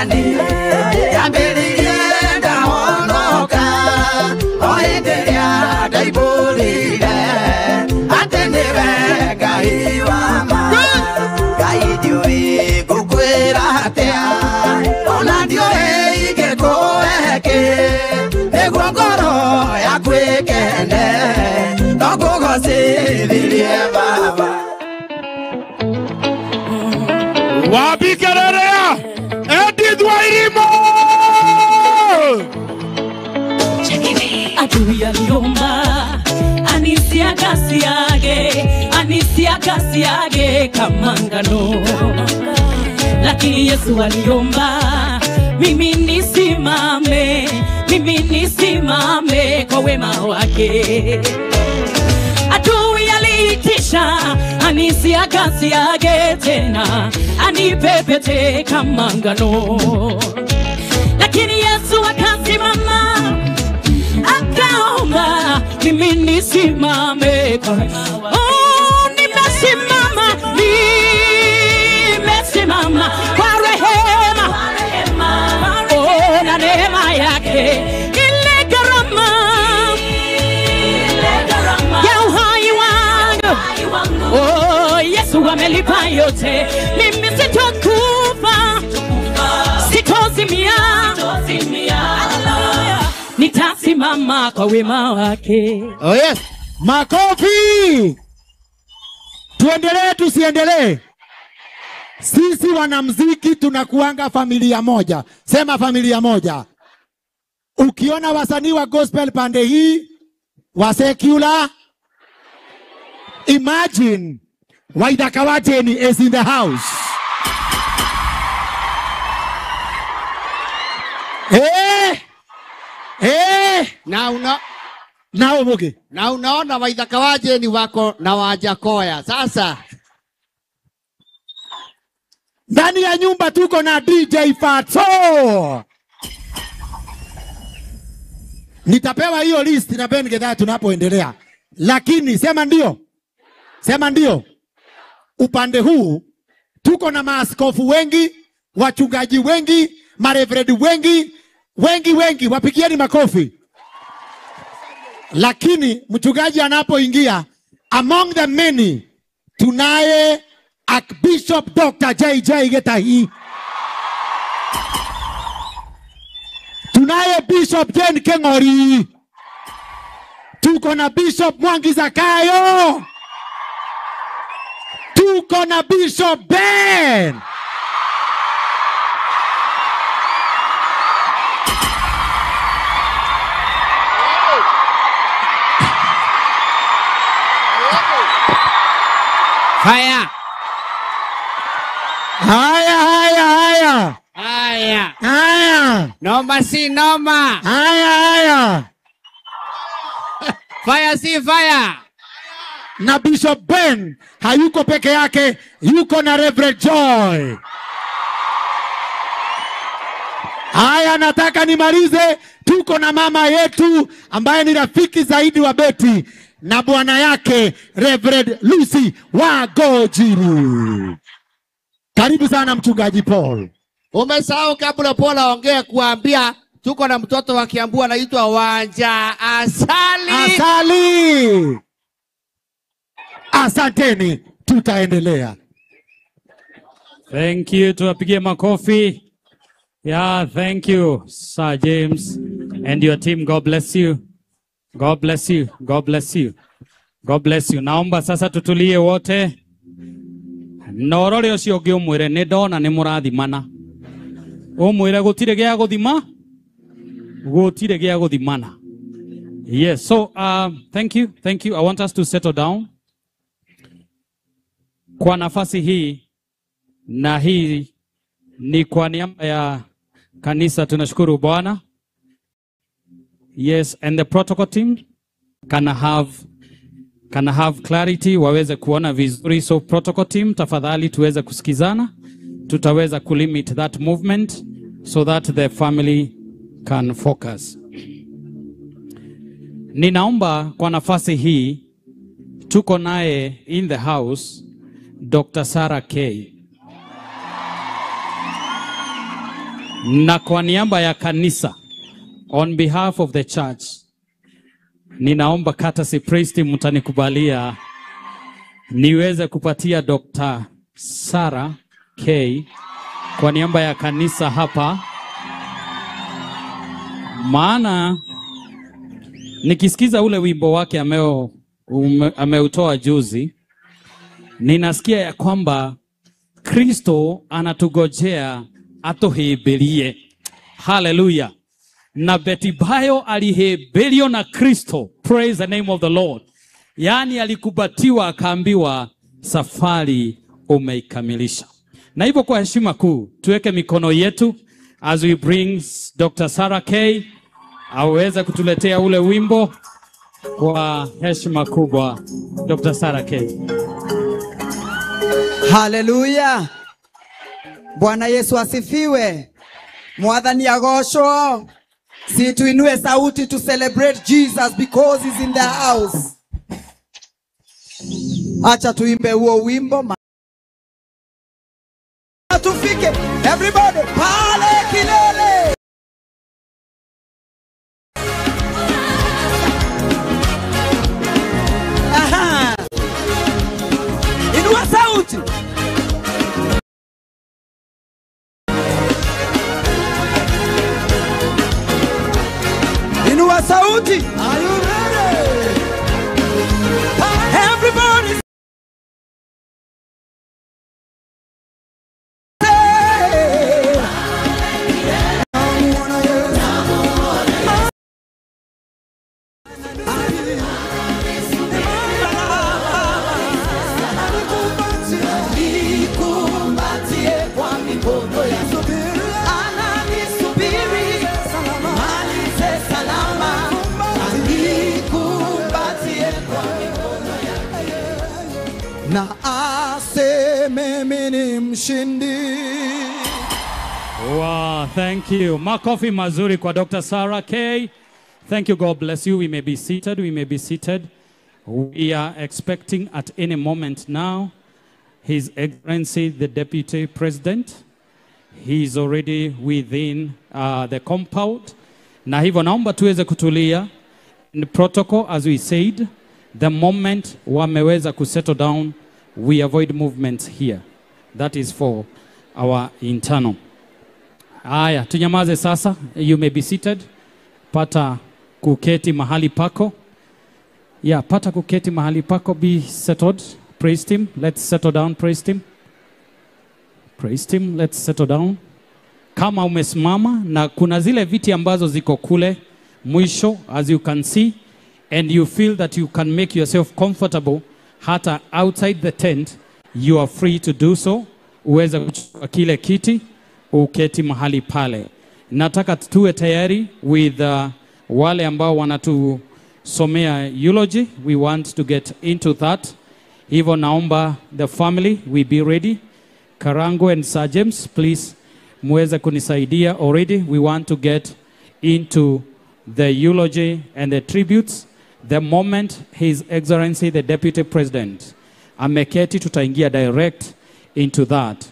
Mwathani yambĩrĩirie ndahonoka o hĩndĩ ĩrĩa ndaimbũrire atĩ nĩwe Ngai wa ma. Ngai ndiũĩ ngũkwĩra atĩa ona ndiũĩ ingĩkũhe nĩguo ngoro yaku ĩkene no ngũgocithirie Baba. Wapi kelele Edith Wairimu? Adui aliomba anisiagasiage, anisiagasiage kama ngano, lakini Yesu aliomba mimi nisimame, mimi nisimame kwa wema wake. Adui aliitisha anisiagasiage tena, anipepete kama ngano, lakini Yesu akasimama akaomba mimi nisimame kwa wema wake. Oh, nimesimama, nimesimama kwa rehema, oh, na neema yake ile gharama ya uhai wangu. Oh, Yesu amelipa yote, mimi sitokufa, sitozimia, nitasimama kwa wema wake. Oh yes, makofi. Tuendelee tusiendelee? Sisi wanamuziki tunakuanga familia moja. Sema familia moja. Ukiona wasanii wa gospel pande hii, wa secular, imagine Waithaka wa Jane is in the house. Eh? Eh? Na una na umuge. Na unaona Waithaka wa Jane wako na Wajakoya. Sasa ndani ya nyumba tuko na DJ Fatxo. Nitapewa hiyo list na Ben Gedhaa tunapoendelea. Lakini sema ndio. Sema ndio. Upande huu tuko na maaskofu wengi, wachungaji wengi, mareverend wengi, wengi wengi, wapigieni makofi. Lakini mchungaji anapoingia, among the many tunaye Archbishop Dr. JJ Gitahi. Tunaye Bishop Jane Kengori. Tuko na Bishop Mwangi Zakayo. Tuko na Bishop Ben. Haya. Haya, haya, haya. Haya. Haya. Noma si noma. Haya, haya. Fire si fire. Na Bishop Ben hayuko peke yake, yuko na Reverend Joy. Haya, nataka nimalize. Tuko na mama yetu ambaye ni rafiki zaidi wa Betty na bwana yake Reverend Lucy Wagojiru. Karibu sana mchungaji Paul. Umesahau kabla Paul aongee kuambia tuko na mtoto wa Kiambu anaitwa Wanja Asali. Asali. Asanteni, tutaendelea. Thank you, tuwapigie makofi. Yeah, thank you, Sir James and your team. God bless you. God bless you. God bless you. God bless you. Naomba sasa tutulie wote. Na ũrore ũcio ũngĩ ũmwĩre nĩ ndona nĩ mũrathimana. Ũmwĩre gũtirĩ gĩa gũthima, gũtirĩ gĩa gũthimana. Yes, so thank you, thank you. I want us to settle down. Kwa nafasi hii, na hii ni kwa niaba ya kanisa, tunashukuru Bwana. Yes, and the protocol team can have clarity, waweze kuona vizuri. So protocol team, tafadhali tuweze kusikizana. Tutaweza kulimit that movement so that the family can focus. Ninaomba kwa nafasi hii, tuko naye in the house Dr. Sarah K. Na kwa niaba ya kanisa, on behalf of the church, ninaomba courtesy praise team mtanikubalia niweze kupatia Dr. Sarah K kwa niaba ya kanisa hapa, maana nikisikiza ule wimbo wake ameutoa juzi, ninasikia ya kwamba Kristo anatugojea atuhimbirie. Hallelujah. Na Betty Bayo alihimbirio na Kristo. Praise the name of the Lord. Yaani alikubatiwa akaambiwa safari umeikamilisha. Na hivyo kwa heshima kuu tuweke mikono yetu as we bring Dr. Sarah K aweze kutuletea ule wimbo kwa heshima kubwa. Dr. Sarah K. Hallelujah. Bwana Yesu asifiwe. Mwathani agocwo. Si tuinue sauti to celebrate Jesus because he's in the house. Acha tuimbe huo wimbo. Tufike everybody pale kilele. Aha. Inua sauti. Inua sauti. Are you ready? Everybody na aseme mimi ni mshindi. Wow, thank you. Makofi mazuri kwa Dr. Sarah K. Thank you. God bless you. We may be seated. We may be seated. We are expecting at any moment now His Excellency the Deputy President. He is already within the compound. Na hivyo naomba tuweze kutulia. In protocol, as we said, the moment wameweza kusettle down, we avoid movements here. That is for our internal. Aya, tunyamaze sasa. You may be seated. Pata kuketi mahali pako. Yeah, pata kuketi mahali pako. Be settled. Praise team. Let's settle down. Praise team. Praise team. Let's settle down. Kama umesimama na kuna zile viti ambazo ziko kule mwisho, as you can see, and you feel that you can make yourself comfortable hata outside the tent, you are free to do so. Uweze kuchukua kile kiti, uketi mahali pale. Nataka tuwe tayari with wale ambao wanatusomea eulogy. We want to get into that. Hivyo naomba the family, we be ready. Karango and Sir James, please muweze kunisaidia already. We want to get into the eulogy and the tributes. The moment His Excellency the Deputy President ameketi, tutaingia direct into that.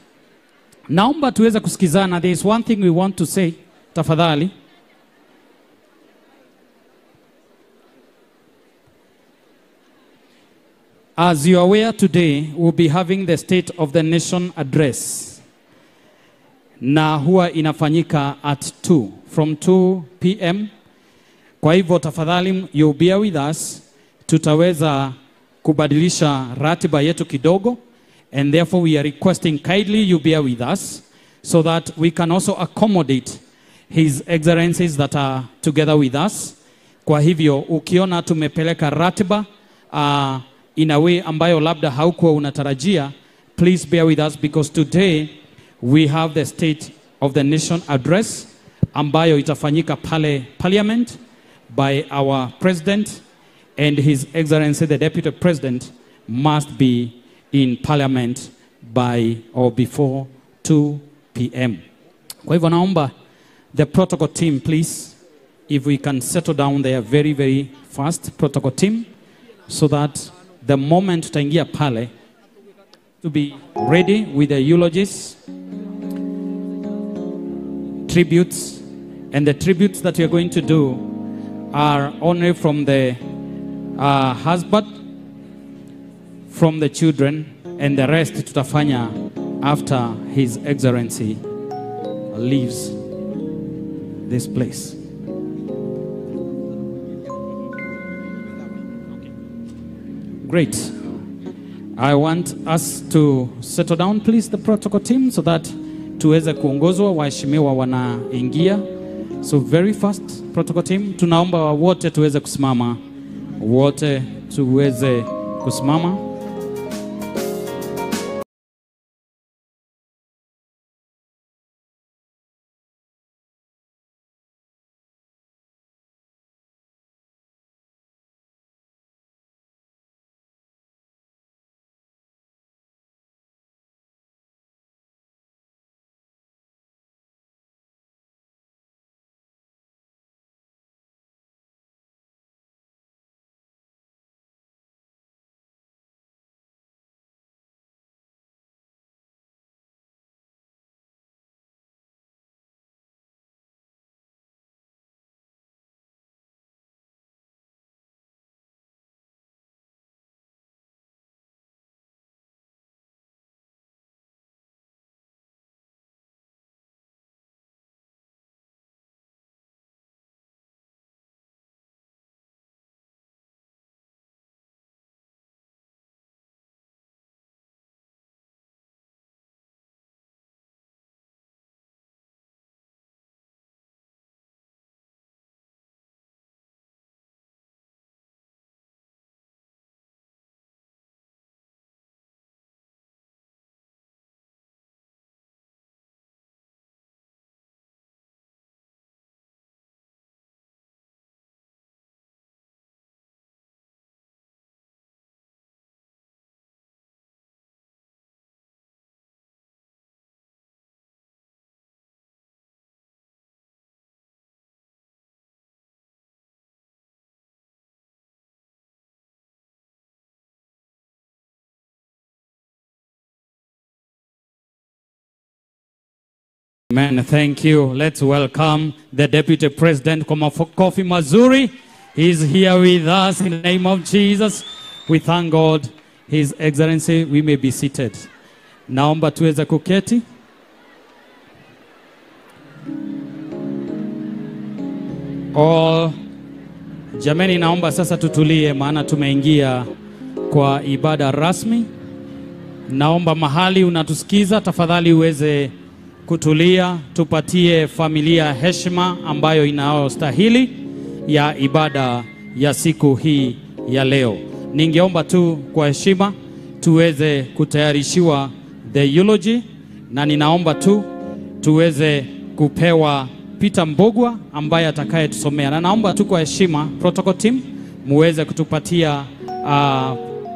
Naomba tuweze kusikizana. There is one thing we want to say. Tafadhali. As you are aware, today we'll be having the State of the Nation address. Na huwa inafanyika at 2, from 2 p.m. Kwa hivyo tafadhali you bear with us. Tutaweza kubadilisha ratiba yetu kidogo, and therefore we are requesting kindly you bear with us so that we can also accommodate His Excellencies that are together with us. Kwa hivyo ukiona tumepeleka ratiba in a way ambayo labda haukuwa unatarajia, please bear with us because today we have the State of the Nation address ambayo itafanyika pale Parliament by our President, and His Excellency the Deputy President must be in Parliament by or before 2 p.m. Kwa hivyo naomba the protocol team, please, if we can settle down there very, very fast, protocol team, so that the moment tutaingia pale to be ready with the eulogies. tributes, and the tributes that we are going to do are only from the husband, from the children, and the rest tutafanya after His Excellency leaves this place. Great. I want us to settle down, please, the protocol team, so that tuweze kuongozwa, waheshimiwa wanaingia. So very fast, protocol team, tunaomba wote tuweze kusimama. Wote tuweze kusimama. Amen. Thank you. Let's welcome the Deputy President kwa makofi mazuri. He's here with us in the name of Jesus. We thank God. His Excellency, we may be seated. Naomba tuweze kuketi. All jameni, naomba sasa tutulie, maana tumeingia kwa ibada rasmi. Naomba mahali unatusikiza tafadhali uweze kutulia, tupatie familia heshima ambayo inayostahili ya ibada ya siku hii ya leo. Ningeomba tu kwa heshima tuweze kutayarishiwa the eulogy, na ninaomba tu tuweze kupewa Peter Mbugua ambaye atakayetusomea. Na naomba tu kwa heshima protocol team muweze kutupatia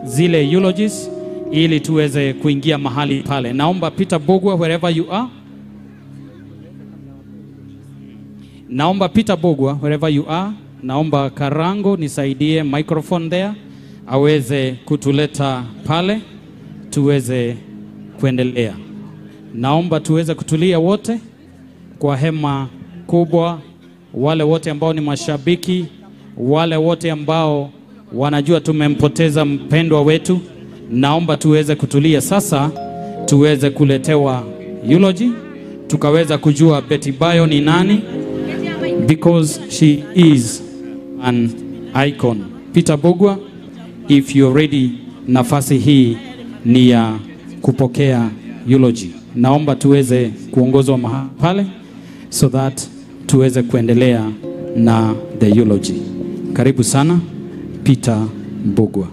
zile eulogies ili tuweze kuingia mahali pale. Naomba Peter Mbugua, wherever you are. Naomba Peter Mbugua, wherever you are. Naomba Karango nisaidie microphone there aweze kutuleta pale tuweze kuendelea. Naomba tuweze kutulia wote kwa hema kubwa, wale wote ambao ni mashabiki, wale wote ambao wanajua tumempoteza mpendwa wetu, naomba tuweze kutulia sasa, tuweze kuletewa eulogy, tukaweza kujua Betty Bayo ni nani, because she is an icon. Peter Mbugua, if you're ready, nafasi hii ni ya kupokea eulogy. Naomba tuweze kuongozwa mahali pale so that tuweze kuendelea na the eulogy. Karibu sana Peter Mbugua.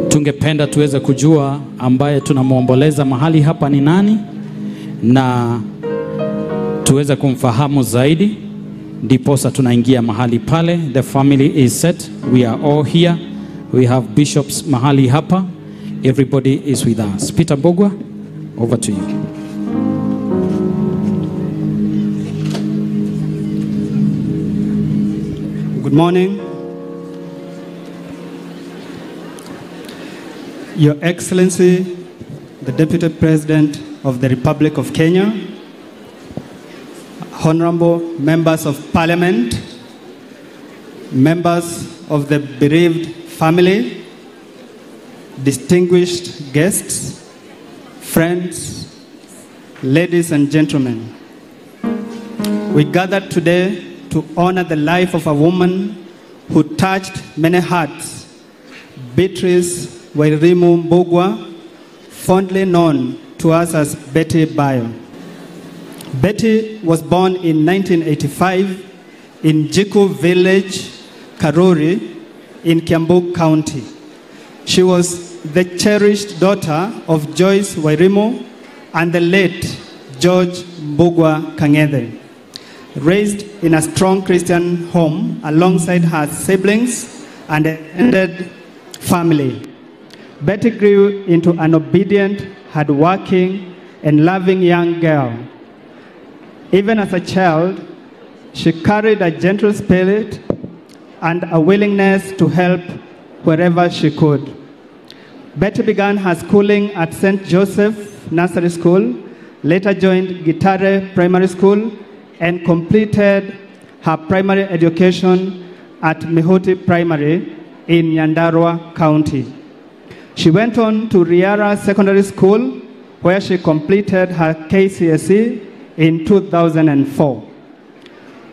Tungependa tuweze kujua ambaye tunamuomboleza mahali hapa ni nani, na tuweze kumfahamu zaidi, ndiposa tunaingia mahali pale. The family is set. We are all here. We have bishops mahali hapa. Everybody is with us. Peter Mbugua, over to you. Good morning. Your Excellency, the Deputy President of the Republic of Kenya, Honorable Members of Parliament, members of the bereaved family, distinguished guests, friends, ladies and gentlemen. We gathered today to honor the life of a woman who touched many hearts, Beatrice Wairimu Mbugua, fondly known to us as Betty Bayo. Betty was born in 1985 in Jiku Village, Karuri, in Kiambu County. She was the cherished daughter of Joyce Wairimu and the late George Mbugua Kang'ethe. Raised in a strong Christian home alongside her siblings and extended family, Betty grew into an obedient, hardworking, and loving young girl. Even as a child, she carried a gentle spirit and a willingness to help wherever she could. Betty began her schooling at St. Joseph Nursery School, later joined Gitare Primary School, and completed her primary education at Mihuti Primary in Nyandarua County. She went on to Riara Secondary School, where she completed her KCSE in 2004.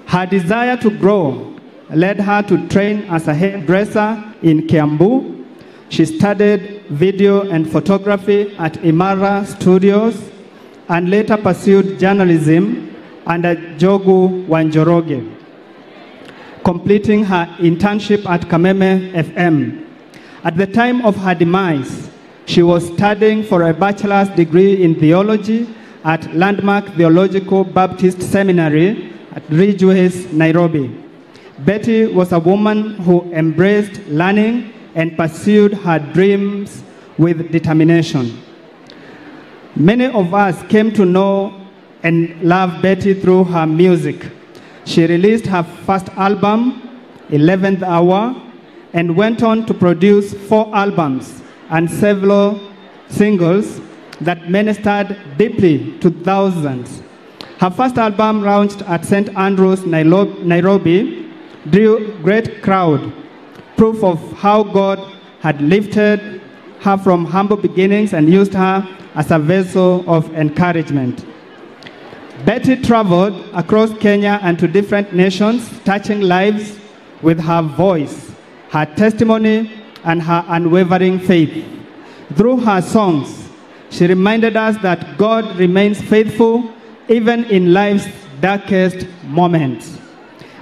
Her desire to grow led her to train as a hairdresser in Kiambu. She studied video and photography at Imara Studios and later pursued journalism under Jogu Wanjoroge, completing her internship at Kameme FM. At the time of her demise, she was studying for a bachelor's degree in theology at Landmark Theological Baptist Seminary at Ridgeways, Nairobi. Betty was a woman who embraced learning and pursued her dreams with determination. Many of us came to know and love Betty through her music. She released her first album, 11th Hour, and went on to produce 4 albums and several singles that ministered deeply to thousands. Her first album, launched at St. Andrew's, Nairobi, drew great crowd, proof of how God had lifted her from humble beginnings and used her as a vessel of encouragement. Betty traveled across Kenya and to different nations, touching lives with her voice, her testimony, and her unwavering faith. Through her songs, she reminded us that God remains faithful even in life's darkest moments.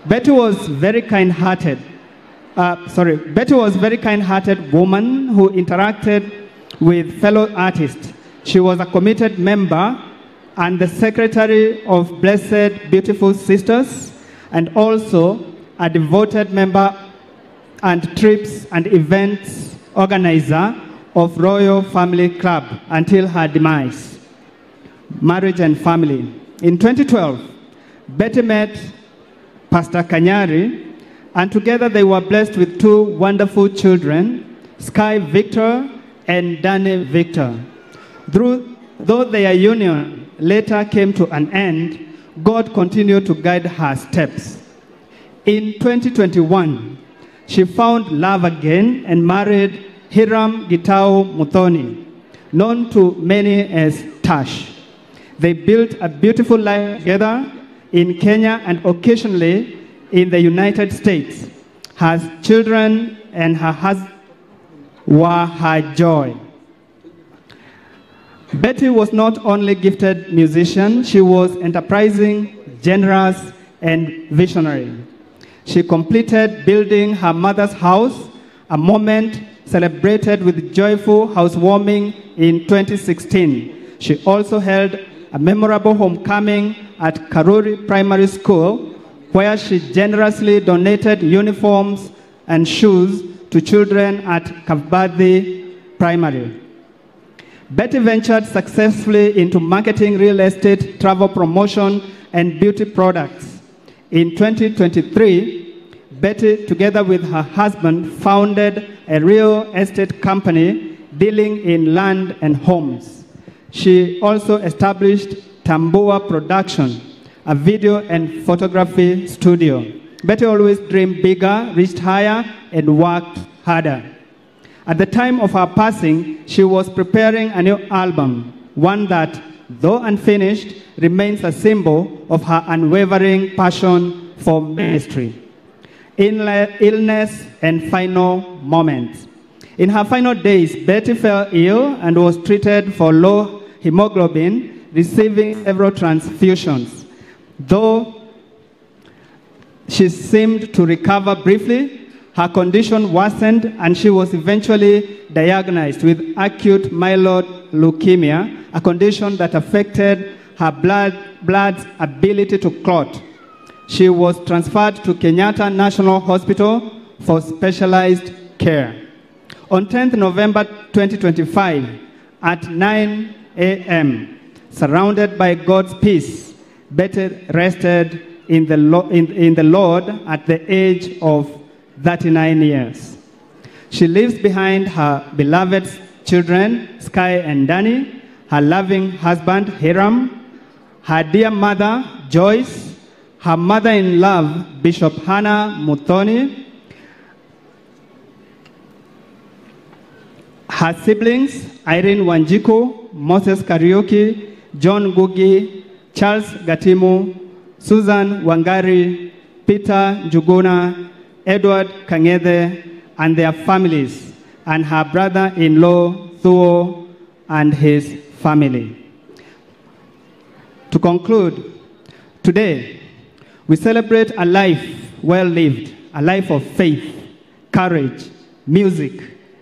Betty was very kind-hearted. Betty was a very kind-hearted woman who interacted with fellow artists. She was a committed member and the secretary of Blessed Beautiful Sisters, and also a devoted member and trips and events organizer of Royal Family Club until her demise. Marriage and family. In 2012, Betty met Pastor Kanyari, and together they were blessed with 2 wonderful children, Sky Victor and Danny Victor. Though their union later came to an end, God continued to guide her steps. In 2021, she found love again and married Hiram Gitau Muthoni, known to many as Tash. They built a beautiful life together in Kenya and occasionally in the United States. Her children and her husband were her joy. Betty was not only a gifted musician, she was enterprising, generous, and visionary. She completed building her mother's house, a moment celebrated with joyful housewarming in 2016. She also held a memorable homecoming at Karuri Primary School, where she generously donated uniforms and shoes to children at Kabadhi Primary. Betty ventured successfully into marketing, real estate, travel promotion, and beauty products. In 2023, Betty, together with her husband, founded a real estate company, dealing in land and homes. She also established Tambua Production, a video and photography studio. Betty always dreamed bigger, reached higher, and worked harder. At the time of her passing, she was preparing a new album, one that, though unfinished, remains a symbol of her unwavering passion for ministry. Illness and final moments. In her final days, Betty fell ill and was treated for low hemoglobin, receiving several transfusions. Though she seemed to recover briefly, her condition worsened and she was eventually diagnosed with acute myeloid leukemia, a condition that affected her blood's ability to clot. She was transferred to Kenyatta National Hospital for specialized care. On 10th November 2025, at 9 a.m., surrounded by God's peace, Betty rested in the Lord at the age of 39 years. She leaves behind her beloved children, Sky and Danny, her loving husband, Hiram, her dear mother, Joyce, her mother-in-law, Bishop Hannah Muthoni, her siblings, Irene Wanjiku, Moses Kariuki, John Gugi, Charles Gatimu, Susan Wangari, Peter Njuguna, Edward Kang'ethe, and their families, and her brother-in-law, Thuo, and his family. To conclude, today, we celebrate a life well lived, a life of faith, courage, music,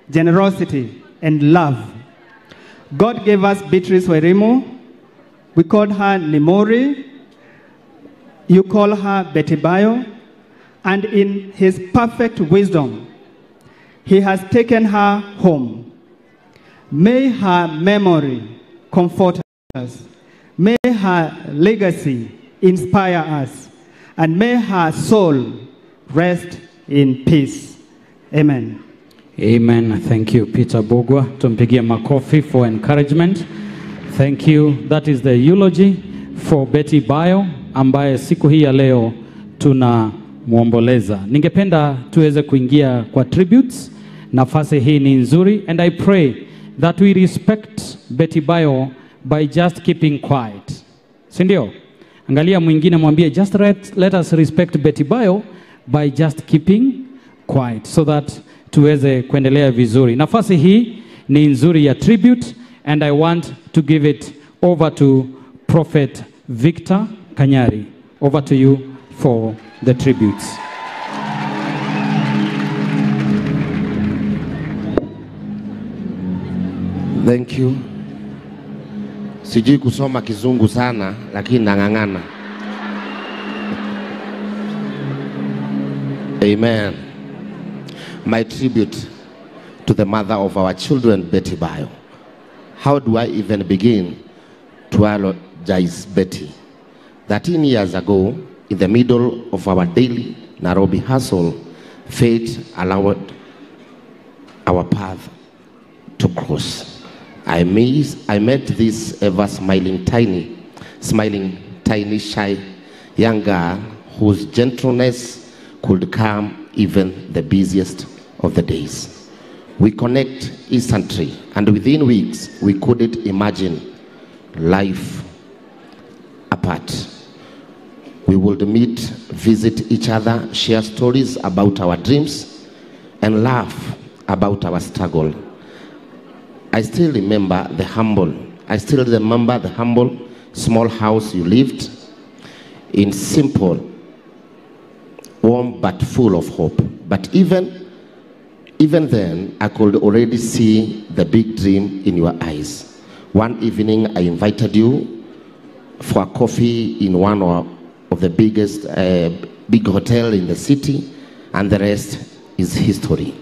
generosity, and love. God gave us Beatrice Wairimu. We called her Nimori. You call her Betty Bayo. And in his perfect wisdom, he has taken her home. May her memory comfort us. May her legacy inspire us. And may her soul rest in peace. Amen. Amen. Thank you, Peter Bogwa. Tumpigie makofi for encouragement. Thank you. That is the eulogy for Betty Bayo, ambaye siku hii ya leo tunamuomboleza. Ningependa tuweze kuingia kwa tributes. Nafasi hii ni nzuri, and I pray that we respect Betty Bayo by just keeping quiet. Si ndio? Angalia mwingine mwambie, just let us respect Betty Bayo by just keeping quiet so that tuweze kuendelea vizuri. Nafasi hii ni nzuri ya tribute, and I want to give it over to Prophet Victor Kanyari. Over to you for the tributes. Thank you. Sijui kusoma kizungu sana, lakini nang'ang'ana. Amen. My tribute to the mother of our children, Betty Bayo. How do I even begin to apologize Betty? 13 years ago, in the middle of our daily Nairobi hustle, fate allowed our path to cross. I met this ever smiling, tiny, shy young girl whose gentleness could calm even the busiest of the days. We connect instantly, and within weeks, we couldn't imagine life apart. We would meet, visit each other, share stories about our dreams, and laugh about our struggle. I still remember the humble small house you lived in, simple, warm but full of hope. But even then, I could already see the big dream in your eyes. One evening, I invited you for a coffee in one of the biggest big hotel in the city, and the rest is history.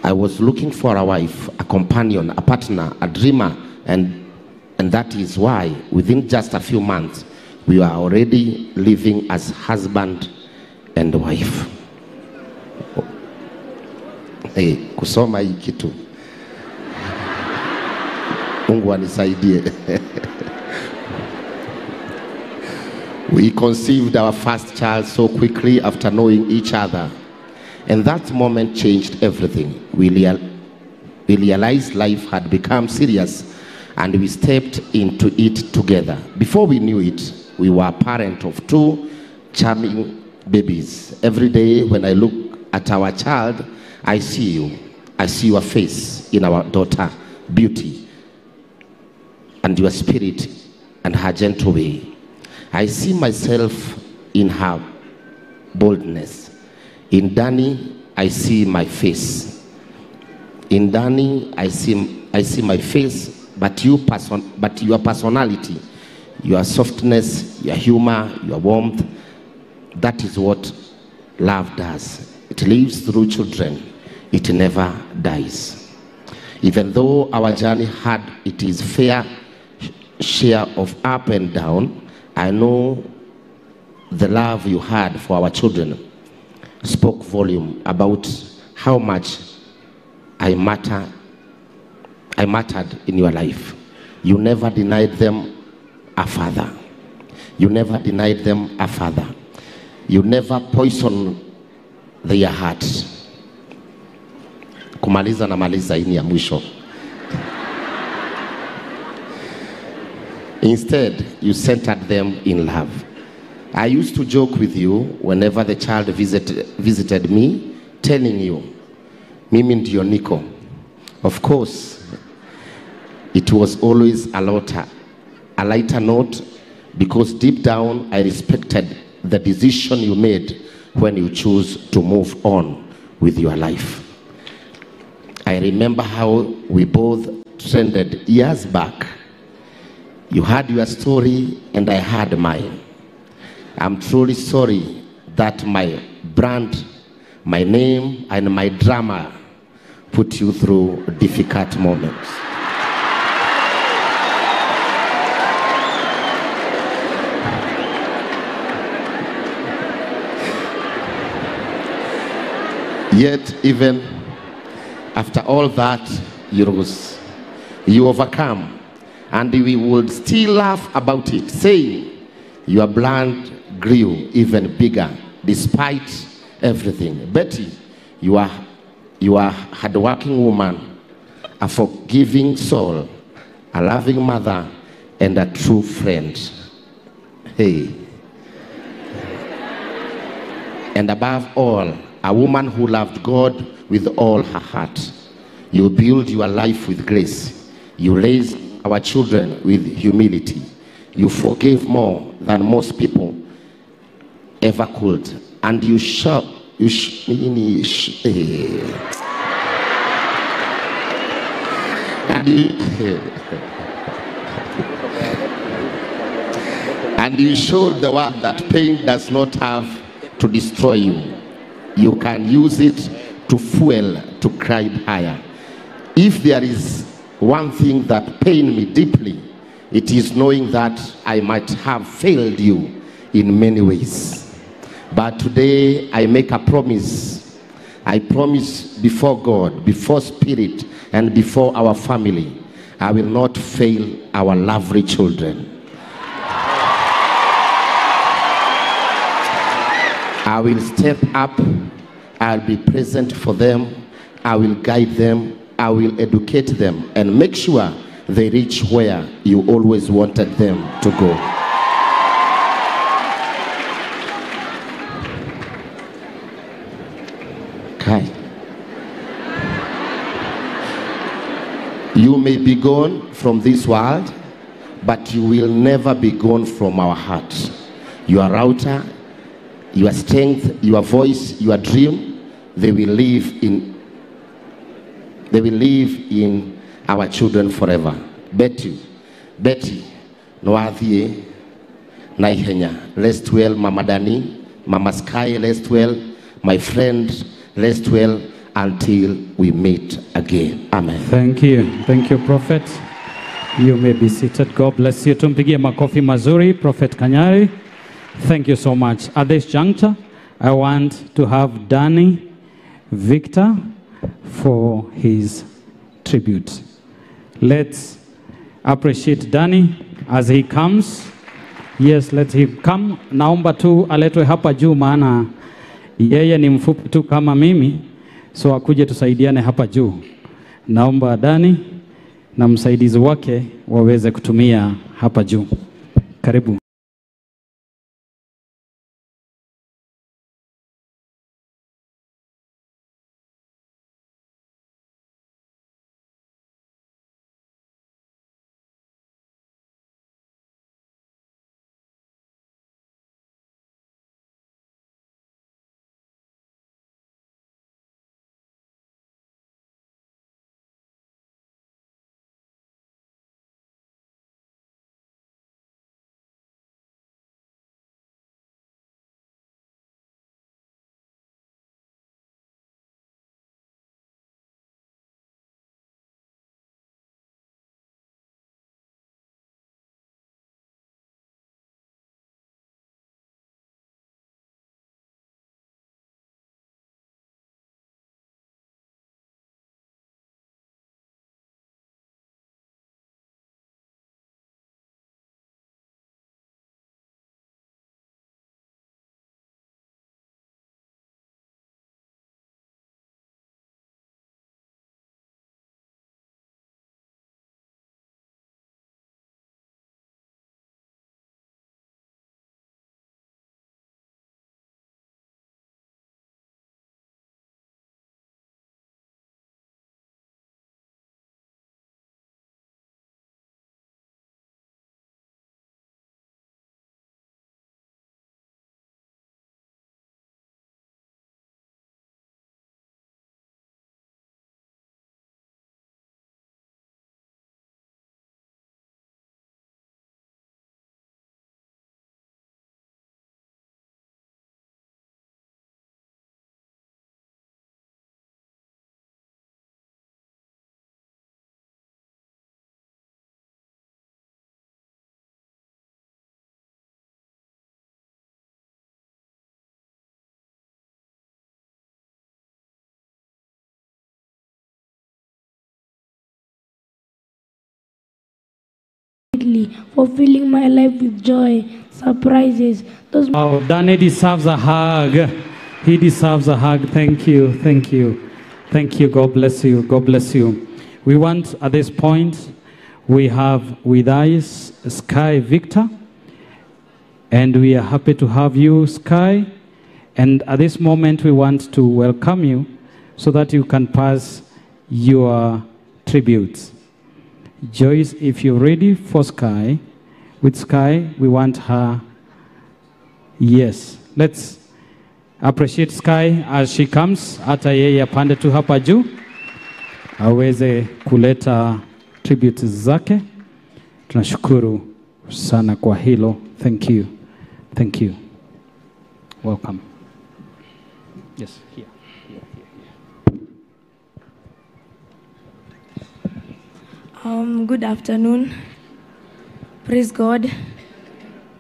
I was looking for a wife, a companion, a partner, a dreamer, and that is why within just a few months, we are already living as husband and wife. Hey, kusoma hii kitu. Mungu anisaidie. We conceived our first child so quickly after knowing each other. And that moment changed everything. We realized life had become serious and we stepped into it together. Before we knew it, we were parent of 2 charming babies. Every day when I look at our child, I see you. I see your face in our daughter, Beauty, and your spirit and her gentle way. I see myself in her boldness. In Danny, I see my face. In Danny, I see my face, but your personality, your softness, your humor, your warmth, that is what love does. It lives through children. It never dies. Even though our journey had its fair share of up and down, I know the love you had for our children spoke volume about how much I mattered in your life. You never denied them a father. You never denied them a father. You never poisoned their hearts. Kumaliza na maliza ini ya mwisho. Instead, you centered them in love. I used to joke with you whenever the child visited me, telling you, mimi ndio niko. Of course, it was always a lighter note, because deep down I respected the decision you made when you chose to move on with your life. I remember how we both trended years back. You had your story and I had mine. I'm truly sorry that my brand, my name, and my drama put you through difficult moments. Yet, even after all that, you rose, you overcome, and we would still laugh about it, saying your brand grew even bigger despite everything. Betty, you are a hardworking woman, a forgiving soul, a loving mother, and a true friend. Hey. And above all, a woman who loved God with all her heart. You build your life with grace. You raise our children with humility. You forgive more than most people ever could. And you and you showed the world that pain does not have to destroy you. You can use it to fuel, to climb higher. If there is one thing that pained me deeply, it is knowing that I might have failed you in many ways. But today I make a promise. I promise before God, before Spirit, and before our family, I will not fail our lovely children. I will step up. I'll be present for them. I will guide them. I will educate them and make sure they reach where you always wanted them to go. Okay. You may be gone from this world, but you will never be gone from our hearts. Your router, your strength, your voice, your dream, they will live in our children forever. Betty, Betty, Noathie, Naihenya, rest well, Mama Dani, Mama Sky, rest well, my friend, rest well until we meet again. Amen. Thank you. Thank you, Prophet. You may be seated. God bless you. Tumpigie makofi mazuri, Prophet Kanyari. Thank you so much. At this juncture, I want to have Danny Victor for his tribute. Let's appreciate Danny as he comes. Yes, let him come. Naomba tu aletwe hapa juu maana yeye ni mfupi tu kama mimi, so akuje tusaidiane hapa juu. Naomba Danny na msaidizi wake waweze kutumia hapa juu. Karibu. For filling my life with joy, surprises. Those oh, Danny deserves a hug. He deserves a hug. Thank you. Thank you. Thank you. God bless you. God bless you. We want, at this point, we have with us Sky Victor, and we are happy to have you, Sky. And at this moment, we want to welcome you so that you can pass your tributes. Joyce, if you're ready for Sky, with Sky, we want her. Yes, let's appreciate Sky as she comes. Hata yeye apande tu hapa juu aweze kuleta tributes zake. Tunashukuru sana kwa hilo. Thank you. Thank you. Welcome. Yes, here. Good afternoon. Praise God.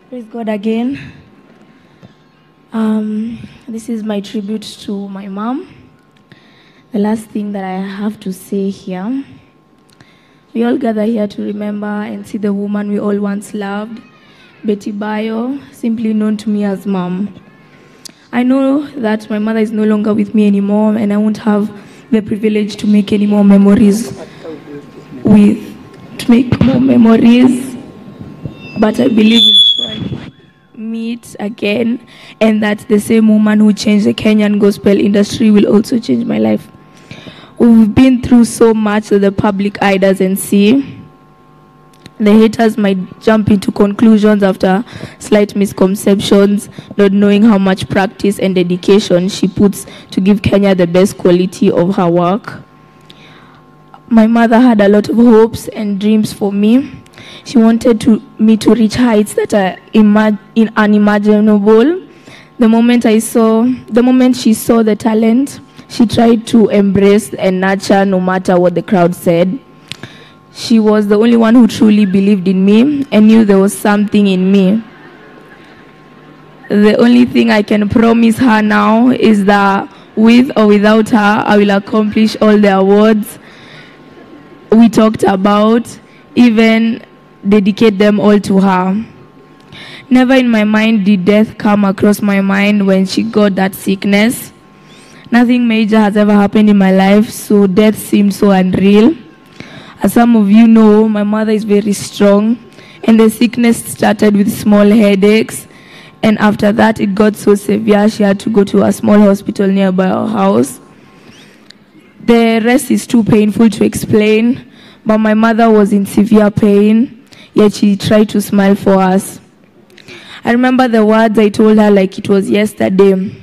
Praise God again. This is my tribute to my mom. The last thing that I have to say here. We all gather here to remember and see the woman we all once loved, Betty Bayo, simply known to me as Mom. I know that my mother is no longer with me anymore, and I won't have the privilege to make any more memories but I believe we'll surely meet again, and that the same woman who changed the Kenyan gospel industry will also change my life. We've been through so much that the public eye doesn't see. The haters might jump into conclusions after slight misconceptions, not knowing how much practice and dedication she puts to give Kenya the best quality of her work. My mother had a lot of hopes and dreams for me. She wanted me to reach heights that are unimaginable. The moment she saw the talent, she tried to embrace and nurture no matter what the crowd said. She was the only one who truly believed in me and knew there was something in me. The only thing I can promise her now is that with or without her, I will accomplish all the awards we talked about, even dedicate them all to her. Never in my mind did death come across my mind when she got that sickness. Nothing major has ever happened in my life, so death seemed so unreal. As some of you know, my mother is very strong, and the sickness started with small headaches, and after that it got so severe she had to go to a small hospital nearby our house. The rest is too painful to explain, but my mother was in severe pain, yet she tried to smile for us. I remember the words I told her like it was yesterday.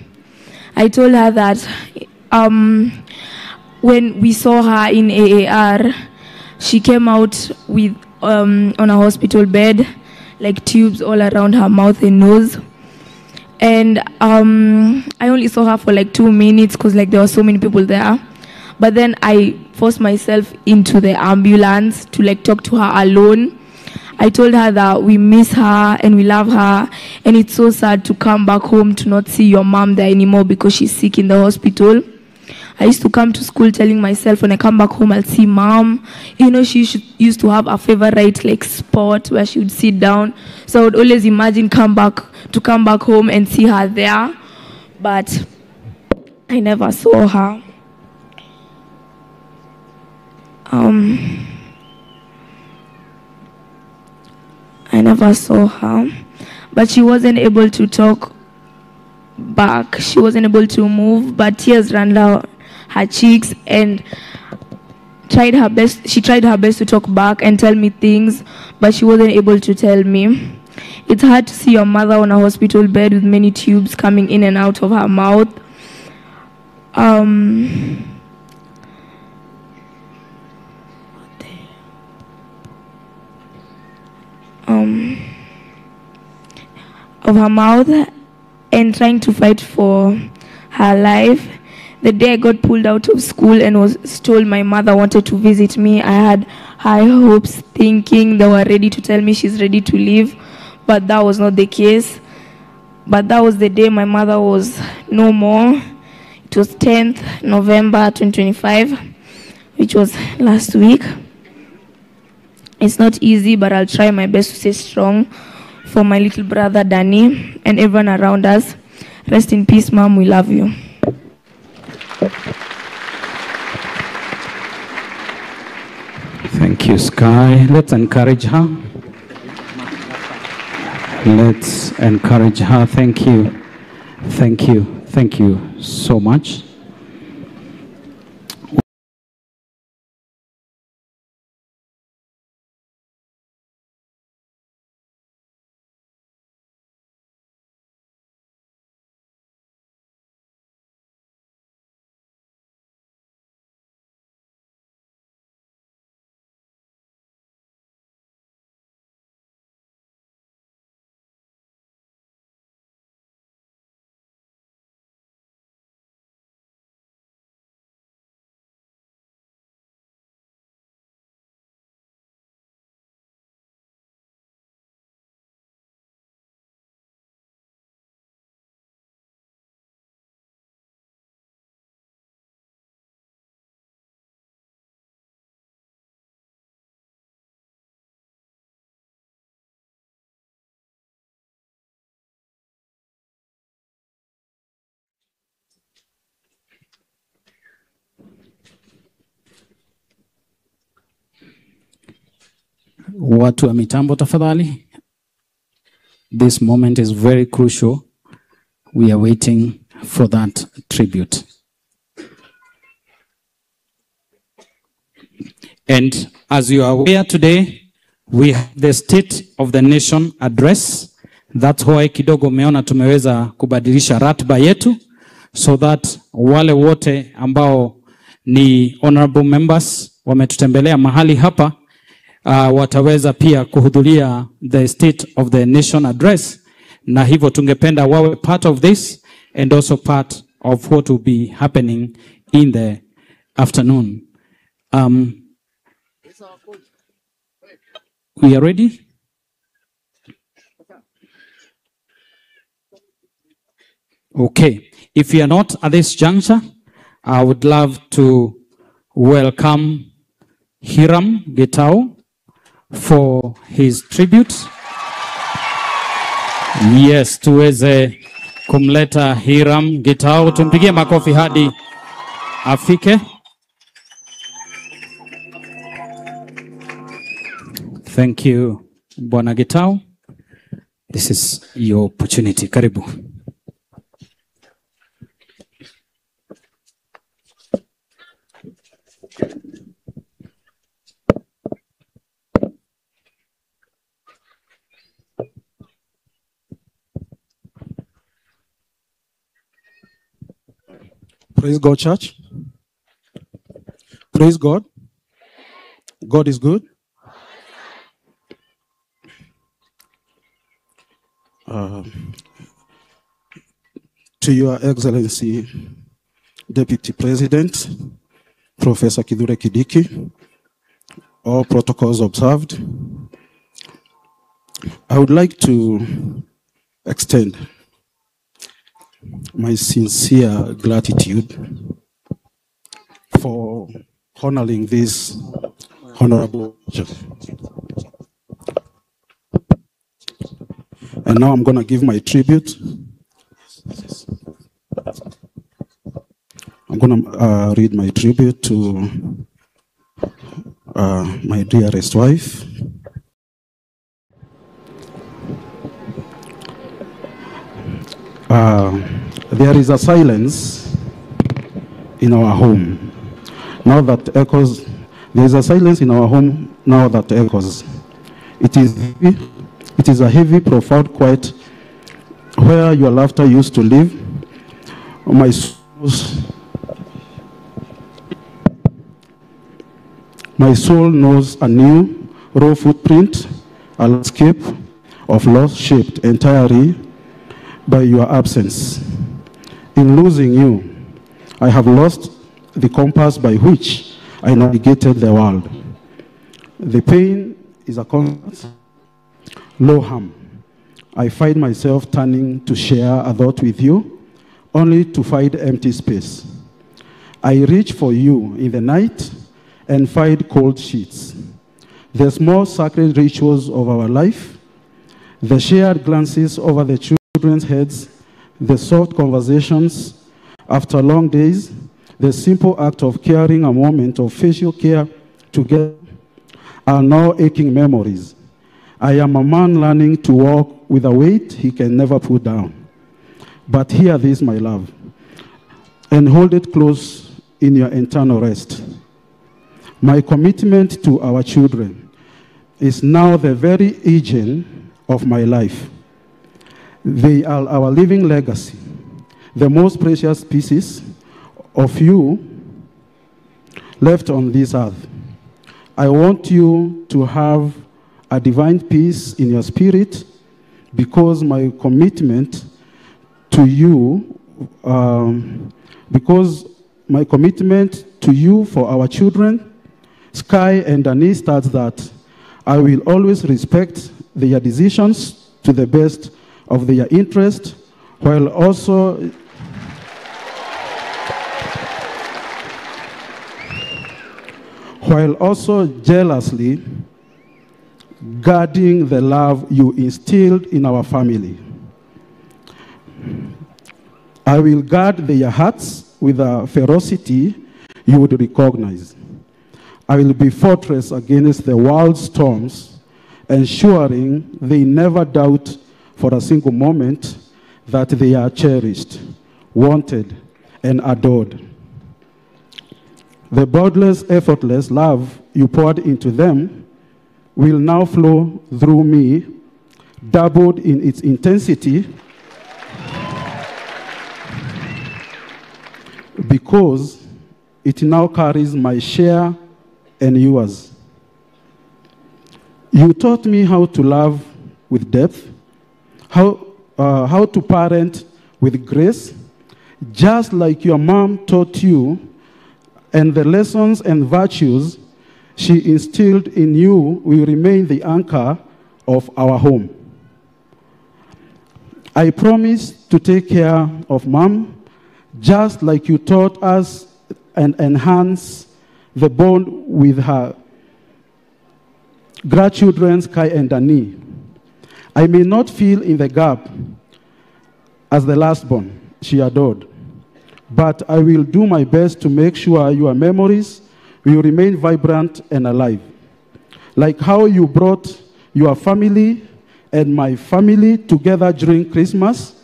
I told her that when we saw her in AAR, she came out with on a hospital bed, like tubes all around her mouth and nose. And I only saw her for like 2 minutes because like there were so many people there. But then I forced myself into the ambulance to like talk to her alone. I told her that we miss her and we love her, and it's so sad to come back home to not see your mom there anymore because she's sick in the hospital. I used to come to school telling myself when I come back home, I'll see mom. You know, she used to have a favorite like spot where she would sit down. So I would always imagine come back home and see her there, but I never saw her. I never saw her, but she wasn't able to talk back. She wasn't able to move, but tears ran down her cheeks and tried her best. She tried her best to talk back and tell me things, but she wasn't able to tell me. It's hard to see your mother on a hospital bed with many tubes coming in and out of her mouth. Of her mouth and trying to fight for her life. The day I got pulled out of school and was told my mother wanted to visit me, I had high hopes, thinking they were ready to tell me she's ready to leave, but that was not the case. But that was the day my mother was no more. It was 10th November 2025, which was last week. It's not easy, but I'll try my best to stay strong for my little brother, Danny, and everyone around us. Rest in peace, Mom. We love you. Thank you, Sky. Let's encourage her. Let's encourage her. Thank you. Thank you. Thank you so much. Watu wa mitambo tafadhali. This moment is very crucial. We are waiting for that tribute. And as you are aware today, we have the State of the Nation address. That's why kidogo umeona tumeweza kubadilisha ratiba yetu so that wale wote ambao ni honorable members wametutembelea mahali hapa wataweza pia kuhudhuria the State of the Nation address, na hivyo tungependa wawe part of this and also part of what will be happening in the afternoon. We are ready? Okay. If you are not at this juncture, I would love to welcome Hiram Gitau, for his tribute. Yes, tuweze kumleta Hiram Gitau, tumpigie makofi hadi afike. Thank you, Bwana Gitau. This is your opportunity. Karibu. Praise God, church. Praise God. God is good. To Your Excellency, Deputy President, Professor Kithure Kindiki, all protocols observed. I would like to extend my sincere gratitude for honoring this honorable judge. And now I'm going to give my tribute. I'm going to read my tribute to my dearest wife. There is a silence in our home now that echoes. There is a silence in our home now that echoes. It is a heavy, profound quiet where your laughter used to live. My soul knows a new raw footprint, a landscape of loss shaped entirely by your absence. In losing you, I have lost the compass by which I navigated the world. The pain is a constant, low hum. I find myself turning to share a thought with you, only to find empty space. I reach for you in the night and find cold sheets. The small sacred rituals of our life, the shared glances over the children's heads, the soft conversations after long days, the simple act of carrying a moment of facial care together are now aching memories. I am a man learning to walk with a weight he can never put down. But hear this, my love, and hold it close in your internal rest. My commitment to our children is now the very engine of my life. They are our living legacy, the most precious pieces of you left on this earth. I want you to have a divine peace in your spirit, because my commitment to you, for our children, Sky and Danny, starts that I will always respect their decisions to the best of their interest, while also jealously guarding the love you instilled in our family. I will guard their hearts with a ferocity you would recognize. I will be fortress against the world's storms, ensuring they never doubt for a single moment that they are cherished, wanted, and adored. The boundless, effortless love you poured into them will now flow through me, doubled in its intensity, because it now carries my share and yours. You taught me how to love with depth, how to parent with grace, just like your mom taught you, and the lessons and virtues she instilled in you will remain the anchor of our home. I promise to take care of Mom, just like you taught us, and enhance the bond with her grandchildren Sky and Dani. I may not fill in the gap as the last born she adored, but I will do my best to make sure your memories will remain vibrant and alive. Like how you brought your family and my family together during Christmas,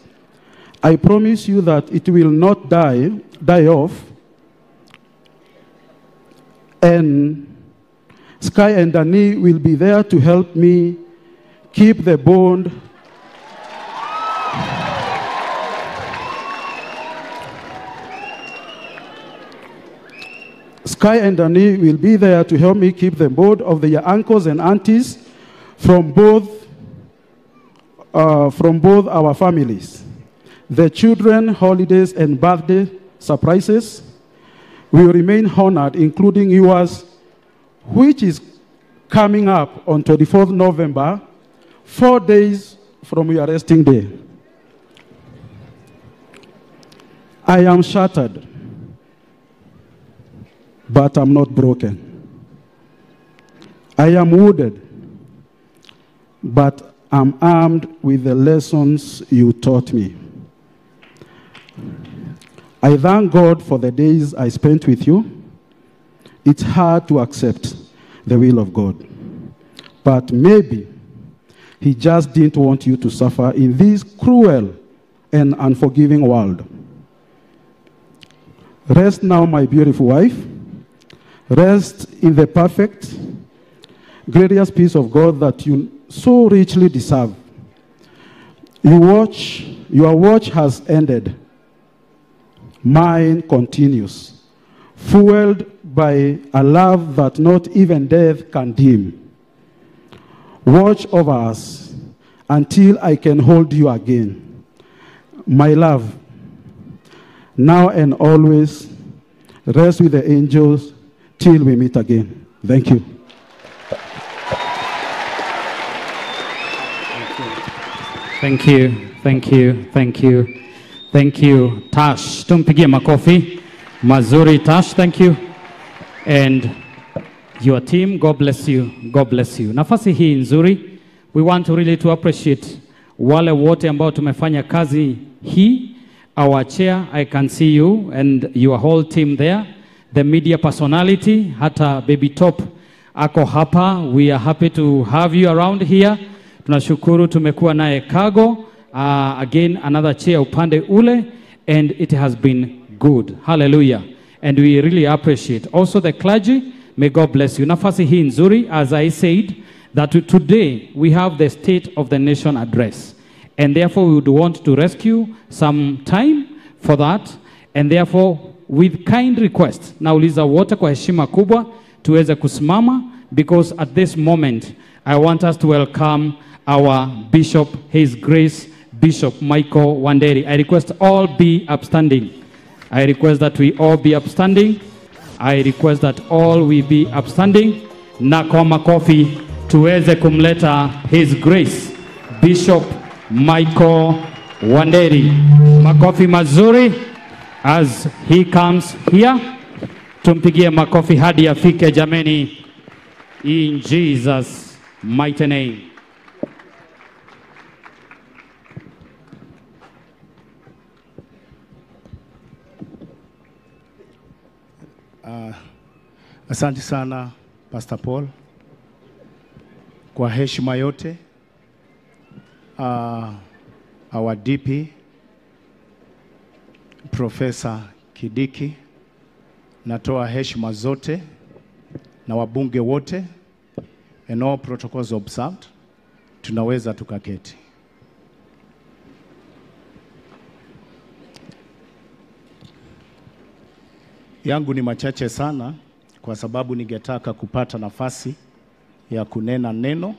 I promise you that it will not die off. And Sky and Dani will be there to help me keep the bond. Sky and Dani will be there to help me keep the bond of their uncles and aunties from both our families. The children, holidays, and birthday surprises will remain honored, including yours, which is coming up on 24th November, 4 days from your resting day. I am shattered, but I'm not broken. I am wounded, but I'm armed with the lessons you taught me. I thank God for the days I spent with you. It's hard to accept the will of God, but maybe He just didn't want you to suffer in this cruel and unforgiving world. Rest now, my beautiful wife. Rest in the perfect, glorious peace of God that you so richly deserve. Your watch has ended. Mine continues, fueled by a love that not even death can dim. Watch over us until I can hold you again. My love, now and always, rest with the angels till we meet again. Thank you. Thank you, thank you, thank you. Thank you, Tash. Tumpigie makofi. Mazuri, Tash, thank you. And your team, God bless you, God bless you. Nafasi hii nzuri, we want to really to appreciate wale wote ambao tumefanya kazi hii. Our chair, I can see you and your whole team there. The media personality, hata Baby Top ako hapa. We are happy to have you around here. Tunashukuru tumekuwa naye Kago. Again, another chair upande ule, and it has been good. Hallelujah. And we really appreciate. Also the clergy, may God bless you. Nafasi hii nzuri, as I said, that today we have the State of the Nation address. And therefore we would want to rescue some time for that. And therefore, with kind request, nauliza wote kwa heshima kubwa, tuweze kusimama, because at this moment, I want us to welcome our Bishop, His Grace, Bishop Michael Wanderi. I request all be upstanding. I request that we all be upstanding. I request that all we be upstanding. Na kwa makofi tuweze kumleta His Grace Bishop Michael Wanderi. Makofi mazuri as he comes here. Tumpigie makofi hadi afike jameni, in Jesus' mighty name. Asante sana Pastor Paul kwa heshima yote. Our DP Professor Kidiki, natoa heshima zote na wabunge wote, and all protocols observed. Tunaweza tukaketi. Yangu ni machache sana kwa sababu ningetaka kupata nafasi ya kunena neno,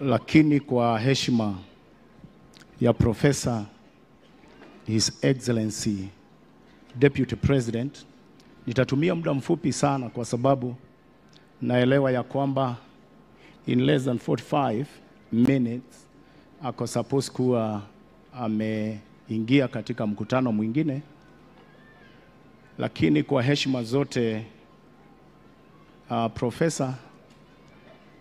lakini kwa heshima ya Professor His Excellency Deputy President nitatumia muda mfupi sana kwa sababu naelewa ya kwamba in less than 45 minutes ako supposed kuwa ameingia katika mkutano mwingine. Lakini kwa heshima zote Profesa,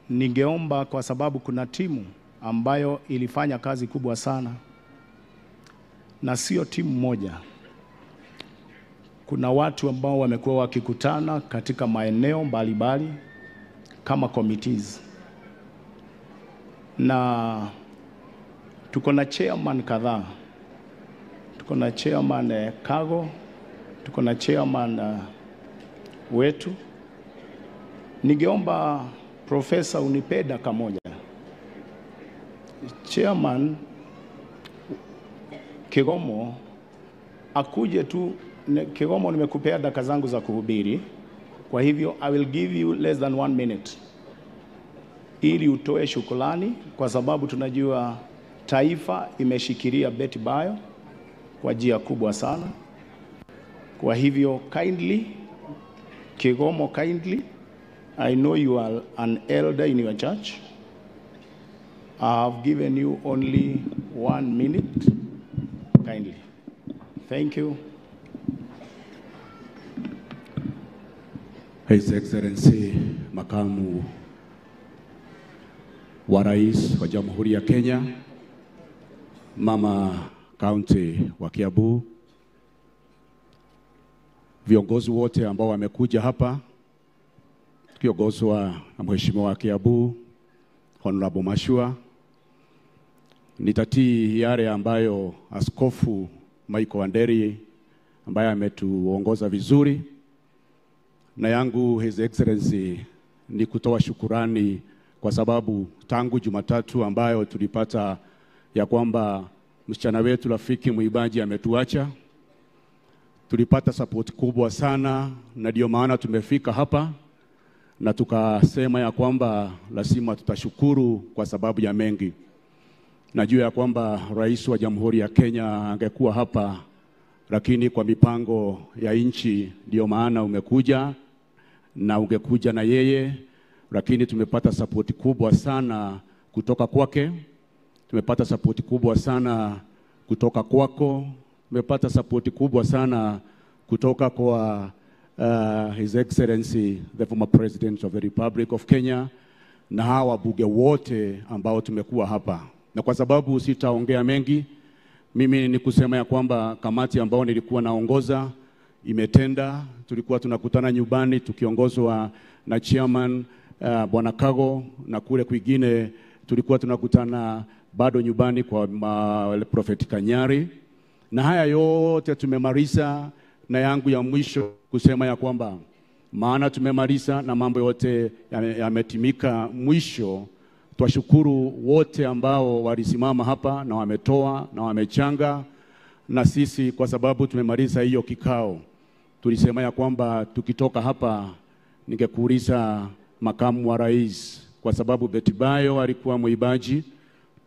ningeomba kwa sababu kuna timu ambayo ilifanya kazi kubwa sana, na sio timu moja. Kuna watu ambao wamekuwa wakikutana katika maeneo mbalimbali kama committees, na tuko na chairman kadhaa. Tuko na chairman Kago, tuko na chairman wetu. Ningeomba Profesa unipe dakika moja. Chairman Kigomo akuje tu. Kigomo, nimekupea dakika zangu za kuhubiri. Kwa hivyo I will give you less than 1 minute ili utoe shukrani, kwa sababu tunajua taifa imeshikilia Betty Bayo kwa njia kubwa sana. Kwa hivyo kindly, Kigomo, kindly, I know you are an elder in your church. I have given you only 1 minute. Kindly. Thank you. His Excellency Makamu wa Rais wa Jamhuri ya Kenya, Mama County wa Kiambu, viongozi wote ambao wamekuja hapa, kiongozwa na Mheshimiwa wa Kiambu Honorable Mashua. Nitatii yale ambayo Askofu Michael Wanderi ambaye ametuongoza vizuri, na yangu His Excellency ni kutoa shukurani kwa sababu tangu Jumatatu ambayo tulipata ya kwamba msichana wetu rafiki mwimbaji ametuacha, tulipata support kubwa sana, na ndio maana tumefika hapa na tukasema ya kwamba lazima tutashukuru kwa sababu ya mengi. Najua ya kwamba Rais wa Jamhuri ya Kenya angekuwa hapa, lakini kwa mipango ya nchi ndio maana umekuja, na ungekuja na yeye, lakini tumepata support kubwa sana kutoka kwake, tumepata support kubwa sana kutoka kwako, tumepata support kubwa sana kutoka kwa His Excellency the former President of the Republic of Kenya na hawa bunge wote ambao tumekuwa hapa. Na kwa sababu sitaongea mengi, mimi ni kusema ya kwamba kamati ambao nilikuwa naongoza imetenda. Tulikuwa tunakutana nyumbani tukiongozwa na chairman Bwana Kago, na kule kwingine tulikuwa tunakutana bado nyumbani kwa Prophet Kanyari. Na haya yote tumemaliza, na yangu ya mwisho kusema ya kwamba maana tumemaliza na mambo yote yametimika mwisho. Twashukuru wote ambao walisimama hapa na wametoa na wamechanga, na sisi kwa sababu tumemaliza hiyo kikao, tulisema ya kwamba tukitoka hapa, ningekuuliza makamu wa rais, kwa sababu Betty Bayo alikuwa mwimbaji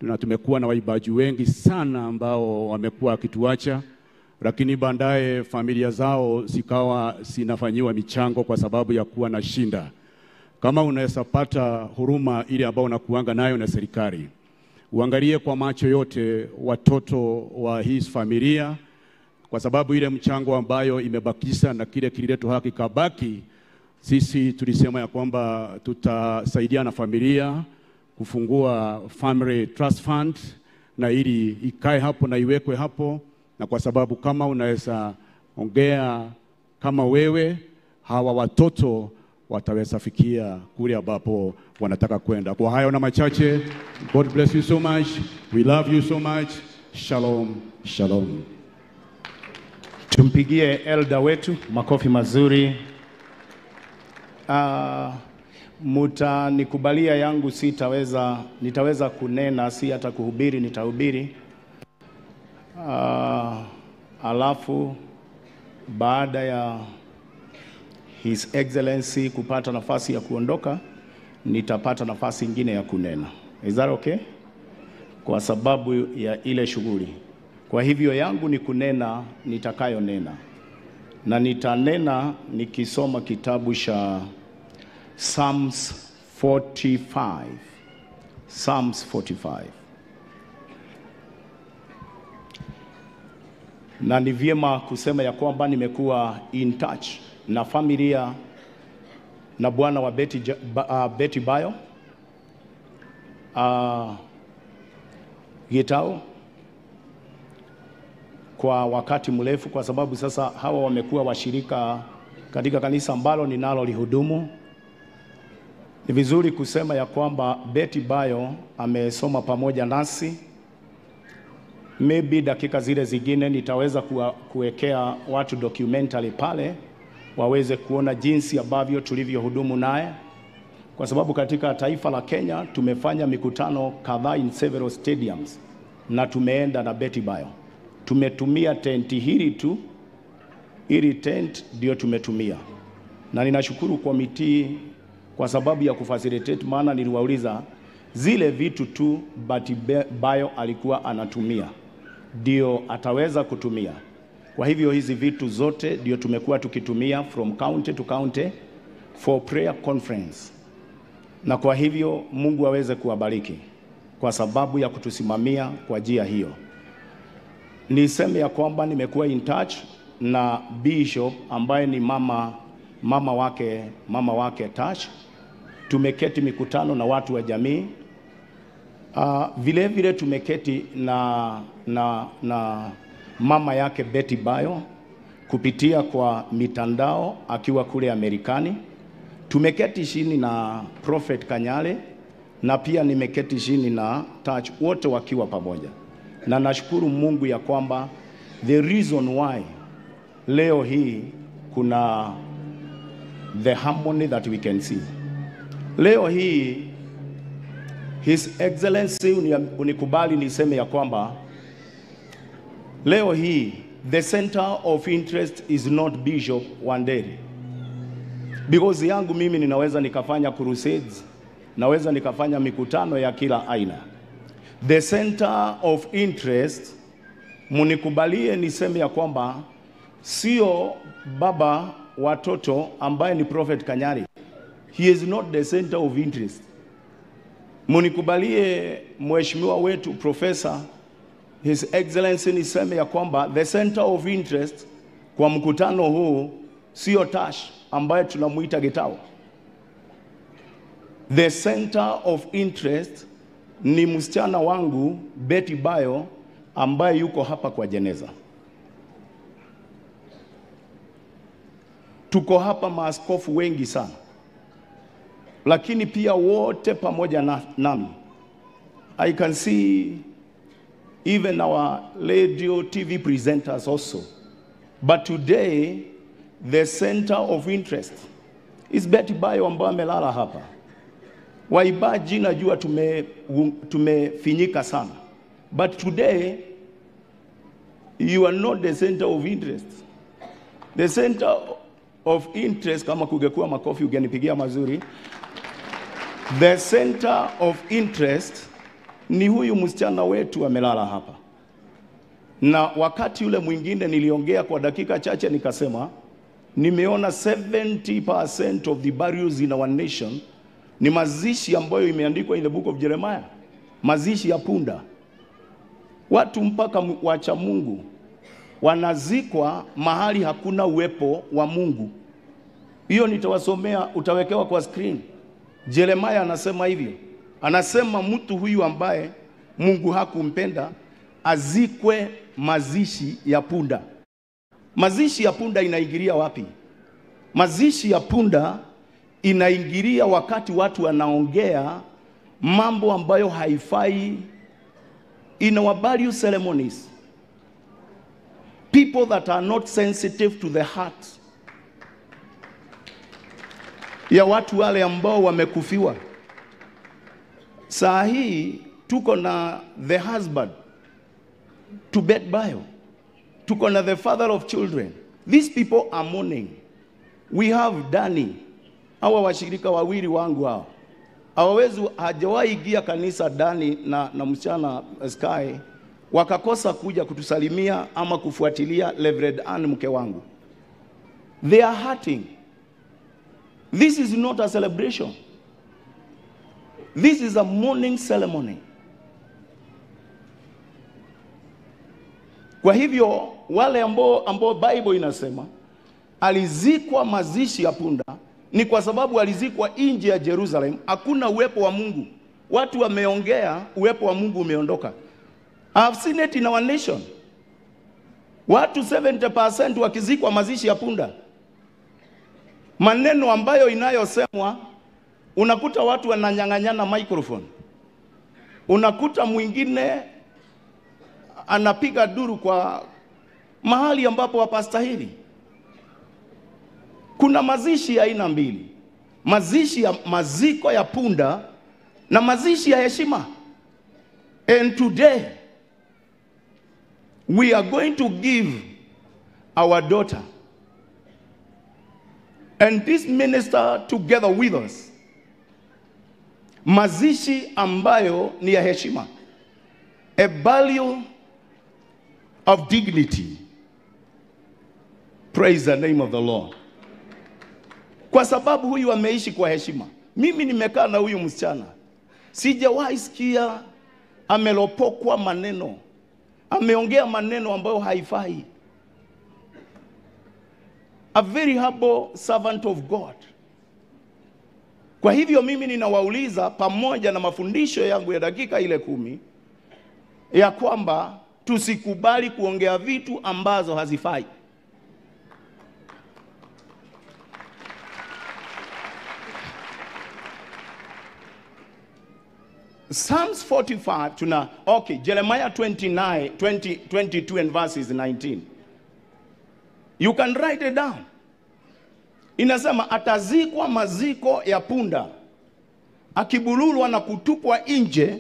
na tumekuwa na waimbaji wengi sana ambao wamekuwa wakituacha, lakini baadaye familia zao zikawa zinafanyiwa michango kwa sababu ya kuwa na shinda. Kama unaweza pata huruma ile ambayo unakuanga nayo na serikali, uangalie kwa macho yote watoto wa hii familia, kwa sababu ile mchango ambayo imebakisha na kile kililetu haki kabaki, sisi tulisema ya kwamba tutasaidia na familia kufungua Family Trust Fund, na ili ikae hapo na iwekwe hapo. Na kwa sababu kama unaweza ongea kama wewe, hawa watoto wataweza fikia kule ambapo wanataka kwenda. Kwa hayo na machache, God bless you so much. We love you so much. Shalom, shalom. Tumpigie elder wetu makofi mazuri. Mutanikubalia yangu sitaweza, nitaweza kunena, si hata kuhubiri, nitahubiri. Alafu baada ya His Excellency kupata nafasi ya kuondoka, nitapata nafasi ingine ya kunena. Is that okay? Kwa sababu ya ile shughuli. Kwa hivyo yangu ni kunena nitakayonena. Na nitanena nikisoma kitabu cha Psalms 45. Psalms 45. Na ni vyema kusema ya kwamba nimekuwa in touch na familia na bwana wa Betty Bayo Gitau kwa wakati mrefu, kwa sababu sasa hawa wamekuwa washirika katika kanisa ambalo ninalolihudumu. Ni vizuri kusema ya kwamba Betty Bayo amesoma pamoja nasi. Maybe dakika zile zingine nitaweza kuwekea watu documentary pale waweze kuona jinsi ambavyo tulivyohudumu naye, kwa sababu katika taifa la Kenya tumefanya mikutano kadhaa in several stadiums na tumeenda na Betty Bayo. Tumetumia tenti hili tu, hili tent ndio tumetumia. Na ninashukuru committee kwa sababu ya kufacilitate, maana niliwauliza zile vitu tu Betty Bayo alikuwa anatumia ndio ataweza kutumia. Kwa hivyo hizi vitu zote ndio tumekuwa tukitumia from county to county for prayer conference. Na kwa hivyo Mungu aweze kuwabariki kwa sababu ya kutusimamia kwa njia hiyo. Niseme ya kwamba nimekuwa in touch na Bishop ambaye ni mama wake Tash. Tumeketi mikutano na watu wa jamii. Vile vile tumeketi na mama yake Betty Bayo kupitia kwa mitandao akiwa kule Amerikani. Tumeketi chini na Prophet Kanyale na pia nimeketi chini na Touch, wote wakiwa pamoja. Na nashukuru Mungu ya kwamba the reason why leo hii kuna the harmony that we can see. Leo hii His Excellency, unikubali niseme ya kwamba leo hii the center of interest is not Bishop Wanderi. Because yangu mimi ninaweza nikafanya crusades, naweza nikafanya mikutano ya kila aina. The center of interest, munikubalie niseme ya kwamba sio baba watoto ambaye ni Prophet Kanyari. He is not the center of interest. Munikubalie mheshimiwa wetu Professor His Excellency niseme ya kwamba the center of interest kwa mkutano huu sio Tash ambaye tunamuita Gitau. The center of interest ni msichana wangu Betty Bayo ambaye yuko hapa kwa jeneza. Tuko hapa maaskofu wengi sana, lakini pia wote pamoja nami. I can see even our radio TV presenters also. But today, the center of interest is Betty Bayo ambaye amelala hapa. Waibaji najua tumefinyika sana. But today, you are not the center of interest. The center of interest, kama kungekuwa makofi ungenipigia mazuri. The center of interest ni huyu msichana wetu amelala hapa. Na wakati yule mwingine niliongea kwa dakika chache nikasema, nimeona 70% of the burials in our nation ni mazishi ambayo imeandikwa in the book of Jeremiah. Mazishi ya punda. Watu mpaka wacha Mungu wanazikwa mahali hakuna uwepo wa Mungu. Hiyo nitawasomea, utawekewa kwa screen. Jeremiah anasema hivyo. Anasema mtu huyu ambaye Mungu hakumpenda azikwe mazishi ya punda. Mazishi ya punda inaingilia wapi? Mazishi ya punda inaingilia wakati watu wanaongea mambo ambayo haifai in our burial ceremonies. People that are not sensitive to the heart ya watu wale ambao wamekufiwa. Saa hii tuko na the husband to Betty Bayo. Tuko na the father of children. These people are mourning. We have Danny. Hawa washirika wawili wangu hao. Hawawezi, hajawahi ingia kanisa Danny na msichana Sky wakakosa kuja kutusalimia ama kufuatilia Reverend Ann mke wangu. They are hurting. This is not a celebration. This is a mourning ceremony. Kwa hivyo wale ambao Bible inasema alizikwa mazishi ya punda Ni kwa sababu alizikwa nje ya Jerusalem, hakuna uwepo wa Mungu. Watu wameongea, uwepo wa Mungu umeondoka. I have seen it in our nation. Watu 70% wakizikwa mazishi ya punda. Maneno ambayo inayosemwa, unakuta watu wananyang'anyana microphone. Unakuta mwingine anapiga duru kwa mahali ambapo hapastahili. Kuna mazishi ya aina mbili. Mazishi ya maziko ya punda na mazishi ya heshima. And today we are going to give our daughter and this minister together with us mazishi ambayo ni ya heshima, a value of dignity. Praise the name of the Lord. Kwa sababu huyu ameishi kwa heshima. Mimi nimekaa na huyu msichana, sijawahi sikia amelopokwa maneno, ameongea maneno ambayo haifai. A very humble servant of God. Kwa hivyo mimi ninawauliza pamoja na mafundisho yangu ya dakika ile 10 ya kwamba tusikubali kuongea vitu ambazo hazifai. Psalms 45 tuna, okay, Jeremiah 29, 20, 22 and verses 19. You can write it down. Inasema atazikwa maziko ya punda, akibululwa na kutupwa nje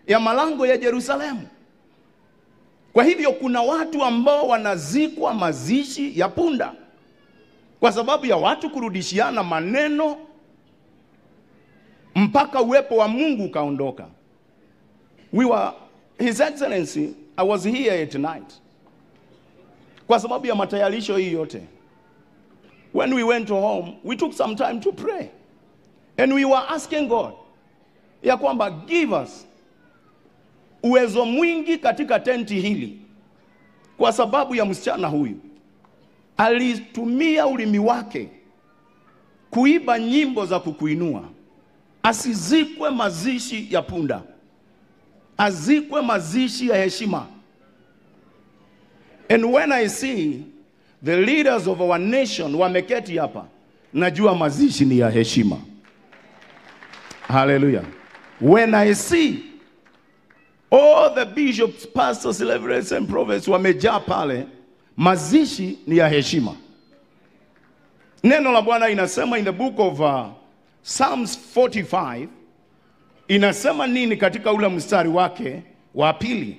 ya malango ya Yerusalemu. Kwa hivyo kuna watu ambao wanazikwa mazishi ya punda kwa sababu ya watu kurudishiana maneno mpaka uwepo wa Mungu kaondoka. We were, His Excellency, I was here at night. Kwa sababu ya matayarisho hii yote. When we went home, we took some time to pray. And we were asking God, ya kwamba give us uwezo mwingi katika tenti hili. Kwa sababu ya msichana huyu. Alitumia ulimi wake kuiba nyimbo za kukuinua. Asizikwe mazishi ya punda. Azikwe mazishi ya heshima. And when I see the leaders of our nation wameketi hapa, najua mazishi ni ya heshima. Hallelujah. When I see all the bishops, pastors, reverends and prophets wamejaa pale, mazishi ni ya heshima. Neno la Bwana inasema in the book of Psalms 45, inasema nini katika ule mstari wake wa pili?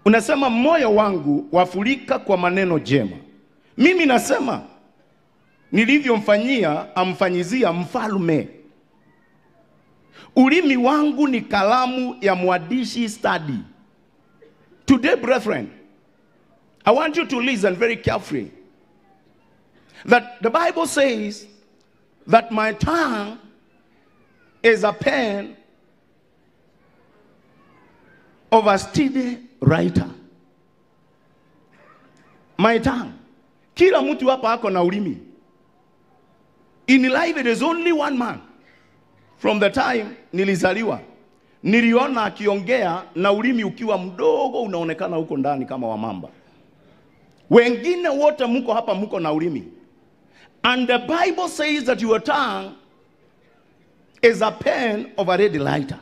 Unasema moyo wangu wafurika kwa maneno jema. Mimi nasema nilivyomfanyia amfanyizia mfalme. Ulimi wangu ni kalamu ya mwandishi stadi. Today, brethren, I want you to listen very carefully. That the Bible says that my tongue is a pen of a steady writer. My tongue. Kila mtu hapa ako na ulimi. In life it is only one man. From the time nilizaliwa, niliona akiongea na ulimi ukiwa mdogo unaonekana huko ndani kama wa mamba. Wengine wote mko hapa mko na ulimi. And the Bible says that your tongue is a pen of a ready writer.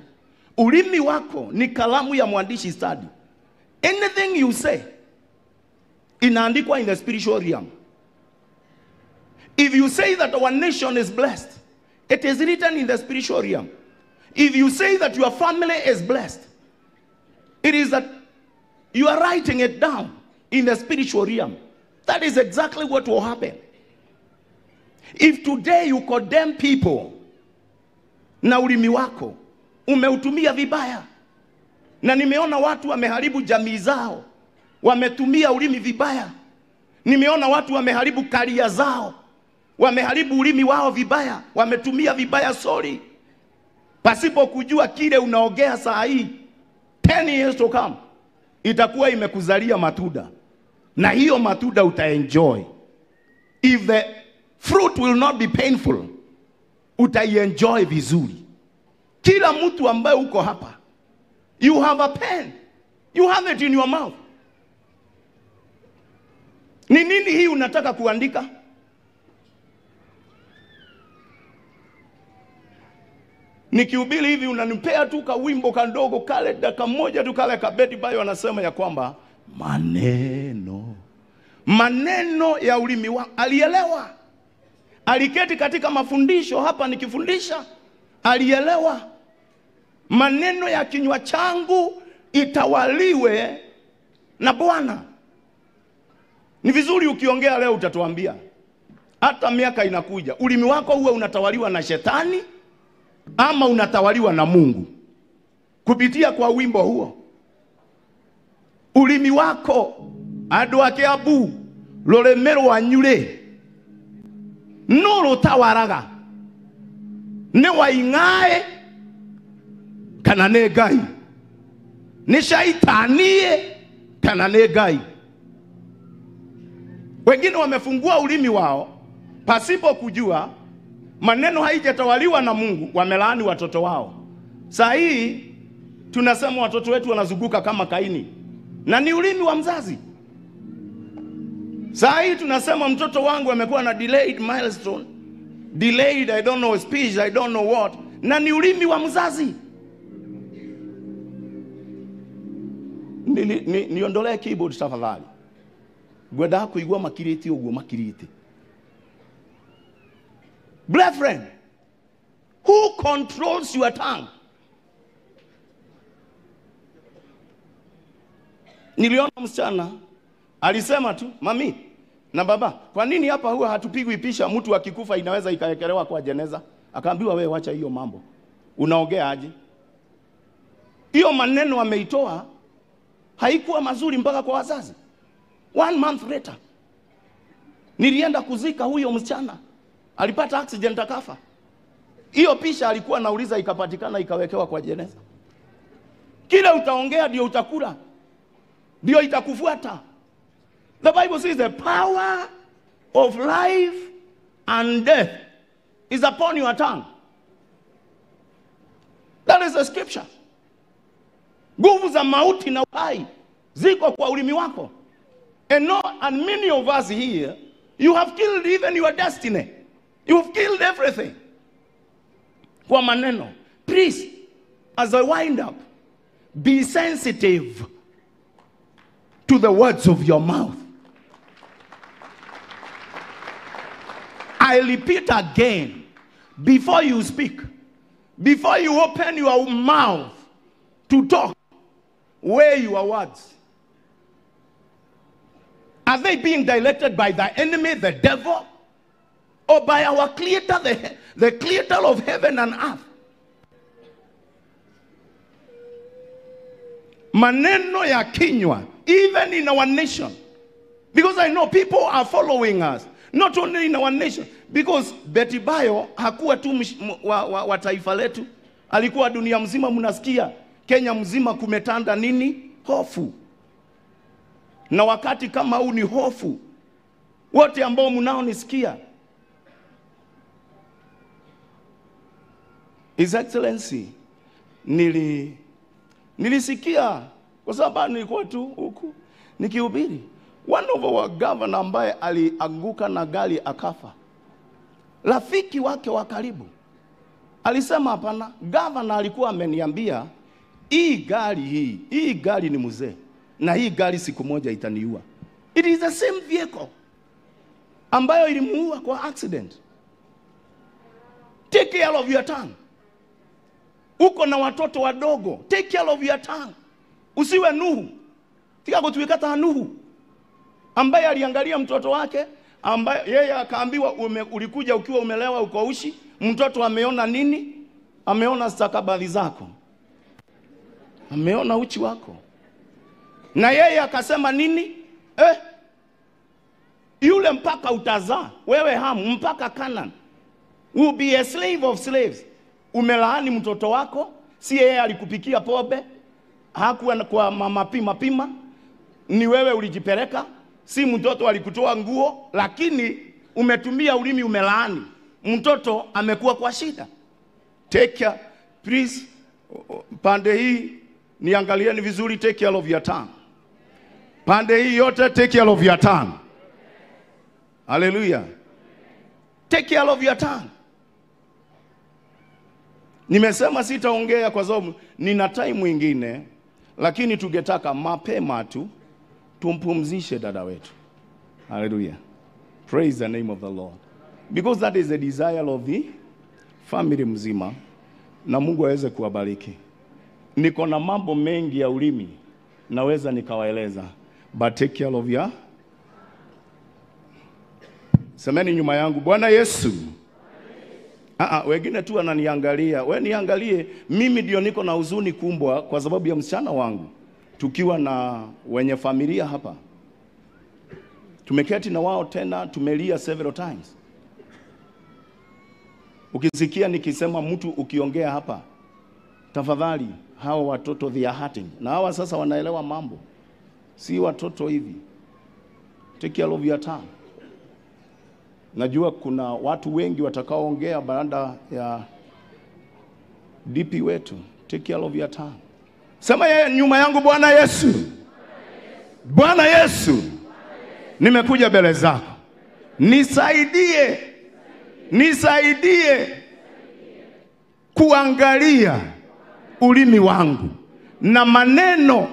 Ulimi wako ni kalamu ya mwandishi stadi. Anything you say inaandikwa in the spiritual realm. If you say that our nation is blessed, it is written in the spiritual realm. If you say that your family is blessed, it is that you are writing it down in the spiritual realm. That is exactly what will happen. If today you condemn people, na ulimi wako umeutumia vibaya, na nimeona watu wameharibu jamii zao, wametumia ulimi vibaya. Nimeona watu wameharibu karia zao, wameharibu ulimi wao vibaya, wametumia vibaya sorry. Pasipo kujua kile unaongea saa hii, 10 years to come, itakuwa imekuzalia matunda. Na hiyo matunda utaenjoy. If the Fruit will not be painful. Utaienjoy vizuri. Kila mtu ambaye uko hapa, you have a pen. You have it in your mouth. Ni nini hii unataka kuandika? Nikihubiri hivi unanipea tu ka wimbo kandogo kale dakika moja tu kale ka Betty Bayo anasema ya kwamba maneno ya ulimi wangu. Alielewa. Aliketi katika mafundisho hapa nikifundisha, alielewa. Maneno ya kinywa changu itawaliwe na Bwana. Ni vizuri ukiongea leo utatuambia. Hata miaka inakuja, ulimi wako uwe unatawaliwa na shetani ama unatawaliwa na Mungu. Kupitia kwa wimbo huo. Ulimi wako andu a Kiambu rurimi rwanyu ri no rutawaraga ni waing'ae kana ni Ngai, ni shaitani kana ni Ngai. Wengine wamefungua ulimi wao pasipo kujua, maneno haijatawaliwa na Mungu, wamelaani watoto wao. Saa hii tunasema watoto wetu wanazunguka kama Kaini, na ni ulimi wa mzazi. Saa hii tunasema mtoto wangu amekuwa na delayed milestone, delayed I don't know speech, I don't know what, na ni ulimi wa mzazi. Niondolee keyboard tafadhali. Ngwendaga kuigua makirite uguo makirite. Brethren, who controls your tongue? Niliona msichana alisema tu, mami na baba, kwa nini hapa huwa hatupigwi picha? Mtu akikufa inaweza ikaekelewa kwa jeneza. Akaambiwa wewe wacha hiyo mambo. Unaongea aje? Hiyo maneno ameitoa haikuwa mazuri mpaka kwa wazazi. 1 month later nilienda kuzika huyo msichana. Alipata accident akafa. Hiyo picha alikuwa nauliza ikapatikana ikawekewa kwa jeneza. Kile utaongea ndio utakula. Ndio itakufuata. The Bible says the power of life and death is upon your tongue. That is the scripture. Nguvu za mauti na uhai ziko kwa ulimi wako. And no, and many of us here, you have killed even your destiny. You have killed everything. Kwa maneno. Please, as I wind up, be sensitive to the words of your mouth. I repeat again, before you speak, before you open your mouth to talk, weigh your words. Are they being directed by the enemy, the devil, or by our creator, the creator of heaven and earth? Maneno ya kinywa, even in our nation, because I know people are following us, not only in our nation, because Betty Bayo hakuwa tu wa taifa letu, alikuwa dunia mzima. Mnasikia Kenya mzima kumetanda nini? Hofu. Na wakati kama huu ni hofu. Wote ambao mnaonisikia, His Excellency, nilisikia kwa sababu nilikuwa tu huku nikihubiri, one of our governor ambaye alianguka na gari akafa, rafiki wake wa karibu alisema hapana, governor alikuwa ameniambia hii gari hii gari ni mzee na hii gari siku moja itaniua. It is the same vehicle ambayo ilimuua kwa accident. Take care of your tongue. Uko na watoto wadogo, take care of your tongue. Usiwe Nuhu. Tika kutuweka ta Nuhu ambaye aliangalia mtoto wake, ambaye yeye akaambiwa ulikuja ukiwa umelewa uko ushi, mtoto ameona nini? Ameona stakabadhi zako. Ameona uchi wako. Na yeye akasema nini? Yule mpaka utazaa, wewe Hamu, mpaka Canaan, will be a slave of slaves. Umelaani mtoto wako, si yeye alikupikia pombe, hakuwa kwa mama pima pima, ni wewe ulijipeleka, si mtoto alikutoa nguo, lakini Umetumia ulimi umelaani. Mtoto amekuwa kwa shida. Take care. Please, pande hii niangalieni vizuri, take care of your tongue. Pande hii yote, take care of your tongue. Hallelujah. Take care of your tongue. Nimesema sitaongea kwa sababu nina time mwingine, lakini tungetaka mapema tu tumpumzishe dada wetu. Hallelujah. Praise the name of the Lord. Because that is the desire of the family mzima, na Mungu aweze kuwabariki. Niko na mambo mengi ya ulimi naweza nikawaeleza, but take care of your. Semeni nyuma yangu, Bwana Yesu. Wengine tu wananiangalia. Wewe niangalie, mimi ndio niko na huzuni kubwa kwa sababu ya msichana wangu. Tukiwa na wenye familia hapa, tumeketi na wao tena, tumelia several times. Ukisikia nikisema mtu ukiongea hapa, tafadhali hawa watoto they are hurting. Na hawa sasa wanaelewa mambo. Si watoto hivi. Take care of your tongue. Najua kuna watu wengi watakaoongea baada ya DP wetu. Take care of your tongue. Sema yeye nyuma yangu, Bwana Yesu. Bwana Yesu, nimekuja mbele zako. Nisaidie. Nisaidie kuangalia ulimi wangu na maneno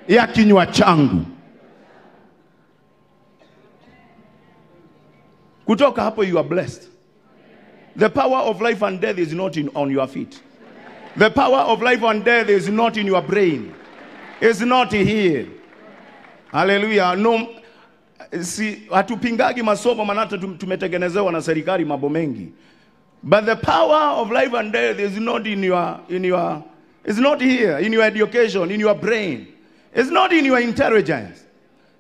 ya kinywa changu. Kutoka hapo you are blessed. The power of life and death is not on your feet. The power of life and death is not in your brain. It's not here. Hallelujah. No, si hatupingagi masomo maana tumetengenezewa na serikali mambo mengi. But the power of life and death is not in your it's not here in your education, in your brain. It's not in your intelligence.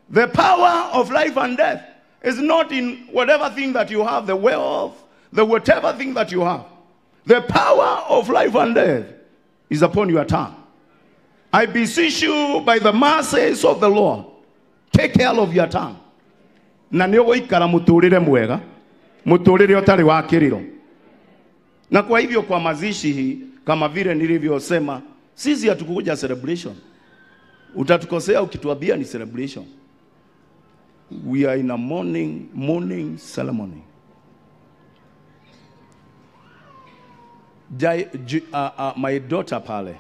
The power of life and death is not in whatever thing that you have, the wealth, the whatever thing that you have. The power of life and death is upon your tongue. I beseech you by the mercies of the Lord, take care of your tongue. Na nĩ ũgũikara mũtũrĩre mwega, mũtũrĩre ũtarĩ wa kĩrĩro. Na kwa hivyo kwa mazishi hii, kama vile nilivyosema, sisi hatukuja celebration. Utatukosea ukituambia ni celebration. We are in a mourning ceremony. My daughter pale,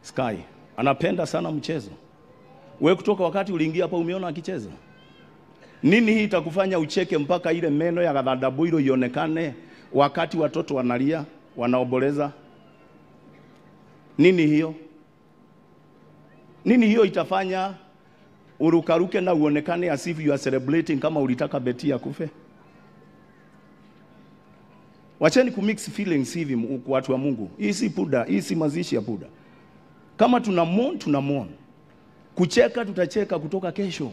Sky, anapenda sana mchezo. Wewe kutoka wakati uliingia hapa umeona akicheza. Nini hii itakufanya ucheke mpaka ile meno ya Gathadabuiro ionekane wakati watoto wanalia, wanaoboleza? Nini hiyo? Nini hiyo itafanya urukaruke na uonekane as if you are celebrating kama ulitaka Betty akufe? Wacheni kumix feelings hivi watu wa Mungu. Hii si puda, hii si mazishi ya puda. Kama tuna mourn, tuna mourn. Kucheka tutacheka kutoka kesho.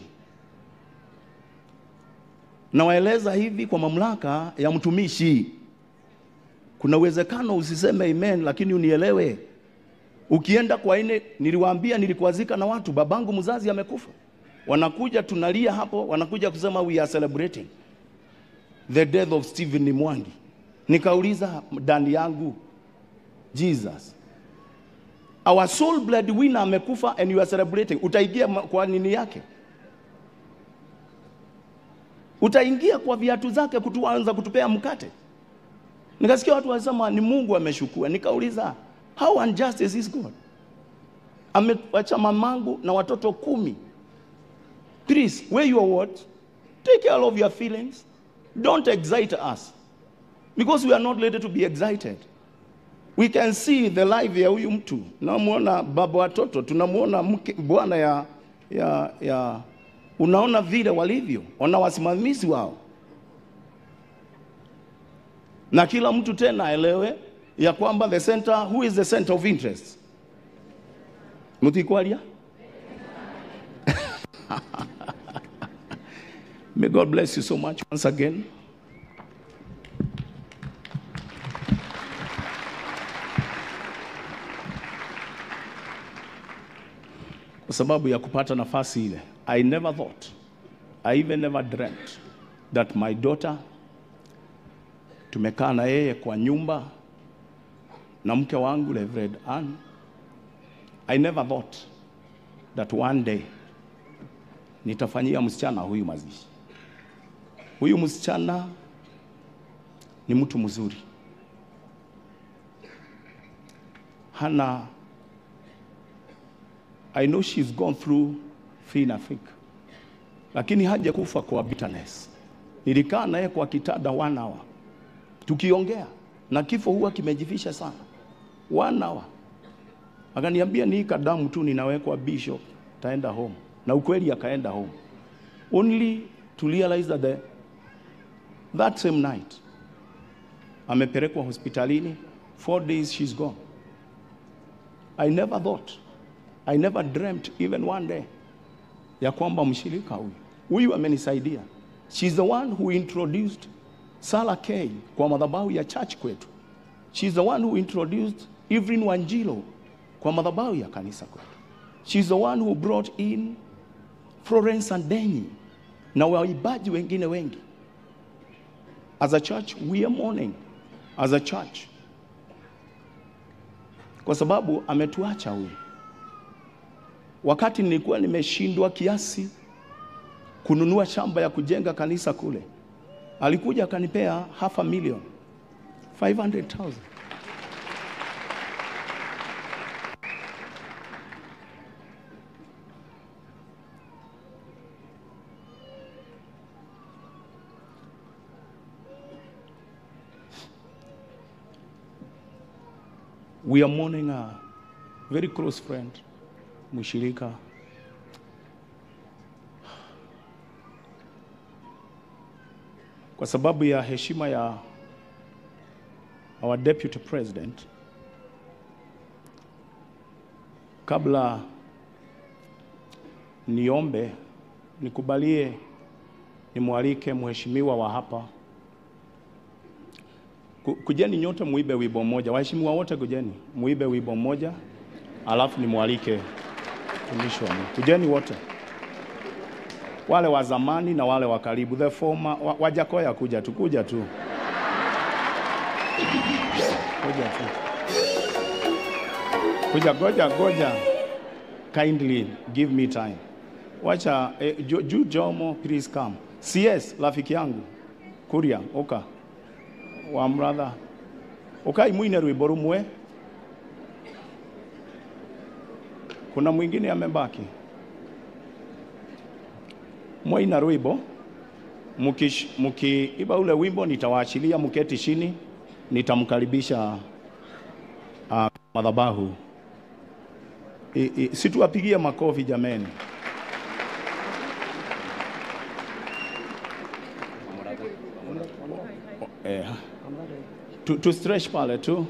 Nawaeleza hivi kwa mamlaka ya mtumishi. Kuna uwezekano usiseme amen lakini unielewe. Ukienda kwa ine, niliwaambia nilikuazika na watu, babangu mzazi amekufa. Wanakuja tunalia hapo, wanakuja kusema we are celebrating the death of Stephen Mwangi. Nikauliza ndani yangu, Jesus, our soul blood winner amekufa and you are celebrating. Utaingia kwa nini yake? Utaingia kwa viatu zake kutuanza kutupea mkate? Nikasikia watu wanasema ni Mungu ameshukua. Nikauliza, how unjust is this God? Amewacha mamangu na watoto 10. Please, wear your words. Take care of your feelings. Don't excite us. Because we are not ready to be excited. We can see the life ya huyu mtu. Tunamuona baba watoto, tunamuona mke bwana ya unaona vile walivyo, wana wasimamizi wao. Na kila mtu tena aelewe ya kwamba the center, who is the center of interest? Mutikwalia? May God bless you so much once again. Kwa sababu ya kupata nafasi ile, I never thought, I even never dreamt that my daughter Tumekaa na yeye kwa nyumba na mke wangu Reverend Ann. I never thought that one day nitafanyia msichana huyu mazishi. Huyu msichana ni mtu mzuri. Hana, I know she's gone through thin Africa, lakini hajakufa kwa bitterness. Nilikaa naye kwa kitanda 1 hour tukiongea, na kifo huwa kimejifisha sana. 1 hour. Akaniambia ni kadamu tu ninawekwa bishop, taenda home. Na ukweli akaenda home. Only to realize that that same night amepelekwa hospitalini, 4 days she's gone. I never thought, I never dreamt even one day ya kwamba mshirika huyu amenisaidia. She's the one who introduced Sarah K kwa madhabahu ya church kwetu. She's the one who introduced Evelyn Wanjilo kwa madhabahu ya kanisa kwetu. She's the one who brought in Florence Andenyi na waibaji wengine wengi. As a church, we are mourning as a church. Kwa sababu ametuacha huyu. Wakati nilikuwa nimeshindwa kiasi kununua shamba ya kujenga kanisa kule, alikuja akanipea 500,000, 500,000. We are mourning a very close friend, mshirika. Kwa sababu ya heshima ya our deputy president, kabla niombe, nikubalie nimwalike mheshimiwa wa hapa. Kujeni nyote muibe wimbo mmoja. Waheshimiwa wote kujeni muibe wimbo mmoja, alafu nimwalike mtumishi wa Mungu. Kujeni wote. Wale wa zamani na wale wa karibu, the former Wajakoya, kuja tu, kuja tu. Kuja tu. Kuja, goja, goja. Kindly give me time. Wacha Ju Jomo, please come. CS rafiki yangu. Kuria, oka. Wa mratha. Okai mwine rwimbo rumwe. Kuna mwingine amebaki. Mwaina rwimbo, mukiiba ule wimbo nitawaachilia mketi chini, nitamkaribisha madhabahu. Situwapigie makofi jameni. To stretch pale tu.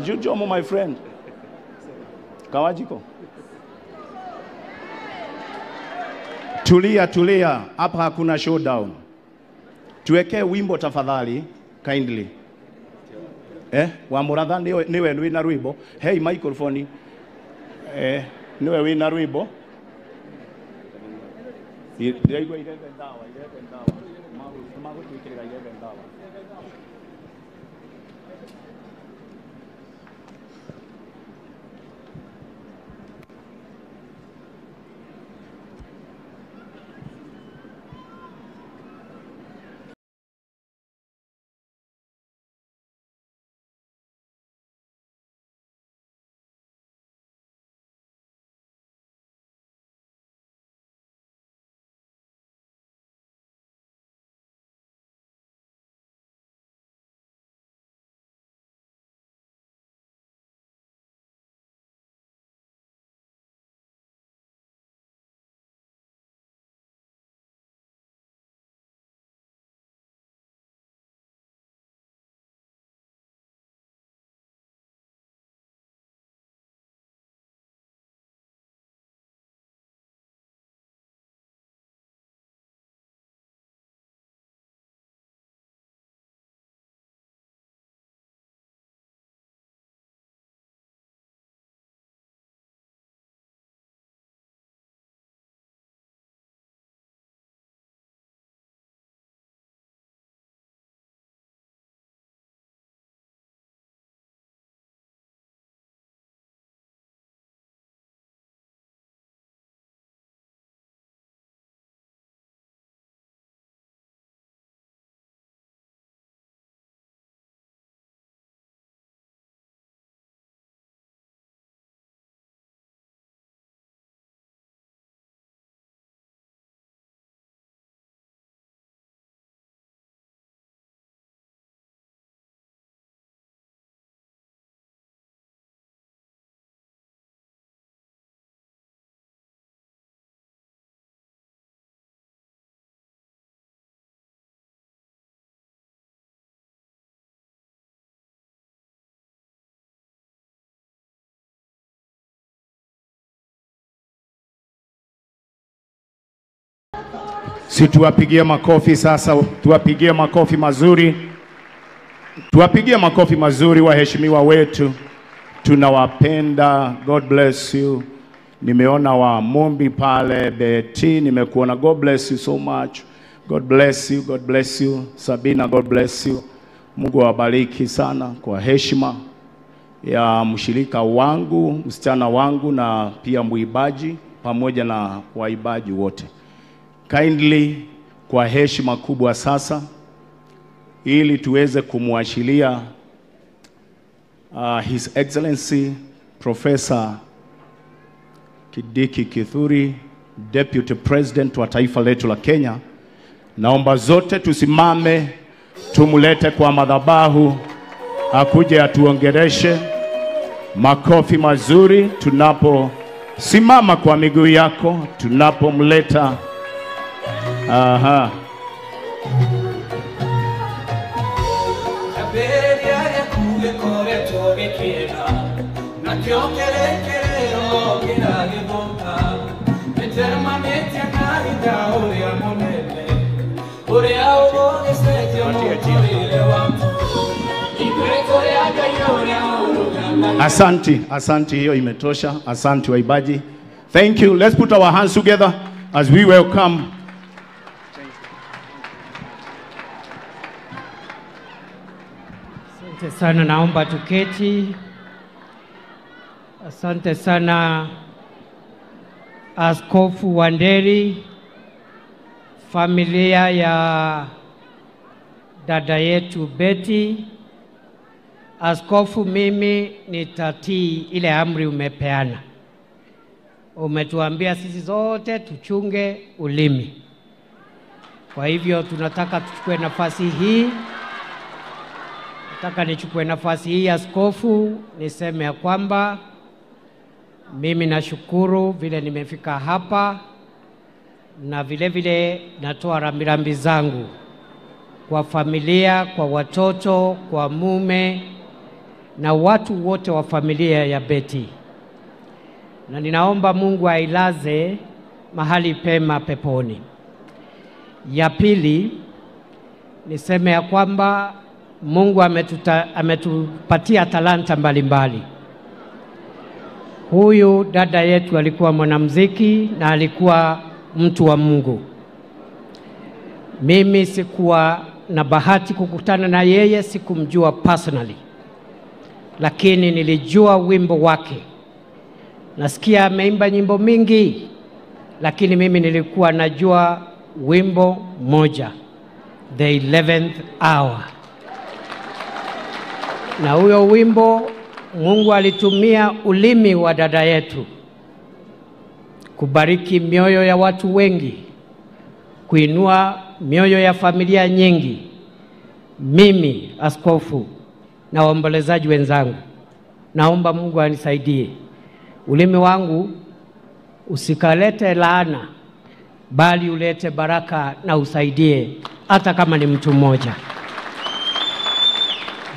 Jujomo, my friend. Kawajiko. Tulia, tulia. Hapa hakuna showdown. Tuwekee wimbo tafadhali, kindly. Wa muratha niwe wina rwimbo. Hey, microphone. Niwe wina rwimbo. Ndiraigua 11 dawa, 11 dawa. Magũtwĩkĩrĩra 11 dawa. Si tuwapigie makofi sasa, tuwapigie makofi mazuri. Tuwapigie makofi mazuri waheshimiwa wetu. Tunawapenda. God bless you. Nimeona wa Mumbi pale, Betty, nimekuona. God bless you so much. God bless you, God bless you. Sabina, God bless you. Mungu awabariki sana kwa heshima ya mshirika wangu, msichana wangu na pia muibaji pamoja na waibaji wote. Kindly, kwa heshima kubwa sasa, ili tuweze kumwashilia His Excellency Professor Kindiki Kithure, Deputy President wa taifa letu la Kenya. Naomba zote tusimame, tumulete kwa madhabahu, akuje atuongereshe. Makofi mazuri tunapo simama kwa miguu yako, tunapomleta. Aha. Asante, asante, hiyo imetosha. Asante waibaji. Thank you. Let's put our hands together as we welcome. Asante sana, naomba tuketi. Asante sana Askofu Wanderi, familia ya dada yetu Betty. Askofu, mimi nitatii ile amri umepeana. Umetuambia sisi zote tuchunge ulimi. Kwa hivyo tunataka tuchukue nafasi hii. Nataka nichukue nafasi hii askofu, niseme ya kwamba mimi nashukuru vile nimefika hapa, na vile vile natoa rambirambi zangu kwa familia, kwa watoto, kwa mume na watu wote wa familia ya Betty. Na ninaomba Mungu ailaze mahali pema peponi. Ya pili, niseme ya kwamba Mungu ametupatia talanta mbalimbali. Huyu dada yetu alikuwa mwanamuziki na alikuwa mtu wa Mungu. Mimi sikuwa na bahati kukutana na yeye, sikumjua personally, lakini nilijua wimbo wake. Nasikia ameimba nyimbo mingi, lakini mimi nilikuwa najua wimbo moja, The 11th Hour. Na huyo wimbo Mungu alitumia ulimi wa dada yetu kubariki mioyo ya watu wengi, kuinua mioyo ya familia nyingi. Mimi askofu na waombolezaji wenzangu, naomba Mungu anisaidie ulimi wangu usikalete laana, bali ulete baraka na usaidie hata kama ni mtu mmoja.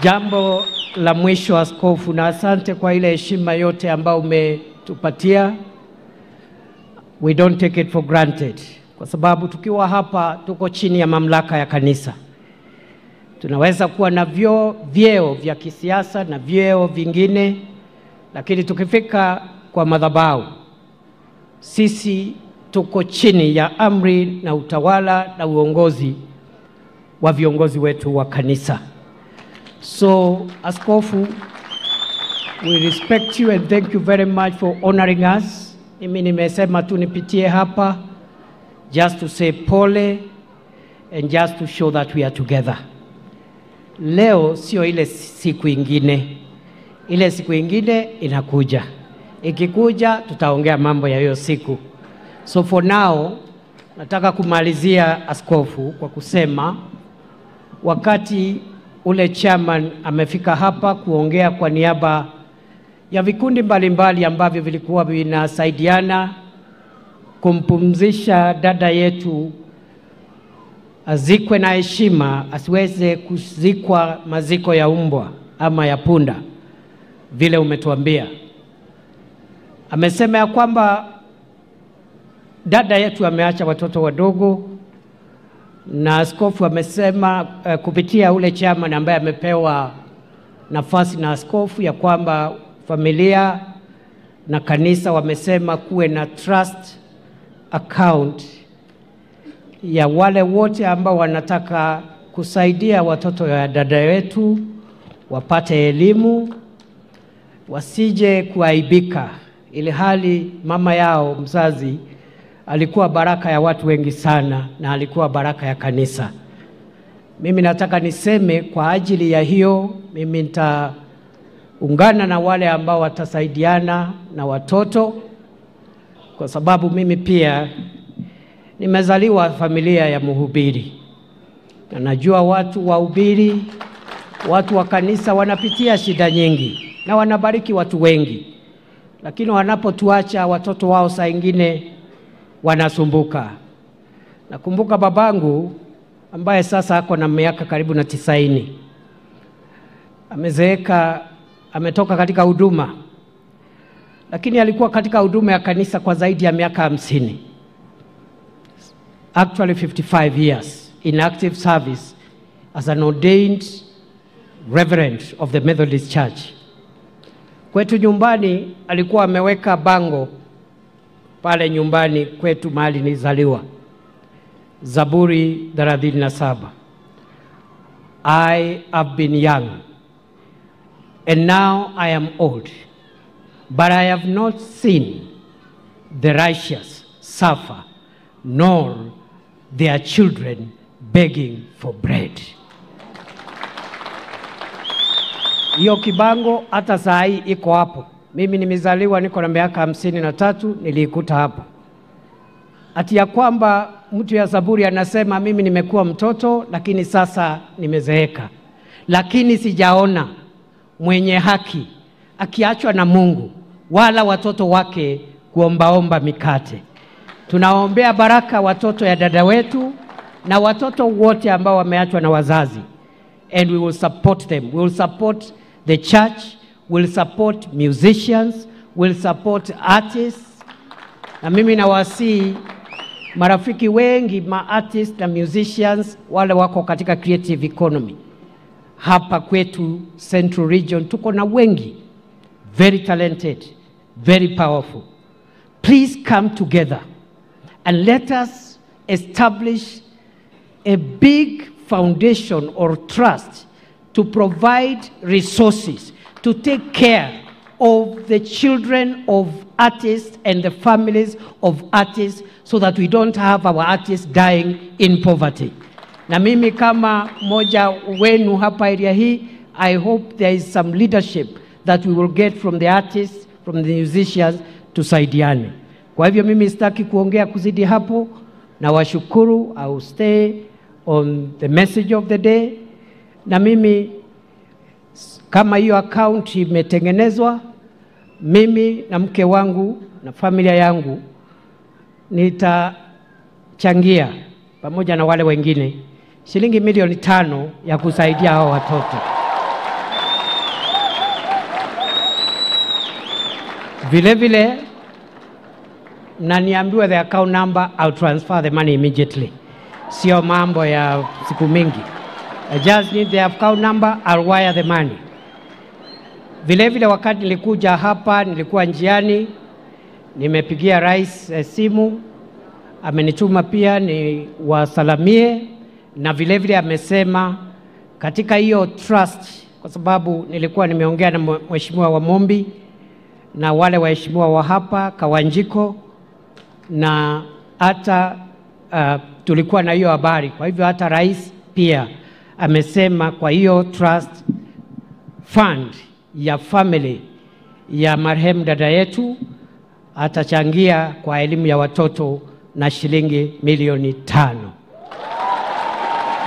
Jambo la mwisho askofu, na asante kwa ile heshima yote ambayo umetupatia. We don't take it for granted, kwa sababu tukiwa hapa tuko chini ya mamlaka ya kanisa. Tunaweza kuwa na vyeo vya kisiasa na vyeo vingine, lakini tukifika kwa madhabahu sisi tuko chini ya amri na utawala na uongozi wa viongozi wetu wa kanisa. So, Askofu, we respect you and thank you very much for honoring us. Mimi nimesema tu nipitie hapa just to say pole and just to show that we are together. Leo sio ile siku ingine. Ile siku ingine inakuja. Ikikuja tutaongea mambo ya hiyo siku. So for now, nataka kumalizia askofu kwa kusema wakati ule chairman amefika hapa kuongea kwa niaba ya vikundi mbalimbali ambavyo vilikuwa vinasaidiana kumpumzisha dada yetu azikwe na heshima, asiweze kuzikwa maziko ya umbwa ama ya punda vile umetuambia. Amesema ya kwamba Dada yetu ameacha watoto wadogo, na askofu amesema kupitia ule chairman ambaye amepewa nafasi na askofu ya kwamba familia na kanisa wamesema kuwe na trust account ya wale wote ambao wanataka kusaidia watoto ya dada yetu wapate elimu, wasije kuaibika, ili hali mama yao mzazi alikuwa baraka ya watu wengi sana na alikuwa baraka ya kanisa. Mimi nataka niseme kwa ajili ya hiyo, mimi nitaungana na wale ambao watasaidiana na watoto, kwa sababu mimi pia nimezaliwa familia ya mhubiri. Na najua watu wahubiri, watu wa kanisa wanapitia shida nyingi na wanabariki watu wengi, lakini wanapotuacha watoto wao saa ingine wanasumbuka. Nakumbuka babangu ambaye sasa ako na miaka karibu na 90. Amezeeka, ametoka katika huduma, lakini alikuwa katika huduma ya kanisa kwa zaidi ya miaka 50. Actually 55 years in active service as an ordained reverend of the Methodist Church. Kwetu nyumbani alikuwa ameweka bango pale nyumbani kwetu mahali nilizaliwa, Zaburi 37. I have been young and now I am old, but I have not seen the righteous suffer, nor their children begging for bread. Hiyo kibango hata saa hii iko hapo. Mimi nimezaliwa niko na miaka 53, niliikuta hapo. Ati ya kwamba mtu ya Zaburi anasema mimi nimekuwa mtoto lakini sasa nimezeeka, lakini sijaona mwenye haki akiachwa na Mungu wala watoto wake kuombaomba mikate. Tunaombea baraka watoto ya dada wetu na watoto wote ambao wameachwa na wazazi, and we will support them. We will support the church, we'll support musicians, we'll support artists. Na mimi nawasihi marafiki wengi ma artists na musicians wale wako katika creative economy. Hapa kwetu Central Region tuko na wengi very talented, very powerful. Please come together and let us establish a big foundation or trust to provide resources to take care of the children of artists and the families of artists, so that we don't have our artists dying in poverty. Na mimi kama moja wenu hapa area hii, I hope there is some leadership that we will get from the artists, from the musicians, tusaidiane. Kwa hivyo mimi sitaki kuongea kuzidi hapo, na washukuru. I will stay on the message of the day. Na mimi kama hiyo account imetengenezwa, mimi na mke wangu na familia yangu nitachangia pamoja na wale wengine shilingi milioni 5 ya kusaidia hao watoto. Vile vile na niambiwe the account number, I'll transfer the money immediately. Sio mambo ya siku mingi. I just need the account number, I'll wire the money. Vile vile wakati nilikuja hapa, nilikuwa njiani, nimepigia rais simu, amenituma pia ni wasalamie, na vile vile amesema katika hiyo trust, kwa sababu nilikuwa nimeongea na mheshimiwa wa Mombi na wale waheshimiwa wa hapa Kawanjiko, na hata tulikuwa na hiyo habari. Kwa hivyo hata rais pia amesema kwa hiyo trust fund ya family ya marehemu dada yetu atachangia kwa elimu ya watoto na shilingi milioni 5.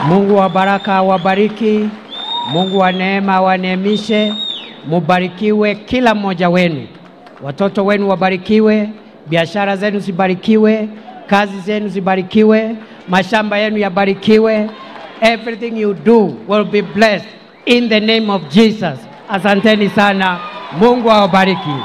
Mungu wa baraka awabariki, Mungu wa neema awaneemishe, mubarikiwe kila mmoja wenu. Watoto wenu wabarikiwe, biashara zenu zibarikiwe, kazi zenu zibarikiwe, mashamba yenu yabarikiwe. Everything you do will be blessed in the name of Jesus. Asanteni sana. Mungu awabariki.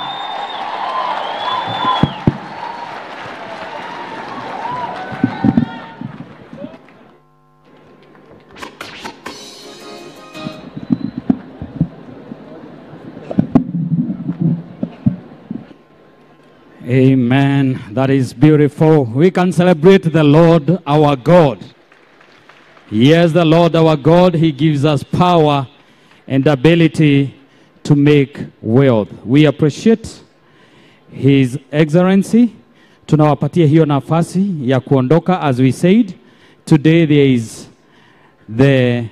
Amen. That is beautiful. We can celebrate the Lord our God. Yes, the Lord our God, He gives us power and ability to make wealth. We appreciate His Excellency. Tunawapatia hiyo nafasi ya kuondoka. As we said, today there is the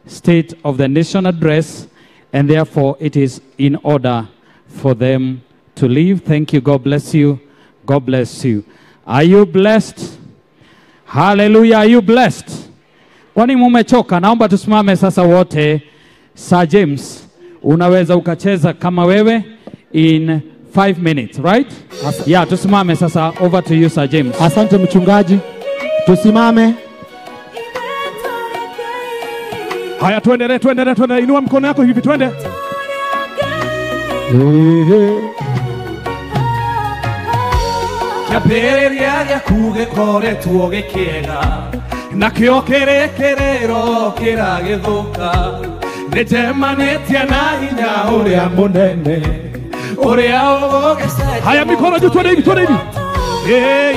State of the Nation address, and therefore it is in order for them to leave. Thank you. God bless you. God bless you. Are you blessed? Hallelujah. Are you blessed? Kwani mumechoka? Naomba tusimame sasa wote. Sir James, unaweza ukacheza kama wewe in 5 minutes, right? Yeah, tusimame sasa. Over to you, Sir James. Asante mchungaji. Tusimame. Haya, tuendelee, tuendelee, tuendelee. Inua mkono yako hivi, twende. Kĩambĩrĩria gĩaku gĩkoretwo gĩkĩega, nakĩo kĩrĩkĩrĩro kĩragĩthũka. Nĩnjemanĩtie na hinya ũrĩa mũnene, ũrĩa ũgũgĩcenjia. Haya, mikono juu, twende hivi, twende hivi.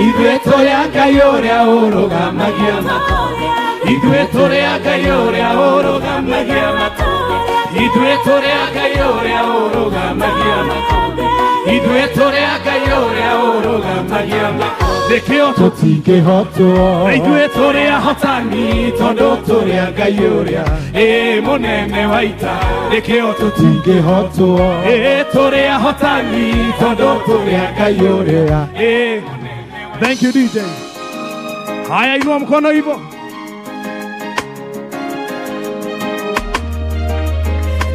Ithuĩ tũrĩ a Ngai ũrĩa ũrũgamagia matonga. Ithuĩ tũrĩ a Ngai ũrĩa ũrũgamagia matonga. Ithuĩ tũrĩ a Ngai ũrĩa ũrũgamagia matonga. Ithuĩ tũrĩ a Ngai ũrĩa ũrũgamagia matonga. Nĩkĩo tũtingĩhotwo. Ithuĩ tũrĩ ahotani tondũ tũrĩ a Ngai ũrĩa mũnene wa ita. Nĩkĩo tũtingĩhotwo. Tũrĩ ahotani tondũ tũrĩ a Ngai ũrĩa. Thank you, DJ. Haya, inua mkono hivyo.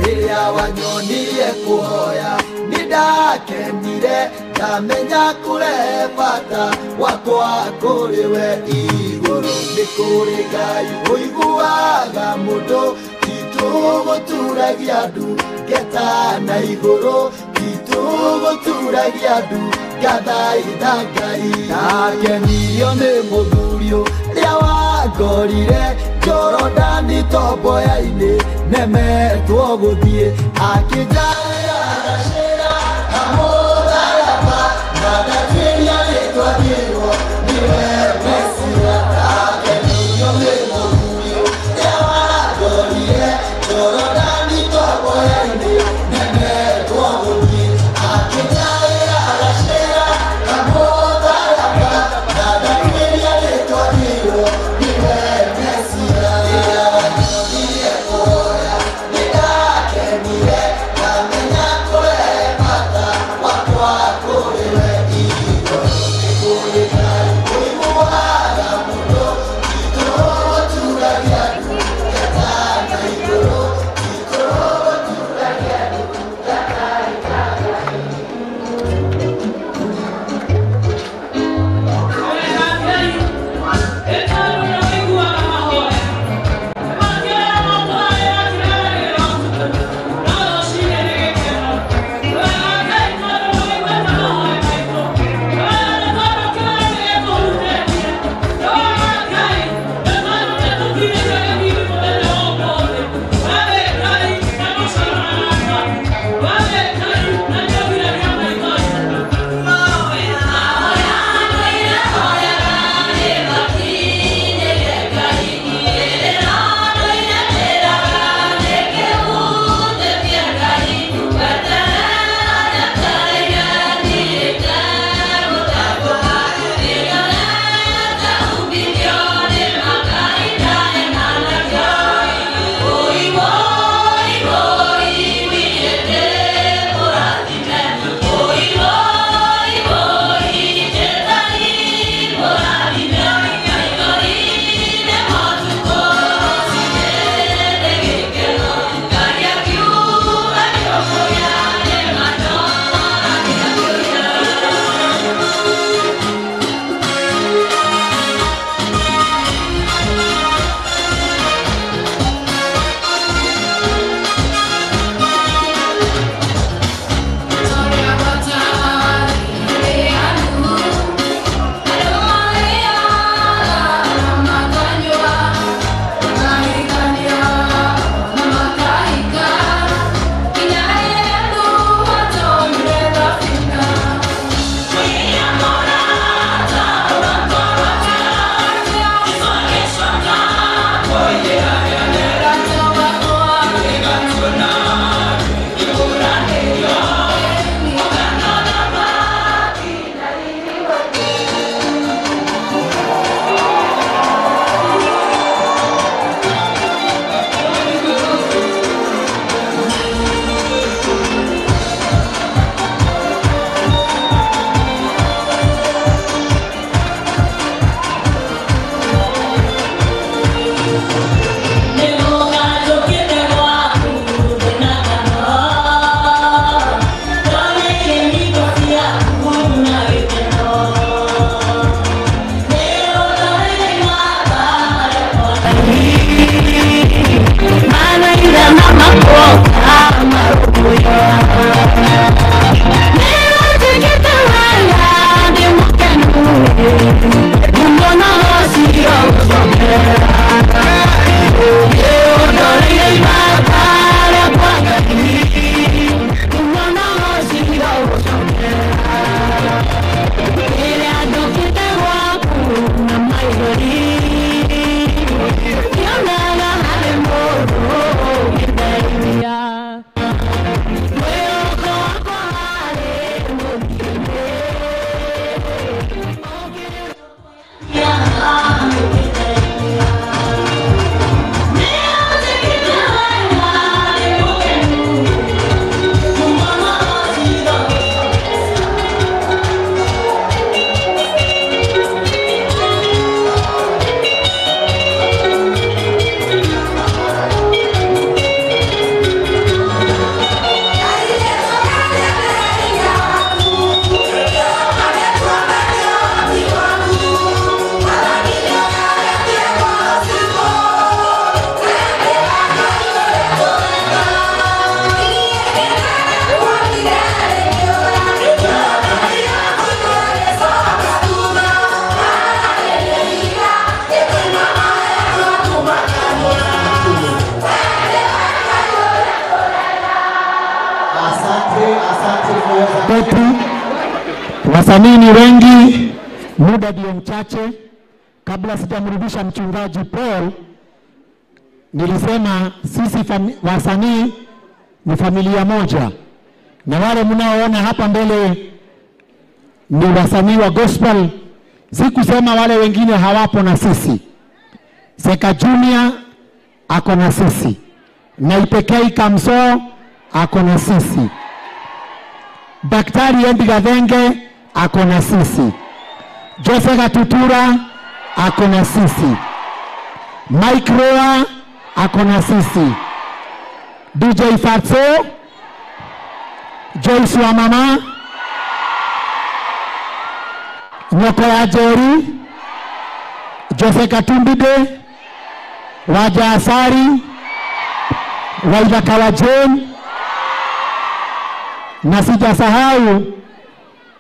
Rĩrĩa wanyonirie kũhoya nĩndakenire, ndamenya kũrehe bata wakwa kũrĩ we igũrũ. Nĩ kũrĩ Ngai ũiguaga mũndũ, ti tũgũturagia ndu ngeta na igũrũ, ti tũgũturagia ndu ngathaitha Ngai. Ndakenirio nĩ mũthuri ũrĩa wangorire Jorodani tomboya-inĩ, nemetwo gũthiĩ akĩnjarĩra gacĩra na mũtharaba, na ndatuĩria rĩtwa ngĩrwo nĩwe Mesia. Ndakenirio nĩ mũthuri ũrĩa wangorire Jorodani tomboya-inĩ, nemetwo gũthiĩ akĩnjarĩra gacĩra na mũtharaba, na ndatuĩria rĩtwa ngĩrwo nĩwe Mesia. Rĩrĩa wanyonirie kũhoya nĩndakenire, ndamenya kũrehe bata wakwa kũrĩ we igũrũ. Nĩ kũrĩ Ngai ũiguaga mũndũ, ti tũgũturagia ndu ngeta na igũrũ, ti tũgũturagia ndu ngathaitha Ngai. Wasanii ni wengi, muda ndio mchache. Kabla sijamrudisha mchungaji Paul, nilisema sisi wasanii ni familia moja, na wale mnaoona hapa mbele ni wasanii wa gospel. Sikusema wale wengine hawapo na sisi. Seka Junior ako na sisi, Naipekei Kamso ako na sisi, Daktari Endi Gathenge ako na sisi, Jose Gatutura ako na sisi, Mike Roa ako na sisi, DJ Fatso, Joyce wa mama, Nyoko ya Jerry, Jose Katumbide, Waja Asari, Waida Kawa Jane, na sijasahau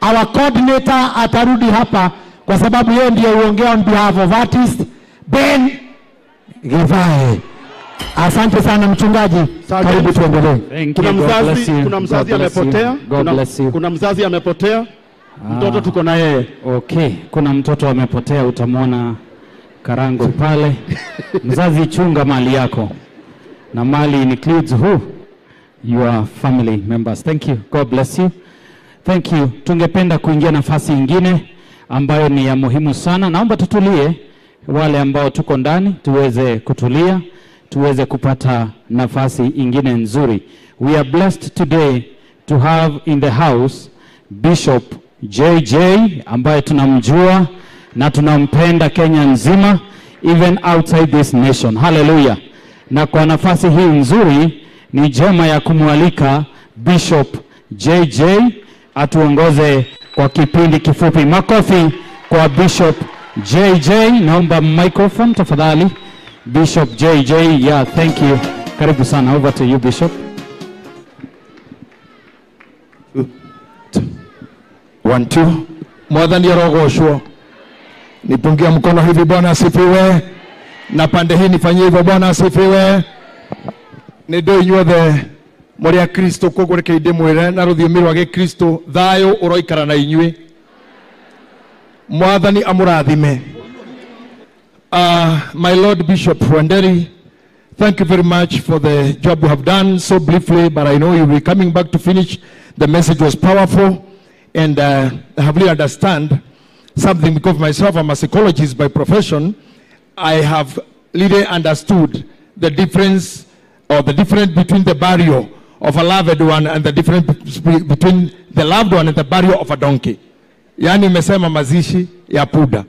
our coordinator atarudi hapa kwa sababu yeye ndiye huongea on behalf of artist, Ben Givae. Asante sana mchungaji, karibu tuendelee. Kuna mzazi amepotea, kuna mzazi amepotea, mtoto tuko na yeye. Okay, kuna mtoto amepotea, utamwona Karango pale. Mzazi, chunga mali yako, na mali includes who? Your family members. Thank you. God bless you. Thank you. Tungependa kuingia nafasi nyingine ambayo ni ya muhimu sana. Naomba tutulie, wale ambao tuko ndani tuweze kutulia, tuweze kupata nafasi ingine nzuri. We are blessed today to have in the house Bishop JJ ambaye tunamjua na tunampenda Kenya nzima, even outside this nation. Hallelujah. Na kwa nafasi hii nzuri ni jema ya kumwalika Bishop JJ atuongoze kwa kipindi kifupi. Makofi kwa Bishop JJ. Naomba microphone tafadhali. Bishop JJ, yeah, thank you. Karibu sana. Over to you, Bishop. 1 2. Mwathani arogoshwo. Nipungia mkono hivi, Bwana asifiwe. Na pande hii nifanyie hivyo, Bwana asifiwe. Nĩ ndũĩ inyuothe mũrĩ a Kristo, koguo reke ndĩmwĩre na rũthiomi rwa gĩkristo, thayũ ũroikara na inyuĩ. Mwathani amũrathime. My Lord Bishop Wanderi, thank you very much for the job you have done so briefly, but I know you'll be coming back to finish. The message was powerful, and I have really understand something because myself, I'm a psychologist by profession. I have really understood the difference, or the difference between the burial of a loved one and the difference between the loved one and the burial of a donkey. Yani nimesema mazishi ya punda.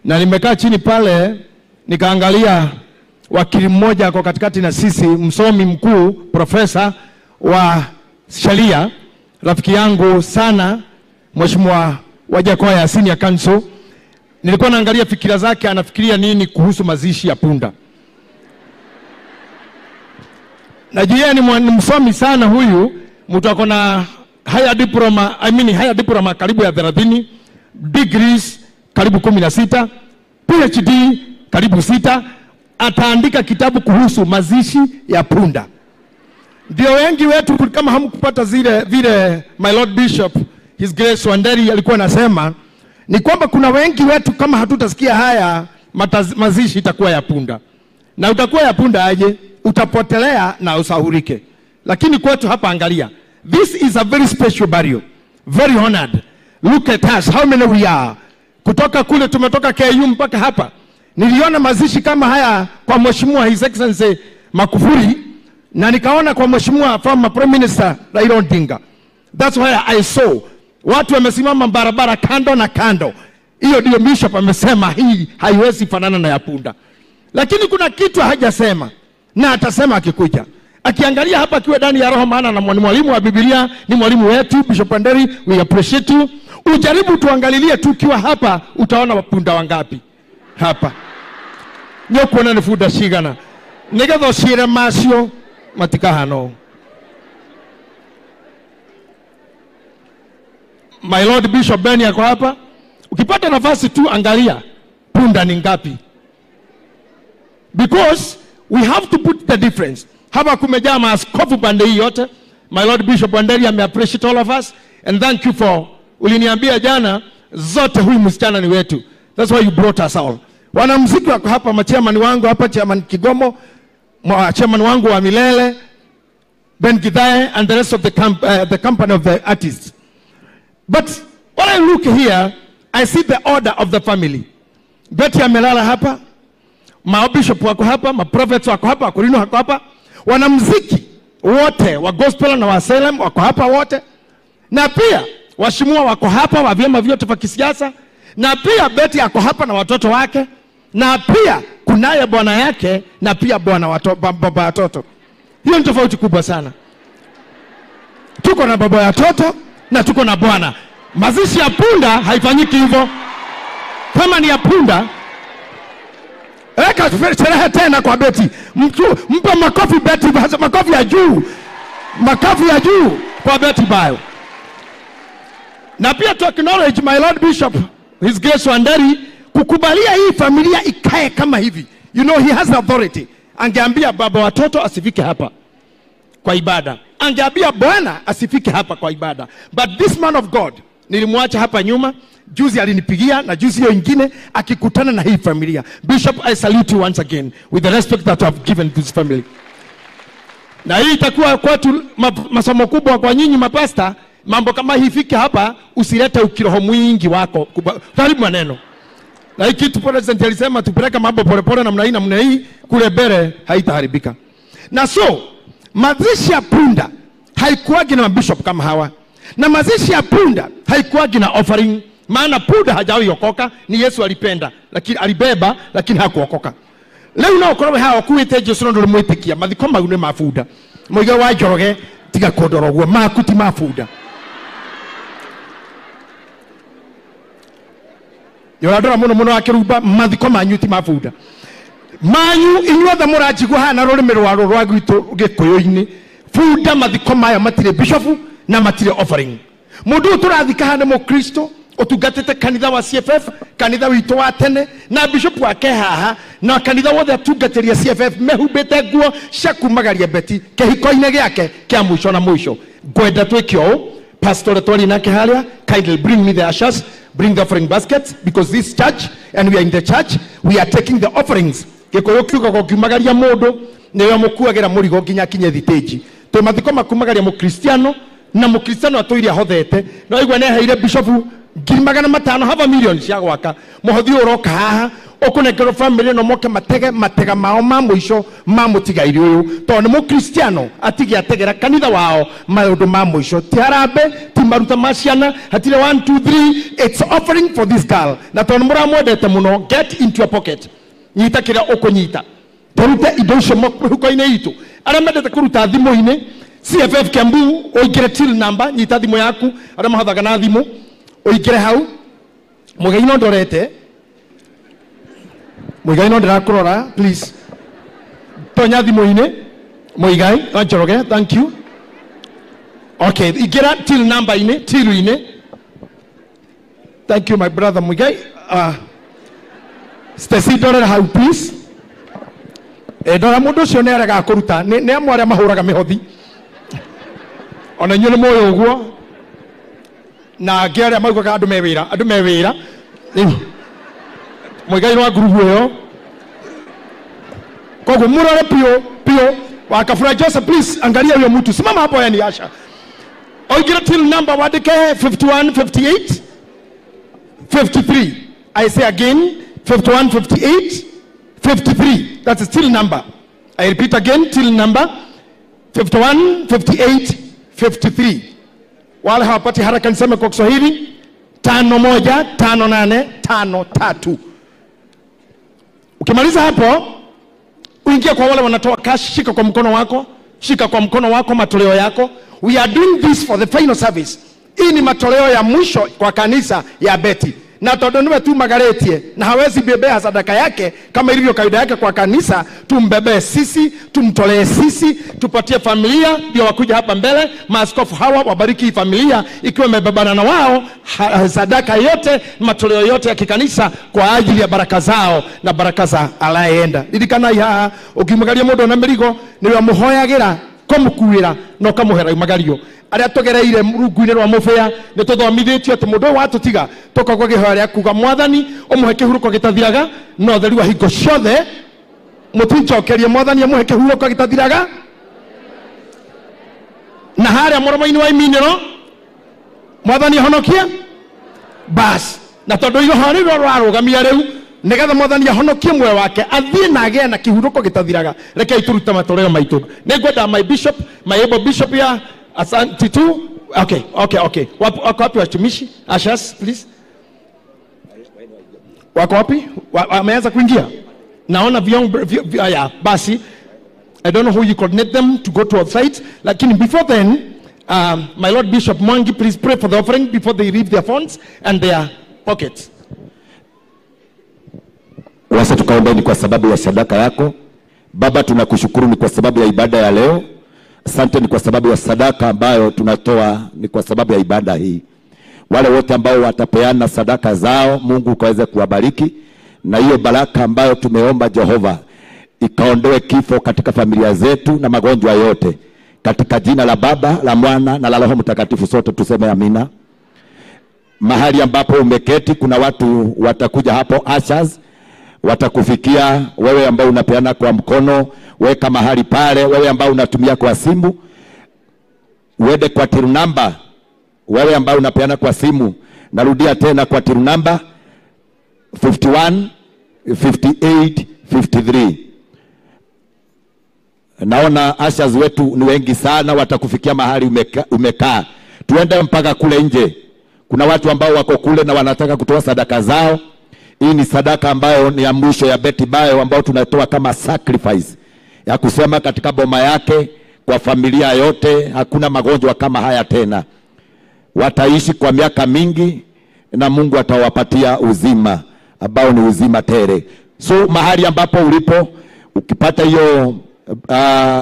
Na nimekaa chini pale nikaangalia wakili mmoja kwa katikati na sisi, msomi mkuu, profesa wa sheria, rafiki yangu sana, Mheshimiwa Wajakoya, senior counsel. Nilikuwa naangalia fikira zake, anafikiria nini kuhusu mazishi ya punda. Najua ni msomi sana huyu, mtu ako na higher diploma, higher diploma karibu ya 30, degrees karibu 16, PhD karibu 6, ataandika kitabu kuhusu mazishi ya punda. Ndio wengi wetu kama hamkupata zile vile my Lord Bishop His Grace Wanderi alikuwa anasema, ni kwamba kuna wengi wetu kama hatutasikia haya, mazishi itakuwa ya punda. Na utakuwa ya punda aje? Utapotelea na usahurike. Lakini kwetu hapa angalia, this is a very special burial, very honored. Look at us, how many we are. Kutoka kule tumetoka KU mpaka hapa. Niliona mazishi kama haya kwa Mheshimiwa His Excellency Makufuri, na nikaona kwa Mheshimiwa former Prime Minister Raila Odinga. That's why I saw watu wamesimama barabara kando na kando. Hiyo ndio Bishop amesema hii haiwezi fanana na ya punda. Lakini kuna kitu hajasema, na atasema akikuja. Akiangalia hapa akiwa ndani ya roho, maana na mwalimu wa Biblia, ni mwalimu wetu Bishop Wanderi, we appreciate you. Ujaribu tuangalilie tu ukiwa hapa, utaona wapunda wangapi hapa. Nyokuona ni funda shigana. Nigetha cire macio matikahano. My Lord Bishop Ben yako hapa. Ukipata nafasi tu angalia punda ni ngapi. Because we have to put the difference. Hapa kumejaa maaskofu pande hii yote. My Lord Bishop Wanderi ame appreciate all of us, and thank you for Uliniambia jana zote huyu msichana ni wetu. That's why you brought us all. Wanamuziki wako hapa, machairman wangu hapa, chairman Kigomo, chairman wangu wa Milele, Ben Githae, and the rest of the company of the artists. But when I look here, I see the order of the family. Betty amelala hapa, mabishop wako hapa, maprophets wako hapa, wakorino wako hapa, wanamuziki wote wa gospel na wa Salem wako hapa wote, na pia washimua wako hapa wa vyama vyote vya kisiasa, na pia Betty ako hapa na watoto wake, na pia kunaye bwana yake, na pia bwana baba watoto. Hiyo ni tofauti kubwa sana. Tuko na baba watoto na tuko na bwana. Mazishi ya punda haifanyiki hivyo. Kama ni ya punda, weka sherehe tena kwa Betty. Mpe makofi Betty, makofi ya juu. Makofi ya juu kwa Betty Bayo. Na pia to acknowledge my Lord Bishop, His Grace Wanderi, kukubalia hii familia ikae kama hivi. You know he has the authority. Angeambia baba watoto asifike hapa kwa ibada. Angeambia bwana asifike hapa kwa ibada. But this man of God, nilimwacha hapa nyuma, juzi alinipigia na juzi hiyo ingine akikutana na hii familia. Bishop, I salute you once again with the respect that you have given this family. Na hii itakuwa kwetu masomo kubwa kwa nyinyi mapasta. Mambo kama hii fike hapa, usilete ukiroho mwingi wako. Karibu maneno. Na hii kitu president alisema tupeleka mambo polepole namna hii namna hii, kule mbele haitaharibika. Na so, mazishi ya punda haikuwagi na mabishop kama hawa. Na mazishi ya punda haikuwagi na offering, maana punda hajawahi okoka, ni Yesu alipenda, lakini alibeba lakini hakuokoka. Leo na okorowe hawa kuite Jesu ndo mwitikia, mathiko mau ni mabuda. Muiga wa Njoroge tiga kondorogwo maku ti mabuda. Yoradora muno muno akirumba mathiko manyu ti mabuda. Manyu inyuothe mũranjigua haha na rũrĩmĩ rwa rwa gwitũ gĩkũyũ-inĩ, bunda mathiko maya matirĩ bishofu na matirĩ offering. Mũndũ ũyũ tũrathika haha nĩ mũkristo ũtungatĩte kanitha wa CFF, kanitha witũ wa tene, na bishop wake haha, na kanitha wothe atungatĩria CFF mehumbĩte nguo cia kumagaria Betty kĩhiko-inĩ gĩake kĩa mũico na mũico. Ngwenda twĩke ũũ, Pastor twari nake harĩa, kindly bring me the ushers, bring the offering baskets, because this church, and we are in the church, we are taking the offerings. Gĩkũyũ kiugaga ũkiumagaria mũndũ nĩwe mũkuagĩra mũrigo nginya akinye thitĩnji. Twĩ mathiko makumagaria mũkristiano, na mũkristiano atũire ahothete, no aigua nĩaheire bishofu 500,000, half a million cia gwaka. Mũhothi ũyũ ũroka haha, ũkũnengerwo family no moke matege matega mao ma mũico ma mũtigairĩ ũyũ, tondũ nĩ mũkristiano atige ategera kanitha wao maũndũ ma mũico. Ti harambee, ti maruta ma ciana, hatirĩ 1 2 3, it's offering for this girl. Na tondũ mũramwendete mũno, get into your pocket. Nyita kĩrĩa ũkũnyita, tũrute indo icio mĩhuko-inĩ itũ. Arĩa mendete kũruta thimũ-inĩ, CFF Kiambu, ũingĩre till number, nyita thimũ yaku, arĩa mahothaga na thimũ, ũingĩre hau. Mũgeni no ndorete, Muigai no ndĩrakũrora, please. Tonya thimũ-inĩ, Muigai, wa Njoroge, thank you. Okay, ingĩra till number-inĩ, till-inĩ. Thank you my brother Muigai. Stacy ndorera hau please. Ndora mũndũ ũcio nĩ aregaga kũruta, nĩ amwe arĩa mahũraga mĩhothi. Ona inyuĩ nĩ mũĩ ũguo. Na angĩ arĩa maugaga andũ me wĩra, andũ me wĩra. Muigai wa ngurubu ĩyo. Koguo mũrore piũ piũ. Wa Kafura Joseph, please angalia huyo mtu. Simama hapo yani Asha. Oigira till number wandike 51 58 53. I say again 51 58 53. That's a till number. I repeat again, till number 51 58 53. Wale hawapati haraka niseme kwa Kiswahili, 51 58 53. Ukimaliza hapo, uingie kwa wale wanatoa cash, shika kwa mkono wako, shika kwa mkono wako matoleo yako. We are doing this for the final service. Hii ni matoleo ya mwisho kwa kanisa ya Betty. Na tondu niwe tu magaretie na hawezi bebea sadaka yake kama ilivyo kawaida yake kwa kanisa, tumbebee sisi, tumtolee sisi, tupatie familia ndio wakuja hapa mbele. Maaskofu hawa wabariki familia ikiwa imebebana na wao sadaka yote, matoleo yote ya kikanisa kwa ajili ya baraka zao na baraka za alayeenda. Ririkana haha ukimagaria mundu na mirigo niwe muhoyagira Komukuira no kamuhera imagario. Aria tugereire rungu-inĩ rwa mũbĩa nĩ tũthomithĩtio atĩ mũndũ ũyũ watũtiga tũkagwa kĩhoya rĩa kuga mwathani ũmũhe kĩhurũko gĩtathiraga na ũtheri wa hingo ciothe. Mũtinjokerie mwathani amũhe kĩhurũko gĩtathiraga na harĩa mũromo-inĩ wa iminĩro mwathani ahonokie bas. Na tondũ iroho rĩu rũrarũgamia rĩu nigetha mwathani ahonokie muoyo wake athiĩ na agĩe na kĩhurũko gĩtathiraga. Rekei tũrute matũrĩro maitũ. Nĩngwenda my bishop, my able bishop ya asante tu. Okay, okay, okay. Wako wapi watumishi? Ushers, please. Wako wapi? Wameanza kuingia? Naona ya, basi. I don't know who you coordinate them to go to outside. Lakini before then, my Lord Bishop Mwangi, please pray for the offering before they leave their phones and their pockets. Wacha tukaombe ni kwa sababu ya sadaka yako. Baba, tunakushukuru ni kwa sababu ya ibada ya leo. Asante ni kwa sababu ya sadaka ambayo tunatoa ni kwa sababu ya ibada hii. Wale wote ambao watapeana sadaka zao, Mungu ukaweze kuwabariki. Na hiyo baraka ambayo tumeomba Jehova ikaondoe kifo katika familia zetu na magonjwa yote. Katika jina la Baba, la Mwana na la Roho Mtakatifu sote tuseme amina. Mahali ambapo umeketi kuna watu watakuja hapo, ushers watakufikia. Wewe ambao unapeana kwa mkono, weka mahali pale. Wewe ambao unatumia kwa simu, uende kwa till number. Wewe ambao unapeana kwa simu, narudia tena kwa till number 51 58 53. Naona ushers wetu ni wengi sana, watakufikia mahali umekaa. Tuende mpaka kule nje. Kuna watu ambao wako kule na wanataka kutoa sadaka zao. Hii ni sadaka ambayo ni ya mwisho ya Betty Bayo ambayo tunatoa kama sacrifice ya kusema katika boma yake, kwa familia yote hakuna magonjwa kama haya tena. Wataishi kwa miaka mingi na Mungu atawapatia uzima ambao ni uzima tele. So mahali ambapo ulipo, ukipata hiyo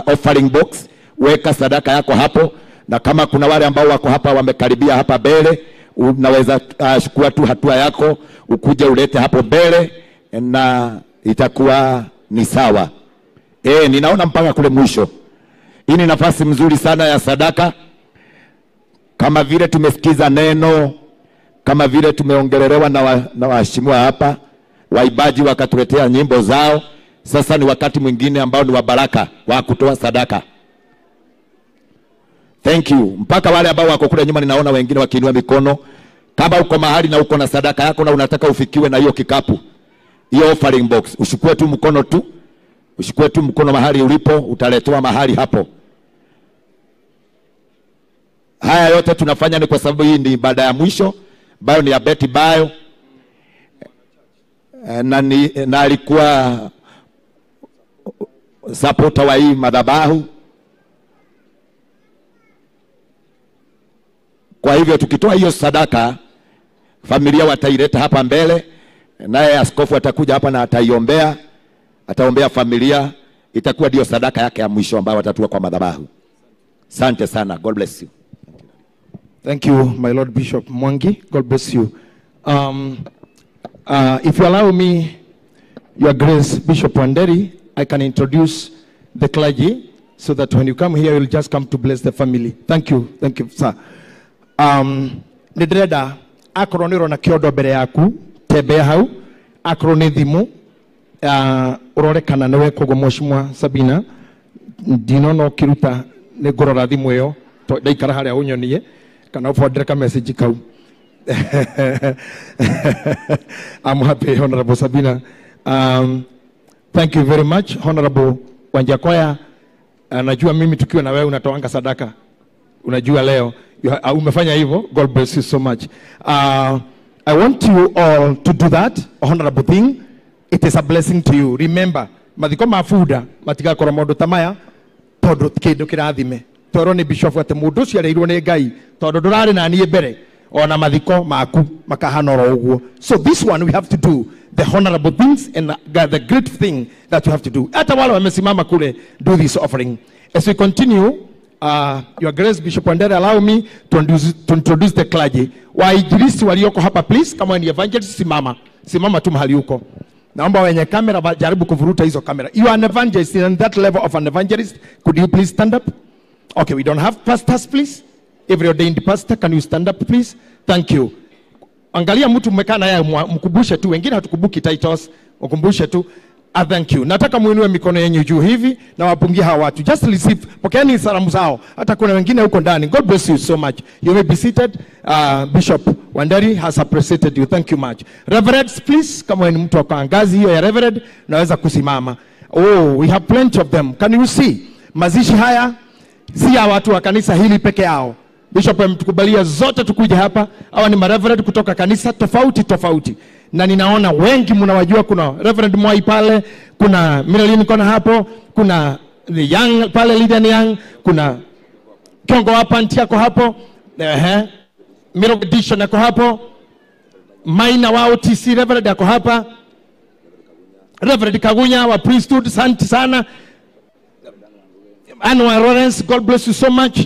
offering box, weka sadaka yako hapo. Na kama kuna wale ambao wako hapa wamekaribia hapa mbele, unaweza chukua tu hatua yako ukuje ulete hapo mbele na itakuwa ni sawa. Ninaona mpaka kule mwisho. Hii ni nafasi mzuri sana ya sadaka. Kama vile tumesikiza neno, kama vile tumeongelelewa na waheshimiwa hapa, waibaji wakatuletea nyimbo zao. Sasa ni wakati mwingine ambao ni wa baraka wa kutoa sadaka. Thank you. Mpaka wale ambao wako kule nyuma ninaona wengine wakiinua mikono. Kama uko mahali na uko na sadaka yako na unataka ufikiwe na hiyo kikapu, hiyo offering box, ushukue tu mkono tu. Ushukue tu mkono mahali ulipo, utaletewa mahali hapo. Haya yote tunafanya ni kwa sababu hii ni ibada ya mwisho ambayo ni ya Betty Bayo. Na alikuwa supporter wa hii madhabahu. Kwa hivyo tukitoa hiyo sadaka, familia wataileta hapa mbele, naye askofu atakuja hapa na ataiombea, ataombea familia. Itakuwa ndio sadaka yake ya mwisho ambayo watatoa kwa madhabahu. Asante sana. God bless you. Thank you, my Lord Bishop Mwangi. God bless you. If you allow me, Your Grace Bishop Wanderi, I can introduce the clergy so that when you come here, you'll just come to bless the family. Thank you. Thank you, sir. Nĩndĩrenda akorwo nĩ ũrona kĩondo mbere yaku, tembea hau. Akorwo nĩ thimũ, ũrore kana nĩwe koguo Mheshimiwa Sabina, ndinona ũkĩruta, nĩ ngũrora thimũ ĩyo, ndaikara harĩa ũnyonie, kana ũbondere ka message kau. I'm happy, Honorable Sabina. Thank you very much, Honorable Wanjakoya. Najua mimi tukiwa na wewe unatoanga sadaka. Unajua leo umefanya hivyo. God bless you so much. I want you all to do that honorable thing. It is a blessing to you. Remember, mathiko mabuda matigakorwo maundu ta maya tondu kindu kirathime. Toro ni bishop ati mundu ucio areirwo ni Ngai tondu ndurari na nie mbere ona mathiko maku makahana oro uguo. So this one we have to do the honorable things and the great thing that you have to do. Hata wale wamesimama kule, do this offering. As we continue, Your Grace Bishop Wandere, allow me to introduce the clergy. Wainjilisti walioko hapa please, kama ni evangelist simama. Simama tu mahali uko. Naomba wenye kamera wajaribu kuvuruta hizo kamera. You are an evangelist, in that level of an evangelist, could you please stand up? Okay, we don't have pastors, please. Every ordained pastor, can you stand up, please? Thank you. Angalia mtu mmekaa naye, mkumbushe tu, wengine hatukumbuki titles, mkumbushe tu. Thank you. Nataka muinue mikono yenu juu hivi na wapungie hawa watu. Just receive, pokeeni salamu zao. Hata kuna wengine huko ndani. God bless you so much. You may be seated. Bishop Wanderi has appreciated you. Thank you much. Reverends, please, kama ni mtu wa ngazi hiyo ya reverend, naweza kusimama. Oh, we have plenty of them. Can you see? Mazishi haya si ya watu wa kanisa hili peke yao. Bishop ametukubalia zote tukuje hapa. Hawa ni mareverend kutoka kanisa tofauti tofauti. Na ninaona wengi mnawajua. Kuna Reverend Mwai pale, kuna Miralini kona hapo, kuna the Young pale, Lydian Young, kuna Kiongo hapa Ntiako hapo, Miro Edition yako hapo, Maina wao TC Reverend yako hapa, Reverend Kagunya wa priesthood, asante sana. Anwar Lawrence, God bless you so much.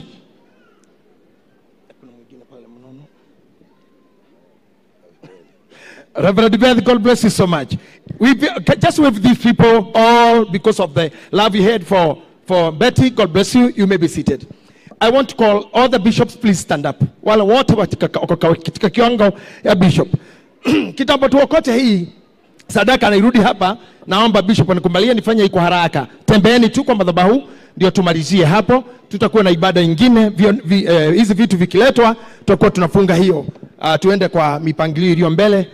Reverend Beth, God bless you so much. We just with these people all because of the love you had for Betty. God bless you. You may be seated. I want to call all the bishops, please stand up. Wale wote katika kiwango ya bishop. Kitambo tuokote hii sadaka na irudi hapa, naomba bishop anikubalie nifanye kwa haraka. Tembeeni tu kwa madhabahu ndio tumalizie hapo. Tutakuwa na ibada nyingine, hizi vitu vikiletwa tutakuwa tunafunga hiyo. Tuende kwa mipangilio iliyo mbele.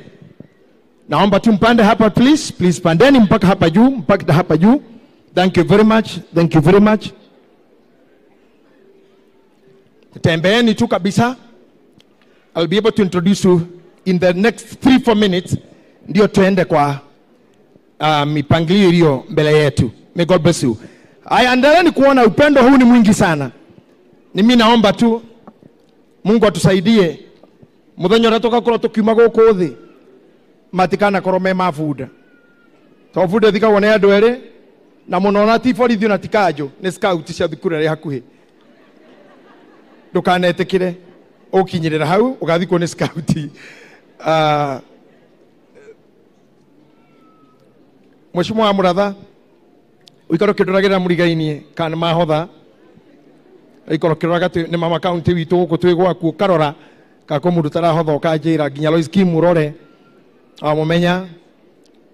Naomba tu mpande hapa please, please pandeni mpaka hapa juu, mpaka hapa juu. Thank you very much. Thank you very much. Tembeeni tu kabisa. I'll be able to introduce you in the next 3-4 minutes. Ndio tuende kwa mipangilio iliyo mbele yetu. May God bless you. Aya, endeleeni kuona upendo huu ni mwingi sana. Ni mimi naomba tu Mungu atusaidie. Muthenya uria tugakorwo tukiuma guku thi matikana korwo me mabunda. To bunda thikagwo ni andu eri na muno na ti borithi na ti kanjo ni scout cia thukuru ria hakuhi. Ndukanetikire ukinyirira hau ugathikwo ni scout. Mheshimiwa Muratha, uikaro kindoragira murigainie kana mahotha ikoro kiroraga ni mama county witu guku twi gwaku karora kako mundu tarahotha ukanjira nginya Lois Kim urore amumenya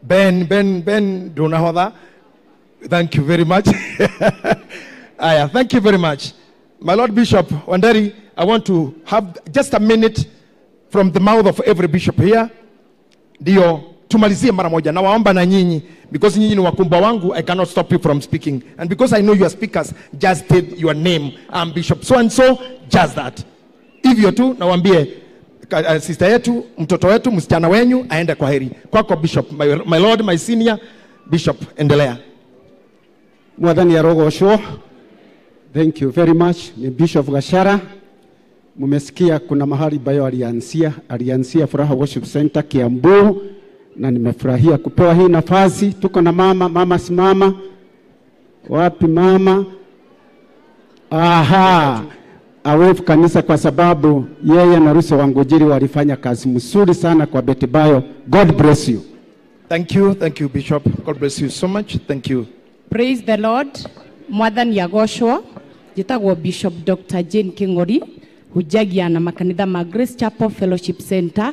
Ben ndunahotha. Thank you very much. Aya, thank you very much. My Lord Bishop Wanderi, I want to have just a minute from the mouth of every bishop here. Ndio tumalizie mara moja. Na waomba na nyinyi, because nyinyi ni wakumba wangu, I cannot stop you from speaking. And because I know you are speakers, just state your name. I'm Bishop so and so, just that. Hivyo tu nawaambie sister yetu, mtoto wetu, msichana wenyu aende kwa heri. Kwako Bishop, my Lord, my senior Bishop, endelea. Mwathani arogocwo. Thank you very much. Ni Bishop Gashara. Mumesikia kuna mahali Bayo alianzia Furaha Worship Center Kiambu, na nimefurahia kupewa hii nafasi. Tuko na mama, mama simama. Wapi mama? Aha. Awefu kanisa kwa sababu yeye na Ruso Wangujiri walifanya kazi mzuri sana kwa Betty Bayo. God bless you. Thank you, thank you Bishop. God bless you so much. Thank you. Praise the Lord. Mwathani agocwo. Njĩtagwo Bishop Dr. Jane King'ori, hujagia na makanitha ma Grace Chapel Fellowship Center.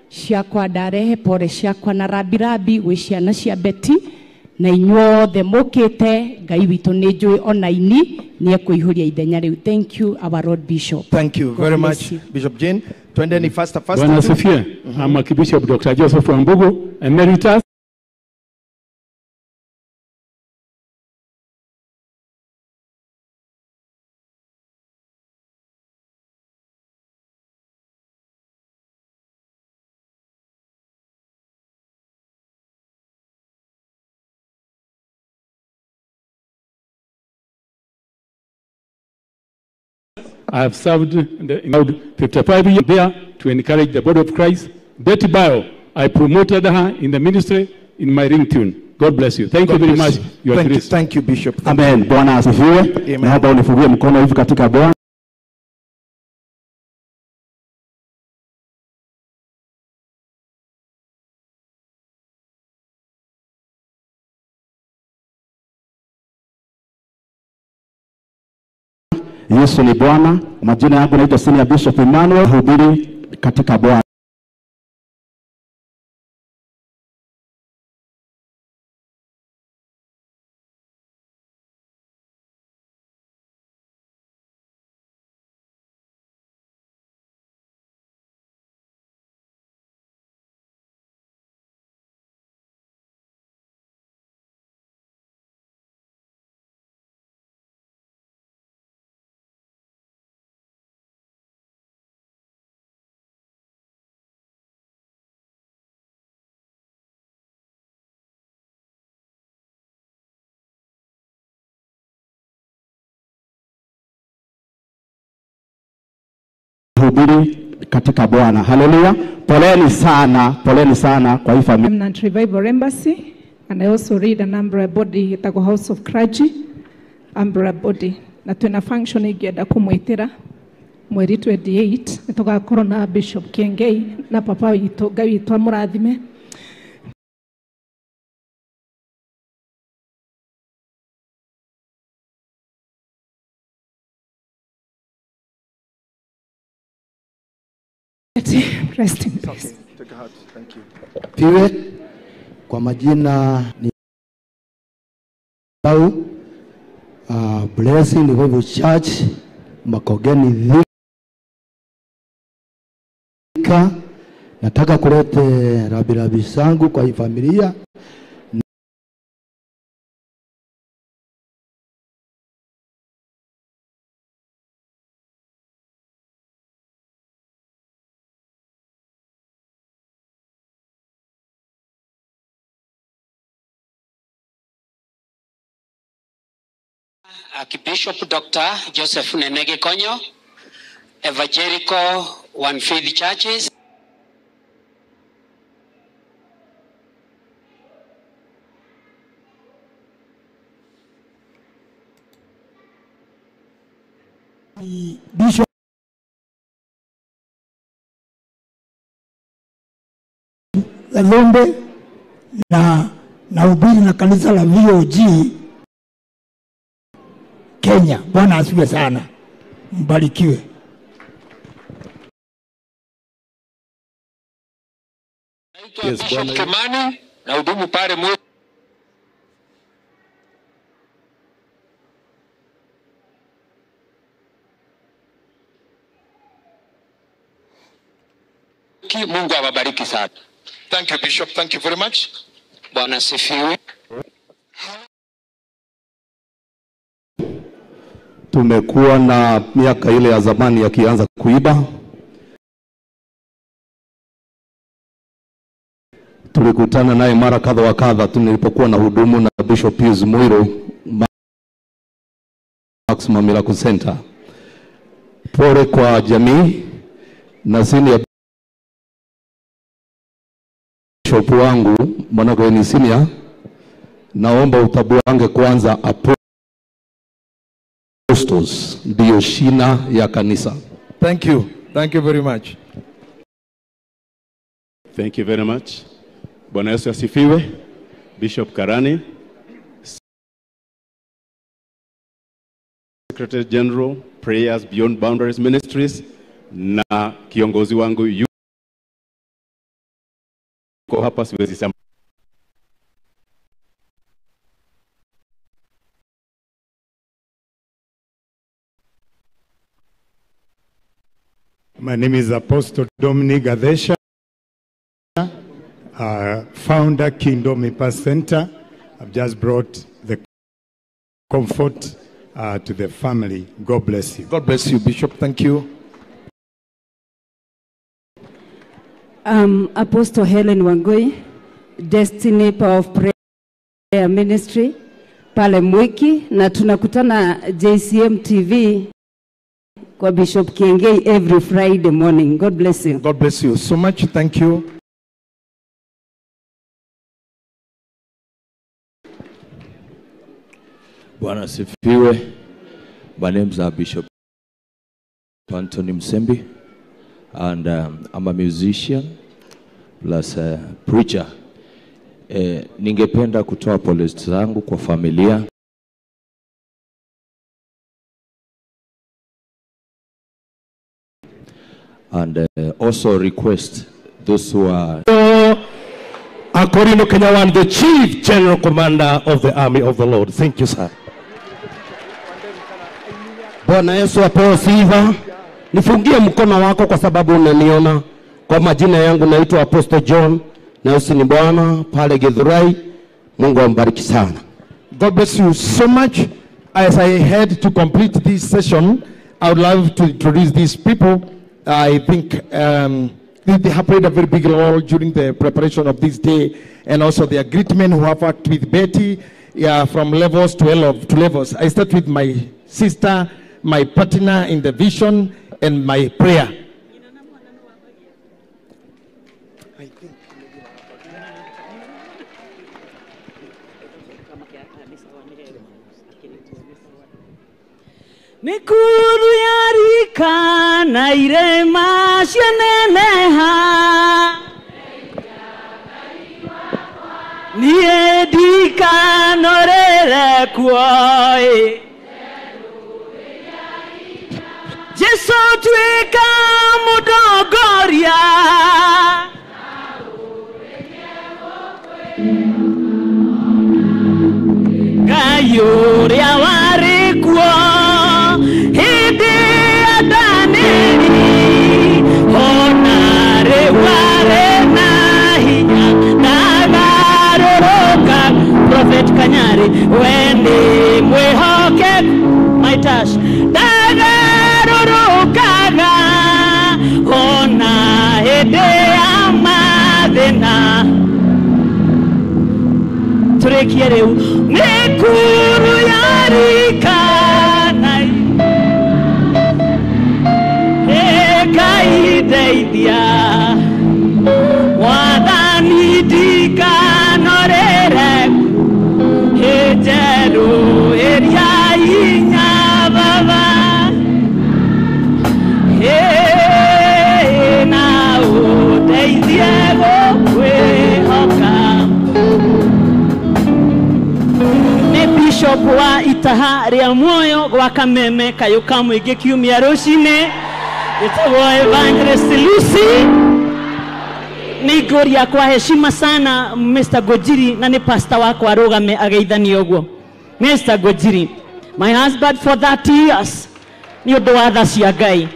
Ciakwa ndarehe pore ciakwa na rabirabi gwĩ ciana cia Betty na inyuothe mũkĩte. Ngai witũ nĩ njũĩ ona ini nĩ ekũihũria ithenya rĩu. Thank you our Lord Bishop. Thank you very much Bishop Jane. Twendeni faster faster. Bwana asifiwe. I'm Archbishop Dr. Joseph Wambugu, Emeritus. I have served in about 55 years there to encourage the body of Christ. Betty Bayo, I promoted her in the ministry in my ringtone. God bless you. Thank you very much. Your grace. Thank you, Bishop. Amen. Bwana asifiwe. Naomba unifungie mkono hivi katika Bwana. Yesu ni Bwana. Majina yangu naitwa Senior Bishop Emmanuel, hubiri katika Bwana. Hubiri katika Bwana. Haleluya. Poleni sana, poleni sana kwa hii familia. Remnant Revival Embassy, and I also read an umbrella body ĩtagwo House of Clergy umbrella body, na twina function ingĩenda kũmwĩtĩra mweri 28 nĩ tũgakorwo na Bishop Kiengei na papa witũ. Ngai witũ amũrathime. Rest in peace. Take a heart. Thank you. Piwe, kwa majina ni Pau, Blessing Revival Church, Makogeni Thika. Nataka kulete rabirabi zangu kwa hii familia. Archbishop Dr. Joseph Nenege Konyo, Evangelical One Faith Churches. Bishop Lombe na nahubiri na kanisa la VOG Kenya. Bwana asifiwe sana. Mbarikiwe. Yes, Bishop Kimani na hudumu pale Mungu awabariki sana. Thank you, Bishop. Thank you very much. Bwana asifiwe. Tumekuwa na miaka ile ya zamani yakianza kuiba. Tulikutana naye mara kadha wa kadha nilipokuwa na hudumu na Bishop Pius Muiro, Maximum Miracle Center. Pole kwa jamii na senior bishop wangu mwanako ni senior, naomba utabuange kwanza apostles ndiyo shina ya kanisa. Thank you. Thank you very much. Thank you very much. Bwana Yesu asifiwe. Bishop Karani, Secretary General, Prayers Beyond Boundaries Ministries, na kiongozi wangu yuko hapa, siwezi sema. My name is Apostle Dominic Gadesha, founder Kingdom Impact Center. I've just brought the comfort to the family. God bless you. God bless you, Bishop. Thank you. Apostle Helen Wangui, Destiny Power of Prayer Ministry, pale Mwiki, na tunakutana JCM TV kwa Bishop Kiengei every Friday morning. God bless you. God bless you so much. Thank you. Bwana asifiwe. My name is Bishop Anthony Msembi, and I'm a musician plus a preacher. Ningependa kutoa pole zangu kwa familia. And also request those who are... Akorino Kenyawan, the Chief General Commander of the Army of the Lord. Thank you, sir. Bwana Yesu apewe sifa. Nifungie mkono wako kwa sababu unaniona. Kwa majina yangu naitwa Apostle John na ni Bwana pale Githurai. Mungu ambariki sana. God bless you so much. As I head to complete this session, I would love to introduce these people. I think they have played a very big role during the preparation of this day, and also they are great men who have worked with Betty, from levels to levels. I start with my sister, my partner in the vision, and my prayer. Mikuru yarika na irema cianeneha niĩ ndikanorere kuo Jesu tuĩka mũtongoria Ngai ũrĩa warĩ kuo hĩndĩ ya Danieli ona rĩu arĩ na hinya ndagarũrũka. Prophet Kanyari we nĩ mwĩhokeku my tash ndagarũrũkaga ona hĩndĩ ya mathĩna. Tũrĩkie rĩu mĩkuru yarika Ngai Mwathani ndikanorere njerũ ĩrĩa inya baba na ũndeithie gũkwĩhoka. Nĩ Bishop wa Itaha rĩa Muoyo gwa Kameme kayũ ka mũingĩ kiumia rũcinĩ. Itawa Evangelist Lucy. Nĩngũria kwa heshima sana Mr. Gojiri na nĩ pastor wakwa arũgame ageithanie ũguo. Mr. Gojiri, my husband for 30 years nĩ ũndũ wa tha cia Ngai.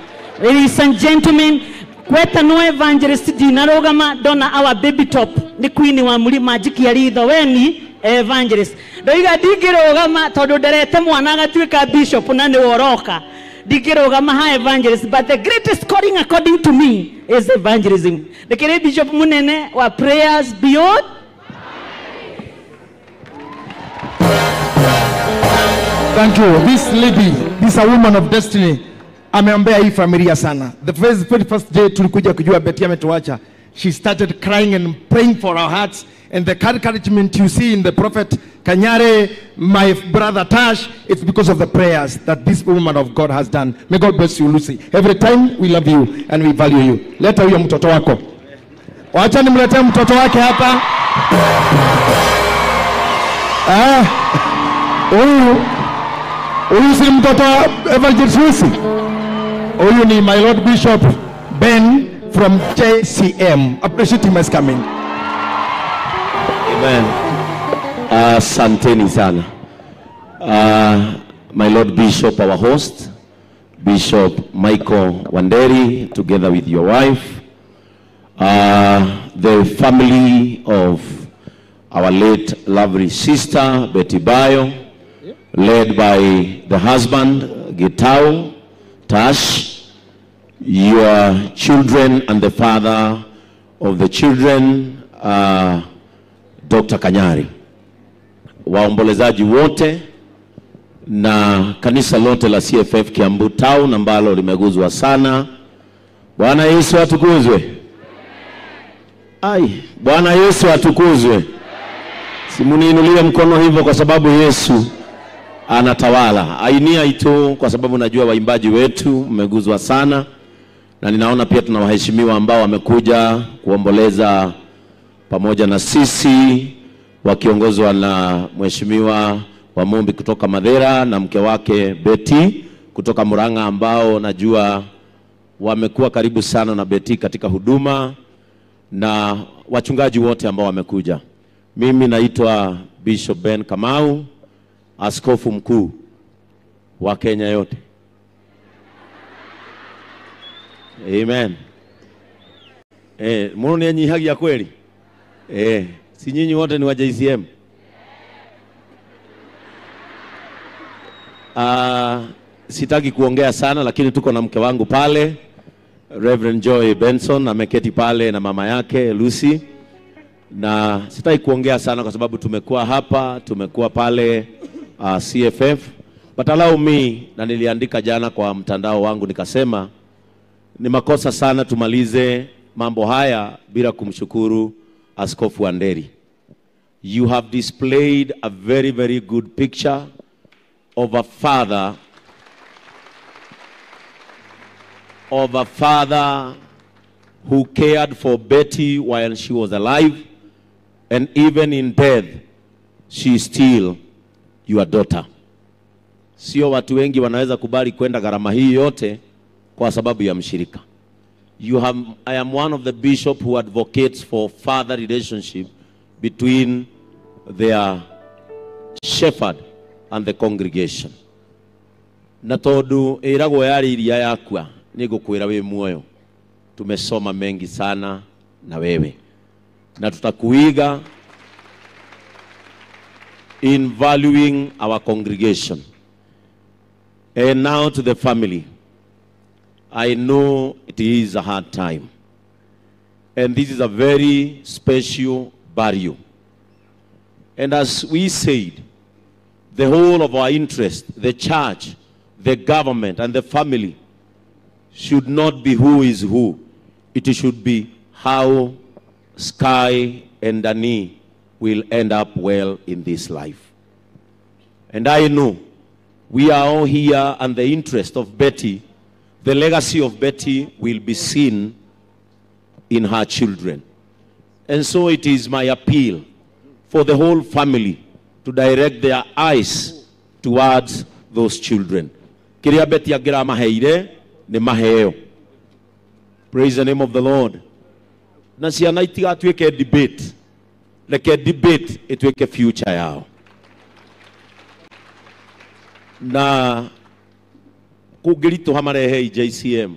Ladies and gentlemen, kwetanwo Evangelist ndinarũgama ndona our baby top nĩ queen wa mũrima njikia ritho weni Evangelist. Ndoiga ndingĩrũgama tondũ nderete mwana agatuĩka bishop na nĩwe ũroka. Ndingĩrũgama ha evangelist, but the greatest calling according to me is evangelism. Ndĩkĩrĩ bishop munene wa Prayers Beyond. Thank you. This lady, this a woman of destiny. Ameombea hii familia sana. The very first day tulikuja kujua Betty ametuacha, she started crying and praying for our hearts, and the encouragement you see in the prophet Kanyare, my brother Tash, it's because of the prayers that this woman of God has done. May God bless you, Lucy. Every time we love you and we value you. Leta huyo mtoto wako. Wacha nimletee mtoto wake hapa. Huyu si mtoto Evangelist Lucy. Huyu ni my Lord Bishop Ben from JCM. Appreciate him as coming. Amen. Asanteni sana. My Lord Bishop, our host, Bishop Michael Wanderi, together with your wife, the family of our late lovely sister, Betty Bayo, led by the husband, Gitau Tash, your children and the father of the children, Dr. Kanyari. Waombolezaji wote na kanisa lote la CFF Kiambu Town ambalo limeguzwa sana. Bwana Yesu atukuzwe. Ai, Bwana Yesu atukuzwe. Simuniinulie mkono hivyo kwa sababu Yesu anatawala. Ainia itu kwa sababu najua waimbaji wetu mmeguzwa sana, na ninaona pia tuna waheshimiwa ambao wamekuja kuomboleza pamoja na sisi wakiongozwa na Mheshimiwa Wamumbi kutoka Madera na mke wake Betty kutoka Murang'a, ambao najua wamekuwa karibu sana na Betty katika huduma na wachungaji wote ambao wamekuja. Mimi naitwa Bishop Ben Kamau, askofu mkuu wa Kenya yote. Amen. Muno ni nyihagia kweli? Si nyinyi wote ni wa JCM? Sitaki kuongea sana, lakini tuko na mke wangu pale, Reverend Joy Benson ameketi pale na mama yake Lucy. Na sitaki kuongea sana kwa sababu tumekuwa hapa, tumekuwa pale CFF. But allow me, na niliandika jana kwa mtandao wangu nikasema ni makosa sana tumalize mambo haya bila kumshukuru Askofu Wanderi. You have displayed a very, very good picture of a father, who cared for Betty while she was alive, and even in death, she is still your daughter. Sio watu wengi wanaweza kubali kwenda gharama hii yote kwa sababu ya mshirika. I am one of the bishop who advocates for father relationship between their shepherd and the congregation. Na tondu iragwo yari iria yakwa nigukwira wi muoyo. Tumesoma mengi sana na wewe, na tutakuiga in valuing our congregation. And now to the family. I know it is a hard time, and this is a very special burial. And as we said, the whole of our interest, the church, the government, and the family should not be who is who. It should be how Sky and Dani will end up well in this life. And I know we are all here, and the interest of Betty, the legacy of Betty will be seen in her children. And so it is my appeal for the whole family to direct their eyes towards those children. Kiria Betty agira maheire ni maheo. Praise the name of the Lord. Na ciana itigatuike debate. Reke debate ituike future yao. Na kungĩritũha marehe JCM.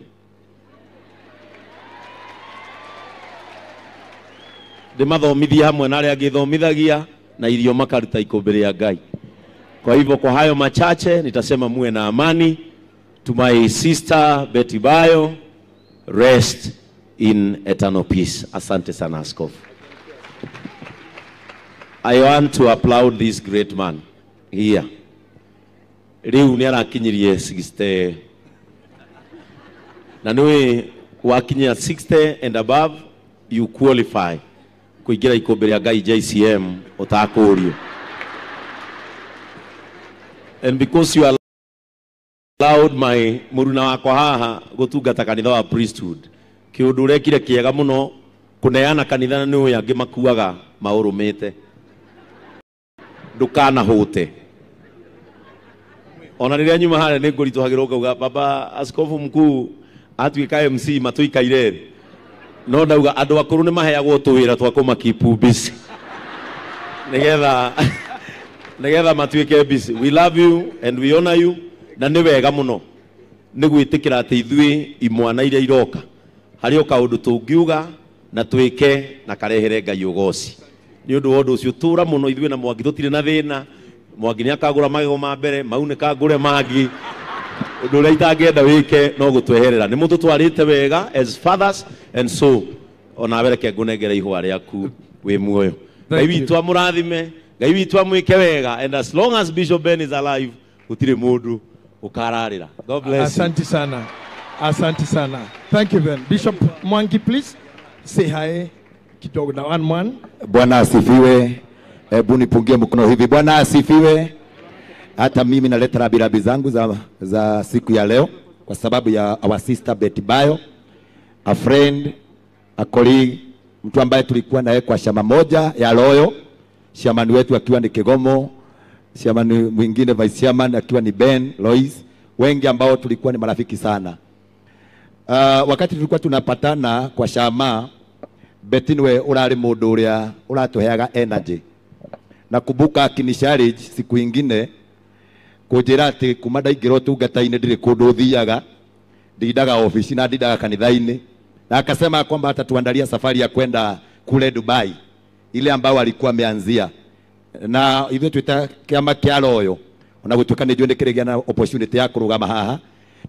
Ndĩmathomithie hamwe na arĩa angĩ thomithagia na irio makaruta ikũmbĩ rĩa Ngai. Kwa hivyo kwa hayo machache nitasema muwe na amani. To my sister Betty Bayo, rest in eternal peace. Asante sana askofu. I want to applaud this great man here. Riu ni arakinyirie 60 na niwe wakinyia 60 and above, you qualify kuingira ikombe ria Ngai JCM utakurio. And because you allowed my muruna wakwa haha gutungata kanitha wa priesthood, kiundu urekire kiega muno kuneana kanitha na niwe angi makuaga maurumite, ndukanahute. Ona rĩrĩa nyuma harĩa nĩ ngũritũhagĩrwo ngauga baba askofu mkuu atuĩka MC matuikaire rĩ, no ndauga andũ akũrũ nĩ maheagwo tũwĩra twa kũmakeep busy nĩgetha matuĩke busy. We love you and we honor you, na nĩ wega mũno nĩ gwĩtĩkĩra atĩ ithuĩ imwana iria iroka harĩ o kaũndũ tũngiuga na twĩke na karehere Ngai ũgoci. Nĩ ũndũ wa ũndũ ũcio tũra mũno ithuĩ na Mwangi tũtirĩ na thĩna. Mwangi nĩ akagũra magego ma mbere, mau nĩ kangũre mangĩ. Ũndũ ũrĩa itangĩenda wĩke no gũtweherera. Nĩ mũtũtwarĩte wega as fathers, and so onawe reke ngũnengere ihũa rĩaku wĩ muoyo. Ngai witũ amũrathime, Ngai witũ amwĩke wega, and as long as Bishop Ben is alive, gũtirĩ mũndũ ũkararĩra. God bless you. Asante sana. Asante sana. Thank you, Ben. Bishop Mwangi, please say hi kidogo na one man. Bwana asifiwe. Hebu nipungie mkono hivi. Bwana asifiwe. Hata mimi naleta rabirabi zangu za siku ya leo kwa sababu ya our sister Betty Bayo, a friend, a colleague, mtu ambaye tulikuwa naye kwa shama moja ya Loyo, shaman wetu akiwa ni Kigomo, shaman mwingine vice chairman akiwa ni Ben Lois, wengi ambao tulikuwa ni marafiki sana. Wakati tulikuwa tunapatana kwa shama, Betty niwe urari mundu uria uratuheaga energy. Nakumbuka akinicharge siku ingine kunjira ati kuma ndaingira utungata-inĩ ndirĩ kũndũ thiaga, ndindaga ofici na ndindaga kanitha-inĩ, na akasema kwamba atatuandalia safari ya kwenda kule Dubai ile ambayo alikuwa ameanzia, na ithuĩ twĩta kĩama kĩa Royal, ona gũtuĩka nĩ njũĩ nĩkĩrĩgĩa na opportunity ya kũrũgama haha.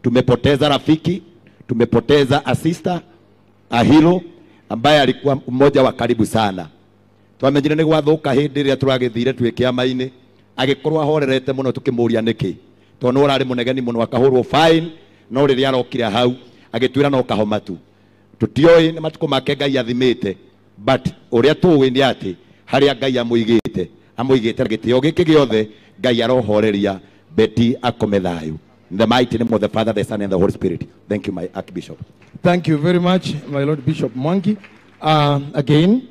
Tumepoteza rafiki, tumepoteza asista Ahilo ambaye alikuwa mmoja wa karibu sana. Twamenyire nĩ gwathuka hĩndĩ ĩrĩa tũragĩthire twĩ kĩama-inĩ, agĩkorwo ahorerete mũno tũkĩmũria nĩkĩ, tondũ nĩ ũrarĩ mũnegeni mũno akahũrwo fine, no rĩrĩa arokire hau agĩtwĩra no kahoma tu. Tũtioĩ nĩ matukũ make Ngai athimĩte, but ũrĩa tũĩ nĩ atĩ harĩa Ngai amũigĩte, amũigĩte na gĩtĩo gĩkĩ gĩothe, Ngai arohoreria Betty akome thayũ. In the mighty name of the Father, the Son, and the Holy Spirit. Thank you, my Archbishop. Thank you very much, my Lord Bishop Mwangi. Again,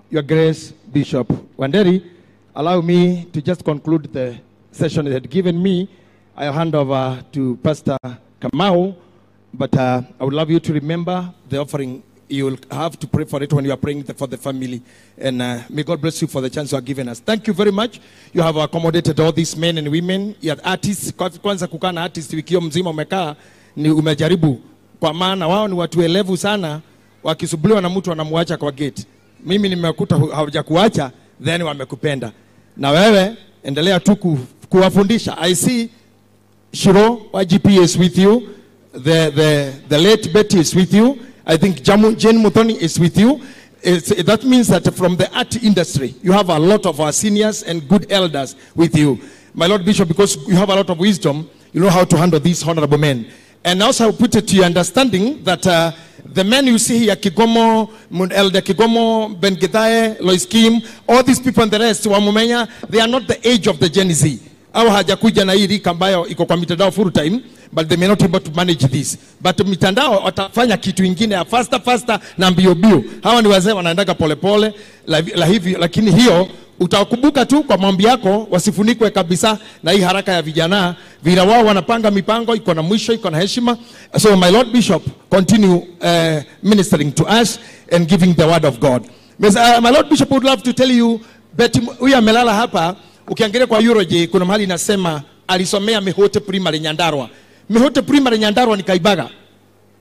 Your Grace Bishop Wanderi, allow me to just conclude the session you had given me. I'll hand over to Pastor Kamau, but I would love you to remember the offering. You will have to pray for it when you are praying for the family. And may God bless you for the chance you are giving us. Thank you very much. You have accommodated all these men and women. You are artists. Kwanza kukaa na artist wiki mzima umekaa ni umejaribu. Kwa maana wao ni watu elevu sana, wakisubuliwa na mtu wanamuacha kwa gate. Mimi nimekuta hawajakuacha, then wamekupenda. Na wewe endelea tu kuwafundisha. I see Shiro wa GPS with you. The late Betty is with you. I think Jane Muthoni is with you. That means that from the art industry, you have a lot of our seniors and good elders with you. My Lord Bishop, because you have a lot of wisdom, you know how to handle these honorable men. And also I put it to your understanding that the men you see here, Kigomo, Elder Kigomo, Ben Githae, Lois Kim, all these people and the rest, Wamumenya, they are not the age of the Gen Z. Au hajakuja na hii rika ambayo iko kwa mitandao full time, but they may not able to manage this. But mitandao watafanya kitu ingine ya faster faster na mbio mbio. Hawa ni wazee wanaendaga pole pole la hivi, lakini hiyo utakumbuka tu kwa maombi yako, wasifunikwe kabisa na hii haraka ya vijana. Vila wao wanapanga mipango iko na mwisho, iko na heshima. So my Lord Bishop, continue ministering to us and giving the word of God. My Lord Bishop would love to tell you, Betty huyu amelala hapa. Ukiangalia kwa Euroje kuna mahali inasema alisomea Mihote Primary Nyandarua. Mihote Primary Nyandarua ni Kaibaga.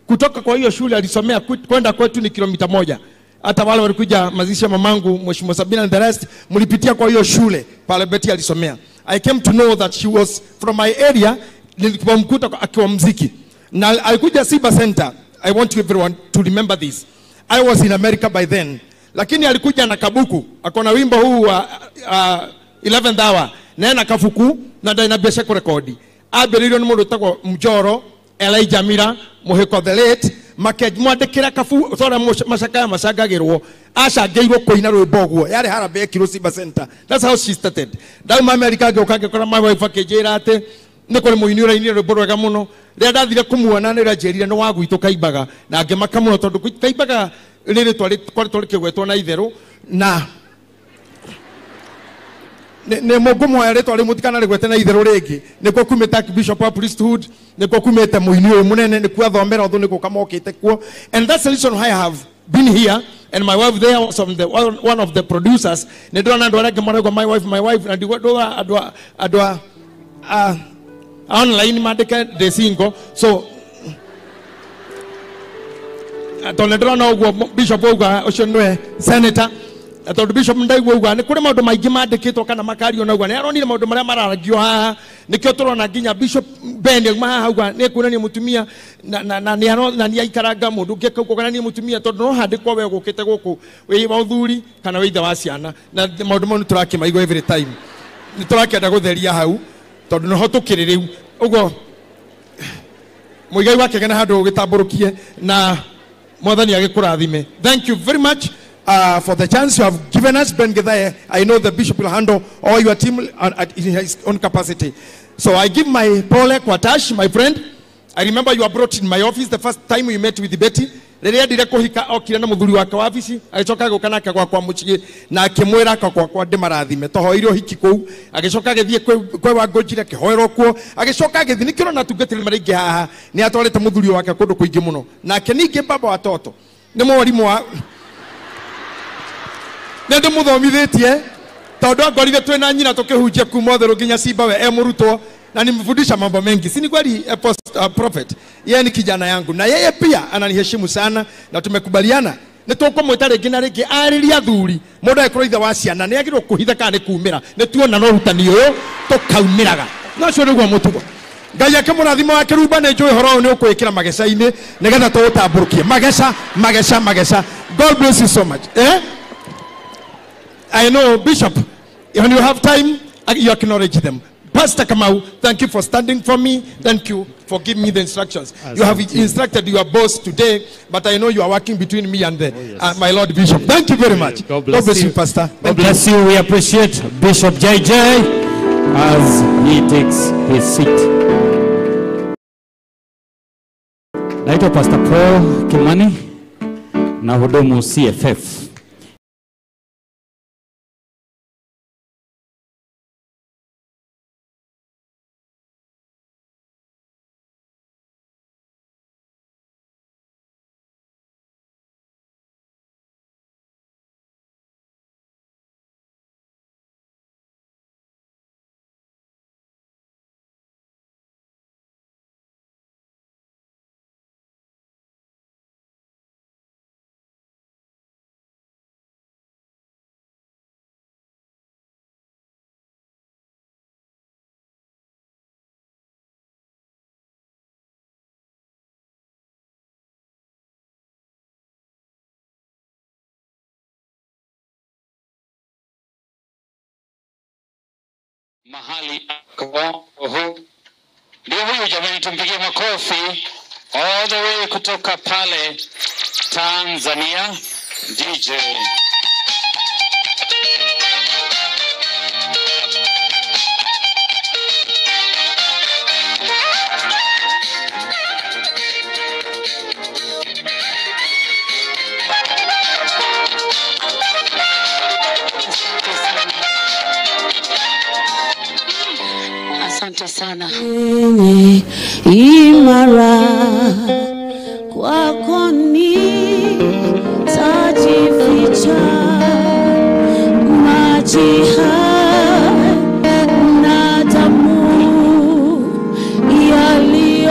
Kutoka kwa hiyo shule alisomea kwenda kwetu ni kilomita 1. Hata wale walikuja mazishi ya mamangu Mheshimiwa Sabina and the rest mlipitia kwa hiyo shule pale Betty alisomea. I came to know that she was from my area. Nilipomkuta akiwa mziki. Na alikuja Siba Center. I want you everyone to remember this. I was in America by then. Lakini alikuja na kabuku. Akona wimbo huu wa 11th hour nena kafuku na ndaina biasha kurekodi ambĩrĩirio nĩ mũndũ wĩtagwo Mjoro Elijah Mira Mũhĩko the late makĩmwandĩkĩra kabu tora macakaya macangagĩrwo acangĩirwo kũina rwĩmbo ũguo yarĩ harambee ekirwo Simba Center. That's how she started. Ndauma America ngĩũka ngĩkora my wife akĩnjĩra atĩ nĩ kũrĩ mũini ũrainire rwĩmbo rwega mũno. Rĩrĩa ndathire kũmuona nĩ ũranjĩrire nĩ wa gwitũ Kaimbaga, na ngĩmaka mũno tondũ Kaimbaga nĩ rĩtwa rĩkoretwo rĩkĩgwetwo na itherũ na ne mũngũmwoya rĩtwa rĩu mũtikanarĩgwete na itherũ rĩngĩ. Nĩkuo kumĩte Archbishop wa priesthood, nĩkuo kumĩte mũini ũyũ mũnene, nĩkuo athomera ũthũ, nĩkuo kamokĩte kuo. And that's the reason why I have been here, and my wife there was one of the producers. Nĩ ndĩrona andũ arĩa angĩ marauga my wife, my wife, na ndigua andũ a online mandĩke ndĩ single. So tondũ ndĩrona ũguo Bishop auga ũcio nĩwe senator. Tondũ Bishop ndaigua uga nĩ kũrĩ maũndũ maingĩ mandĩkĩtwo kana makario na uga nĩ aronire maũndũ marĩa mararagio haha, nĩkĩo tũrona nginya Bishop Ben auma haha uga nĩ kuonania mũtumia na nĩ aikaranga mũndũ ũngĩ akauga kuonania mũtumia tondũ no handĩkwo we gũkĩte gũkũ wĩ wa ũthuri kana wĩ ithe wa ciana, na maũndũ mau nĩ tũrakĩmaigua every time. Nĩ tũrakĩenda gũtheria hau tondũ nĩho tũkĩrĩ rĩu. Ũguo mũigai wakĩgena handũ ũgĩtambũrũkie na Mwathani agĩkũrathime. Thank you very much for the chance you have given us, Ben Githae. I know the bishop will handle all your team in his own capacity. So I give my pole kwa Tash, my friend. I remember you were brought in my office the first time we met with Betty. Rĩrĩa endire kũhika okire na mũthuri wake wa wabici, agĩcoka agĩũka nake gwakwa mũciĩ na akĩmwĩra aka gwakwa ndĩmarathime. Tũhoeire ũhiki kũu, agĩcoka agĩthiĩ kwĩ Wangũnjire akĩhoerwo kuo, agĩcoka agĩthiĩ. Nĩkĩo ũrona atungatĩri marĩ aingĩ haha, nĩ atwarĩte mũthuri wake kũndũ kũingĩ mũno. Nake ningĩ baba wa toto nĩ mwarimũ wa nĩ ndĩmũthomithĩtie tondũ angorire twĩ na nyina tũkĩhunjia kuma Utherũ nginya Simba e mũrutwo na nimfundisha mambo mengi. Si ni kweli prophet? Yeye ni kijana yangu na yeye pia ananiheshimu sana na tumekubaliana nĩ tũkũmwĩta rĩngĩ na rĩngĩ arĩria athuri mũndũ angĩkorwo ithe wa ciana nĩ agĩrĩirwo kũhitha kana nĩ kumĩra nĩ tuona no ũrutani ũyũ tũkaumĩraga na ũcio nĩguo mũtugo. Ngai akĩmũrathima wa kĩrumba nĩ njũĩ ũhoro ũyũ nĩ ũkwĩkĩra mageca-inĩ nĩgetha tũũtambũrũkie mageca mageca mageca. God bless you so much. I know, Bishop, when you have time, you acknowledge them. Pastor Kamau, thank you for standing for me. Thank you for giving me the instructions. You have instructed your boss today, but I know you are working between me and the, my Lord Bishop. Thank you very much. God bless, God bless you, Pastor. God bless you. We appreciate Bishop JJ as he takes his seat. Naitwa Pastor Paul Kimani na hudumu CFF. Mahali ndio huyu jamani, tumpigie makofi all the way kutoka pale Tanzania, DJ. Asante sana. Imara kwako nitajificha, maji haya na damu yaliyotoka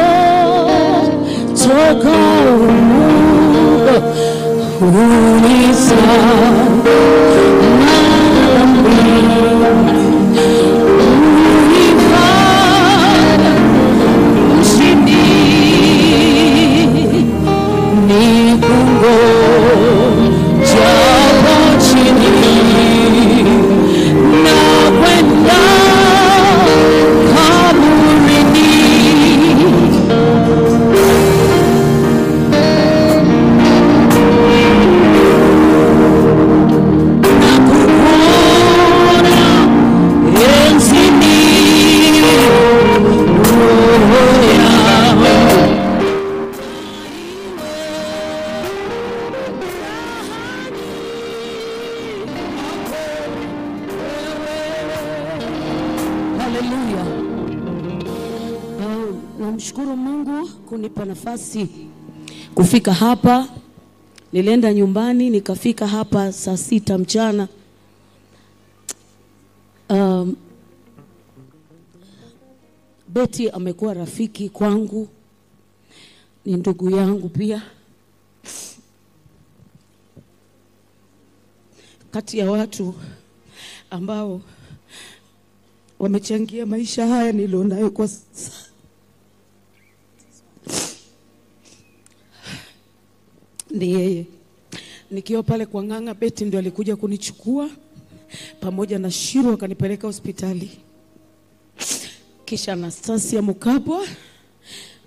Haleluya. Namshukuru Mungu kunipa nafasi kufika hapa. Nilienda nyumbani nikafika hapa saa 6 mchana. Betty amekuwa rafiki kwangu, ni ndugu yangu pia. Kati ya watu ambao wamechangia maisha haya nilionayo kwa sasa ni yeye. Nikiwa pale kwa Ng'ang'a, Betty ndio alikuja kunichukua pamoja na Shiru akanipeleka hospitali. Kisha Anastasia Mukabwa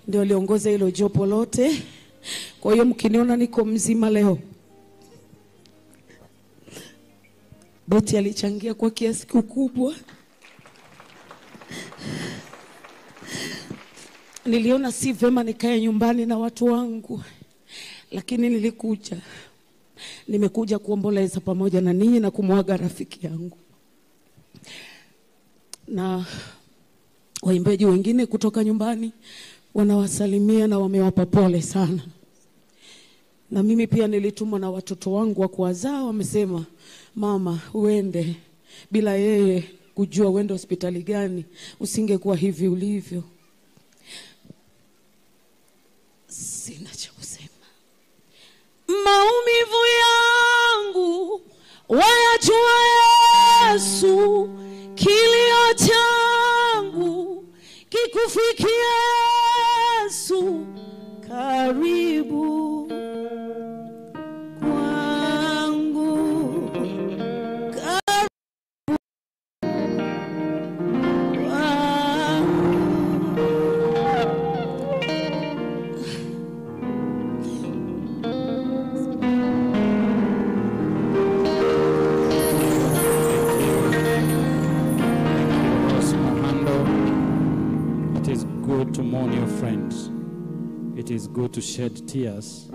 ndio aliongoza hilo jopo lote. Kwa hiyo mkiniona niko mzima leo, Betty alichangia kwa kiasi kikubwa. Niliona si vema nikae nyumbani na watu wangu, Lakini nimekuja kuomboleza pamoja na ninyi na kumwaga rafiki yangu. Na waimbaji wengine kutoka nyumbani wanawasalimia na wamewapa pole sana. Na mimi pia nilitumwa na watoto wangu wa kuwazaa, wamesema mama uende, bila yeye kujua uende hospitali gani, usingekuwa hivi ulivyo. Sina cha kusema. Maumivu yangu wayajua Yesu, kilio changu kikufikia Yesu, karibu kwangu, karibu kwangu. It is good to mourn your friends. It is good to shed tears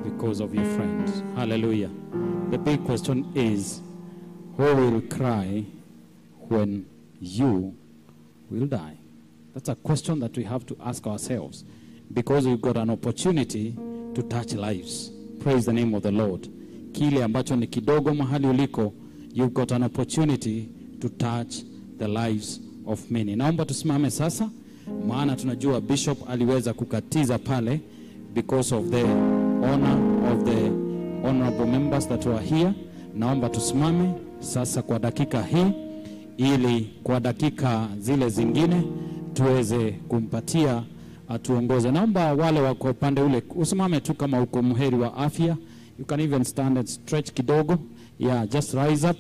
because of your friends. Hallelujah. The big question is, who will cry when you will die? That's a question that we have to ask ourselves, because we've got an opportunity to touch lives. Praise the name of the Lord. Kile ambacho ni kidogo mahali uliko, you've got an opportunity to touch the lives of many. Naomba tusimame sasa, maana tunajua Bishop aliweza kukatiza pale because of the honor of the honorable members that were here. Naomba tusimame sasa kwa dakika hii, ili kwa dakika zile zingine tuweze kumpatia atuongoze. Naomba wale wako upande ule usimame tu kama uko muheri wa afya. You can even stand and stretch kidogo. Yeah, just rise up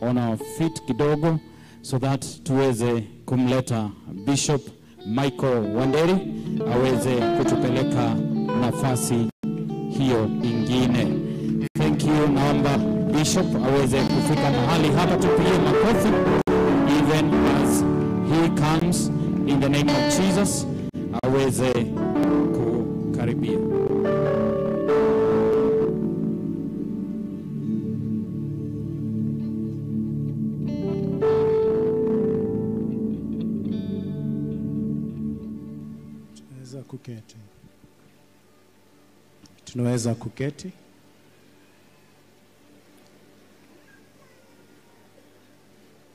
on our feet kidogo so that tuweze kumleta Bishop Michael Wanderi aweze kutupeleka nafasi hiyo ingine. Thank you. Naomba Bishop aweze kufika mahali hapa, tupigie makofi even as he comes in the name of Jesus, aweze kukaribia. Kuketi. Tunaweza kuketi.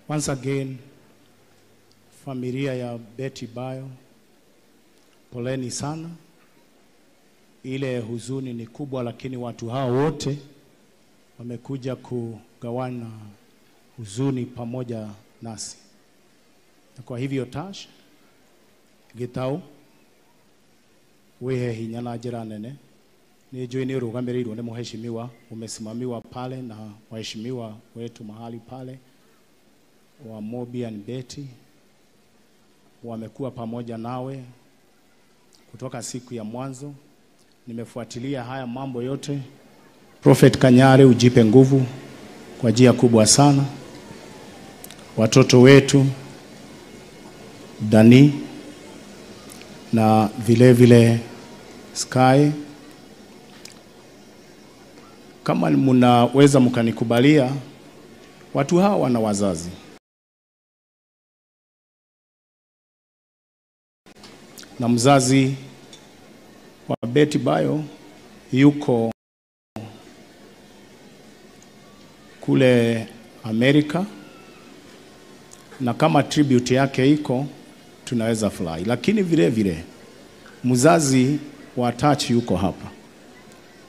Once again, familia ya Betty Bayo, poleni sana. Ile huzuni ni kubwa, lakini watu hao wote wamekuja kugawana huzuni pamoja nasi. Na kwa hivyo Tash Gitau, wehe hinya na njĩra nene. Nĩ njũĩ nĩ ũrũgamĩrĩirwo nĩ mheshimiwa, umesimamiwa pale na waheshimiwa wetu mahali pale wa Mobi and Betty, wamekuwa pamoja nawe kutoka siku ya mwanzo. Nimefuatilia haya mambo yote. Prophet Kanyare, ujipe nguvu kwa njia kubwa sana. Watoto wetu Dani na vile vile Sky, kama mnaweza mkanikubalia, watu hawa wana wazazi. Na mzazi wa Betty Bayo yuko kule Amerika, na kama tribute yake iko tunaweza fly. Lakini vile vile mzazi wa Touch yuko hapa.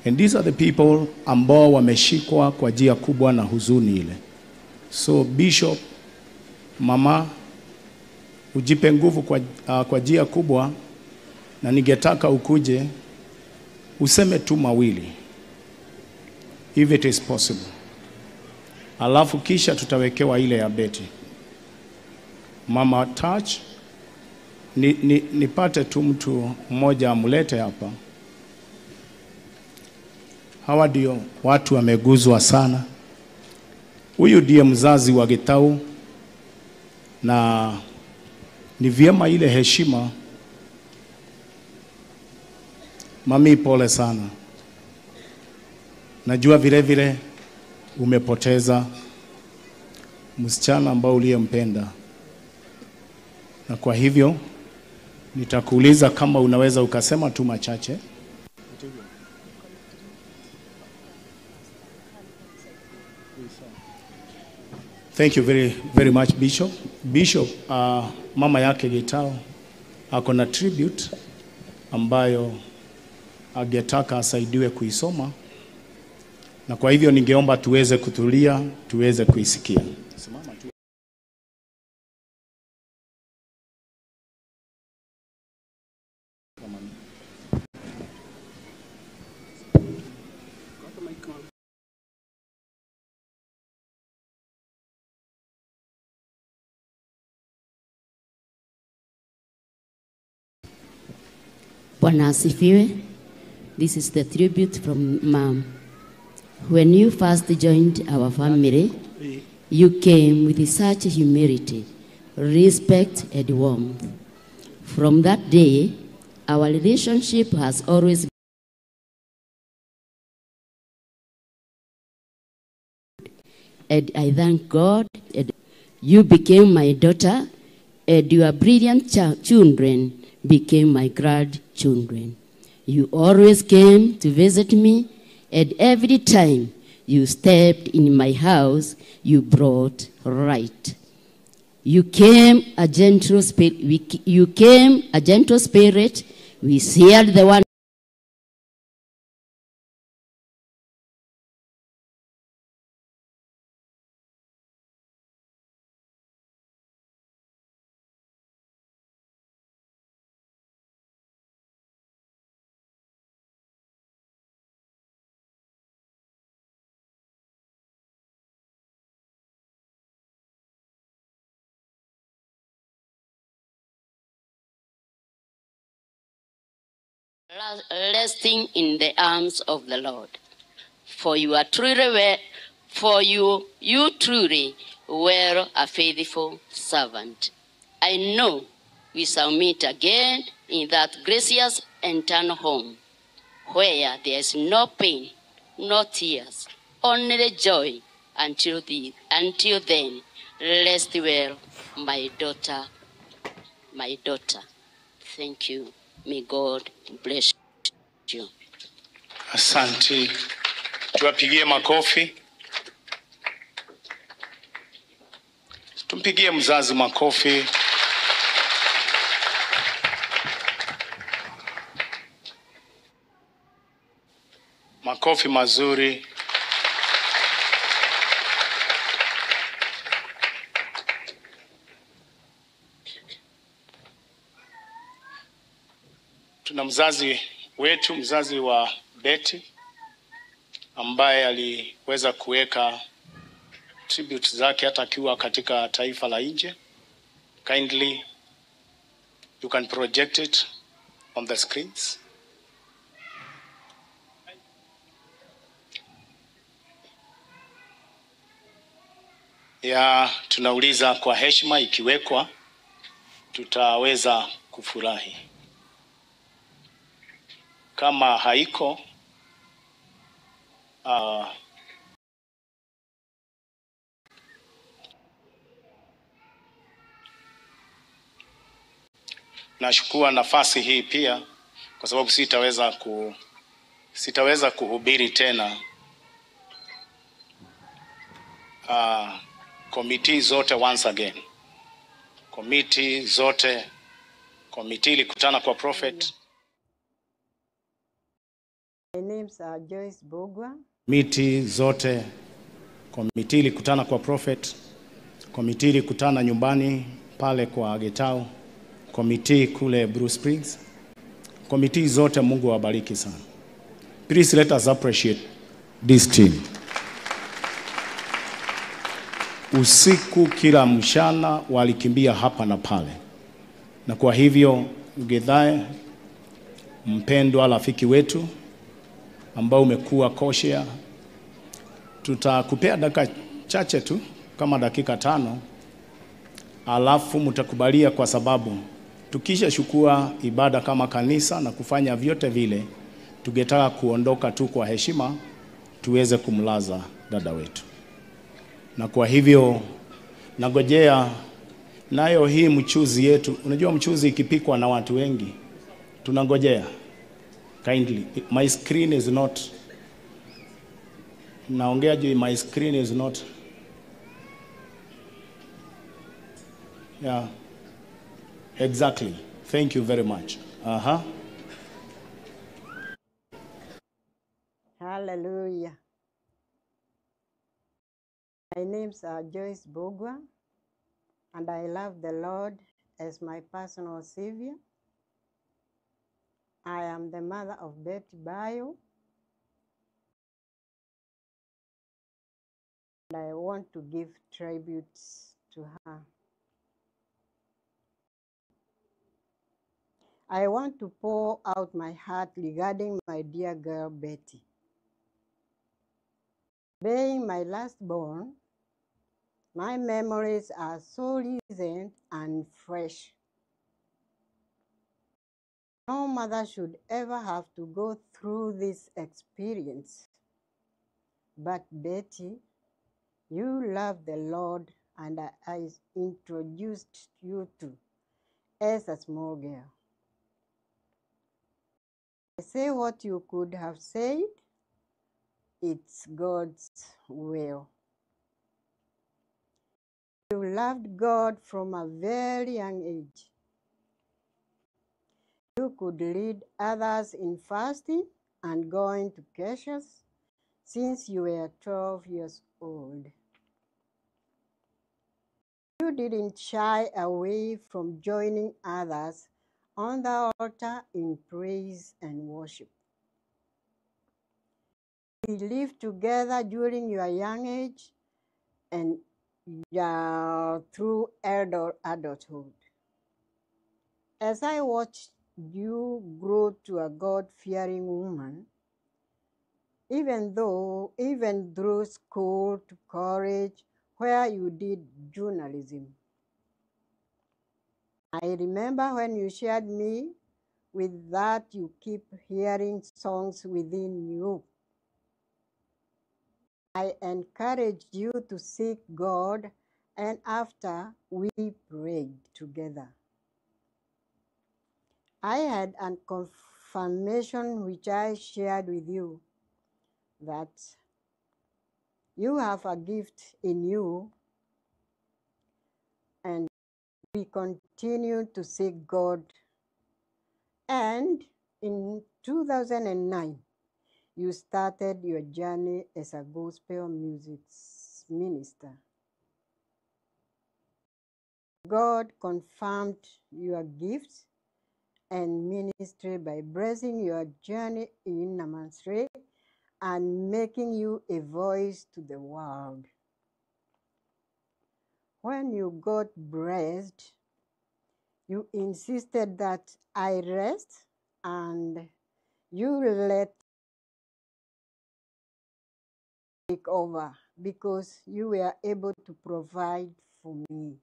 And these are the people ambao wameshikwa kwa njia kubwa na huzuni ile. So Bishop, mama, ujipe nguvu kwa njia kubwa, na ningetaka ukuje useme tu mawili if it is possible. Alafu kisha tutawekewa ile ya Betty. Mama Touch, nipate tu mtu mmoja amlete hapa. Hawa ndio watu wameguzwa sana. Huyu ndiye mzazi wa Gitau, na ni vyema ile heshima. Mami, pole sana. Najua vile vile umepoteza msichana ambao uliyempenda, na kwa hivyo nitakuuliza kama unaweza ukasema tu machache. Thank you very, very much, Bishop. Bishop, mama yake Gitau ako na tribute ambayo angetaka asaidiwe kuisoma, na kwa hivyo ningeomba tuweze kutulia, tuweze kuisikia. Simama tu. Bwana asifiwe. This is the tribute from Mom. When you first joined our family, you came with such humility, respect, and warmth. From that day, our relationship has always been, and I thank God. And you became my daughter, and your brilliant children became my grandchildren. You always came to visit me, and every time you stepped in my house, you brought right. You came a gentle spirit. You came a gentle spirit. We shared the one. Resting in the arms of the Lord, for you are truly, for you truly were a faithful servant. I know we shall meet again in that gracious eternal home, where there is no pain, no tears, only joy. Until then, rest well, my daughter, my daughter. Thank you. May God bless you. Asante. Tuwapigie makofi. Tumpigie mzazi makofi. Makofi mazuri. Tuna mzazi wetu, mzazi wa Betty, ambaye aliweza kuweka tribute zake hata akiwa katika taifa la nje. Kindly, you can project it on the screens. Ya, tunauliza kwa heshima, ikiwekwa tutaweza kufurahi. Kama haiko, nashukua nafasi hii pia kwa sababu sitaweza kuhubiri tena. Committee zote once again. Committee zote, committee ilikutana kwa prophet. My name's Joyce Bogwa. Committee zote, committee ilikutana kwa prophet, committee ilikutana nyumbani pale kwa Getau, committee kule Blue Springs. Committee zote, Mungu awabariki sana. Please let us appreciate this team. Usiku kila mchana walikimbia hapa na pale. Na kwa hivyo Githae, mpendwa rafiki wetu ambao umekuwa koshea, tutakupea dakika chache tu, kama dakika 5, alafu mtakubalia, kwa sababu tukisha shukua ibada kama kanisa na kufanya vyote vile, tungetaka kuondoka tu kwa heshima, tuweze kumlaza dada wetu. Na kwa hivyo nagojea nayo hii mchuzi yetu. Unajua mchuzi ikipikwa na watu wengi, tunangojea. Kindly, my screen is not, naongea juu, my screen is not, yeah, exactly. Thank you very much. Uh-huh. Hallelujah. My name's Joyce Bogwa, and I love the Lord as my personal Savior. I am the mother of Betty Bayo, and I want to give tributes to her. I want to pour out my heart regarding my dear girl, Betty. Being my last born, my memories are so recent and fresh. No mother should ever have to go through this experience. But Betty, you love the Lord, and I introduced you to as a small girl. I say what you could have said, it's God's will. You loved God from a very young age. You could lead others in fasting and going to churches since you were 12 years old. You didn't shy away from joining others on the altar in praise and worship. We lived together during your young age and through adulthood. As I watched you grow to a God-fearing woman, even through school to college, where you did journalism. I remember when you shared me with that you keep hearing songs within you. I encouraged you to seek God, and after we prayed together. I had a confirmation which I shared with you that you have a gift in you, and we continue to seek God. And in 2009, you started your journey as a gospel music minister. God confirmed your gifts and ministry by blessing your journey in Namansre and making you a voice to the world. When you got blessed, you insisted that I rest and you let take over because you were able to provide for me.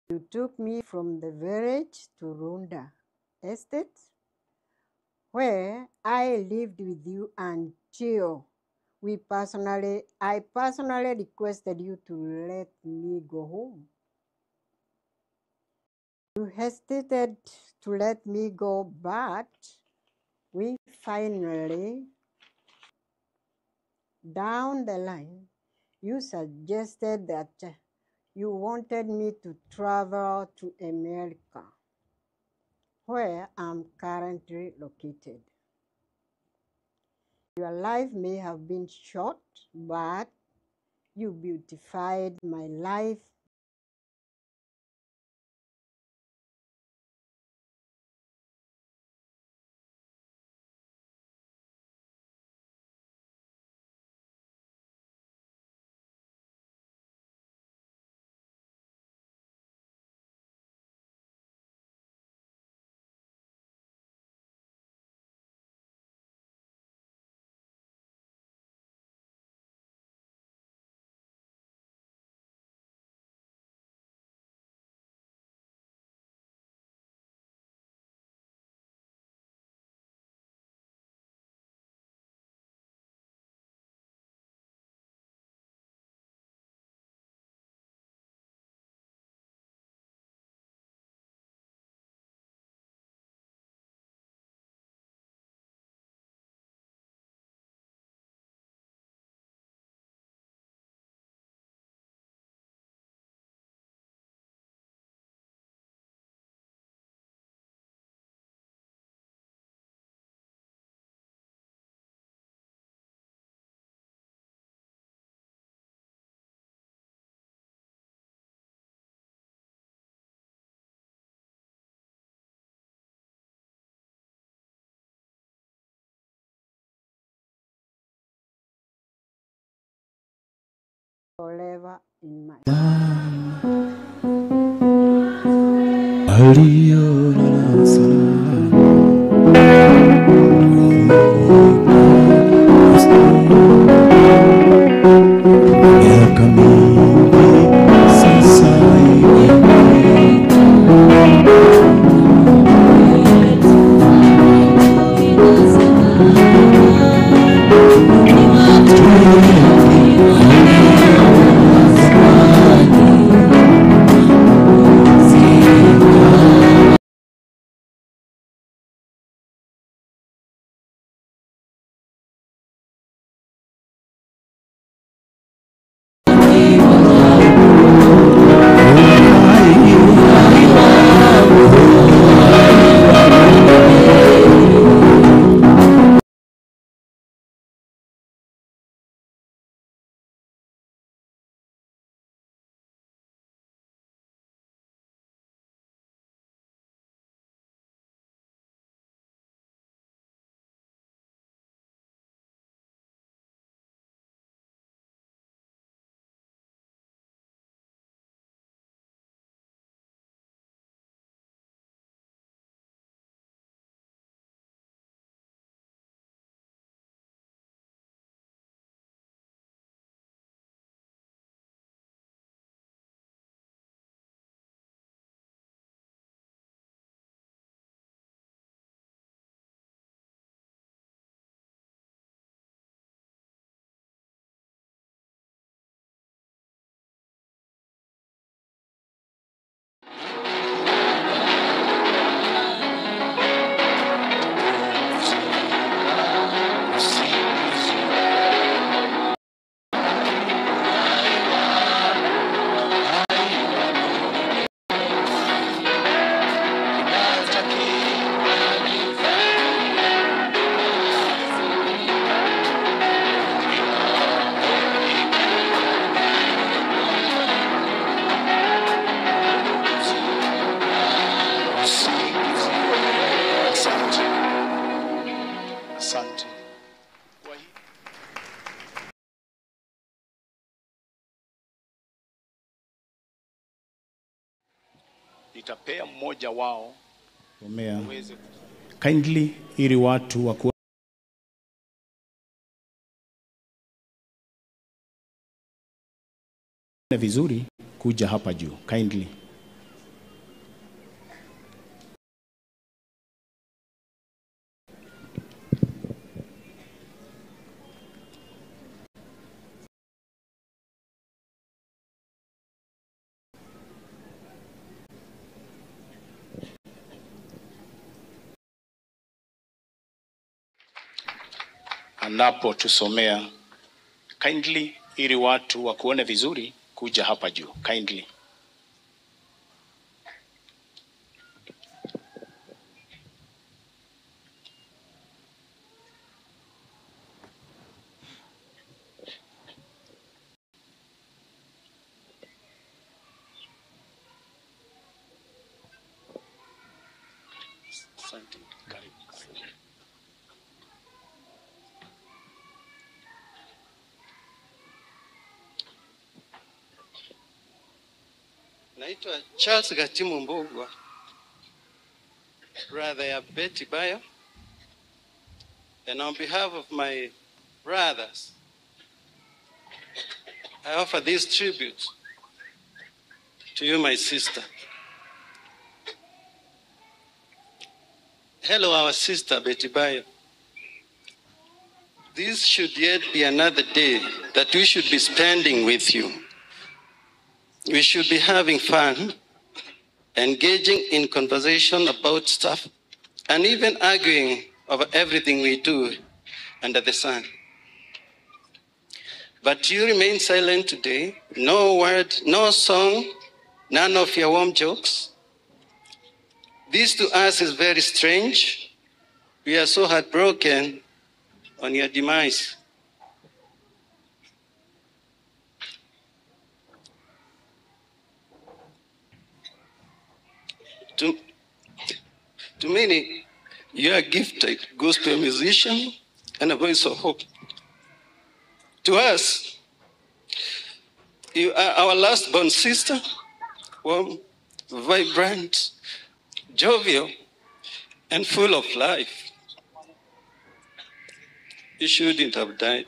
You took me from the village to Runda Estate, where I lived with you until I personally requested you to let me go home. You hesitated to let me go, but we finally, down the line, you suggested that you wanted me to travel to America, where I'm currently located. Your life may have been short, but you beautified my life forever in my Asante. Nitapea mmoja wao Omea. Kindly ili watu wakuone vizuri kuja hapa juu. Kindly. Anapotusomea kindly, ili watu wakuone vizuri kuja hapa juu. Kindly. Asante. Karibu. Naitwa Charles Gatimu Mbugua, brother ya Betty Bayo, and on behalf of my brothers, I offer this tribute to you, my sister. Hello, our sister Betty Bayo. This should yet be another day that we should be spending with you. We should be having fun, engaging in conversation about stuff, and even arguing over everything we do under the sun. But you remain silent today. No word, no song, none of your warm jokes. This to us is very strange. We are so heartbroken on your demise. To many, you are a gifted gospel musician and a voice of hope. To us, You are our last born sister, warm, vibrant, jovial, and full of life. You shouldn't have died.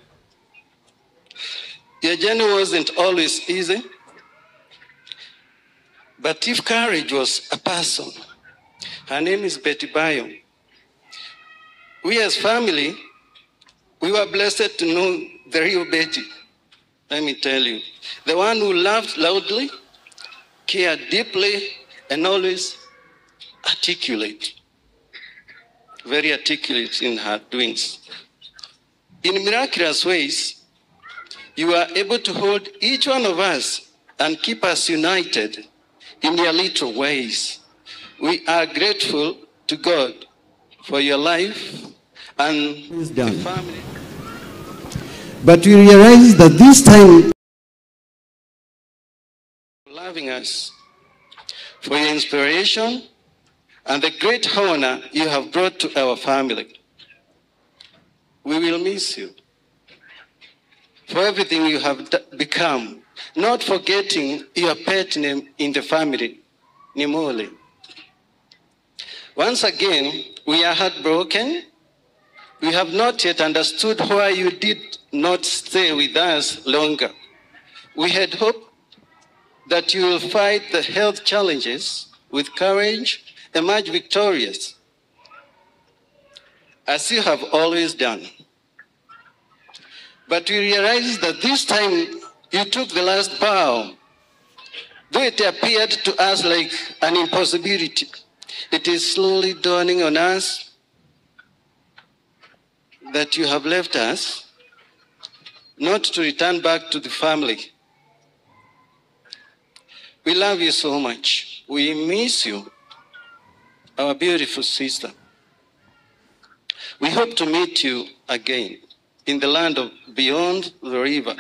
Your journey wasn't always easy, but if courage was a person, her name is Betty Bayo. We as family, we were blessed to know the real Betty. Let me tell you, the one who laughed loudly, cared deeply, and always articulate, very articulate in her doings. In miraculous ways, you are able to hold each one of us and keep us united in your little ways. We are grateful to God for your life and the family. But we realize that this time, loving us, for your inspiration and the great honor you have brought to our family. We will miss you for everything you have become, not forgetting your pet name in the family, Nimole. Once again, we are heartbroken. We have not yet understood why you did not stay with us longer. We had hoped that you will fight the health challenges with courage, emerge victorious, as you have always done. But we realize that this time you took the last bow. Though it appeared to us like an impossibility, it is slowly dawning on us that you have left us, not to return back to the family. We love you so much. We miss you, our beautiful sister. We hope to meet you again in the land of beyond the river.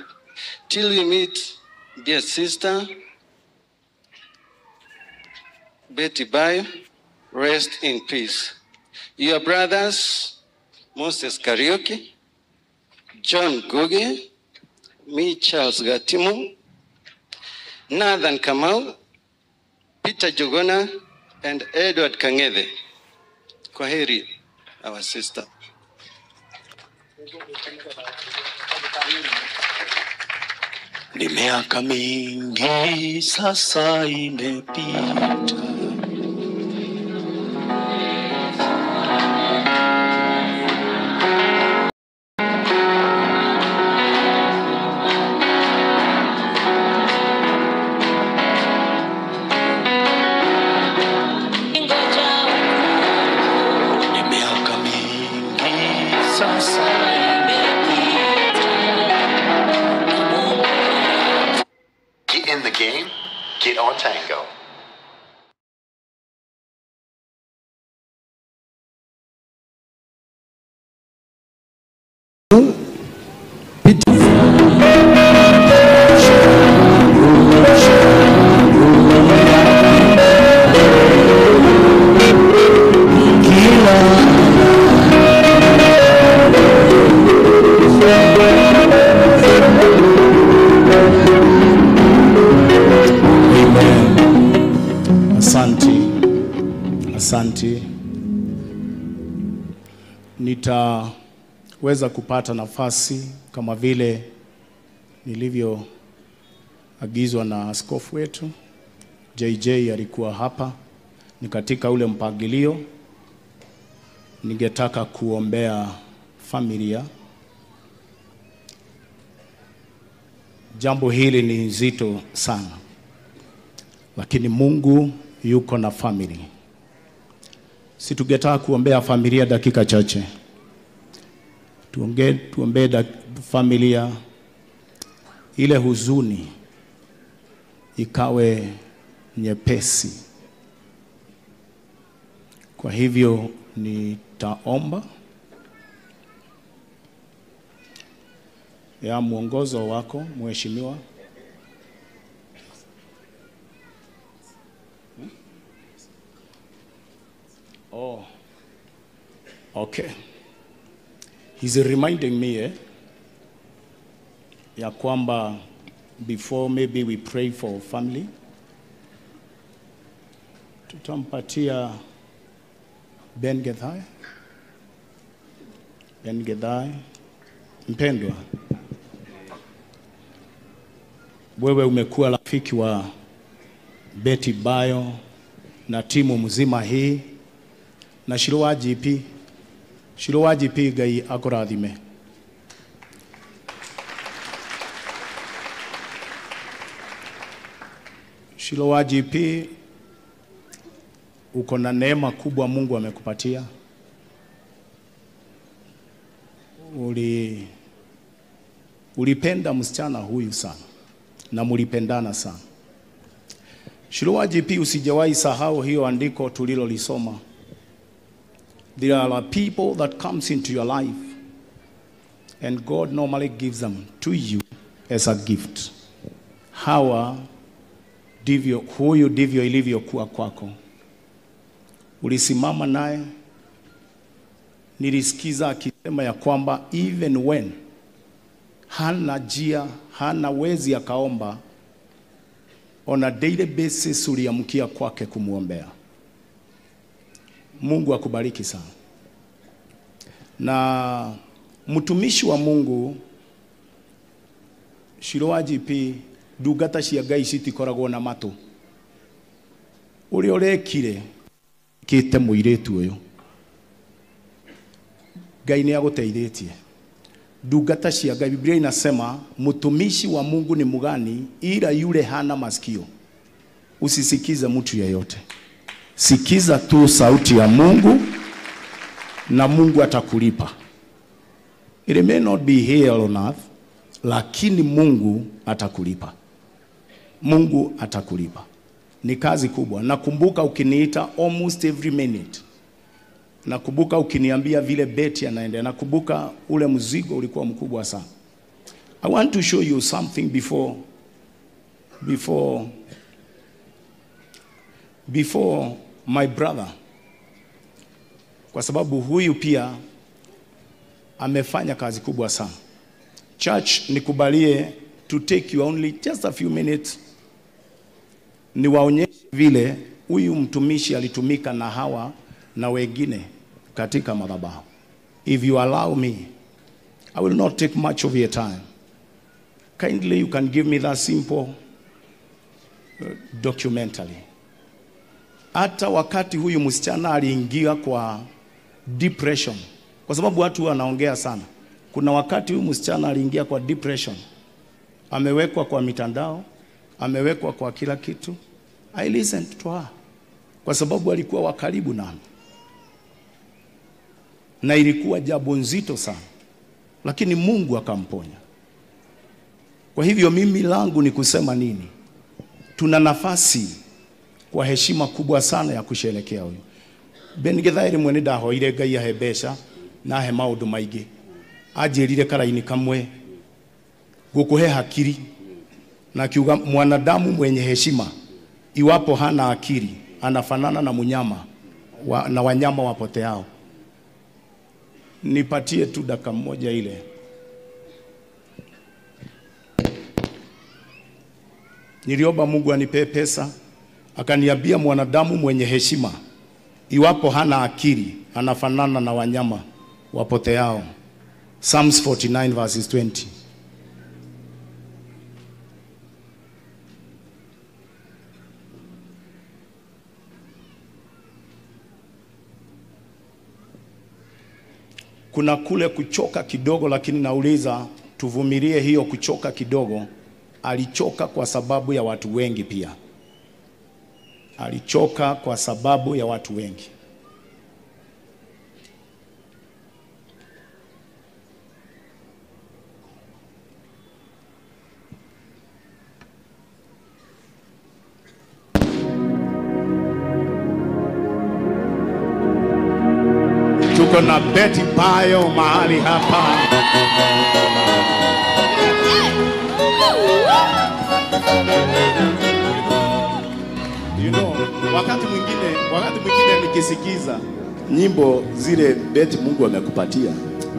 Till we meet, dear sister, Betty Bayo, rest in peace. Your brothers, Moses Kariuki, John Guge, me, Charles Gatimu, Nathan Kamau, Peter Jogona, and Edward Kang'ethe. Kwaheri, our sister. Ni miaka mingi sasa imepita, ni miaka mingi sasa imepita. Get in the game, get on Tango. Asante, asante. Nitaweza kupata nafasi kama vile nilivyoagizwa na askofu wetu. JJ alikuwa hapa, ni katika ule mpangilio. Ningetaka kuombea familia. Jambo hili ni nzito sana, lakini Mungu yuko na family. Si tungetaka kuombea familia dakika chache? Tuombee familia, ile huzuni ikawe nyepesi. Kwa hivyo nitaomba ya mwongozo wako mheshimiwa. Oh, okay. He's reminding me ya kwamba before maybe we pray for family. Tutampatia Ben Gethai. Ben Gethai, mpendwa, wewe umekuwa rafiki wa Betty Bayo na timu mzima hii na Shiro wa GP. Shiro wa GP Ngai akurathime. Shiro wa GP, uko na neema kubwa Mungu amekupatia. Ulipenda msichana huyu sana na mulipendana sana. Shiro wa GP, usijawahi sahau hiyo andiko tulilolisoma. There are people that comes into your life and God normally gives them to you as a gift. Hawa ndivyo, huyu ndivyo ilivyokuwa kwako. Ulisimama naye. Nilisikiza akisema ya kwamba even when hana njia, hana wezi akaomba, on a daily basis uliamkia kwake kumuombea. Mungu akubariki sana. Na mtumishi wa Mungu Shiro wa GP, ndungata cia Ngai citikoragwo na matu. Uria urekire kite muiritu uyu, Ngai ni aguteithitie. Ndungata cia Ngai, Biblia inasema mtumishi wa Mungu ni mugani ila yule hana masikio. Usisikize mtu yeyote, sikiza tu sauti ya Mungu na Mungu atakulipa. It may not be here on earth, lakini Mungu atakulipa. Mungu atakulipa. Ni kazi kubwa. Nakumbuka ukiniita almost every minute. Nakumbuka ukiniambia vile Betty anaenda. Nakumbuka ule mzigo ulikuwa mkubwa sana. I want to show you something before my brother. Kwa sababu huyu pia amefanya kazi kubwa sana. Church, nikubalie to take you only just a few minutes. Niwaonyeshe vile huyu mtumishi alitumika na hawa na wengine katika madhabahu. If you allow me, I will not take much of your time. Kindly you can give me that simple documentary. Hata wakati huyu msichana aliingia kwa depression, kwa sababu watu wanaongea sana. Kuna wakati huyu msichana aliingia kwa depression, amewekwa kwa mitandao, amewekwa kwa kila kitu. I listened to her kwa sababu alikuwa wa karibu nami, na ilikuwa jambo nzito sana, lakini Mungu akamponya. Kwa hivyo mimi langu ni kusema nini? Tuna nafasi kwa heshima kubwa sana ya kusherehekea huyu Ben Githairi. Mwene ndahoire Ngai ahe mbeca na ahe maundu maingi, anjirire karaini kamwe gukuhe hakiri, na akiuga mwanadamu mwenye heshima iwapo hana akili anafanana na mnyama na wanyama wapoteao. Nipatie tu dakika moja ile. Niliomba Mungu anipe pesa, akaniambia mwanadamu mwenye heshima iwapo hana akili anafanana na wanyama wapoteao. Psalms 49 verses 20. Kuna kule kuchoka kidogo, lakini nauliza tuvumilie hiyo kuchoka kidogo. Alichoka kwa sababu ya watu wengi pia. Alichoka kwa sababu ya watu wengi. Tuko na Betty Bayo mahali hapa. You know, wakati mwingine nikisikiza nyimbo zile Betty Mungu amekupatia,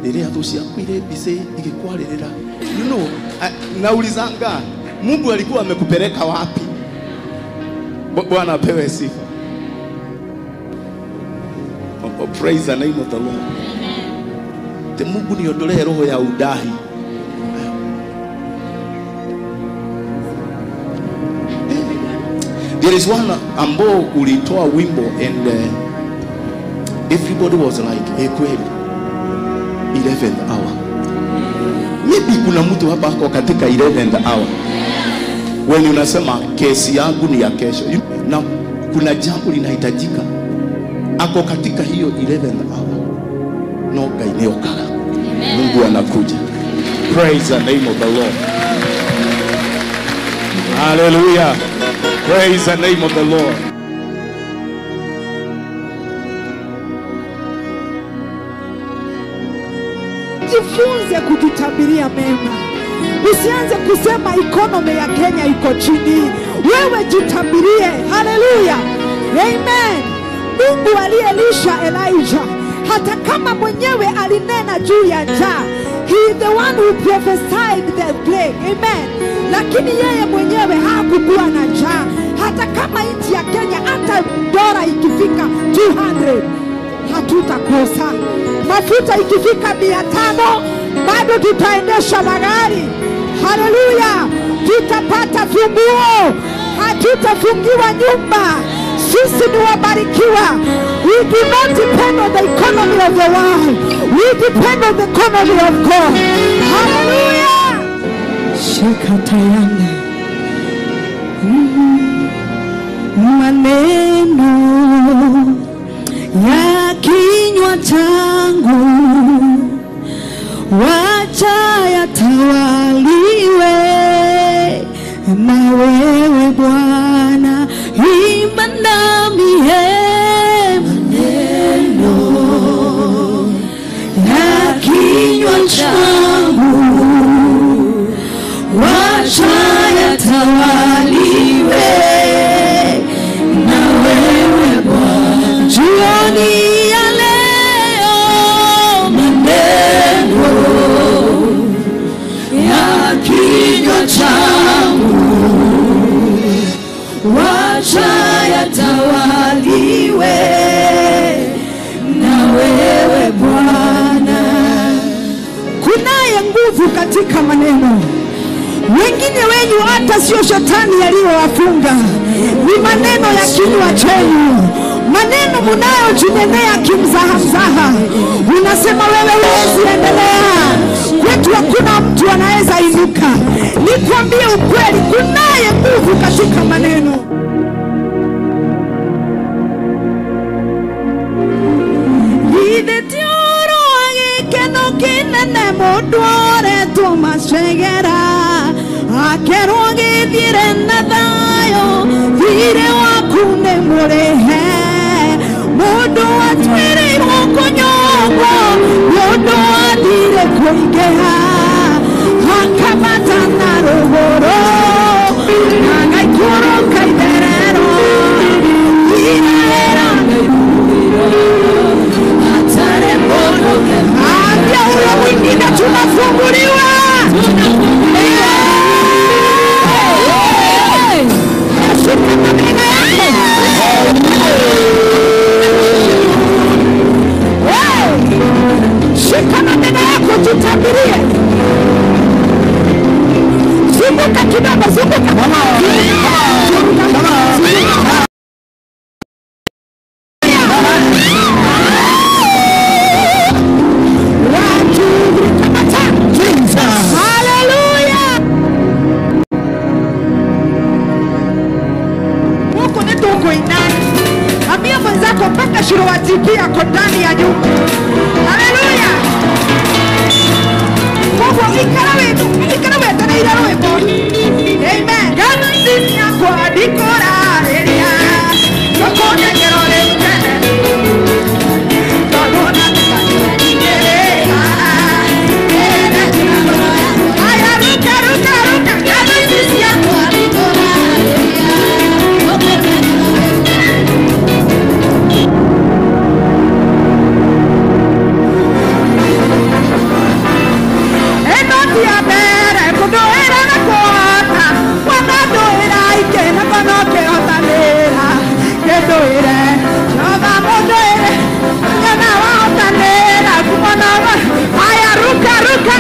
nilia tu siakwire bise ikikwaririra. You know, naulizanga Mungu alikuwa amekupeleka wapi? Bwana apewe sifa. Oh, praise the name of the Lord. Te Mungu niondolee roho ya udahi. There is one ambao ulitoa wimbo and everybody was like, hey, kweli 11th hour. Maybe kuna mtu hapa ako katika 11th hour. When unasema kesi yangu ni ya kesho, na kuna jambo linahitajika, ako katika hiyo 11th hour. No gaineo kaka. Mungu anakuja. Praise the name of the Lord. Hallelujah. Praise the name of the Lord. Jifunze kujitabiria mema. Usianze kusema economy ya Kenya iko chini. Wewe jitabirie. Hallelujah. Amen. Mungu aliyelisha Elijah, hata kama mwenyewe alinena juu ya njaa, he is the one who prophesied the plague. Amen. Lakini yeye mwenyewe hakukuwa na njaa. Hata kama nchi ya Kenya hata dola ikifika 200 hatutakosa. Mafuta ikifika 500 bado tutaendesha magari. Haleluya. Tutapata funguo, hatutafungiwa nyumba. Sisi ni wabarikiwa. We do not depend on the economy of the world. We depend on the economy of God. Hallelujah. Shekatayana. Maneno ya kinywa changu wacha yatawaliwe na wewe Bwana. Imba nami maneno ya kinywa changu wacha yatawaliwe na wewe Bwana. Jioni ya leo maneno ya kinywa changu wacha yatawaliwe na wewe Bwana. Kunaye nguvu katika maneno. Wengine wenyu hata sio shetani aliyowafunga, ni maneno ya kinywa chenu, maneno mnayojinenea kimzaha mzaha. Unasema wewe huwezi endelea, kwetu hakuna mtu anaweza inuka. Nikwambie ukweli, kunaye nguvu katika maneno. Githĩ gĩkeno kĩnene mũndũ oretwo macegera, akerwo gĩthiĩre na thayũ, thiirĩ waku nĩ mũrĩhe. Mũndũ atuĩrĩirwo kũnyongwo, mũndũ athire kũingĩha, akabata na rũgũrũ, agaikũrũka itherero, iraĩra ambia huyo mwingine tunafunguliwa. Shika maneno yako. Shika maneno yako, tutabirie. Zunguka kidogo, zunguka. Zunguka. Shirowazikia kwa ndani ya nyumba. Haleluya. Mungu ikara wetu tena ira rwimbo. Amen. Gano sinya kwa dikora eria. Lokone kerore tena. Todona tena. Aya ruka ruka ruka. Gano sinya kwa dikora eria. Eno ti abere, kudo era na kota. Noke Kedoire, Jova Modoire, Nyana Watanera, Kumanama, Aya Ruka Ruka.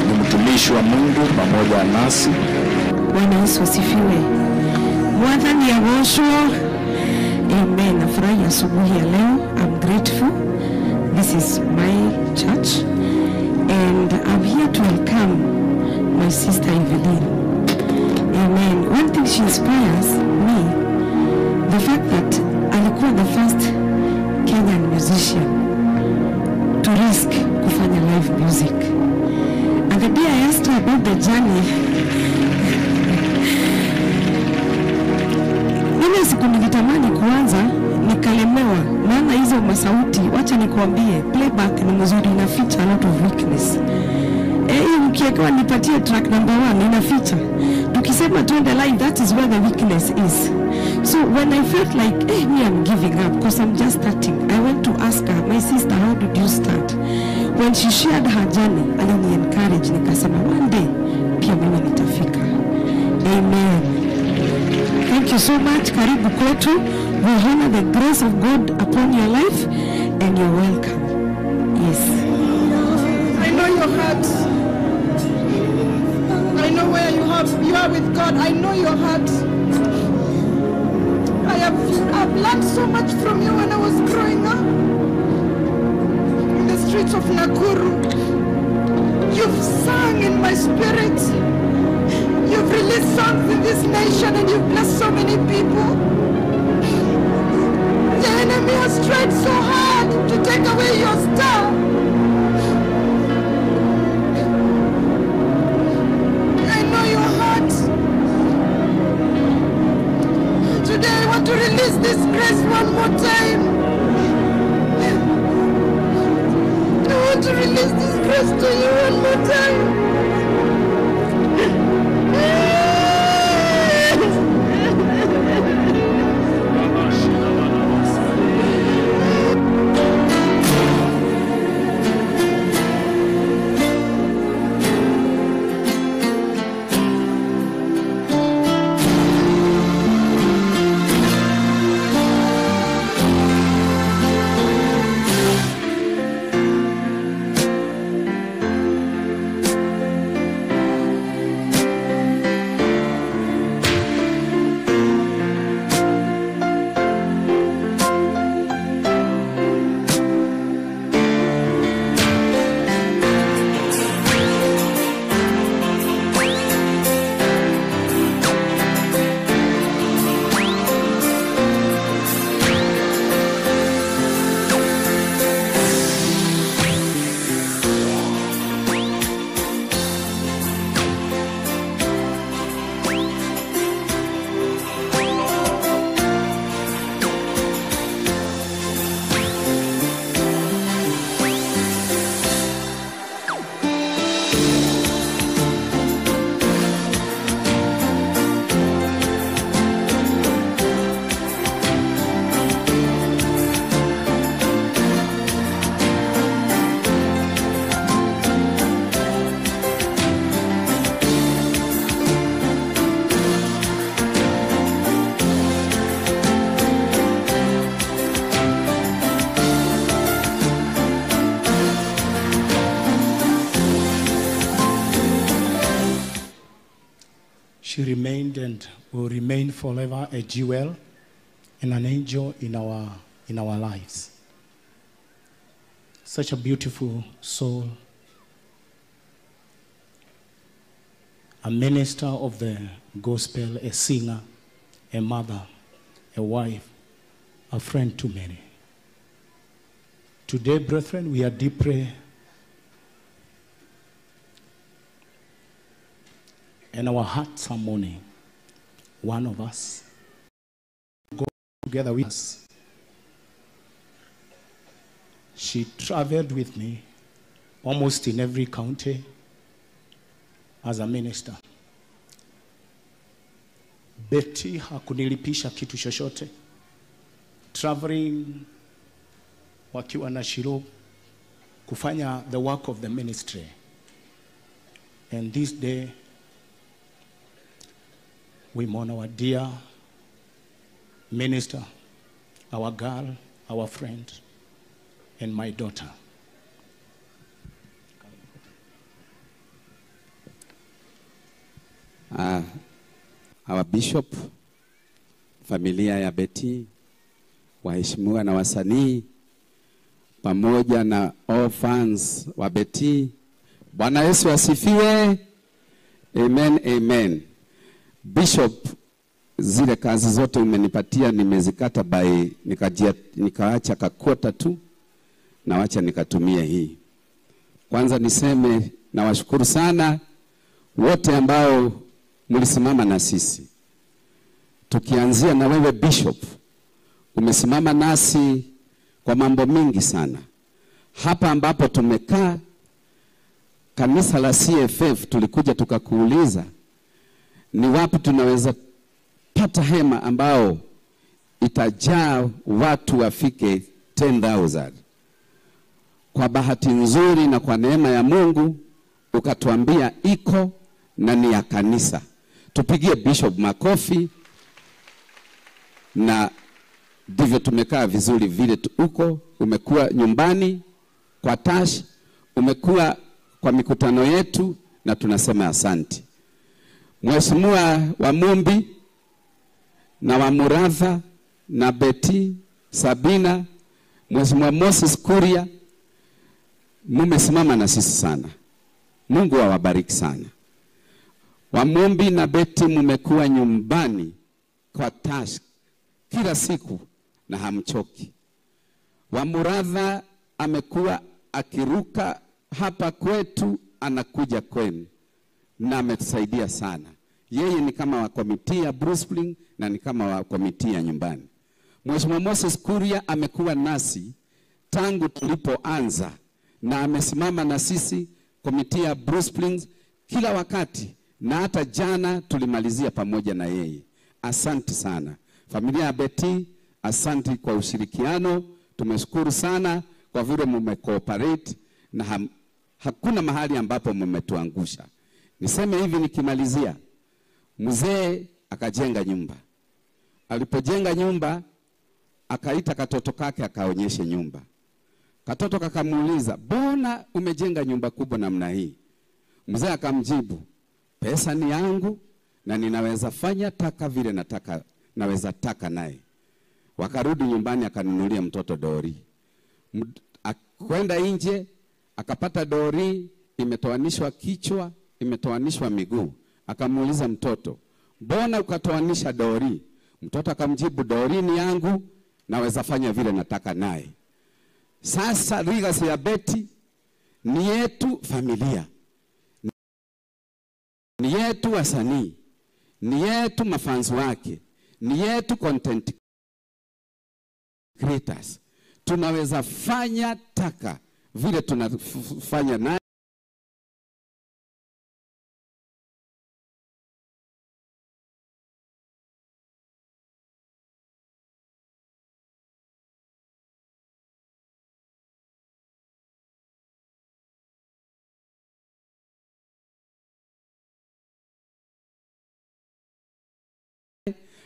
Ni mtumishi wa Mungu pamoja nasi. Bwana Yesu asifiwe. Mwathani agocwo. Amen. Nafurahi asubuhi ya leo. I'm grateful. This is my church and I'm here to welcome my sister Evelyn. Amen. One thing she inspires me, the fact that alikuwa the first Kenyan musician to risk kufanya live music. And the day I asked her about the journey, ile siku nilitamani kuanza nikalemewa, maana hizo masauti, wacha nikuambie, playback ni mzuri, ina feature a lot of weakness. Mkiwekewa nipatie track number 1 ina feature. Tukisema tuende live, that is where the weakness is. So when I felt like, hey, me, I'm giving up because I'm just starting, I went to ask her, my sister, how did you start? When she shared her journey, alini encourage, nikasema one day pia mimi nitafika. Amen. Thank you so much. Karibu kwetu. We honor the grace of God upon your life and you're welcome. Yes. I know your heart. I know where you are with God. I know your heart. I've learned so much from you when I was growing up in the streets of Nakuru. You've sung in my spirit. You've released songs in this nation and you've blessed so many people. The enemy has tried so hard to take away your star. I know your heart. Today I want to release this grace one more time. I want to release this grace to you one more time. She remained and will remain forever a jewel and an angel in our lives. Such a beautiful soul, a minister of the gospel, a singer, a mother, a wife, a friend to many. Today, brethren, we are deeply and our hearts are mourning. One of us go together with us. She traveled with me almost in every county as a minister. Betty hakunilipisha kitu chochote. Traveling wakiwa na Shiro kufanya the work of the ministry. And this day we mourn our dear minister, our girl, our friend, and my daughter. Our bishop, familia ya Betty, waheshimiwa na wasanii, pamoja na all fans wa Betty. Bwana Yesu asifiwe. Amen, amen. Bishop, zile kazi zote umenipatia nimezikata by nikaacha kakota tu na wacha nikatumie hii. Kwanza niseme nawashukuru sana wote ambao mlisimama na sisi. Tukianzia na wewe Bishop, umesimama nasi kwa mambo mingi sana. Hapa ambapo tumekaa kanisa la CFF, tulikuja tukakuuliza ni wapi tunaweza pata hema ambao itajaa watu wafike 10,000. Kwa bahati nzuri na kwa neema ya Mungu ukatuambia iko na ni ya kanisa. Tupigie Bishop makofi. Na ndivyo tumekaa vizuri vile uko. Umekuwa nyumbani kwa Tash, umekuwa kwa mikutano yetu, na tunasema asante. Mheshimiwa wa Mumbi na wa Muratha na Betty Sabina, Mheshimiwa Moses Kuria, mumesimama na sisi sana. Mungu awabariki sana. Wa Mumbi na Betty mumekuwa nyumbani kwa Tash kila siku na hamchoki. Wa Muratha amekuwa akiruka hapa kwetu anakuja kwenu na ametusaidia sana. Yeye ni kama wa komiti ya Bruce Spring na ni kama wa komiti ya nyumbani. Mheshimiwa Moses Kuria amekuwa nasi tangu tulipoanza na amesimama na sisi komiti ya Bruce Spring kila wakati, na hata jana tulimalizia pamoja na yeye. Asante sana. Familia ya Betty, asante kwa ushirikiano. Tumeshukuru sana kwa vile mmecooperate na hakuna mahali ambapo mmetuangusha. Niseme hivi nikimalizia, mzee akajenga nyumba. Alipojenga nyumba, akaita katoto kake akaonyeshe nyumba. Katoto kakamuuliza, "Mbona umejenga nyumba kubwa namna hii?" Mzee akamjibu, "Pesa ni yangu na ninaweza fanya taka vile nataka, naweza taka naye." Wakarudi nyumbani akanunulia mtoto dori. Kwenda nje akapata dori imetoanishwa kichwa, imetoanishwa miguu. Akamuuliza mtoto, "Mbona ukatoanisha dori?" Mtoto akamjibu, "Dori ni yangu, naweza fanya vile nataka naye." Sasa legacy ya Betty ni yetu familia, ni yetu wasanii, ni yetu mafans wake, ni yetu content creators. Tunaweza fanya taka vile tunafanya naye.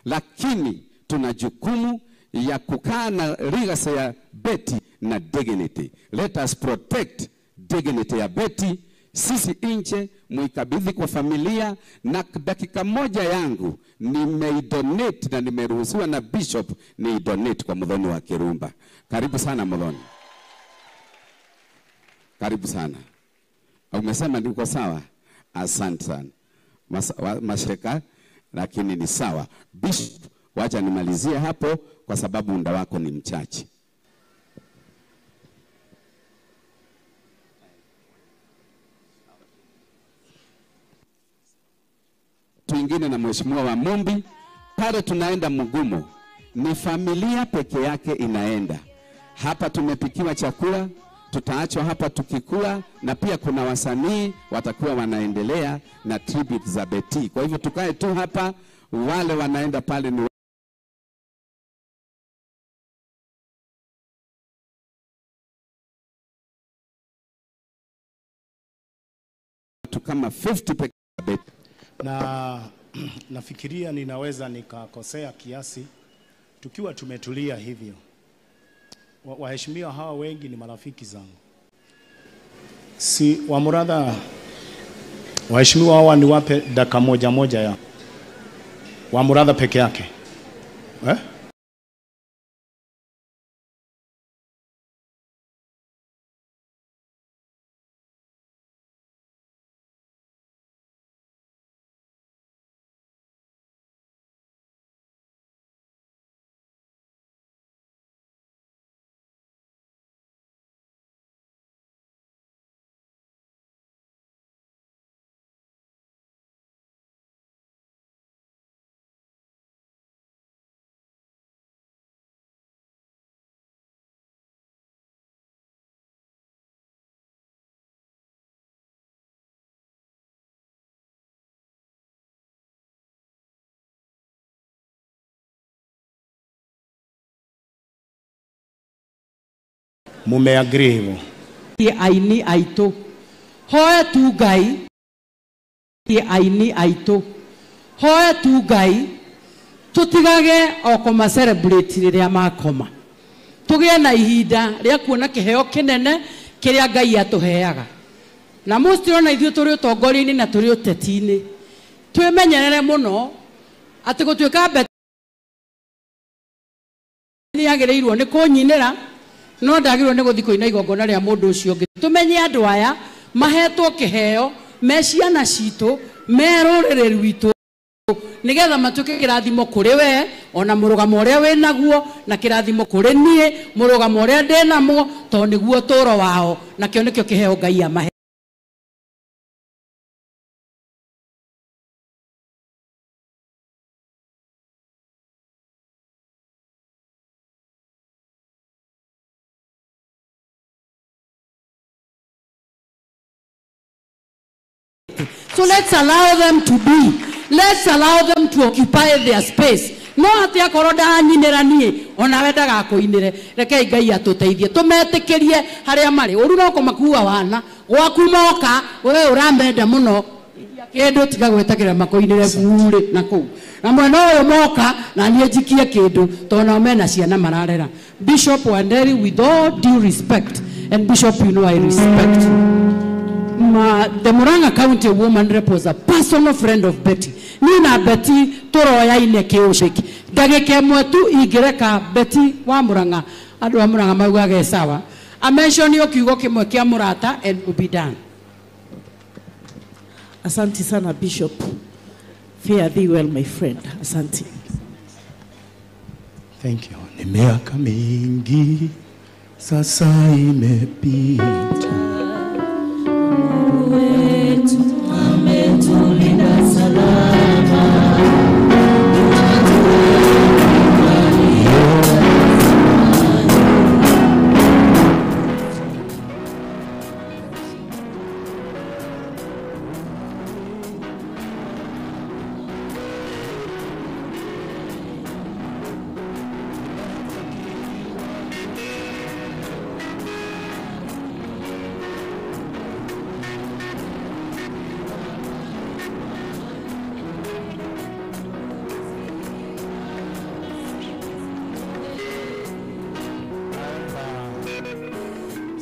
Lakini tuna jukumu ya kukaa na legacy ya Betty na dignity. Let us protect dignity ya Betty. Sisi nje muikabidhi kwa familia, na dakika moja yangu nimeidonate na nimeruhusiwa na Bishop niidonate kwa Muthoni wa Kirumba. Karibu sana Muthoni. Karibu sana. Umesema niko sawa? Asante sana. Masheka, lakini ni sawa. Bishop, wacha nimalizie hapo kwa sababu muda wako ni mchache. Tuingine na Mheshimiwa wa Mumbi, pale tunaenda mgumo. Ni familia peke yake inaenda. Hapa tumepikiwa chakula, tutaachwa hapa tukikula, na pia kuna wasanii watakuwa wanaendelea na tribute za Betty. Kwa hivyo tukae tu hapa, wale wanaenda pale ni watu kama 50 peke Betty. Na nafikiria ninaweza nikakosea kiasi tukiwa tumetulia hivyo. Waheshimiwa hawa wengi ni marafiki zangu. Si Wamuratha, waheshimiwa hawa niwape dakika moja moja ya. Wa Muratha peke yake. Eh? Mumeagree hivyo. Aini aitũ hoe tu Ngai, aini aitũ hoe tu Ngai, tutigage o kũma celebrate rĩrĩa makoma, tũgĩe na ihinda rĩa kuona kĩheo kĩnene kĩrĩa Ngai atũheaga. Na mũstirona ithuĩ tũrĩ ũtongoria-inĩ na tũrĩ ũteti-inĩ, twĩmenyerere mũno atĩ gũtuĩka Betty nĩagĩrĩirwo nĩ kũnyinĩra, no ndagĩrĩirwo nĩ gũthiĩ kũina igongona rĩa mũndũ ũcio ũngĩ. Tũmenye andũ aya mahetwo kĩheo me ciana citũ, me rũrĩrĩ rwitũ, nĩgetha matuĩke kĩrathimo kũrĩ we ona mũrũgamo ũrĩa wĩ naguo, na kĩrathimo kũrĩ niĩ mũrũgamo ũrĩa ndĩ namo, tondũ nĩguo ũtũũro wao, nakĩo nĩkĩo kĩheo Ngai amahe. So let's allow them to be. Let's allow them to occupy their space. No ati akorwo ndanyinĩra niĩ onawe ndagakũinĩre. Rekei Ngai atũteithie tũmetĩkĩrie harĩa marĩ. Ũru no kũmakua wana gwaku moka we ũramenda mũno kĩndũ, tiga gwĩtagĩra makũinĩre burĩ na kũu, na mwena ũyũ moka na niĩ njikie kĩndũ, tondũ nao mena ciana mararera. Bishop Wanderi, with all due respect, and Bishop, you know I respect you. The Murang'a County woman rep was a personal friend of Betty. Ni na Betty tũroyaine kĩũcĩki. Ndagĩka ĩmwe tu ingĩreka Betty wa Murang'a, andũ a Murang'a maugage sawa, amentionio kiugo kĩmwe kĩa mũrata and will be done. Asante sana Bishop. Fare thee well, my friend. Asante. Thank you. Ni miaka mingi sasa imepita, wetu ametulinda salama.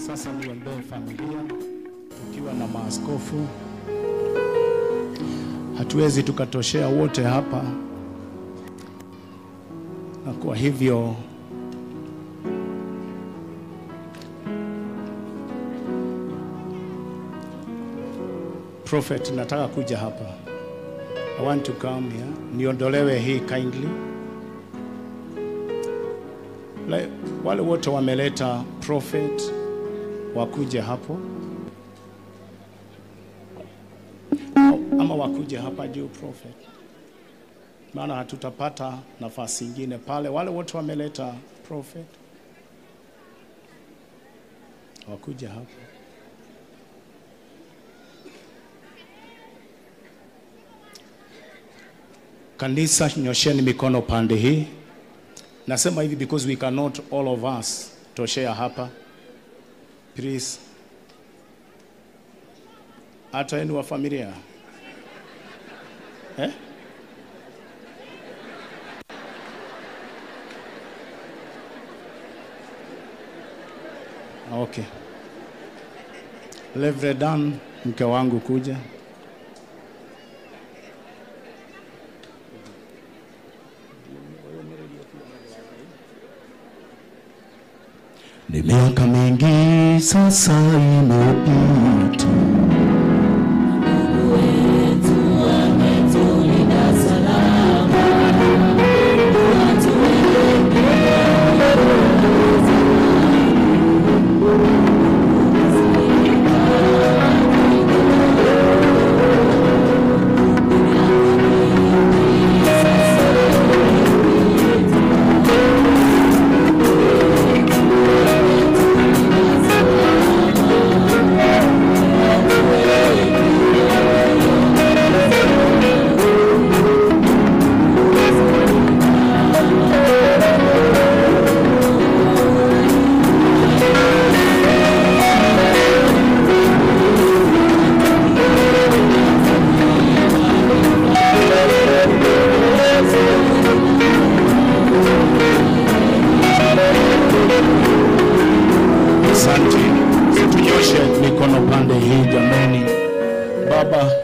Sasa niombee familia tukiwa na maaskofu. Hatuwezi tukatoshea wote hapa, na kwa hivyo Prophet, nataka kuja hapa. I want to come here. Niondolewe hii kindly. Wale wote wameleta prophet wakuje hapo, ama wakuje hapa juu prophet, maana hatutapata nafasi nyingine pale. Wale wote wameleta prophet wakuje hapo. Kanisa, nyosheni mikono pande hii. Nasema hivi because we cannot all of us toshea hapa. Please. Hata yenu wa familia. Eh? Okay. Reverend Dan, mke wangu kuja. Ni miaka mingi sasa imepita, Mungu wetu ametulinda salama, watu wengi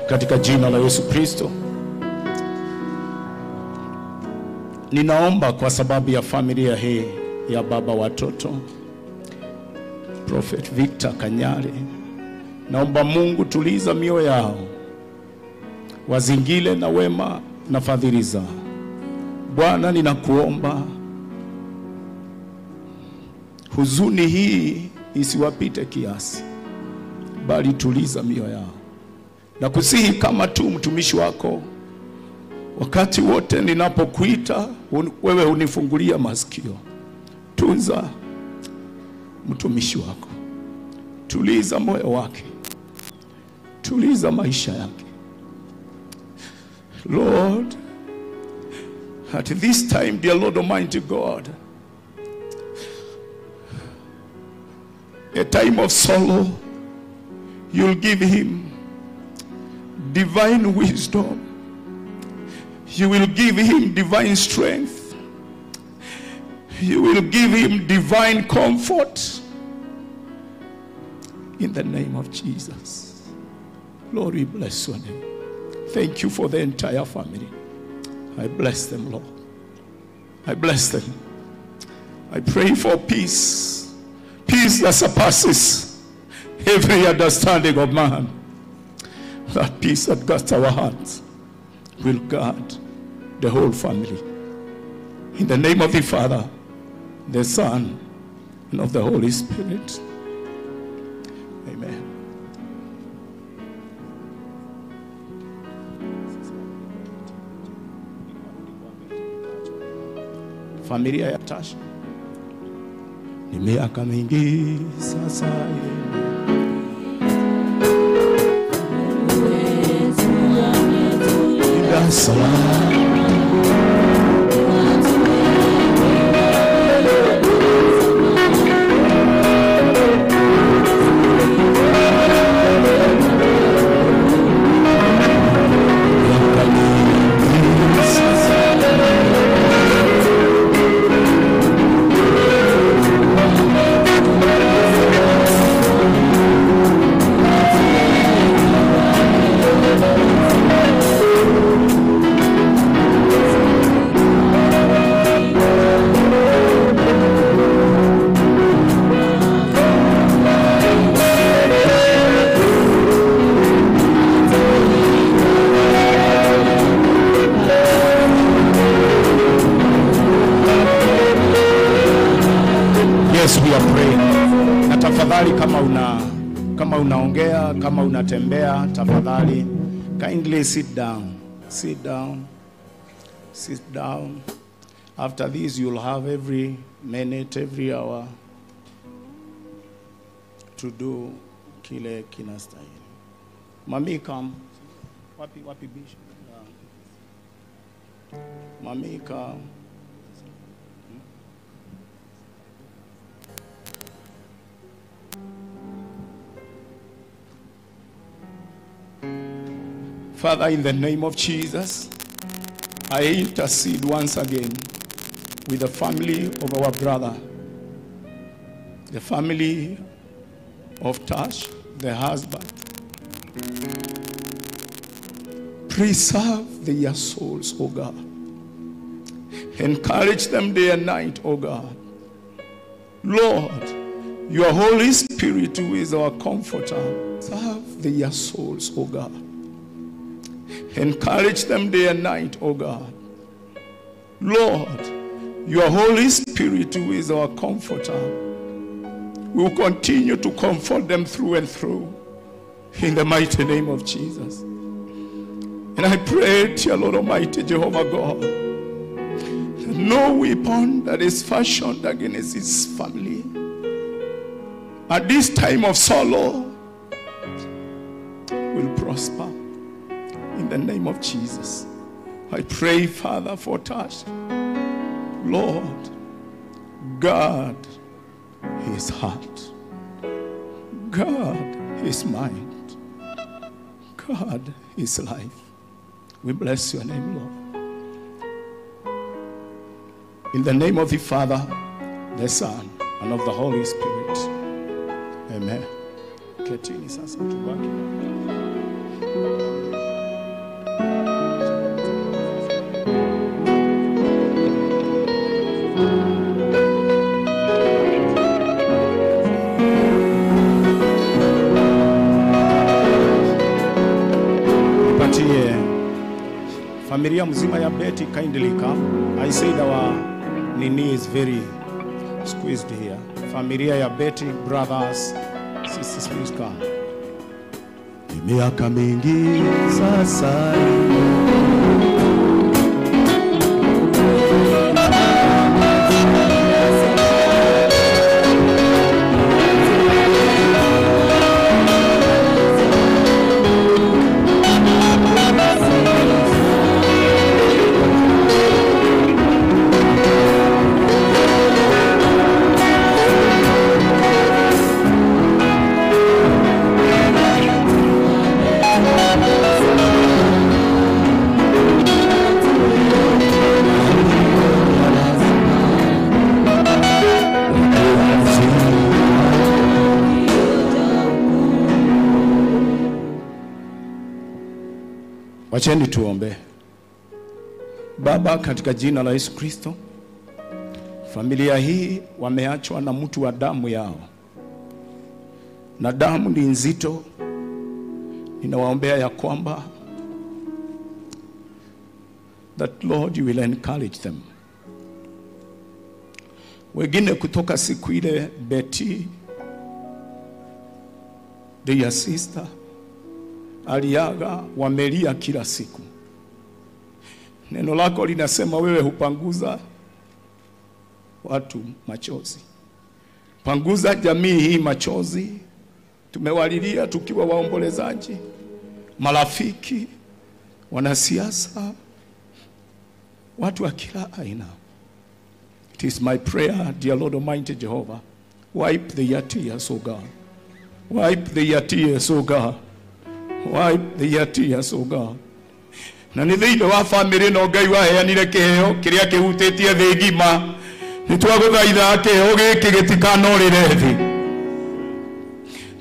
Katika jina la Yesu Kristo, ninaomba kwa sababu ya familia hii ya baba watoto Prophet Victor Kanyari, naomba Mungu tuliza mioyo yao, wazingile na wema na fadhili zao. Bwana, ninakuomba huzuni hii isiwapite kiasi, bali tuliza mioyo yao. Na kusihi kama tu mtumishi wako, wakati wote ninapokuita wewe unifungulia masikio. Tunza mtumishi wako, tuliza moyo wake, tuliza maisha yake. Lord, at this time, dear Lord Almighty God, a time of sorrow, you'll give him divine wisdom. You will give him divine strength. You will give him divine comfort. In the name of Jesus. Lord, we bless your name. Thank you for the entire family. I bless them, Lord. I bless them. I pray for peace. Peace that surpasses every understanding of man. That peace that guards our hearts will guard the whole family. In the name of the Father, the Son, and of the Holy Spirit. Amen. Familia ya Tasha. Ni miaka mingi sasa. Salam. Unaongea, kama unatembea, tafadhali kindly sit down. Sit down. Sit down. After this you'll have every minute, every hour to do kile kinastahili. Mami, come. Wapi wapi bishop? Mami, come. Father, in the name of Jesus, I intercede once again with the family of our brother, the family of Tash, the husband. Preserve their souls, O God. Encourage them day and night, O God. Lord, Your Holy Spirit, who is our comforter, serve their souls, O God. Encourage them day and night, O God. Lord, your Holy Spirit, who is our comforter, will continue to comfort them through and through, in the mighty name of Jesus. And I pray, dear Lord Almighty, Jehovah God, no weapon that is fashioned against his family at this time of sorrow will prosper, in the name of Jesus. I pray, Father, for Tash. Lord, guard his heart, guard his mind, guard his life. We bless your name, Lord. In the name of the Father, the Son, and of the Holy Spirit. Amen. Ketini sasa tubaki. Nipatie familia mzima ya Betty, kindly come. I said our nini is very squeezed here. Familia ya Betty, brothers, sisters, please come. Miaka mingi sasa. Wacheni tuombe. Baba, katika jina la Yesu Kristo, familia hii wameachwa na mtu wa damu yao, na damu ni nzito. Ninawaombea ya kwamba that Lord, you will encourage them. Wengine kutoka siku ile Betty, their sister, aliaga, wamelia kila siku. Neno lako linasema wewe hupanguza watu machozi. Panguza jamii hii machozi. Tumewalilia tukiwa waombolezaji, marafiki, wanasiasa, watu wa kila aina. It is my prayer, dear Lord Almighty Jehovah, wipe their tears, O God. Wipe their tears, O God. Wipe their tears, O God. Na nĩ thĩinĩ wa famĩlĩ no Ngai waheanire kĩheo kĩrĩa kĩhutĩtie thĩ ng'ima. Nĩ twagũthaitha kĩheo gĩkĩ gĩtikanorĩre thĩ,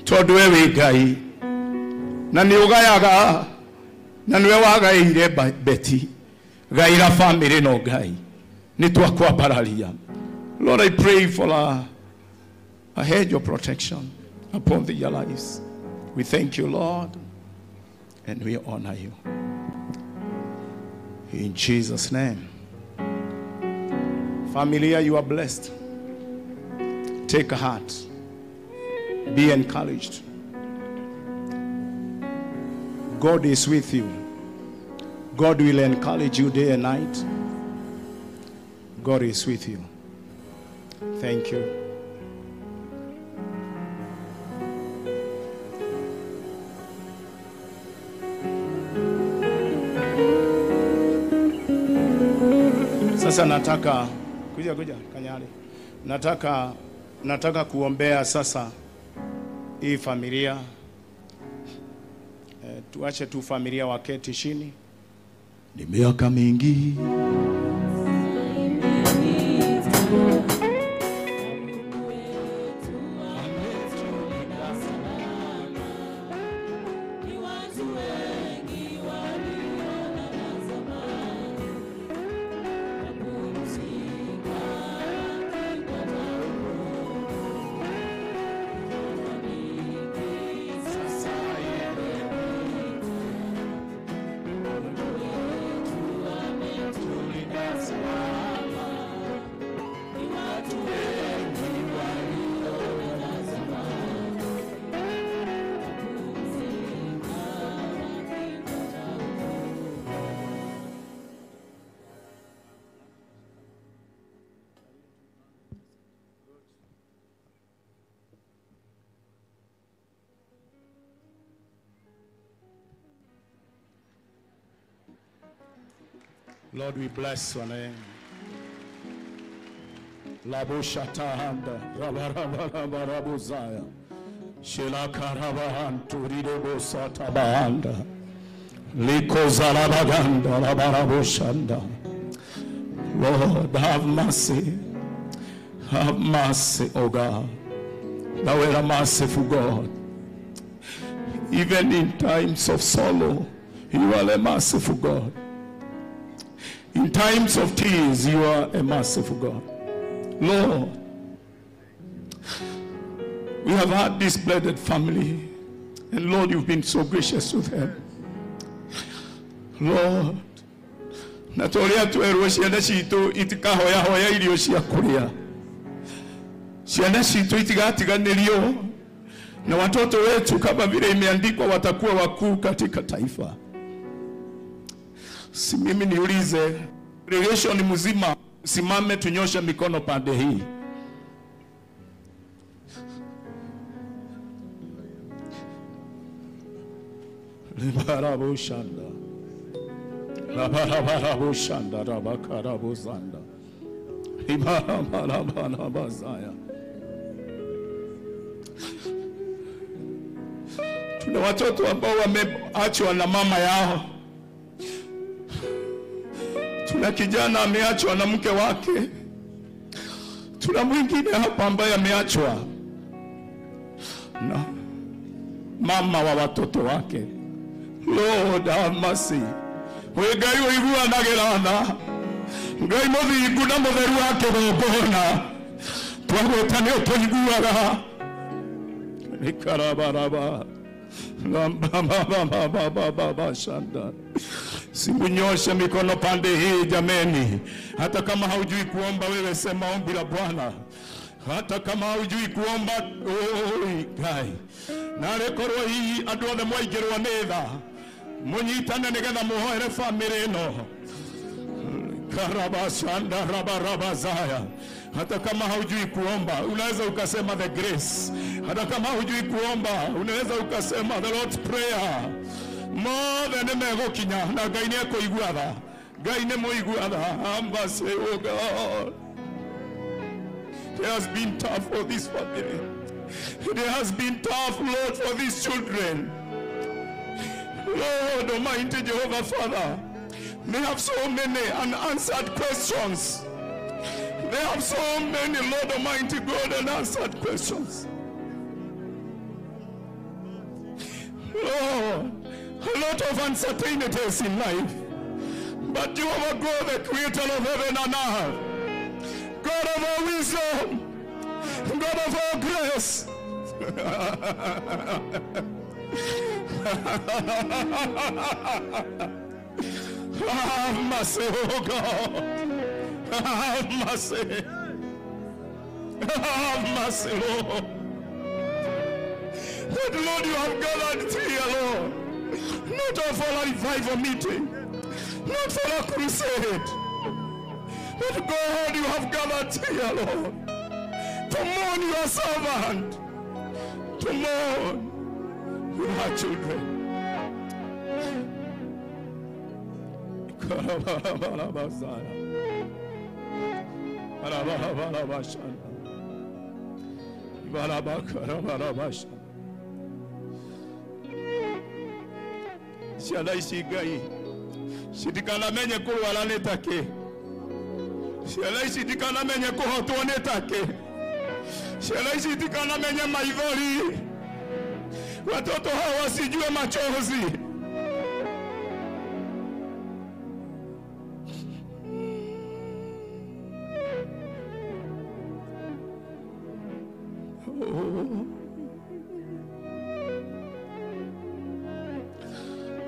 tondũ we wĩ Ngai na nĩ ũgayaga, na nĩwe wagaĩire Betty. Gaĩra famĩlĩ no Ngai, nĩ twakwambararia. Lord, I pray for a hedge of protection upon their lives. We thank you, Lord, and we honor you. In Jesus' name. Familia, you are blessed. Take heart. Be encouraged. God is with you. God will encourage you day and night. God is with you. Thank you. Sasa nataka kuja Kanyari. Nataka kuombea sasa hii familia. Tuache tu familia waketi chini. Ni miaka mingi Lord, we bless your name. Labushatahanda, rabarabarabuzaya, Shilakarabahanturidobosatabaanda, Likozalabaganda, rabarabushanda. Lord, have mercy. Have mercy, O God. Thou art a merciful God. Even in times of sorrow, you are a merciful God. In times of tears, you are a merciful God. Lord, we have had this blended family, and Lord, you've been so gracious to them. Lord, na toria twerwo ciana citũ itikahoyahoya irio cia kũrĩa, ciana citũ itigatiganĩrio, na watoto wetu kama vile imeandikwa watakuwa wakuu katika taifa. Si mimi niulize, congregation mzima simame tunyoshe mikono pande hii. Libarabushanda. Rabarabushanda rabakarabuzanda. Libarabarabazaya. Tuna watoto ambao wameachwa na mama yao. Tuna kijana ameachwa na mke wake. Tuna mwingine hapa ambaye ameachwa na mama wa watoto wake. Lord, have mercy. We Ngai ũiguanagĩra tha, Ngai mũthingu na mũtheru wa kĩgongona, twagwĩta nĩ ũtũiguaga. Nikarabaraba shanda. Simunyoshe mikono pande hii jameni. Hata kama haujui kuomba wewe sema ombi la Bwana. Hata kama haujui kuomba, oi Ngai. Na rekorwo hii andũ othe mwaingĩrwo nĩ tha, munyitane nĩgetha muhoere family ĩno. Karabashanda rabarabazaya. Hata kama haujui kuomba unaweza ukasema the grace. Hata kama haujui kuomba unaweza ukasema the Lord's prayer. Mothe nĩ megũkinya na Ngai nĩ ekũigua tha. Ngai nĩ mũigua tha. Mercy, oh God. It has been tough for this family. It has been tough, Lord, for these children. Lord Almighty Jehovah Father, they have so many unanswered questions. They have so many, Lord Almighty God, unanswered questions. Lord, a lot of uncertainties in life. But Jehovah God, the creator of heaven and earth, God of all wisdom, God of all grace. Have mercy, oh God. Have mercy. Have mercy, Lord. That, Lord, you have gathered here, Lord, not for a revival meeting, not for a crusade, but God, you have gathered here, Lord, to mourn your servant, to mourn with her children. Ciana ici Ngai citikanamenye kũrwara nĩ takĩ, ciana ici itikanamenye kũhotwo nĩ takĩ, ciana ici itikanamenye maithori, watoto hawa wasijue machozi.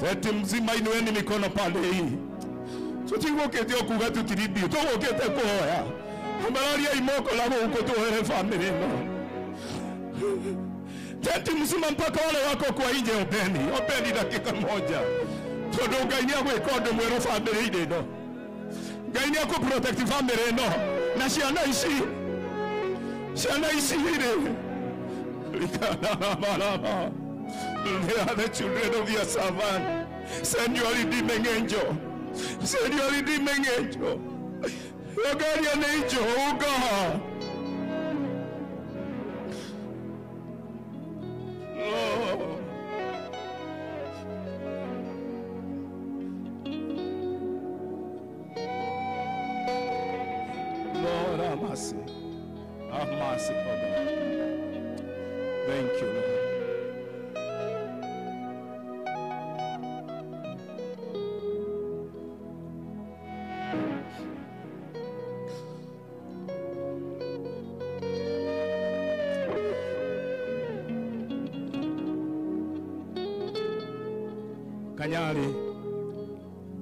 Teti mzima inueni mikono pande hii. Tutigũkĩte o kuga tũtiribio, tũgũkĩte kũhoya. Ambararia imoko la gũkũ tũhere family ĩno. Teti mzima mpaka wale wako kwa nje, ombeni, ombeni dakika moja. Tondũ Ngai nĩ agwĩka ũndũ mwerũ family-inĩ ĩno. Ngai nĩ akũ protect family ĩno na ciana ici. Ciana ici rĩ. They are the children of your servant. Send your redeeming angel. Send your redeeming angel, your guardian angel, oh God. Lord. Lord, have mercy. Have mercy, oh God. Thank you, Lord. Kanyari,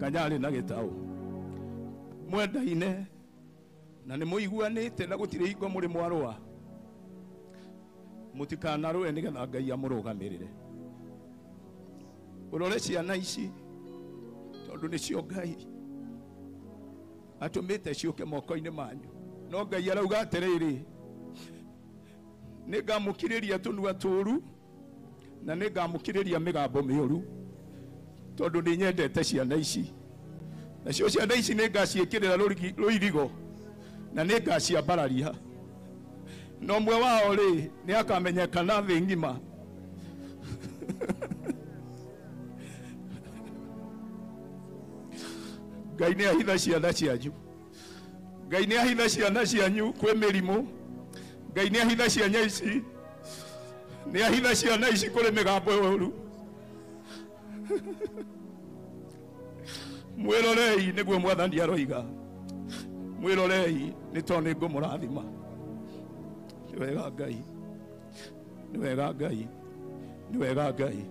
Kanyari na Gitau mwendaine na nĩ mũiguanĩte na gũtirĩ hingo mũrĩ mwarũa, mũtikanarũe nĩgetha Ngai amũrũgamĩrĩre. Ũrore ciana ici tondũ nĩcio Ngai atũmĩte ciũke moko-inĩ manyu, no Ngai arauga atĩrĩrĩ, nĩngamũkirĩria tũnua tũru na nĩngamũkirĩria mĩgambo mĩũru, tondũ nĩ nyendete ciana ici, nacio ciana ici nĩngaciĩkĩrĩra rũirigo na nĩngaciambararia, na ũmwe wao rĩ nĩakamenyekana thĩ ng'ima. Ngai nĩahitha ciana cianyu, Ngai nĩahitha ciana cianyu kwĩ mĩrimũ, Ngai nĩahitha ciana ici, nĩahitha ciana ici kũrĩ mĩgambo yũru. Mwĩrorei nĩguo Mwathani aroiga, mwĩrorei nĩ tondũ nĩngũmũrathima. Nĩ wega Ngai, nĩ wega Ngai, nĩ wega Ngai,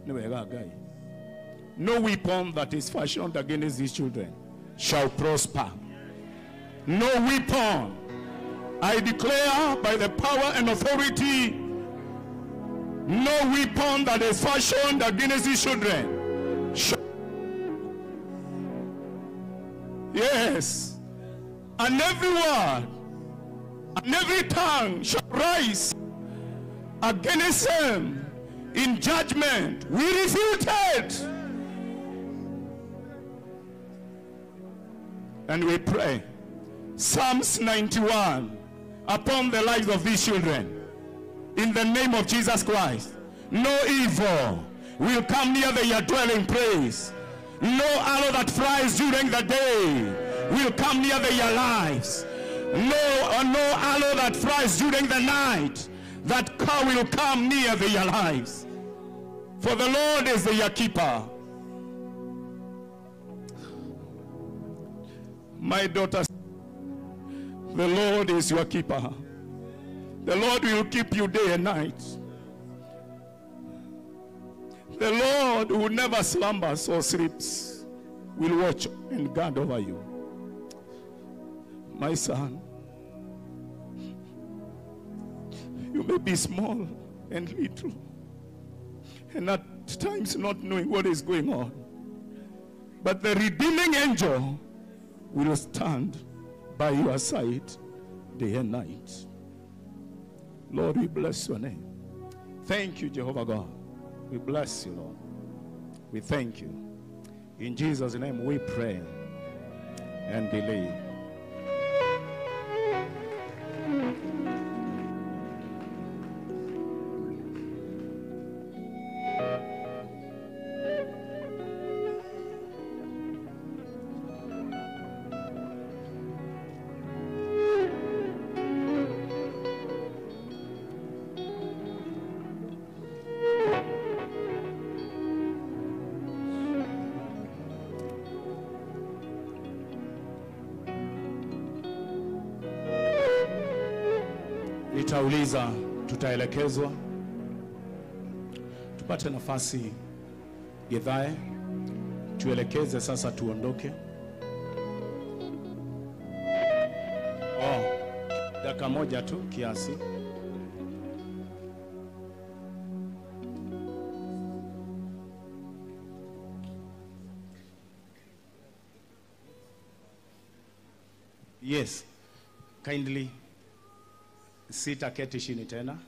nĩ wega Ngai. No weapon that is fashioned against these children shall prosper. No weapon. I declare by the power and authority, no weapon that is fashioned against these children shall. Yes. And every word and every tongue shall rise against them in judgment. We refute it. And we pray Psalms 91 upon the lives of these children. In the name of Jesus Christ, no evil will come near their dwelling place. No arrow that flies during the day will come near their lives. No arrow that flies during the night, that car will come near their lives. For the Lord is their keeper. My daughter, the Lord is your keeper. The Lord will keep you day and night. The Lord who never slumbers or sleeps will watch and guard over you. My son, you may be small and little, and at times not knowing what is going on, but the redeeming angel will stand by your side day and night. Lord, we bless your name. Thank you, Jehovah God. We bless you, Lord. We thank you. In Jesus' name we pray and believe. Nitauliza, tutaelekezwa, tupate nafasi Githae, tuelekeze sasa, tuondoke. Oh, dakika moja tu kiasi. Yes, kindly sitaketi chini tena.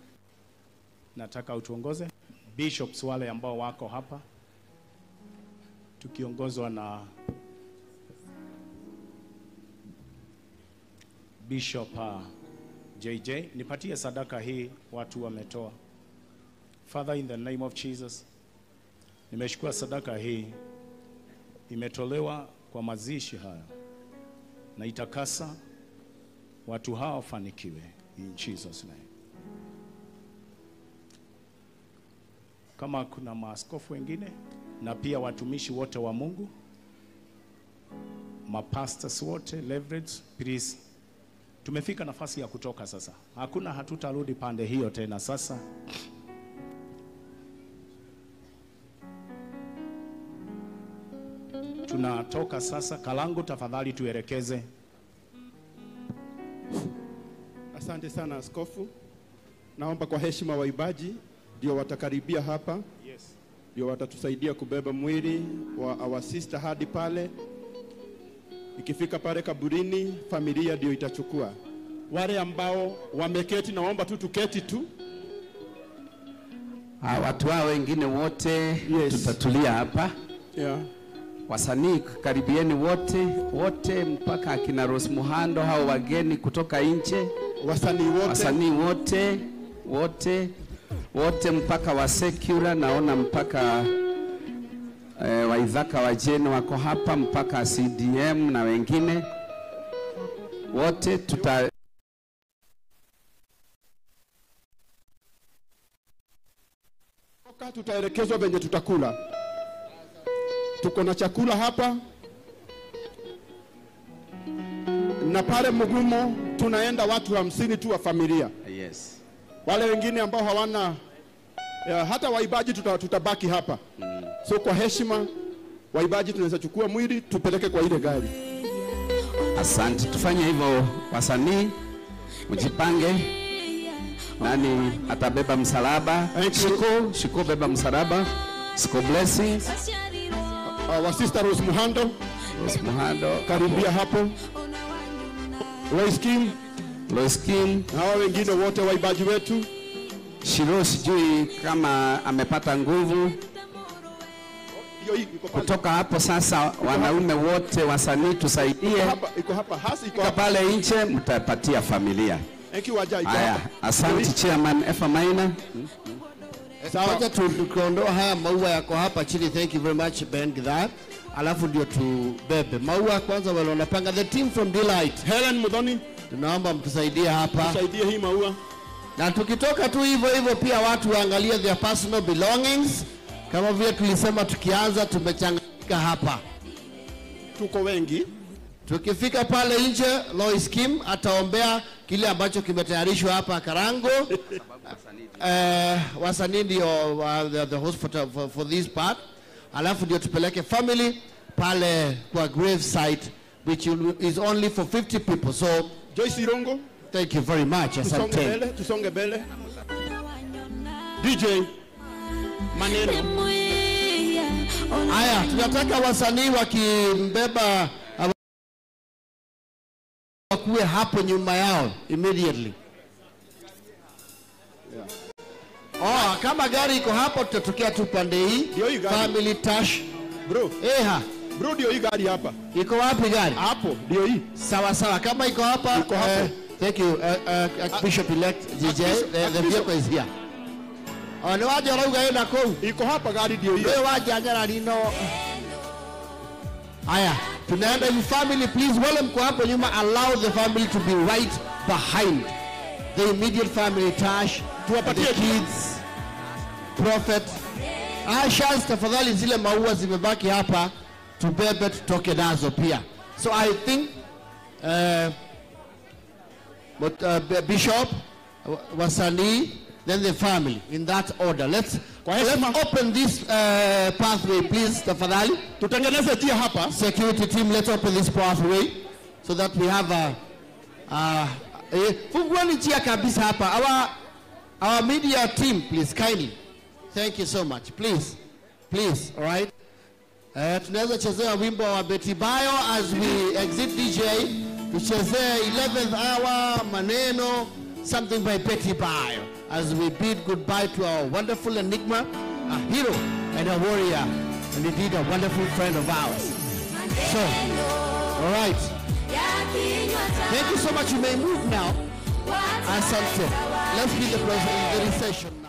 Nataka utuongoze. Bishops wale ambao wako hapa, tukiongozwa na Bishop JJ, nipatie sadaka hii watu wametoa. Father, in the name of Jesus, nimeshukua sadaka hii imetolewa kwa mazishi haya, na itakasa watu hao wafanikiwe in Jesus name. Kama kuna maaskofu wengine na pia watumishi wote wa Mungu, mapastors wote, leverage, please. Tumefika nafasi ya kutoka sasa. Hakuna, hatutarudi pande hiyo tena sasa. Tunatoka sasa. Kalangu, tafadhali tuelekeze. Asante sana askofu. Naomba kwa heshima waibaji ndio watakaribia hapa. Yes. Ndio watatusaidia kubeba mwili wa our sister hadi pale. Ikifika pale kaburini, familia ndio itachukua. Wale ambao wameketi, naomba tu tuketi tu. Watu hao wengine wote, yes, tutatulia hapa. Yeah. Wasanii karibieni wote, wote mpaka akina Rose Muhando, hao wageni kutoka nje. Wasanii wote. Wasanii wote, wote, wote mpaka wa secular, naona mpaka Waithaka wajeni wako hapa, mpaka CDM na wengine wote tuta tutaelekezwa venye tutakula. Tuko na chakula hapa na pale Mugumo tunaenda watu 50 tu wa familia. Yes. Wale wengine ambao hawana ya, hata waibaji tutabaki hapa. So kwa heshima waibaji tunaweza chukua mwili tupeleke kwa ile gari. Asante, tufanye hivyo wasanii, mjipange. Nani atabeba msalaba? Shiko, Shiko beba msalaba. Shiko blessings. Our sister Rose Muhando. Rose Muhando. Karibia hapo. Lois Kim. Lois Kim. Hawa wengine wote waibaji wetu. Shiro sijui kama amepata nguvu. Kutoka hapo sasa wanaume wote wasanii tusaidie. Iko hapa, hasi iko hapa. Pale nje mtapatia familia. Thank you waja, iko hapa. Asante Chairman Efa Maina. Sawa, tuondoa haya maua yako hapa chini. Thank you very much Ben Gidhar. Alafu ndio tubebe maua kwanza, wale wanapanga, the team from Delight. Helen Mudhoni, tunaomba mtusaidie hapa. Tusaidie hii maua. Na tukitoka tu hivyo hivyo pia watu waangalie their personal belongings. Kama vile tulisema tukianza tumechanganyika hapa. Tuko wengi. Tukifika pale nje, Lois Kim ataombea kile ambacho kimetayarishwa hapa Karango. Wasanii ndio the host for this part. Alafu ndio tupeleke family pale kwa grave site, which is only for 50 people. So Joyce Irongo, thank you very much. Asante. Tusonge mbele. DJ maneno. Haya, tunataka wasanii wakimbeba wakuwe hapo nyuma yao immediately. Yeah. Oh, kama gari iko hapo tutatokea tu pande hii. Family Tash. Bro. Eha. Bro, ndio hii gari hapa. Iko wapi gari? Hapo, ndio hii. Sawa sawa, kama iko hapa. Iko hapo. Thank you Bishop elect JJ. The vehicle is here. Oh, ni waje rauga ina kou. Iko hapa gari ndio hiyo. Wewe waje anyara lino. Haya, tunaenda hivi. Family please, wale mko hapo nyuma, allow the family to be right behind. The immediate family Tash, tuwapatie kids, prophet, ushers, tafadhali zile maua zimebaki hapa tubebe tutoke nazo pia. So I think but Bishop, wasanii, then the family in that order. Let's open this pathway please, tafadhali. Tutengeneze njia hapa. Security team, let's open this pathway so that we have a fungueni njia kabisa hapa. Our media team, please kindly. Thank you so much. Please. Please, all right? Tunaweza chezea wimbo wa Betty Bayo as we exit DJ. Tuchezee 11th hour maneno, something by Betty Bayo as we bid goodbye to our wonderful enigma, a hero and a warrior, and indeed a wonderful friend of ours. So, all right. Thank you so much. You may move now. Asante. Let's be the recession now.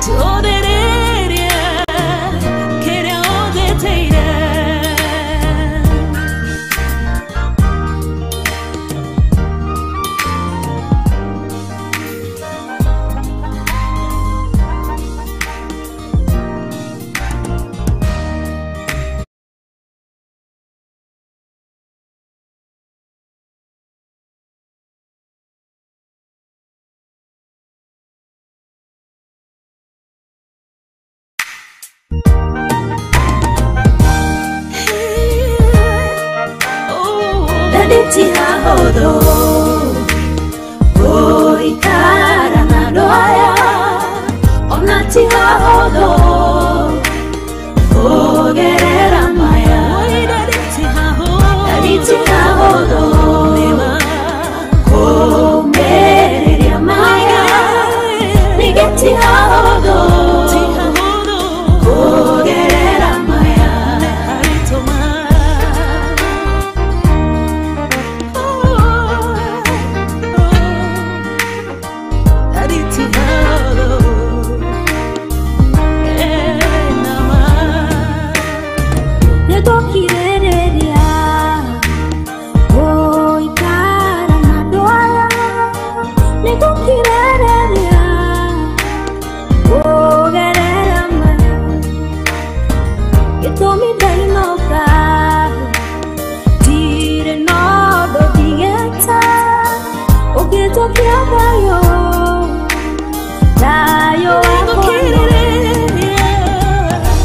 To Ti hahũthũ gũikara na andũ aya, ona ti hahũthũ kũgerera maya. Ndari ti hahũthũ kũmĩrĩria maya, ningĩ ti hahũthũ kũgerera maya. Nĩngũkirĩrĩria gũikara na andũ aya, nĩngũkirĩrĩria kũgerera maya. Gĩtũmi ndainũka ndirĩ na ũndũ ndigĩte ũngĩnjokia thayũ, thayũ wakwa.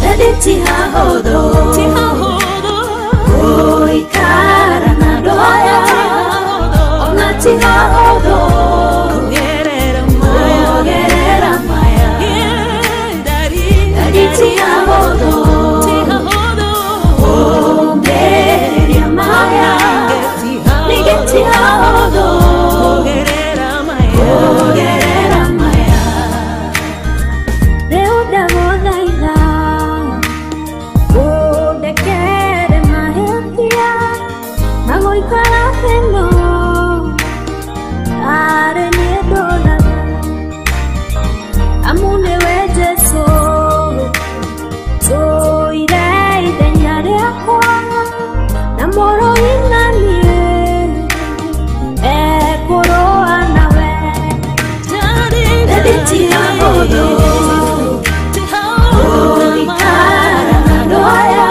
Ndari ti hahũthũ gũikara na andũ aya, ona ti hahũthũ kũgerera maya. Ndari ti hahũthũ kũmĩrĩria maya, ningĩ ti hahũthũ kũgerera maya. Rĩu ndagũthaitha ũndekere mahĩtia ma gũikara thĩ-ĩno arĩ niĩ ndũraga, amu nĩwe Jesũ tũire ithenya rĩakwa na mũrũi na niĩ ekũrũa nawe. Ndari ti hahũthũ gũikara na andũ aya,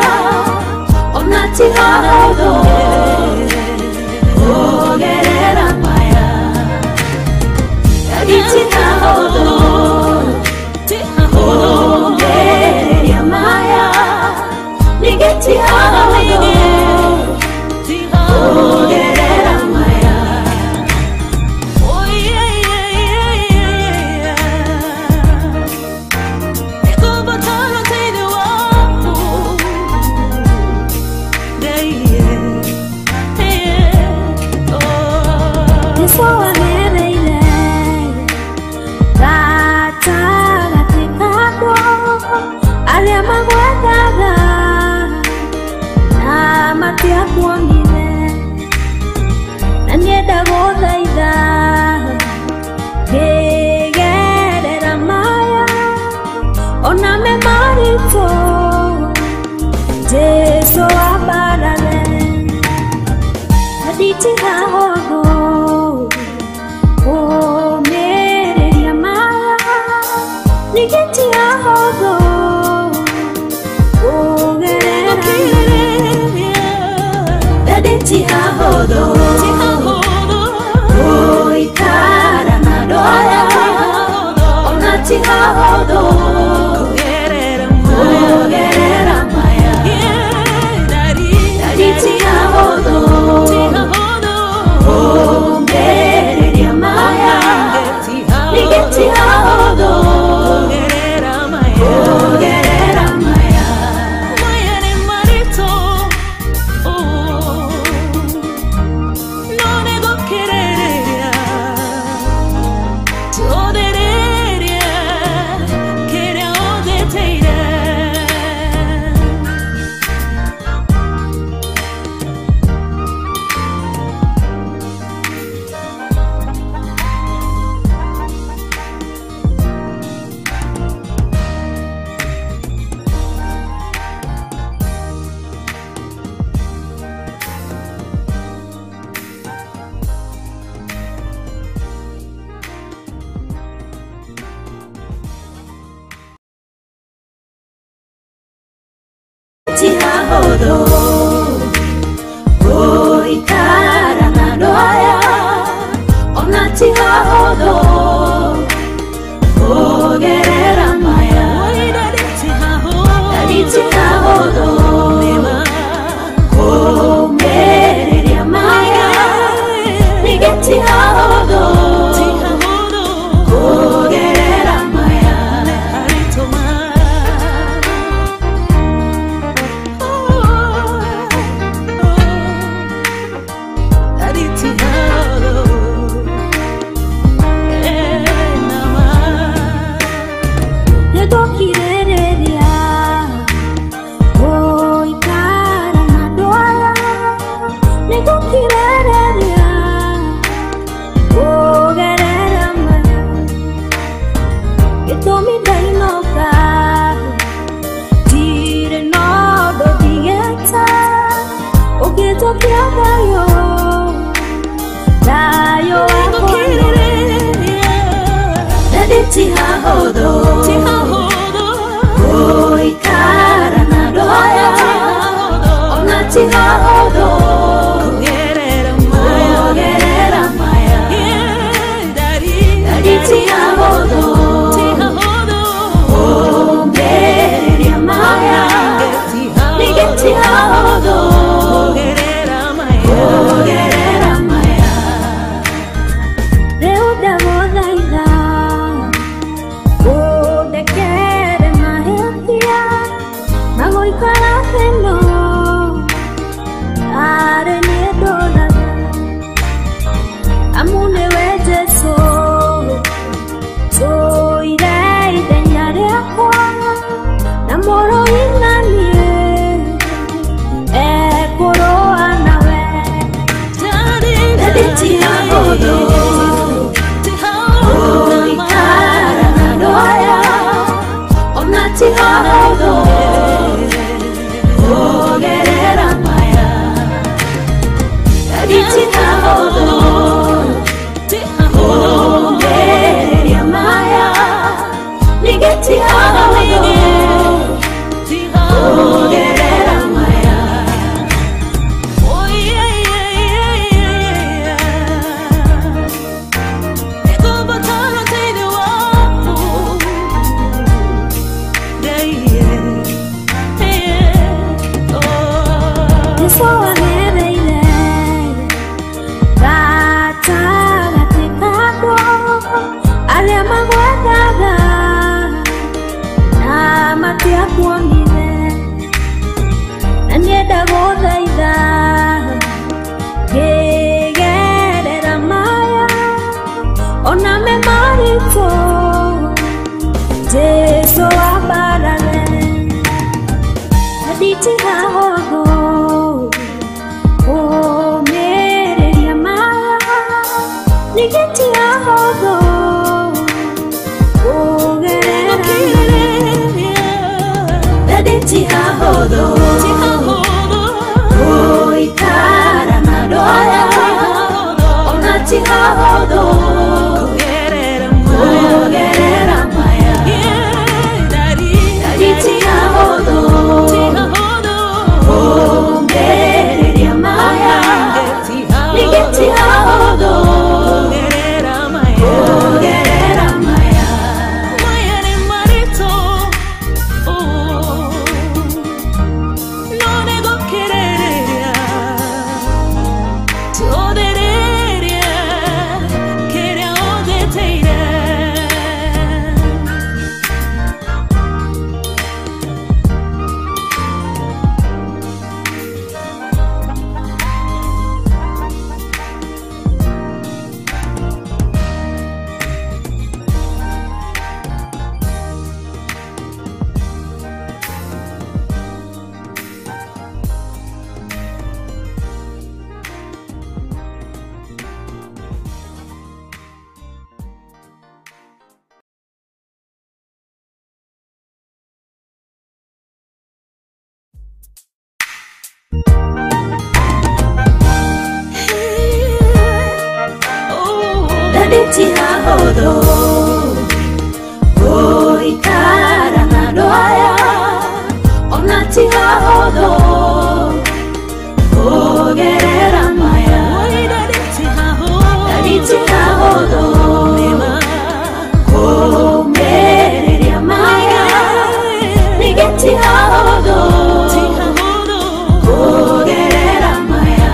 ona ti hahũthũ kũgerera maya. Ndari ti hahũthũ kũmĩrĩria maya, ningĩ ti hahũthũ kũgerera maya. Jesũ agereire gatagatĩ ka andũ arĩa magwethaga na matiakuonire, na niĩ ndagũthaitha ngĩgerera maya ona me maritũ, Jesũ ambarare. Ndari ti hahũthũ kũmĩrĩria maya, ningĩ ti hahũthũ kũgerera Ndari ti hahũthũ gũikara na andũ aya, ona ti hahũthũ kũgerera maya. Ndari ti hahũthũ kũmĩrĩria maya, ningĩ ti hahũthũ kũgerera maya. Maya nĩ maritũ, no nĩngũkirĩrĩria, tũthĩrĩrie kĩrĩa ũnjĩtĩire. Ti hahũthũ gũikara na andũ aya, ona ti hahũthũ kũgerera maya. Ndari ti hahũthũ kũmĩrĩria maya, Nĩngũcokia thayũ, thayũ wakwa. Na ndĩtihahũthũ gũikara na andũ aya, ona ti hahũthũ kũgerera maya. Na ndĩtihahũthũ kũũmĩrĩria maya, nĩngĩtihahũthũ kũgerera maya. Rĩu ndagũthaitha ũndekere mahĩtia ma gũikara thĩ ĩno arĩ niĩ ndũraga, amu nĩwe Jesũ tũire ithenya rĩakwa na mũrũi na niĩ ekũrũa nawe. Na ndĩtihahũthũ gũikara na andũ aya, ona ti hahũthũ kũgerera maya. Na ndĩtihahũthũ kũũmĩrĩria maya, nĩngĩtihahũthũ kũgerera maya. Jesũ agereire gatagatĩ ka andũ arĩa magwethaga na matiakuonire, na niĩ ndagũthaitha ngĩgerera maya ona me maritũ, Jesũ ambarare. Na nditihahũthũ kũũmĩrĩria maya, nĩngĩtihahũthũ kũgerera maya. Na ndĩtihahũthũ gũikara na andũ aya, ona ti hahũthũ kũgerera maya. Na ndĩtihahũthũ kũũmĩrĩria maya, nĩngĩtihahũthũ kũgerera maya. Maya nĩ maritũ, no nĩngũkirĩrĩria, tũthĩrĩrie kĩrĩa ũnjĩtĩire. Na ndĩtihahũthũ gũikara na andũ aya, ona ti hahũthũ kũgerera maya. Na ndĩtihahũthũ kũũmĩrĩria maya, nĩngĩtihahũthũ kũgerera maya.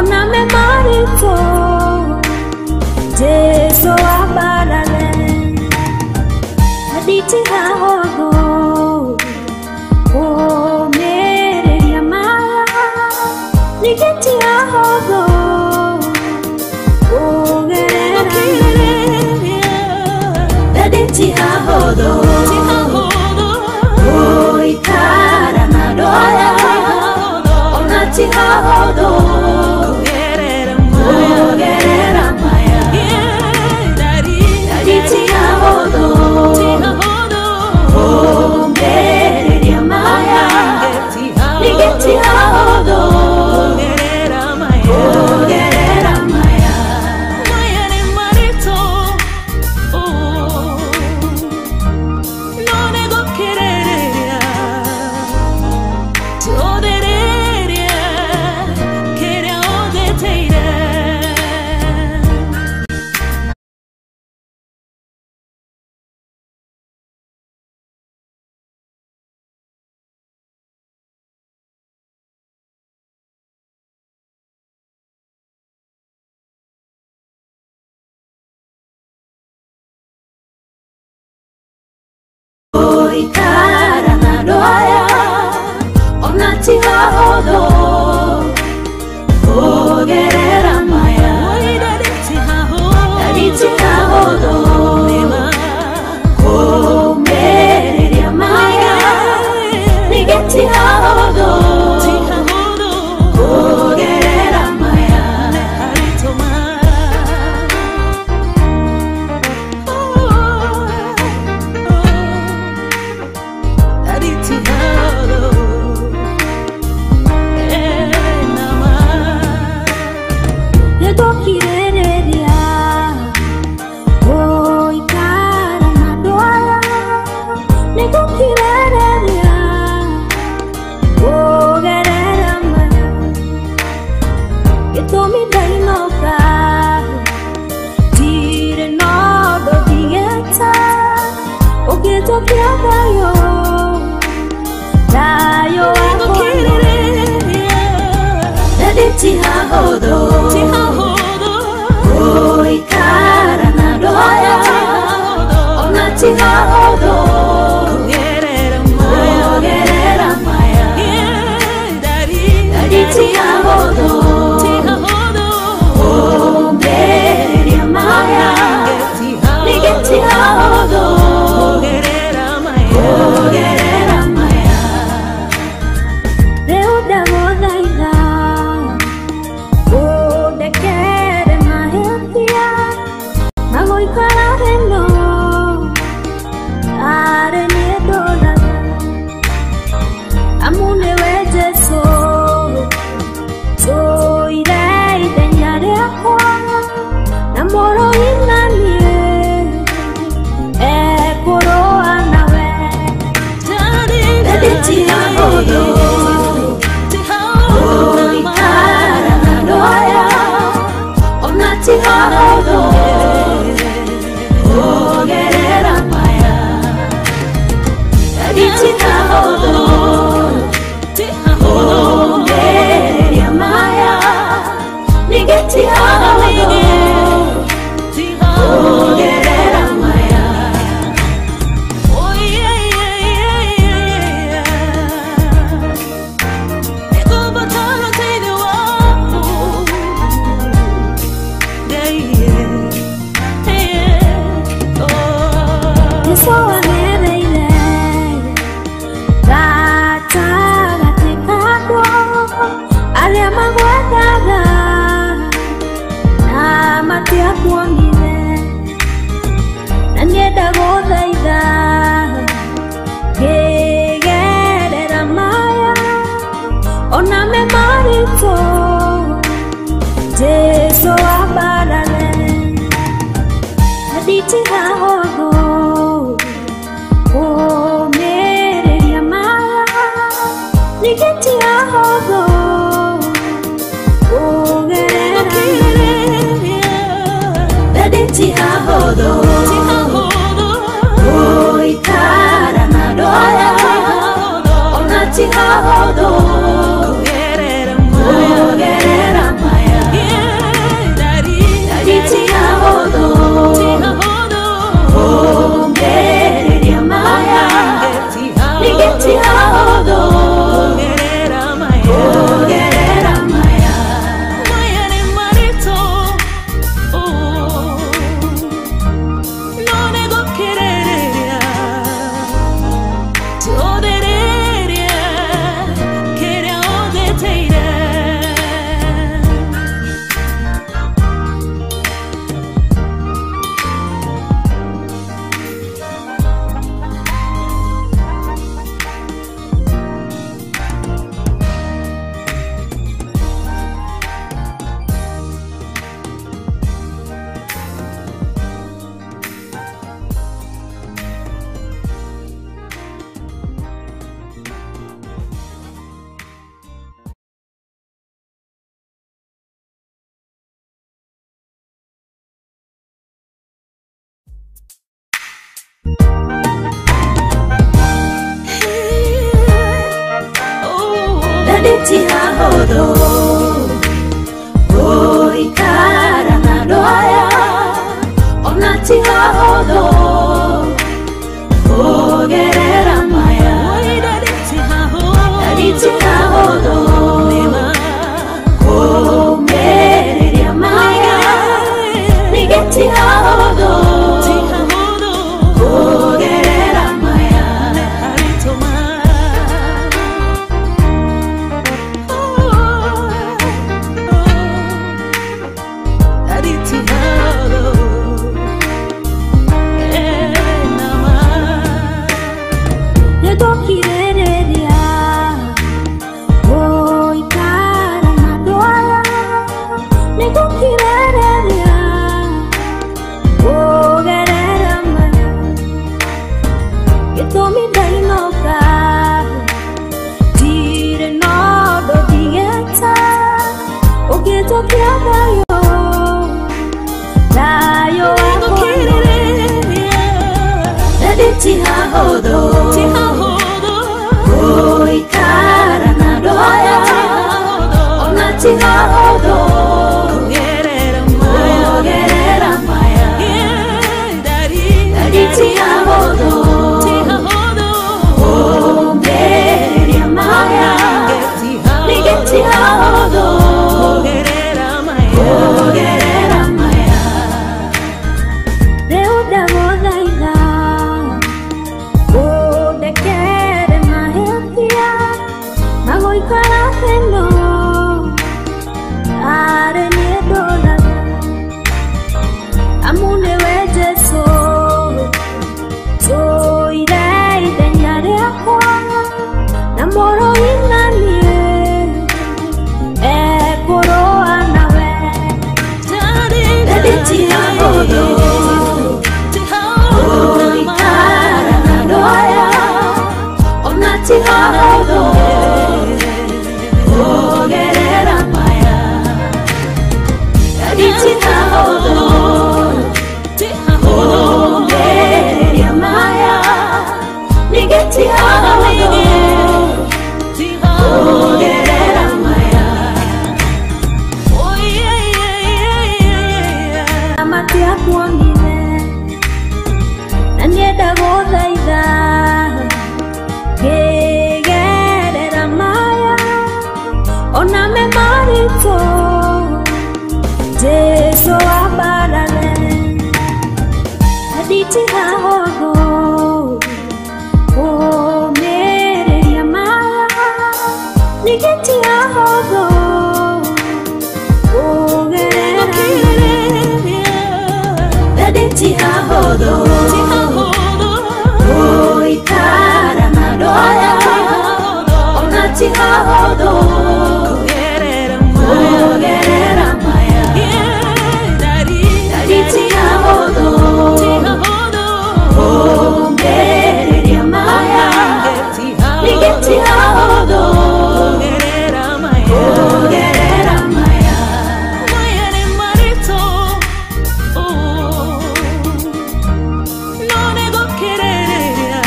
Ona me marito Jesu abarale Aditi hahogo Omereria maya Nigeti hahogo Ogerera Aditi hahogo Oikara na doya Onati hahogo Ogerera maya Aditi hahogo Omereria maya Nigeti hahogo Ogerera maya Maya ni marito No negokereria Todereria Kerea odeteire. Oikara na doya Onati hahodo Ogerera maya Aditi hahodo Omereria maya Nigeti hahodo Ogerera maya Nĩngũkirĩrĩria gũikara na andũ aya Nĩngũkirĩrĩria kũgerera maya Gĩtũmi ndainũka ndirĩ na ũndũ ndigĩte Ũngĩnjokia thayũ thayũ wakwa Aditi hahodo Oikara na doya Onati hahodo Ogerera maya Aditi hahodo Omereria maya Nigeti hahodo Ogerera maya Rĩu ndagũthaitha ũndekere mahĩtia na gũikara thĩno arĩ niĩ ndũraga amu nĩwe Jesũ tũire ithenya rĩakwa na mũrũi na niĩ ekũrũa nawe Aditi hahodo Oikara na doya Onati hahodo Ogerera maya Aditi hahodo Omereria maya Nigeti hahodo Ogerera maya Oh yeah, yeah, yeah, yeah. Jesu agereire gatagatĩ ka andũ arĩa magwethaga na matiakuonire na niĩ ndagũthaitha ngĩgerera maya ona me maritũ Jesu abarale Aditi hahogo Omereria maya Nigeti hahogo Ogerera Aditi hahodo Ti hahũthũ gũikara na andũ aya, ona ti hahũthũ kũgerera maya. Ti hahũthũ kũmĩrĩria maya, ningĩ ti hahũthũ kũgerera maya. Nĩtũkirĩrĩria gũikara na andũ aya, nĩtũkirĩrĩria kũgerera maya. Gĩtũmi ndainũka ndirĩ na ũndũ ndigĩte ũngĩnjokia thayũ, thayũ wakwa. Ti hahũthũ gũikara na andũ aya, ona ti hahũthũ kũgerera maya. Ti hahũthũ kũmĩrĩria maya, ningĩ ti hahũthũ kũgerera maya. Rĩu ndagũthaitha ũndekere mahĩtia ma gũikara thĩ-ĩno arĩ niĩ ndũraga, amu nĩwe Jesũ tũire ithenya rĩakwa na mũrũi na niĩ ekũrũa nawe. Ti hahũthũ gũikara na andũ aya, ona ti hahũthũ kũgerera maya. Ti hahũthũ kũmĩrĩria maya, ningĩ ti hahũthũ kũgerera maya. Matiakuonire na niĩ ndagũthaitha ngĩgerera maya ona me maritũ, Jesũ ambarare. Ti hahũthũ kũmĩrĩria maya, ningĩ ti hahũthũ kũgerera maya. Ti hahũthũ gũikara na andũ aya, ona ti hahũthũ kũgerera maya. Ti hahũthũ kũmĩrĩria maya, ningĩ ti hahũthũ kũgerera maya. Maya nĩ maritũ, no nĩngũkirĩrĩria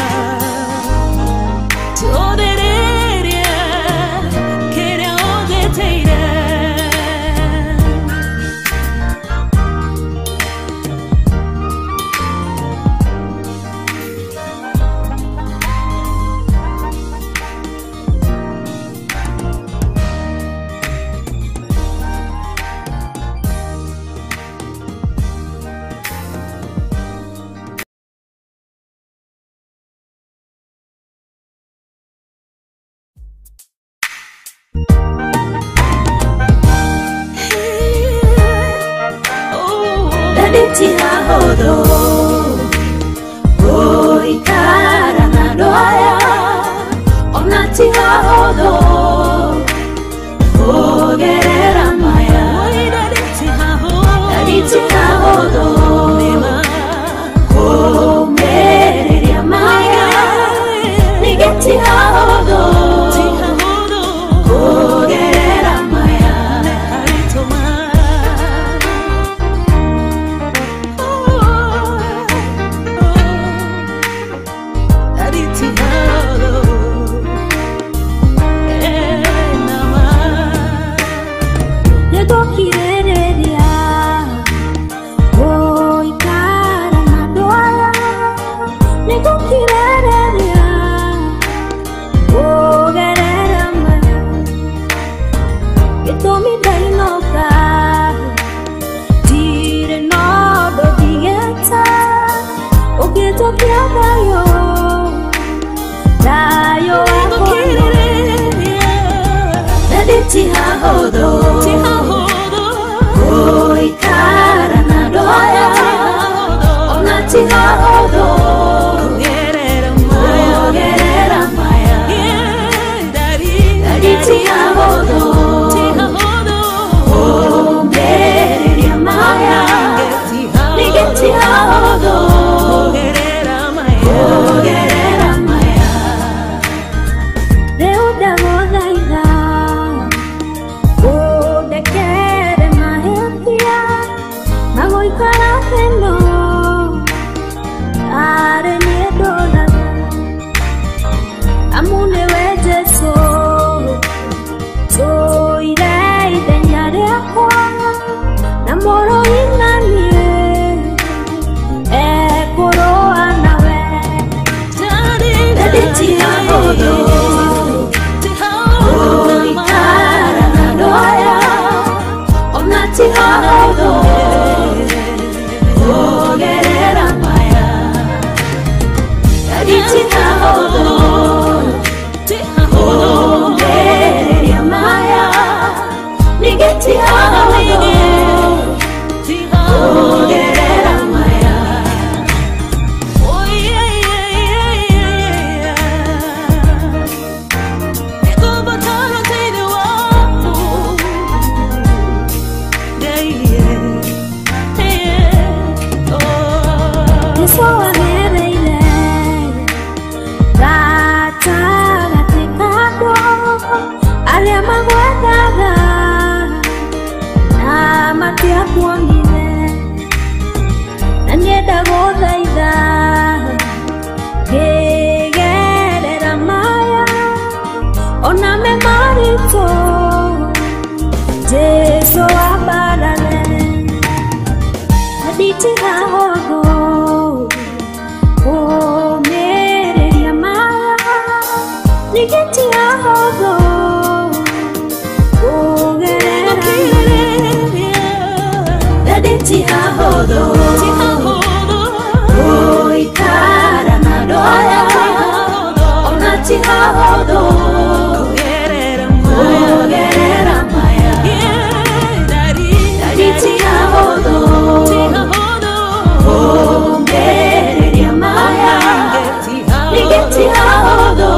tũthĩrĩrie kĩrĩa ũnjĩtĩire. Ti hahũthũ gũikara na andũ aya, ona ti hahũthũ kũgerera maya. Ti hahũthũ kũmĩrĩria maya, ningĩ ti hahũthũ kũgerera maya. Oh. Ti hahũthũ gũikara na andũ aya, ona ti hahũthũ kũgerera maya. Daddy ti hahũthũ kũũmĩrĩria maya, ningĩ ti hahũthũ kũgerera maya. Rĩu ndagũthaitha ũndekere mahĩtia ma gũikara thĩ-ĩno arĩ niĩ ndũraga, amu nĩwe Jesũ tũire ithenya rĩakwa na mũrũi na niĩ ekũrũa nawe. Daddy ti hahũthũ gũikara na andũ aya, ona ti hahũthũ kũgerera maya. Daddy ti hahũthũ kũũmĩrĩria maya, ningĩ ti hahũthũ kũgerera maya. Jesũ agereire gatagatĩ ka andũ arĩa magwethaga na matiakuonire, na niĩ ndagũthaitha ngĩgerera maya ona me maritũ, Jesũ ambarare. Daddy ti hahũthũ kũũmĩrĩria maya, ningĩ ti hahũthũ kũgerera maya. Daddy ti hahũthũ gũikara na andũ aya, ona ti hahũthũ kũgerera maya. Daddy ti hahũthũ kũũmĩrĩria maya, ningĩ ti hahũthũ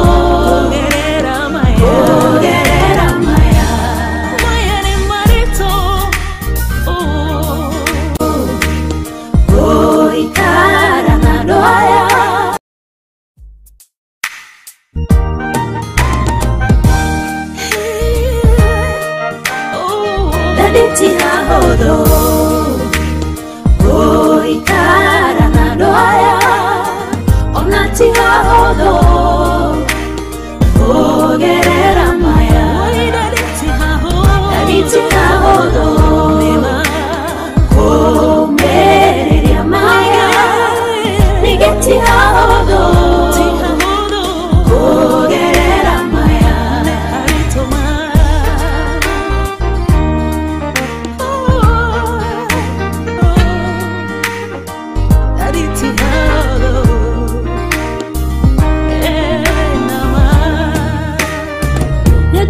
kũgerera maya. Gũikara na andũ aya. Daddy ti hahũthũ gũikara na andũ aya, ona ti hahũthũ kũgerera maya. Daddy ti hahũthũ kũũmĩrĩria maya, ningĩ ti hahũthũ kũgerera maya.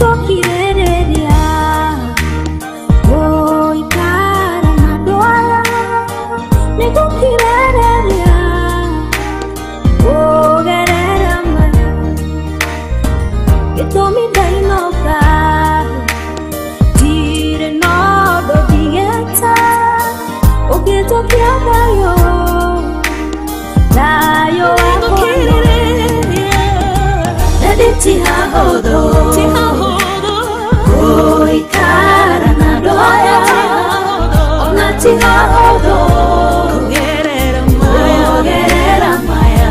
Nĩngũkirĩrĩria gũikara na andũ aya, nĩngũkirĩrĩria kũgerera maya. Gĩtũmi ndainũka ndirĩ na ũndũ ndigĩte ũngĩnjokia thayũ, thayũ wakwa. Daddy ti hahũthũ gũikara na andũ aya, ona ti hahũthũ kũgerera maya.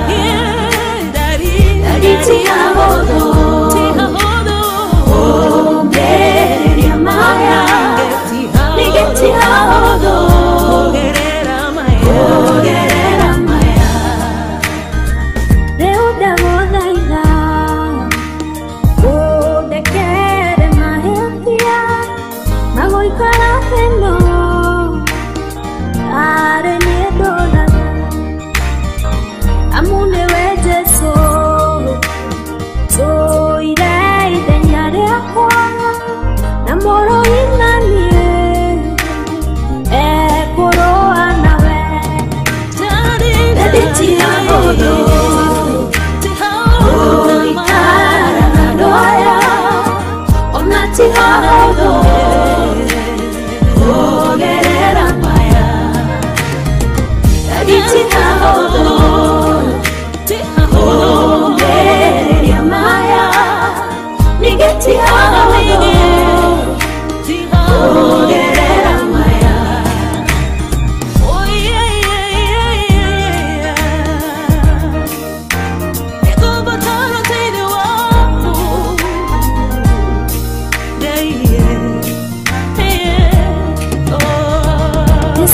Daddy ti hahũthũ kũũmĩrĩria maya, ningĩ ti hahũthũ kũgerera maya. Rĩu ndagũthaitha ũndekere mahĩtia ma gũikara thĩ-ĩno arĩ niĩ ndũraga, amu nĩwe Jesũ tũire ithenya rĩakwa na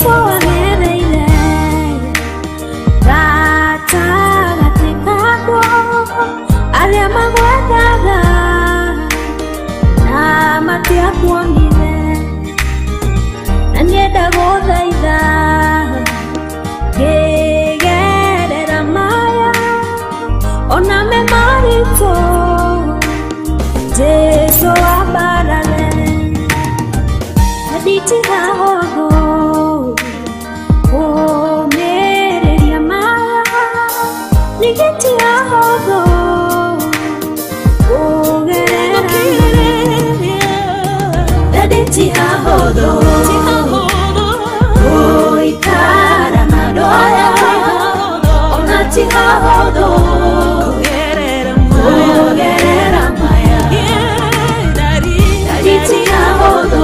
Jesu agereire gatagatĩ kakwa arĩa magwethaga na matiakuonire na nienda gũthaitha ngĩgerera maya ona me maritũ Jesu ambarare nditigahogo ũmĩrĩria maya nĩgĩtigahogo ũgerera nditigahogo gũikara na andũ aya ona tigahogo kũgerera maya nditigahogo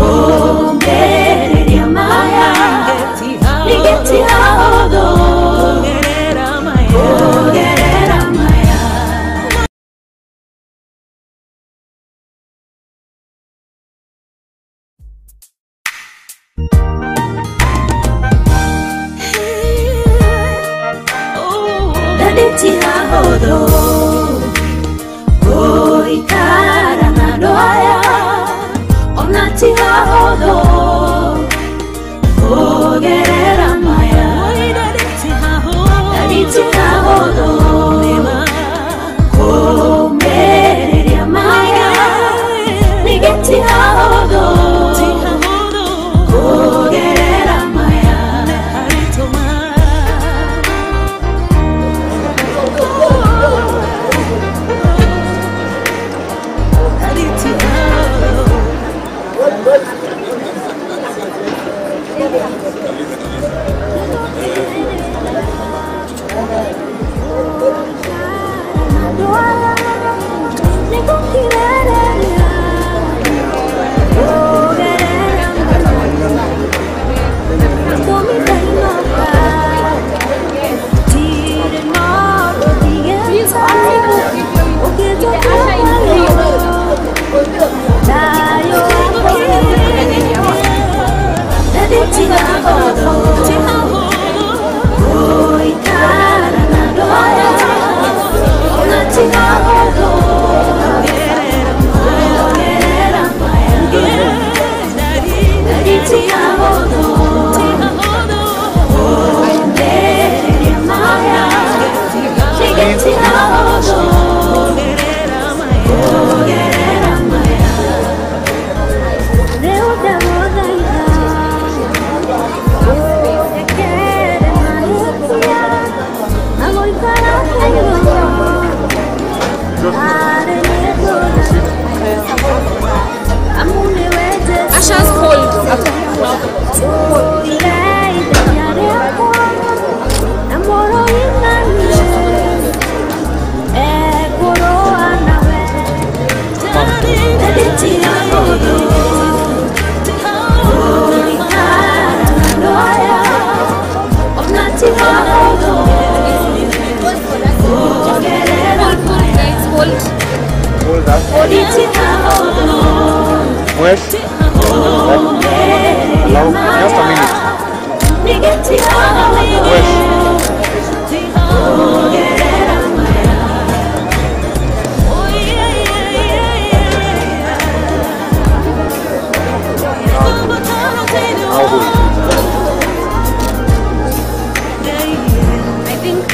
ũmĩrĩria maya nĩgĩtigahogo kũgerera maya. Nditigahogo gũikara na andũ aya ona tigahogo kũgerera maya nditigahogo kũmĩrĩria maya nĩgĩtigahogo kũgerera maya. Asha's cold. Hold that. Wait. Allow just a minute. Wait. Now hold. I think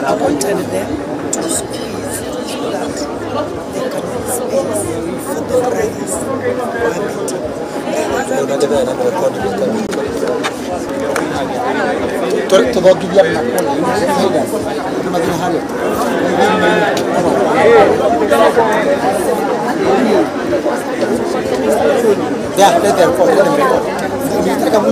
I wanted them to squeeze so that they can make space for the brothers Yeah, let them record, let them record.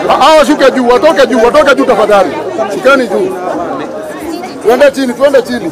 Hawa shuke juu, watoke juu, watoke juu tafadhali. Shukeni juu. Tuende chini, tuende chini.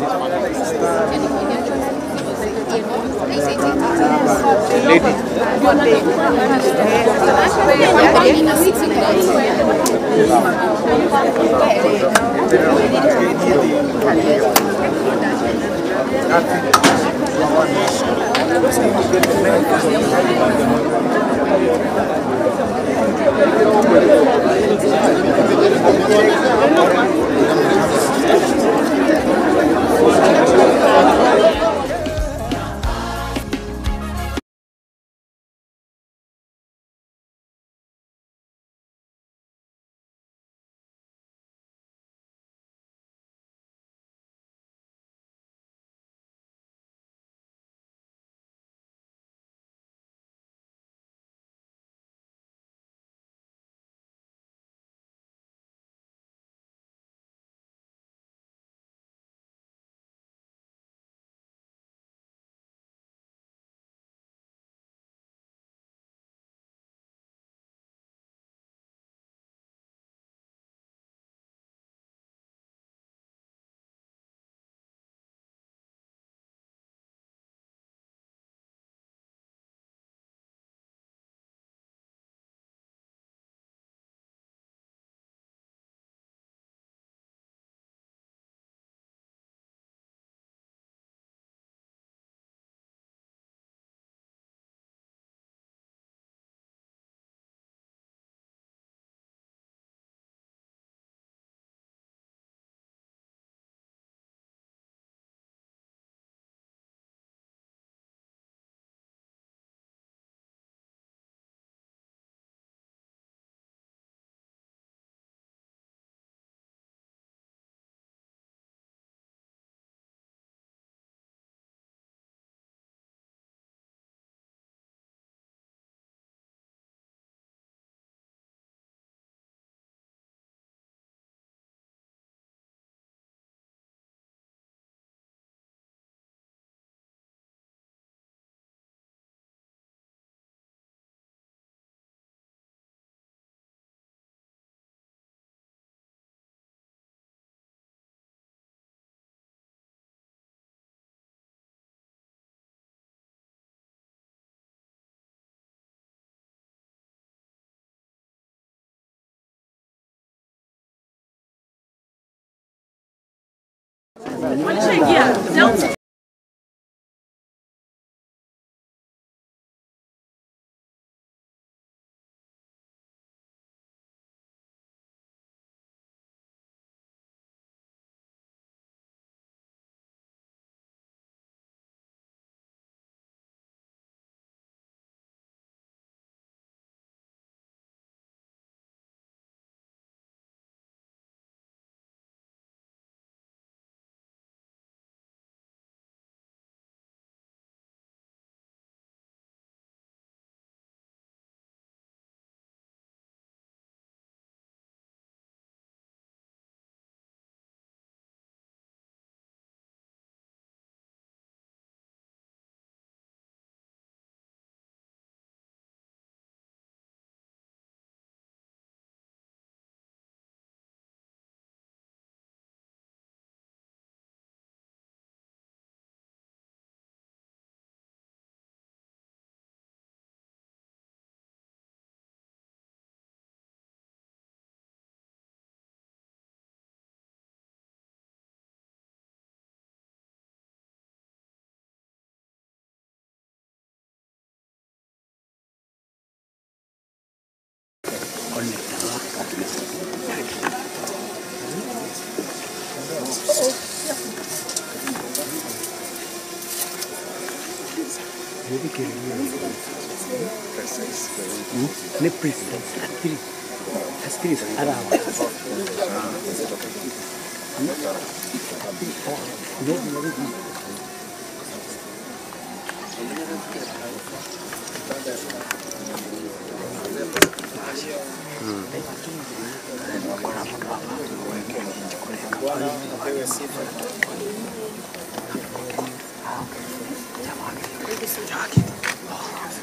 Walishaingia.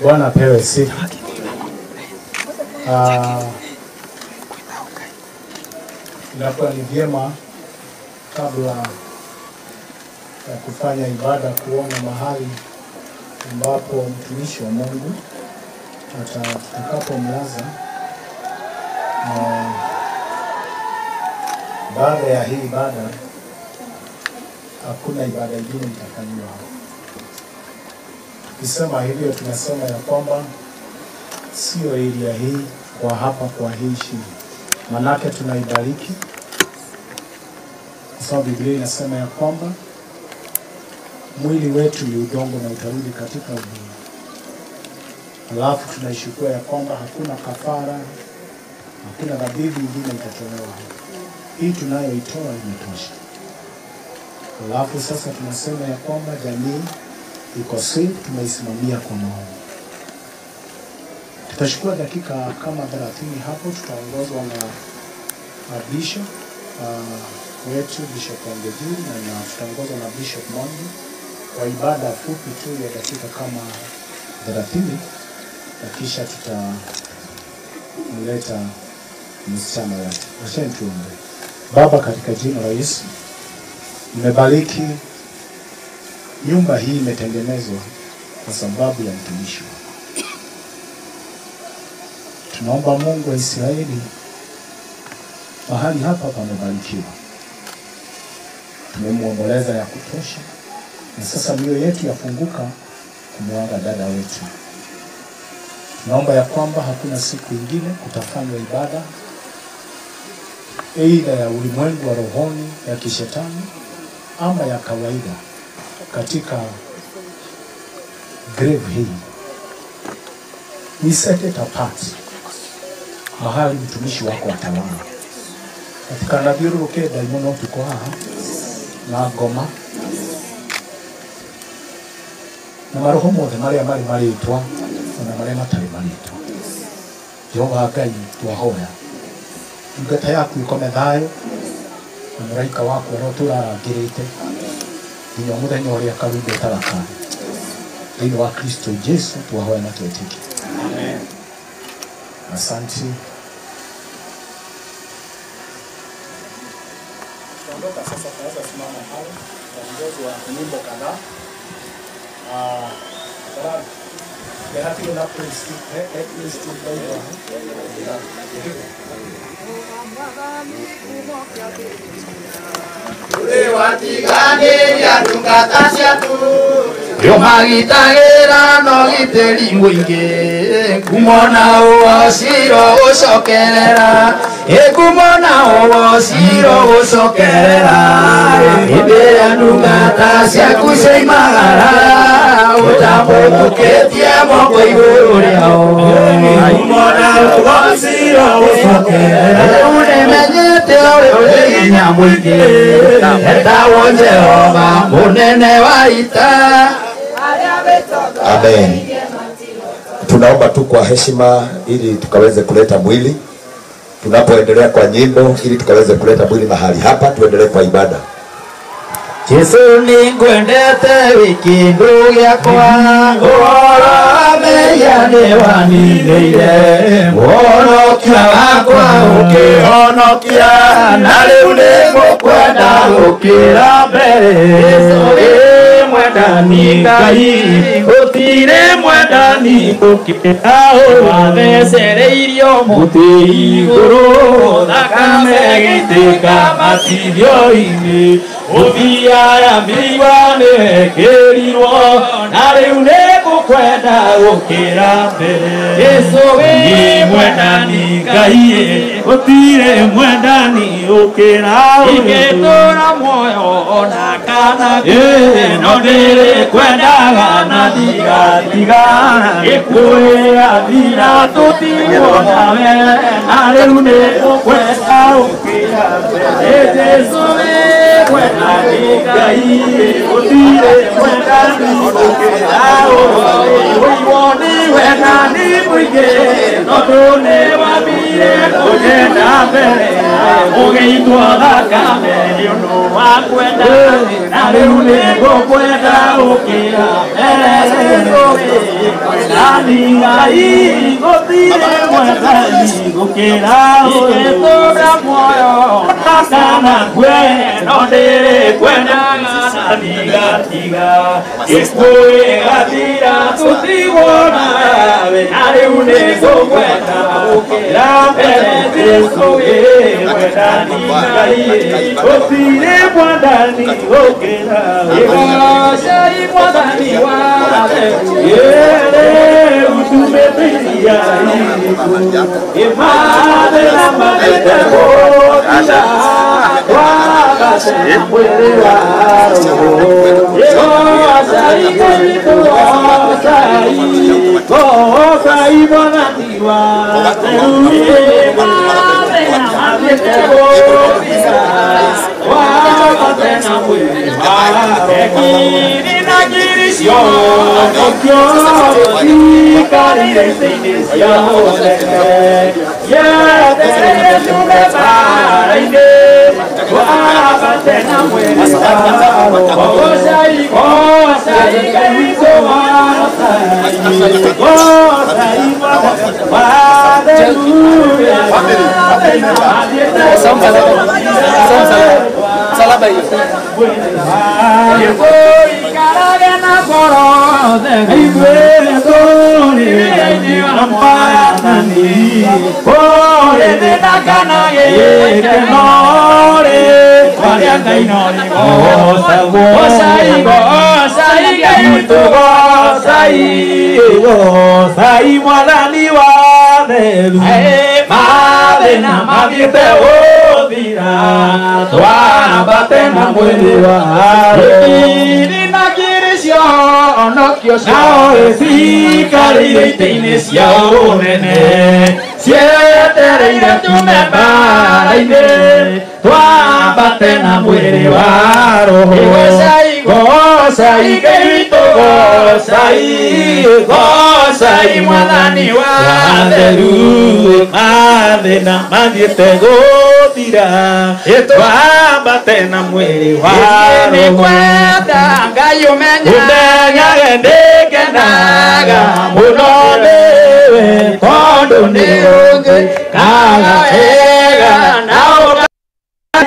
Bwana apewe sifa. Inakuwa ni vyema kabla ya kufanya ibada kuona mahali ambapo mtumishi wa Mungu atakapomlaza. Baada ya hii ibada hakuna ibada ingine itafanywa. Tukisema hivyo tunasema ya kwamba sio area hii kwa hapa kwa hii shida, manake tunaibariki kwa sababu Biblia inasema ya kwamba mwili wetu ni udongo na utarudi katika udongo. Alafu tunaishukua ya kwamba hakuna kafara, hakuna dhabihu nyingine itatolewa. Hii tunayoitoa imetosha. Alafu sasa tunasema ya kwamba jamii iko safe, tumeisimamia kwa maombi. Tutachukua dakika kama 30 hapo, tutaongozwa na Bishop wetu Bishop Wangejuru na tutaongozwa na Bishop Mwangi kwa ibada fupi tu ya dakika kama 30, na kisha tutamleta msichana wetu. Wacheni tuombe. Baba, katika jina la Yesu, nimebariki nyumba hii imetengenezwa kwa sababu ya mtumishi wako. Tunaomba Mungu wa Israeli, mahali hapa pamebarikiwa. Tumemuomboleza ya kutosha, na sasa mioyo yetu yafunguka kumwaga dada wetu. Tunaomba ya kwamba hakuna siku ingine kutafanywa ibada aidha ya ulimwengu wa rohoni ya kishetani ama ya kawaida katika grave hii. We set it apart, mahali mtumishi wako atalala. Katika nathiũrũrũke ndaimono tuko haha na ngoma na maroho mothe marĩa marĩ marĩtwa ona marĩa matarĩ marĩtwa. Jehova Ngai, twahoya ndungata yaku ikome thayũ na mũraika waku arotũra arangĩrĩte nginya mũthenya ũrĩa karumbeta gakaya. Thĩinĩ wa Kristo Jesu twahoya na twetĩkia. Amen. Asante. Tunaondoka sasa, tunaweza simama pale, tutaongozwa nyimbo kadhaa. Yomagitagĩra no gitĩri mũingĩ kumona ũwociro gũcokerera ĩkumona ũwociro gũcokerera hĩndĩ ĩrĩa ndungata ciaku ciaimagara ũtambũrũkĩtie moko igũrũ rĩao kumona ũwociro gũcokerera rĩu nĩmenyete ũrĩ ũrĩ hinya mũingĩ etagwo Jehova mũnene wa ita. Amen. Tunaomba tu kwa heshima ili tukaweze kuleta mwili. Tunapoendelea kwa nyimbo ili tukaweze kuleta mwili mahali hapa, tuendelee kwa ibada. Jesu ningwendete wiki gĩakwa ũhoro mehia nĩwaninĩire ũhonokia wakwa ũkĩhonokia na rĩu nĩngũkwenda gũkĩra mbere. Jesu wĩ mwendani Ngai gũtirĩ mwendani gũkĩra wathecereirio mũtĩ igũrũ thakame ĩgĩitĩka matithio-inĩ ũthiaga mĩigua nĩwekĩrirwo na rĩu nĩngũkwenda gũkĩra mbere. Jesu wĩ mwendani Ngai gũtirĩ mwendani gũkĩra ingĩtũra muoyo ona kana no ndĩrĩkwendaga na ndigatigana gĩkuĩathira tũtigwo nawe na rĩu nĩngũkwenda gũkĩra mbere. Jesu wĩ mwendani Ngai gũtirĩ mwendani gũkĩra ũiguo nĩ wendani mũingĩ tondũ nĩwambire kũgenda mbere ũgĩitwo thakame nĩ ũndũ wa kwenda na rĩu nĩngũkwenda gũkĩra mbere. Jesu wĩ mwendani Ngai gũtirĩ mwendani gũkĩra ũgĩtũra muoyo kana kwe no ndĩrĩkwendaga na ndigatiga gĩkuĩgathira tũtigwo nawe na rĩu nĩngũkwenda gũkĩra mbere. Jesu wĩ mwendani Ngai gũtirĩ mwendani gũkĩra ĩgocei mwathani wa rĩu tumĩtĩria ĩmathĩna matĩte gũthira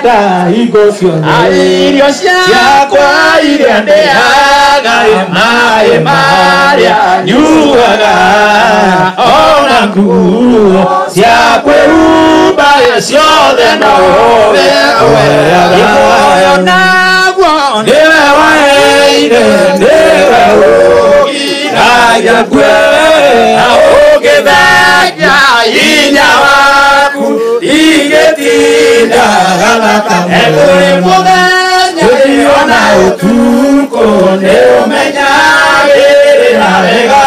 Ngwenda hingo ciothe irio ciakwa iria ndĩaga maĩ marĩa nyuaga ona nguo cia kwĩhumba ciothe nowe ũheaga. Muoyo naguo nĩwe waheire, nĩwe ũgiragia ngue na ũngĩthengia hinya waku ingĩtinda thakame. Kũrĩ mũthenya ona ũtukũ nĩũmenyagĩrĩra wega,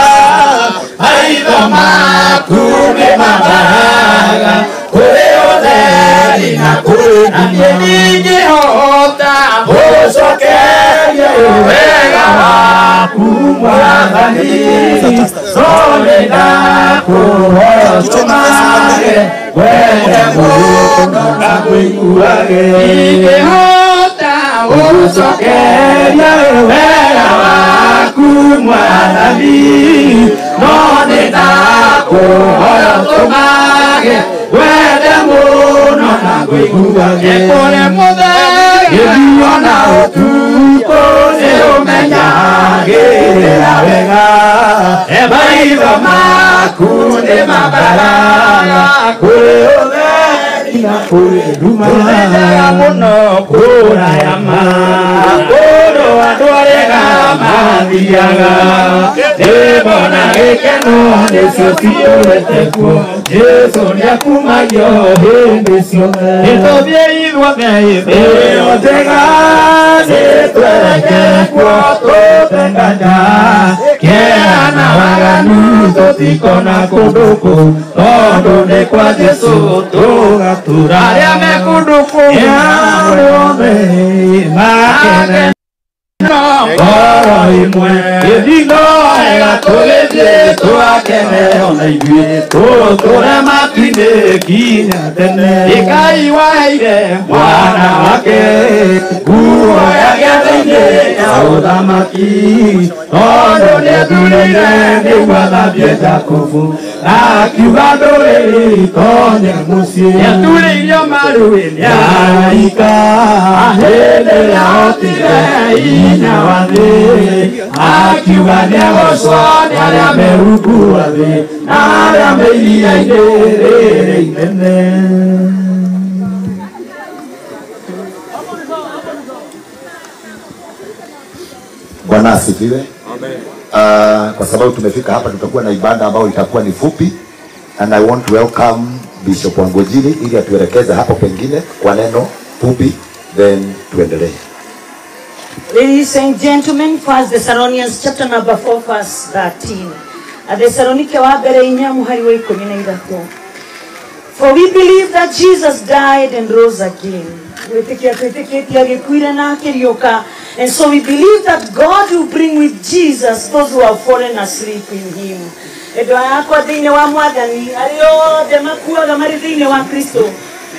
maitho maku nĩmambaraga kũrĩ ũtheri na kũrĩ na niĩ ndingĩhota gũcokeria wega waku Mwathani, no nĩndakũhoya ũtũmage wende mũno na ngũiguage. Ndingĩhota gũcokeria wega waku Mwathani, no nĩndakũhoya ũtũmage wende mũno na ngũiguage. Kũrĩ mũthenya ona ũtukũ nĩũmenyagĩrĩra wega, maitho maku nĩmambaraga kũrĩ ũtheri na kũrĩ nduma. Tũthiaga mũno kũraya ma kũndũ andũ arĩa mathiaga, ndĩmona gĩkeno nĩcio ciyũrĩte kuo. Jesũ nĩakumagio hĩndĩ ciothe. Nĩtũthiĩ ithuothe thĩ ĩyo njega, nĩtwerekere kuo tũtenganja kĩeha na waganu tũtikona kũndũ kũu, tondũ nĩ kwa Jesũ tũgatũra. Arĩa me kũndũ kũu othe makene ngoro ĩmwe, gĩthindo wega tũgĩthiĩ twakene ona ithuĩ tũtũre matu-inĩ nginya tene. Ngai waheire mwana wake nguo ya gĩathĩ-inĩ ya ũthamaki, tondũ nĩethurĩire nĩguo athambie Jakubu, na akiuga ndũrĩrĩ itonye mũciĩ. Nĩaturĩirio maru-inĩ nĩ araika hĩndĩ ĩrĩa ahotire hinya wa thĩ, akiuga nĩegocwo nĩ arĩa me rungu rwa thĩ na arĩa me iria-inĩ rĩrĩ inene. Bwana asifiwe. Amen. Kwa sababu tumefika hapa, tutakuwa na ibada ambayo itakuwa ni fupi, and I want to welcome Bishop Wangojini ili atuelekeze hapo pengine kwa neno fupi, then tuendelee. Ladies and gentlemen, 1 Thessalonians chapter number 4 verse 13. Athesalonike wa mbere 4 mũhari wa 13. For we believe that Jesus died and rose again. Gwĩtĩkia twĩtĩkĩtie agĩkuire na akĩriũka. And so we believe that God will bring with Jesus those who have fallen asleep in him. Endwa yakwa thĩinĩ wa Mwathani, arĩa othe makuaga marĩ thĩinĩ wa Kristo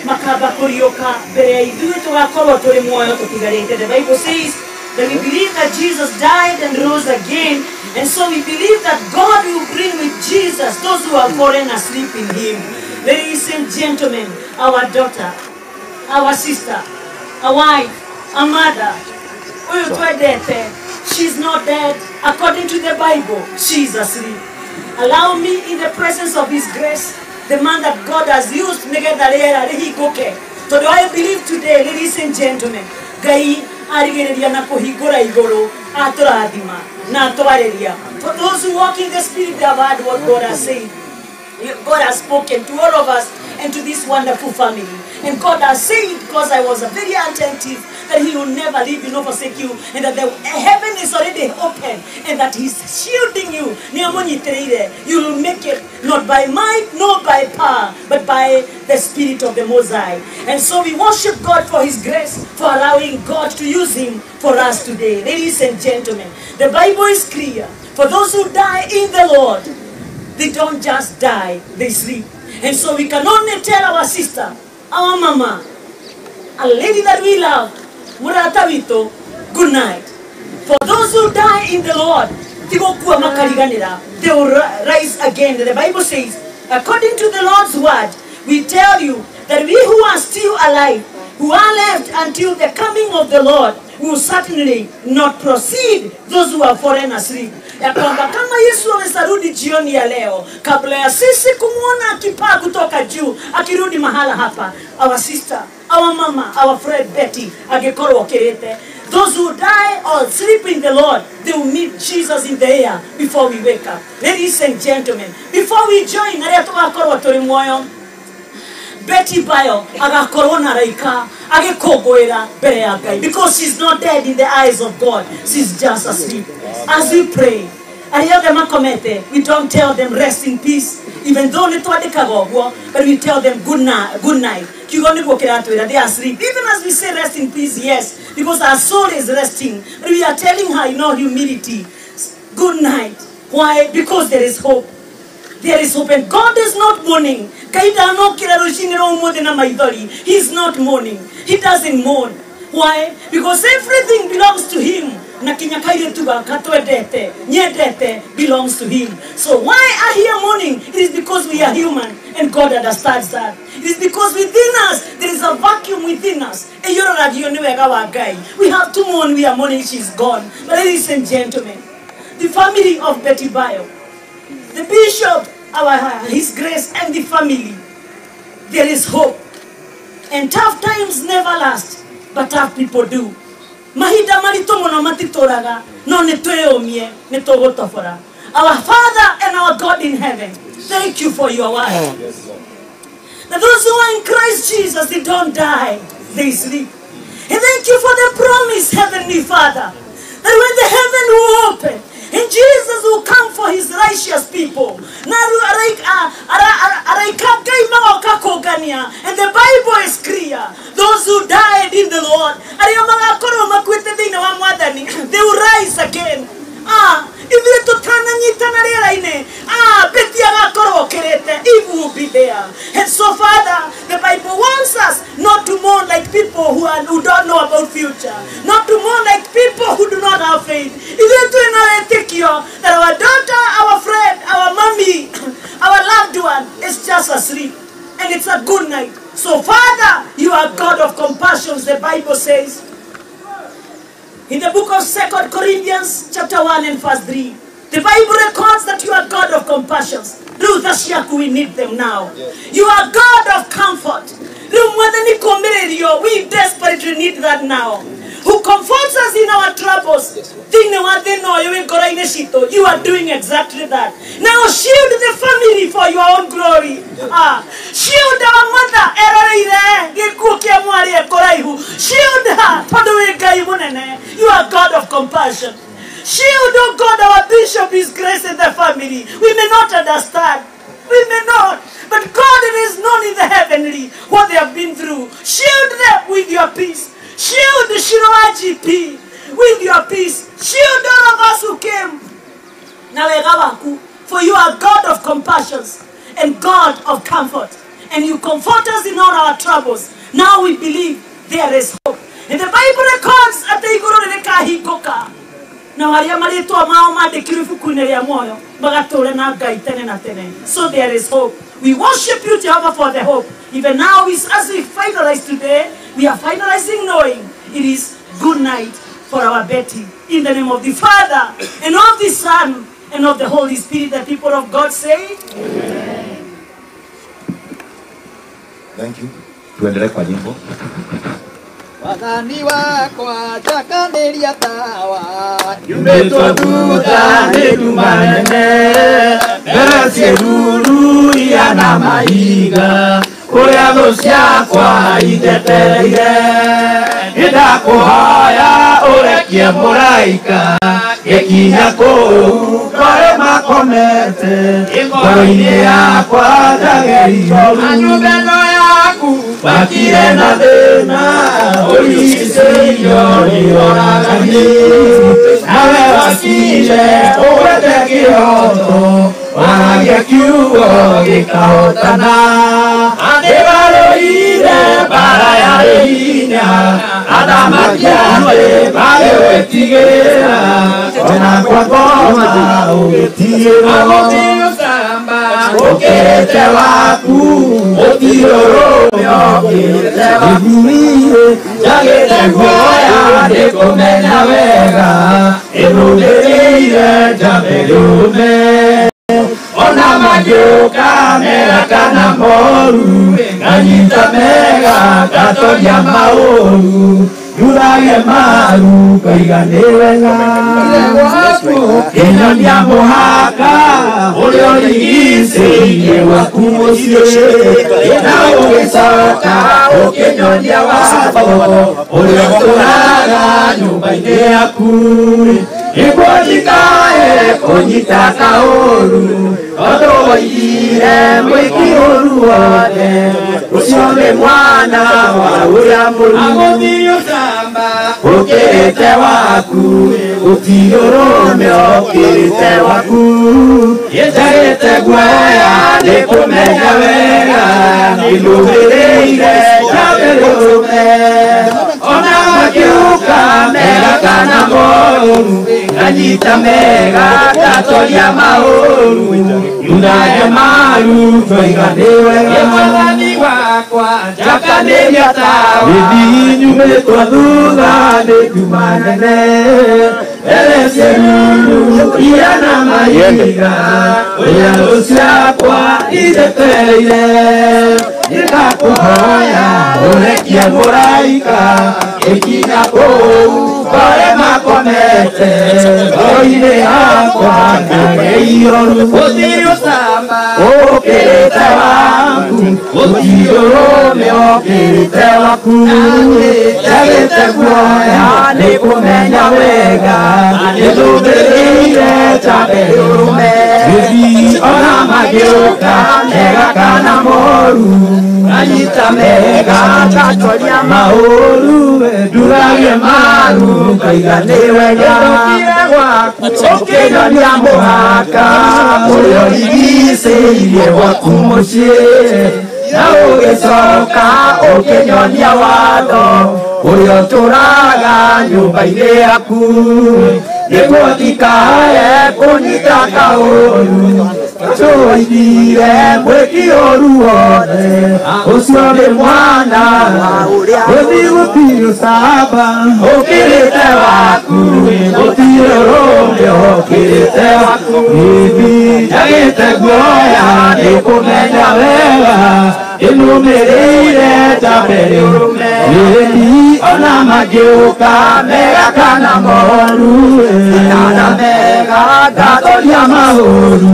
makamba kũriũka mbere ya ithuĩ tũgakorwo tũrĩ muoyo tũtigarĩte. The Bible says that we believe that Jesus died and rose again, and so we believe that God will bring with Jesus those who have fallen asleep in him. Ladies and gentlemen, our daughter, our sister, a wife, a mother, ũyũ twendete, she's not dead. According to the Bible, she's asleep. Allow me, in the presence of his grace, the man that God has used, nĩgetha rĩera rĩhingũke. Tondũ I believe today, ladies and gentlemen, Ngai arigĩrĩria na kũhingũra igũrũ, atũrathima na atwarĩria. For those who walk in the Spirit, they have heard what God has said. God has spoken to all of us and to this wonderful family. And God has said, because I was very attentive, that he will never leave you nor forsake you, and that the heaven is already open, and that he's shielding you. You will make it not by might, nor by power, but by the Spirit of the Most High. And so we worship God for his grace, for allowing God to use him for us today. Ladies and gentlemen, the Bible is clear. For those who die in the Lord, they don't just die, they sleep. And so we can only tell our sister, our mama, a lady that we love, Murata witũ, good night. For those who die in the Lord, they will rise again. The Bible says, according to the Lord's word, we tell you that we who are still alive who are left until the coming of the Lord will certainly not proceed those who are fallen asleep. Ya kwamba kama Yesu amesarudi jioni ya leo, kabla ya sisi kumuona akipaa kutoka juu, akirudi mahala hapa, our sister, our mama, our friend Betty, agekorwo okirite. Those who die or sleep in the Lord, they will meet Jesus in the air before we wake up. Ladies and gentlemen, before we join, aria tugakorwo turi muoyo, Betty Bayo agakorwo na araika agikũngũĩra mbere ya Ngai, because she's not dead in the eyes of God, she's just asleep. As we pray, arĩa othe makomete, we don't tell them rest in peace, even though nĩ twandĩkaga ũguo, but we tell them good night, good night. Kiugo nĩguo kĩratwĩra, they are asleep. Even as we say rest in peace, yes, because our soul is resting, but we are telling her in all humility, good night. Why? Because there is hope. There is hope, and God is not mourning. He is not mourning. He doesn't mourn. Why? Because everything belongs to him. Belongs to him. So why are here mourning? It is because we are human, and God understands that. It is because within us there is a vacuum within us. We have to mourn. We are mourning. She's gone. But ladies and gentlemen, the family of Betty Bayo, the bishop, His Grace, and the family, there is hope. And tough times never last, but tough people do. Mahinda maritũ mũno matitũraga, no nĩ twĩyũmie, nĩ tũgũtobora. Our Father and our God in heaven, thank you for your word. That those who are in Christ Jesus, they don't die, they sleep. And thank you for the promise, Heavenly Father, that when the heaven will open, and Jesus will come for his righteous people. And the Bible is clear. Those who died in the Lord, they will rise again. If will be there. And so, Father, the Bible wants us not to mourn like people who don't know about future, not to mourn like people who do not have faith. That our daughter, our friend, our mommy, our loved one is just asleep, and it's a good night. So, Father, you are God of compassion, the Bible says. In the book of 2 Corinthians, chapter 1 and verse 3, the Bible records that you are God of compassion. We need them now. You are God of comfort. We desperately need that now. Who comforts us in our troubles. You are doing exactly that. Now shield the family for your own glory. Shield our mother. Shield her. You are God of compassion. Shield, oh God, our bishop, His Grace, and the family. We may not understand. We may not. But God, it is known in the heavenly what they have been through. Shield them with your peace. Shield the Shiroa GP with your peace. Shield all of us who came. For you are God of compassion and God of comfort. And you comfort us in all our troubles. Now we believe there is hope. And the Bible records at the Igoro. Na arĩa marĩtwa mao mandĩkirwo ibuku-inĩ rĩa muoyo magatũre na Ngai tene na tene. So there is hope. We worship you, Jehovah, for the hope. Even now, as we finalize today, we are finalizing knowing it is good night for our Betty. In the name of the Father, and of the Son, and of the Holy Spirit, the people of God say, Amen. Thank you. Tuendelee kwa nyimbo. Wathani wakwa njakanĩria tawa Yumĩtwo thutha nĩ nduma nene mbere ciĩruru ihana mahiga kũrĩa thũ ciakwa injetereire nĩndakũhoya ũrekie mũraika gĩkinya kũu ngore makomete ngoro-inĩ yakwa njagĩrĩirwo nyũmba ĩno yaku wakire na thĩna ũrigicĩirio nĩ oragani nawe wakire ũgwete kĩhoto waragia kiugo gĩkahotana nĩwarũire mbara yarĩ hinya athamaki a thĩ magĩgwĩtigĩra ona kwa ngoma ũgĩthamaka. Gũtirĩ ũcamba ũkĩrĩte waku, gũtirĩ ũrũme ũkĩrĩte waku. Njagĩte guoya nĩ kũmenya wega, ĩrũmĩrĩire njambe rĩũme. Ona magĩũka mega kana moru, nganyita mega ngatoria maũru, ndurage maru ngaiga nĩ wega. Kĩnyonia mũhaka ũrĩa ũrigicĩirie gwaku mũciĩ, na ũgĩcoka ũkĩnyonia watho ũrĩa ũtũraga nyũmba-inĩ yaku. Nĩguo ndikae kũnyita kaũru, tondũ woigire mwĩki ũru wothe, ũcio nĩ mwana wa ũrĩa mũru. Ũkĩrĩte waku, gũtirĩ ũrũme ũkĩrĩte waku. Njagĩte guoya nĩ kũmenya wega, nĩnũmĩrĩire njambe rĩũme. Ona magĩũka mega kana moru, nganyita mega ngatoria maũru, ndurage maru ngoiga nĩ wega. Mwathani wakwa njakanĩria tawa, gĩthiĩ nyumĩtwo thutha nĩ nduma nene, mbere ciĩruru iria na mahiga, ũrĩa thũ ciakwa itheteire. Nĩndakũhoya ũrekie mũraika ĩkinya kũu ngore makomete, ngoro-inĩ yakwa ngage ihoru. Gũtirĩ ũcamba ũkĩrĩte waku, gũtirĩ ũrũme ũkĩrĩte waku. Njagĩte guoya nĩ kũmenya wega, nĩthũmĩrĩire njambe rĩũme. Gĩthiĩ ona magĩũka mega kana moru, nganyita mega ngatoria maũru, ndurage maru ngaiga nĩ wega. Ũkĩnyonia mũhaka ũrĩa ũrigicĩirie gwaku mũciĩ, na ũgĩcoka ũkĩnyonia watho ũrĩa ũtũraga nyũmba-inĩ yaku. Nĩguo ndikae kũnyita kaũru, tũoigire mwĩki ũru wothe, ũcio nĩ mwana wa ũrĩa. Gũtirĩ ũcamba ũkĩrĩte waku, gũtirĩ ũrũme ũkĩrĩte waku. Njagĩte guoya nĩ kũmenya wega, ĩnũmĩrĩire njambe rĩũme. Ona magĩũka mega kana moru, kana mega ngatoria maũru,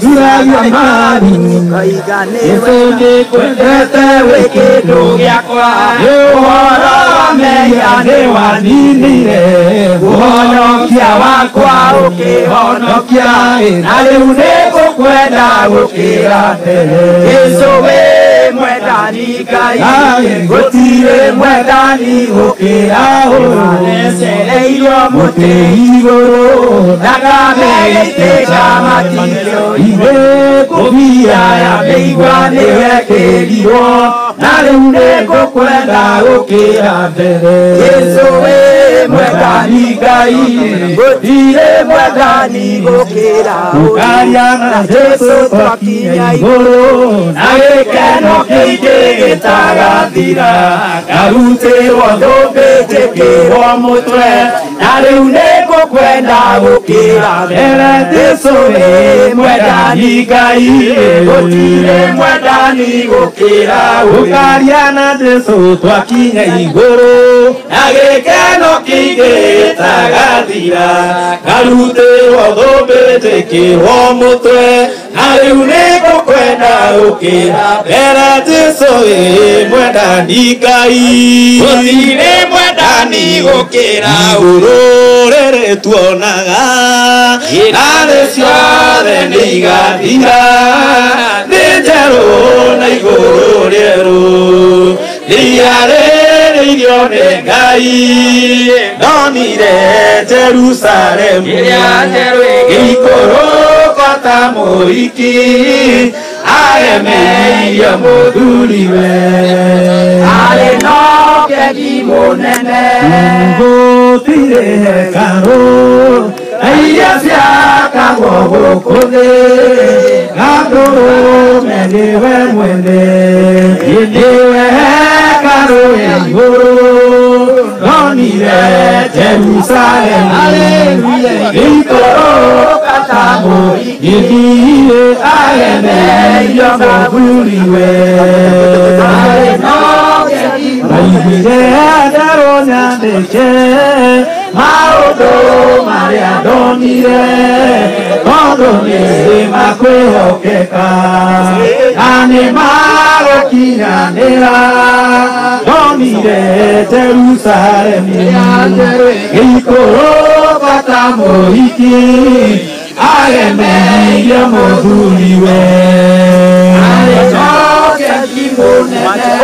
nduragia maru ngaiga nĩ kwendete wĩ kĩndũ gĩakwa. Nĩ ũhoro wa mehia nĩ waninire, ũhonokia wakwa ũkĩhonokia, na rĩu nĩngũkwenda gũkĩra mbere. Jesũ wĩ mwendani Ngai, gũtirĩ mwendani gũkĩra ũyũ. Necereirio mũtĩ igũrũ, thakame ĩitĩka matikio-inĩ, ngũbia ya mĩigua nĩwekĩrirwo, na rĩu nĩngũkwenda gũkĩra mbere. Jesũ wĩ mwendani Ngai, gũtirĩ mwendani gũkĩra ũyũ. Tũkaria na Jesũ twakinya igũrũ, na gĩkeno kĩingĩ gĩtagathira, ngarutĩrwo thũmbĩ njĩkĩrwo mũtwe, na rĩu nĩngũkwenda gũkĩra mbere. Jesũ wĩ mwendani Ngai, gũtirĩ mwendani gũkĩra ũyũ. Tũkaria na Jesũ twakinya igũrũ, na gĩkeno kĩingĩ gĩtagathira, ngarutĩrwo thũmbĩ njĩkĩrwo mũtwe, na rĩu nĩngũkwenda gũkĩra mbere. Jesũ wĩ mwendani Ngai, gũtirĩ mwendani gũkĩra ũyũ. Rũrĩrĩ tuonaga na thĩ ciothe nĩ igathira, thĩ njerũ na igũrũ rĩerũ, rĩarĩrĩirio nĩ Ngai. Ndonire Jerusalemu gĩikũrũka ta mũhiki, agemeirio mũthuriwe. Arĩ na ũgeni mũnene, gũtirĩ hekarũ na iria ciakagwo Njĩtagwo gũkũ thĩ Gatũrũme nĩwe mwene Nĩwe hekarũ ya igũrũ Ndonire Jerusalemu Gĩikũrũka ta mũingĩ Agemeirio mũthuriwe Maiguire nderwo nyandĩke maũndũ marĩa ndonire tondũ nĩ makwĩhokeka na nĩ magũkinyanĩra ndonire Jerusalemu gĩikũrũka ta mũhiki agemeirio mũthuriwe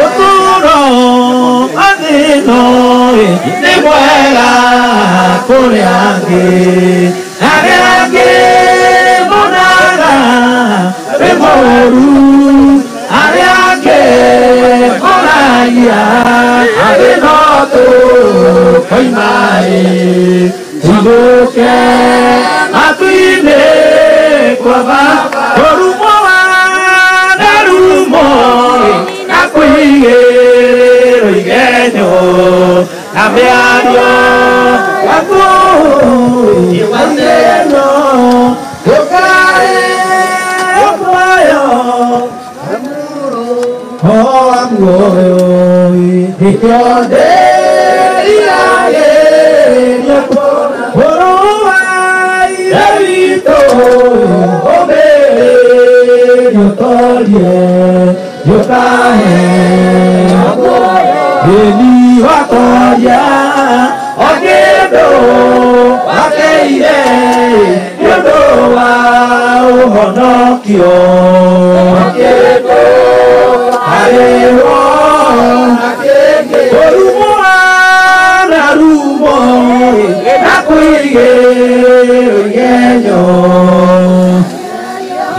ũtũũro athĩno nĩ mwega kũrĩ angĩ arĩa angĩ monaga wĩ mũũru arĩa angĩ monagia thĩ no tũkoima ĩ tũthũke matu-inĩ kwa Baba kũrumwo wanarumo na kũigĩrĩrwo igenyo na mĩario yaku iwaneno ndũkae muoyo wa muoyo nĩkĩo ndĩriragĩria kuona ũrũ wa Ithe witũ ũmĩrĩrie ũtorie ndũkae Ĩni watoria o kĩndũ wateire nĩ ũndũ wa ũhonokio kĩndũ harĩwo na kĩngĩ kũrumwo na rumo na kũigĩrĩrwo igenyo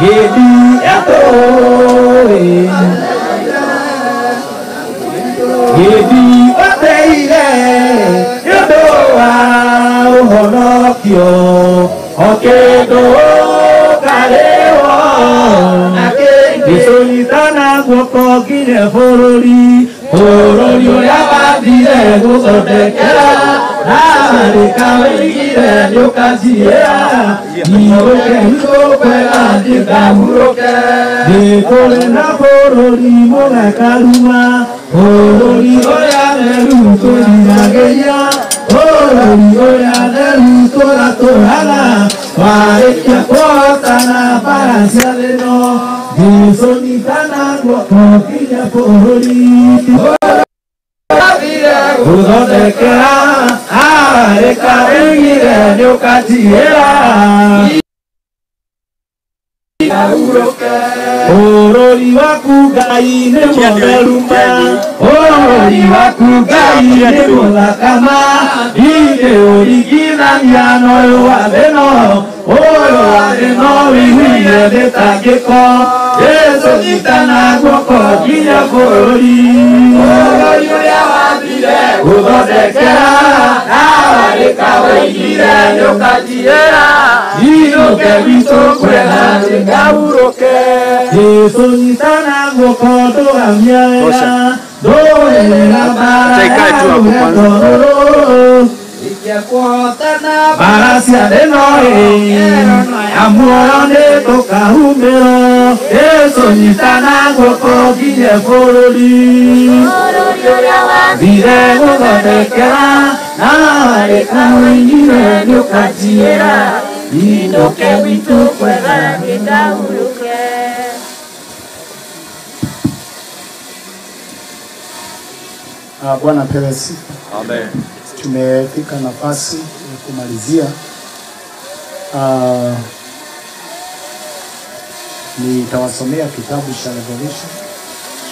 gĩthi yatũĩ gĩthi wateire nĩ ũndũ wa ũhonokio o kĩndũ karĩwo na kĩngĩ tũnyitana guoko nginya bũrũri bũrũri ũrĩa wathire gũthondekera na marĩka wĩigire nĩũkanjiĩra Inũke kwega ndĩkahurũke nĩ kũrĩ na bũrũri mũgakaruma bũrũri ũrĩa theru tũriragĩria bũrũri ũrĩa theru tũratũraga warĩkia kũhotana mbara cia thĩ no Jesũ nyitana guoko nginya bũrũri gũthondekera arĩka wĩigire nĩũkanjiĩra Bũrũri waku Ngai nĩ mũtheru ma bũrũri waku Ngai nĩ mũthaka ma ndingĩũringithania na ũyũ wa thĩ no ũyũ wa thĩ no wĩiguire mĩtangĩko Jesũ nyitana guoko nginya bũrũri bũrũri ũrĩa wathire gũthondekera na warĩka wĩigire nĩũkanjiĩra inũke gwitũ kwega ndĩkahurũke Jesũ nyitana guoko ndũgamia wega ndũĩra mbara ya rũgendo rũrũ mbara cia thĩ no ya muoyo nĩ tũkahumĩrwo Jesũ nyitana guoko nginya bũrũri thire gũthondekera na warĩka wĩigire nĩũkanjiĩra inũke gwitũ kwega ndĩkahurũke. Bwana apewe sifa. Amen. Tumefika nafasi ya kumalizia. Nitawasomea kitabu cha Revelation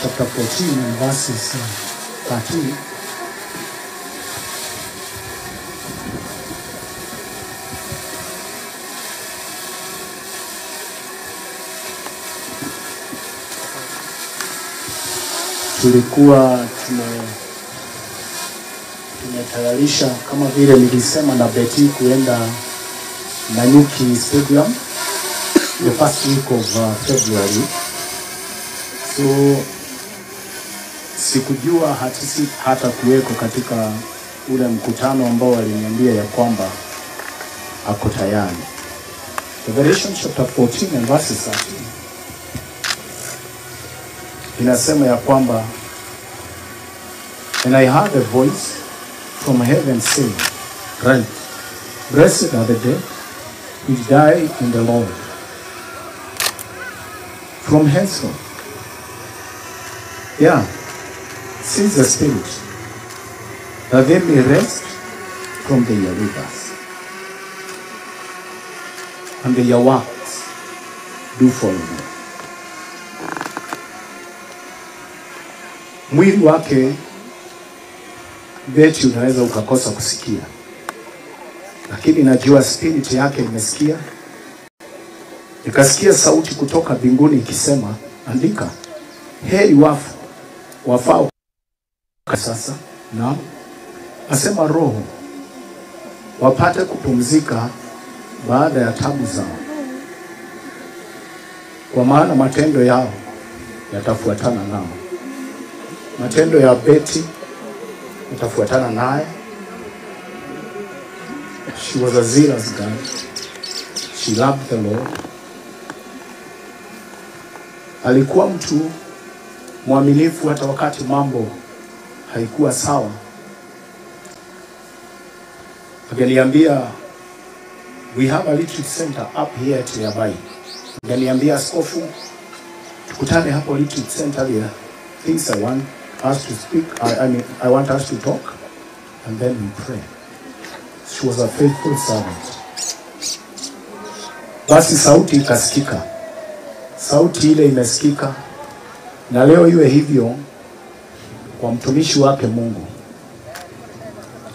chapter 14 and verses 13. Tulikuwa tumetayarisha kama vile nilisema na Betty kuenda Nanyuki Stadium the first week of February. So sikujua hata kuweko katika ule mkutano ambao waliniambia ya kwamba ako tayari. Revelation chapter 14 and verse 13 inasema ya kwamba, and I heard a voice from heaven saying, write, blessed are the dead which die in the Lord from henceforth. Yeah, since the Spirit, that they may rest from their labors, and their works do follow them. Mwili wake Beti unaweza ukakosa kusikia, lakini najua spirit yake imesikia. Nikasikia sauti kutoka mbinguni ikisema, andika, heri wafu wafao sasa, na asema Roho, wapate kupumzika baada ya tabu zao, kwa maana matendo yao yatafuatana nao. Matendo ya Beti yatafuatana naye. She was a zealous girl. She loved the Lord. Alikuwa mtu mwaminifu hata wakati mambo haikuwa sawa. Akaniambia, we have a retreat center up here at Yabai. Akaniambia, askofu, tukutane hapo retreat center there. Things I want us to speak, I want us to talk, and then we pray. She was a faithful servant. Basi sauti ikasikika. Sauti ile imesikika. Na leo iwe hivyo kwa mtumishi wake Mungu.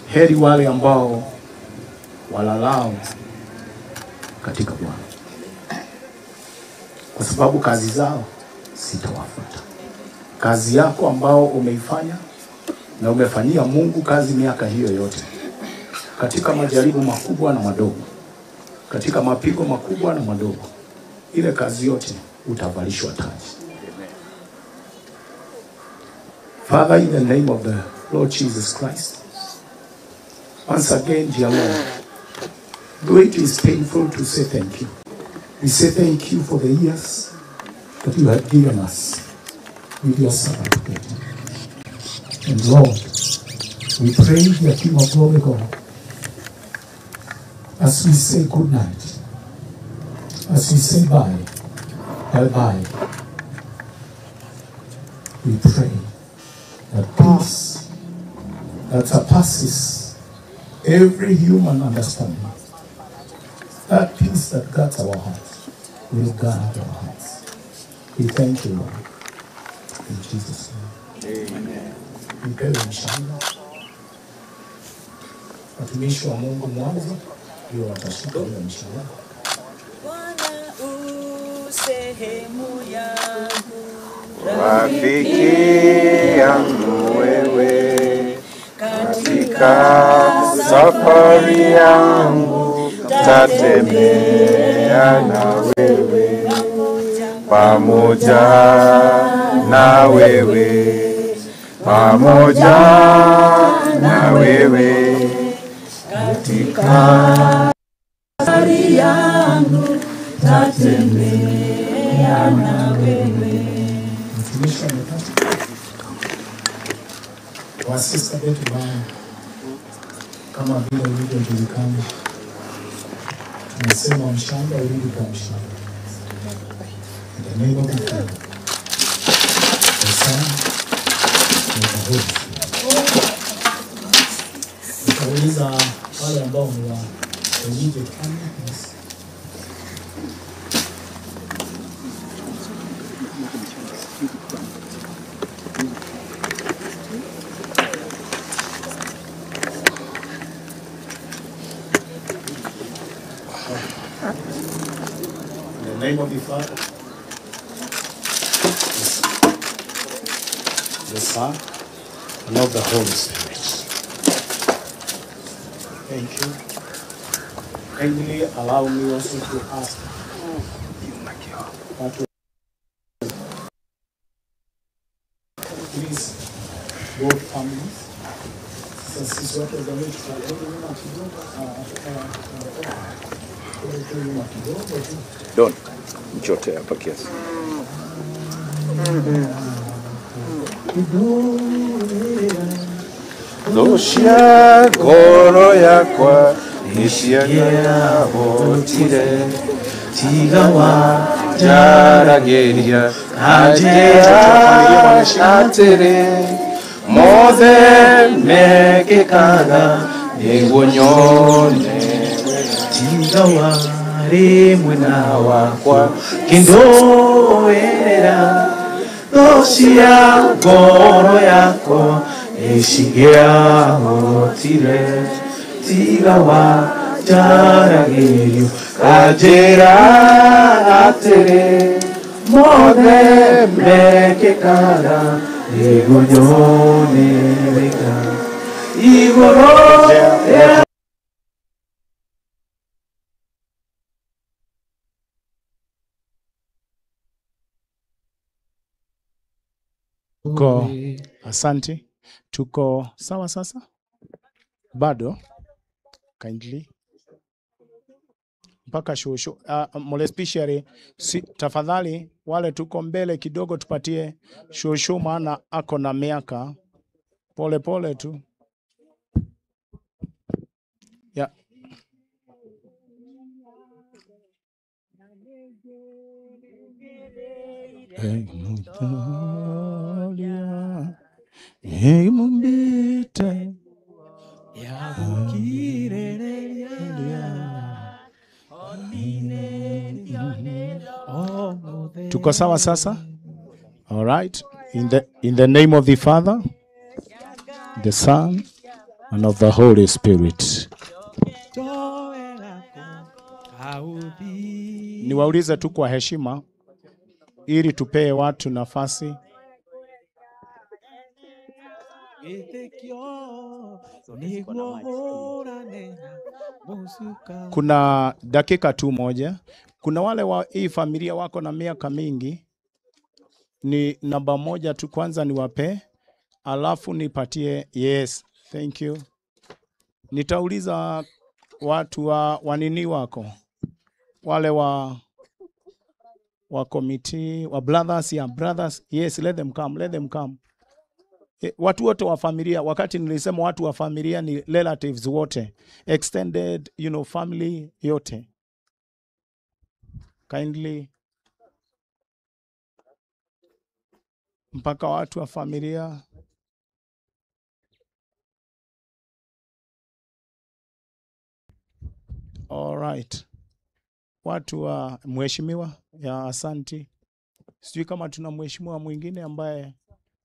Heri wale ambao walalao katika Bwana, kwa sababu kazi zao sitawafuata. Kazi yako ambao umeifanya na umefanyia Mungu kazi miaka hiyo yote, katika majaribu makubwa na madogo, katika mapigo makubwa na madogo, ile kazi yote utavalishwa taji. Father, in the name of the Lord Jesus Christ, once again, dear Lord, though it is painful to say thank you, we say thank you for the years that you have given us with your servant. And Lord, we pray, dear King of Glory God, as we say good night, as we say bye, bye-bye, we pray that peace that surpasses every human understanding, that peace that guards our hearts, will guard our hearts. We thank you, Lord. In Jesus' name. Amen. Mpewe mshanga. Watumishi wa Mungu mwanzo ndio watashika ile mshanga. Bwana u sehemu yangu, rafiki yangu wewe, katika safari yangu tatembea na wewe, pamoja na wewe, pamoja na wewe, katika safari yangu tatembea na wewe. Mtumishi amepata wa sister Betty Bayo, kama vile ilivyojulikana, tunasema mshamba urudi kwa mshamba. In the name of the Father, the Son, and the Holy Spirit. Nitauliza wale ambao ni wa immediate family. Yes. In the name of the Father, the Son, and of the Holy Spirit. Thank you. Kindly allow me also to ask Watu please, both families. Sasa sisi watu wa jamii tutarudi nyuma kidogo, turudi nyuma kidogo tu. Don, mchote hapa kiasi. Thũ ngoro yakwa nĩciagĩahotire tiga wa njaragĩria anjĩra atĩrĩ mothe mekĩkaga nĩguo nyone tiga warĩ mwena wakwa kĩndũĩrĩra thũ cia ngoro yakwa nĩcingĩahotire tiga wa njaragĩrio kanjĩra atĩrĩ mothe mekĩkaga nĩguo nyone wega igũrũ rĩa Tuko, asante. Tuko sawa sasa? Bado? Kindly. Mpaka shushu. Molespiciary, si, tafadhali wale tuko mbele kidogo tupatie shushu maana ako na miaka. Pole pole tu. Yeah. Hey, Tuko sawa sasa? All right. In the name of the Father, the Son, and of the Holy Spirit. Niwaulize tu kwa heshima ili tupee watu nafasi. Kuna dakika tu moja. Kuna wale wa hii familia wako na miaka mingi. Ni namba moja tu kwanza niwape, alafu nipatie. Yes, thank you. Nitauliza watu wa wanini wako, wale wa committee, wa brothers, yeah, brothers. Yes, let them come, let them come. Watu wote wa familia, wakati nilisema watu wa familia ni relatives wote, extended, you know, family yote. Kindly mpaka watu wa familia. All right. Watu wa mheshimiwa ya asanti. Sijui kama tuna mheshimiwa mwingine ambaye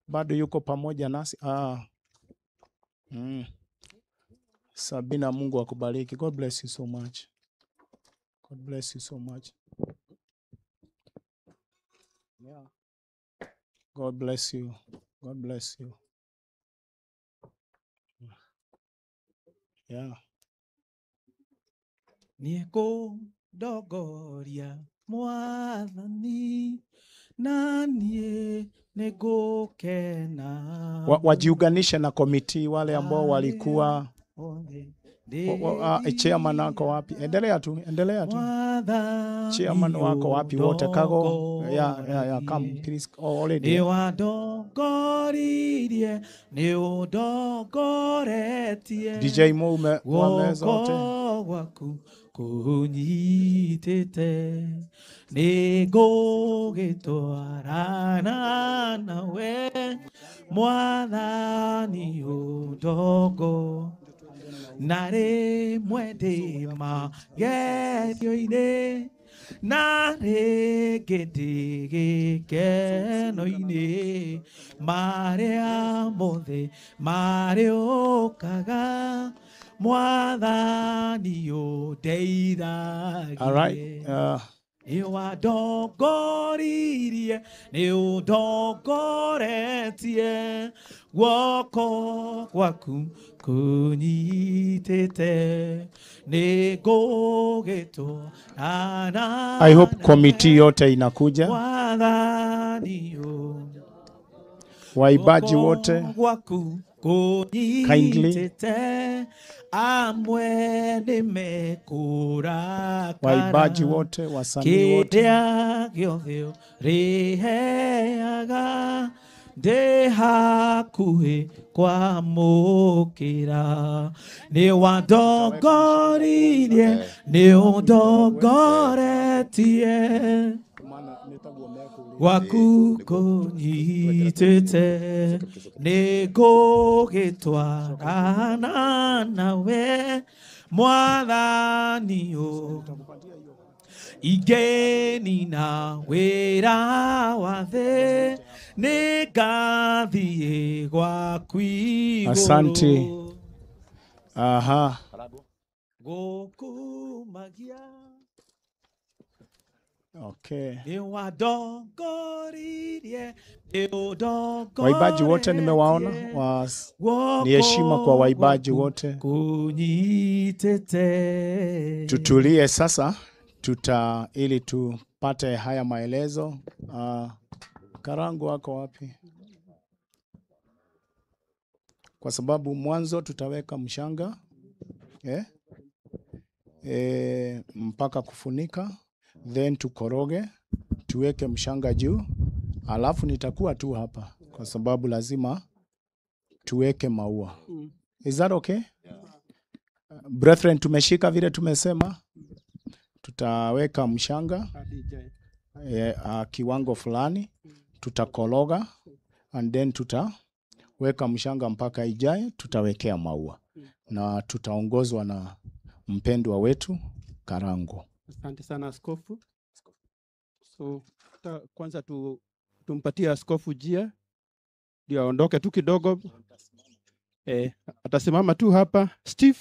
bado yuko pamoja nasi. Sabina, Mungu akubariki. God bless you so much. God bless you so much. Yeah. God bless you. God bless you. Yeah. Nieko dogoria mwathani na nie negokena. Wajiunganishe na komiti wale ambao walikuwa chairman wako wapi? Endelea tu, endelea tu. Chairman wako wapi wote kago? Yeah, come please. Oh, already. Ni wadogoririe, ni udogoretie. DJ Mo umeweza wote. Waku kunyitete nigũgĩtwarana nawe mwathani ũndogo na rĩmwe ndĩ magerio-inĩ na rĩngĩ ndĩ gĩkeno-inĩ marĩa mothe marĩũkaga mwathani ũndeithagie. All right. Nĩ wandongoririe, nĩ ũndongoretie, guoko gwaku kũnyitĩte, nĩ ngũgĩtwarana. I hope committee yote inakuja. Mwathani ũyũ. Waibaji wote gwaku kindly. Kũnyitĩte, amwe nĩmekũrakara. Waibaji wote, wasanii wote. Kĩrĩa gĩothe ũrĩheaga ndĩ hakuhĩ kwamũkĩra. Nĩ wandongoririe, nĩ ũndongoretie, gwaku kũnyitĩte, nĩ ngũgĩtwarana nawe Mwathani ũyũ. Ingĩnina wĩra wa thĩ, nĩ ngathiĩ gwaku igũrũ. Asante. Aha. Gũkumagia. Okay. Nĩ wandongoririe, nĩ ũndongoretie. Waibaji wote nimewaona, ni heshima kwa waibaji wote. Kũnyitĩte. Tutulie sasa ili tupate haya maelezo. Karangu wako wapi? Kwa sababu mwanzo tutaweka mshanga mpaka kufunika, then tukoroge, tuweke mshanga juu, alafu nitakuwa tu hapa kwa sababu lazima tuweke maua. Is that okay? Yeah. Brethren, tumeshika vile tumesema. Tutaweka mshanga kiwango fulani, tutakoroga and then tutaweka mshanga mpaka ijae, tutawekea maua na tutaongozwa na mpendwa wetu Karango. Asante sana askofu. So kwanza tumpatie askofu jia ndio aondoke tu kidogo. Atasimama tu hapa. Steve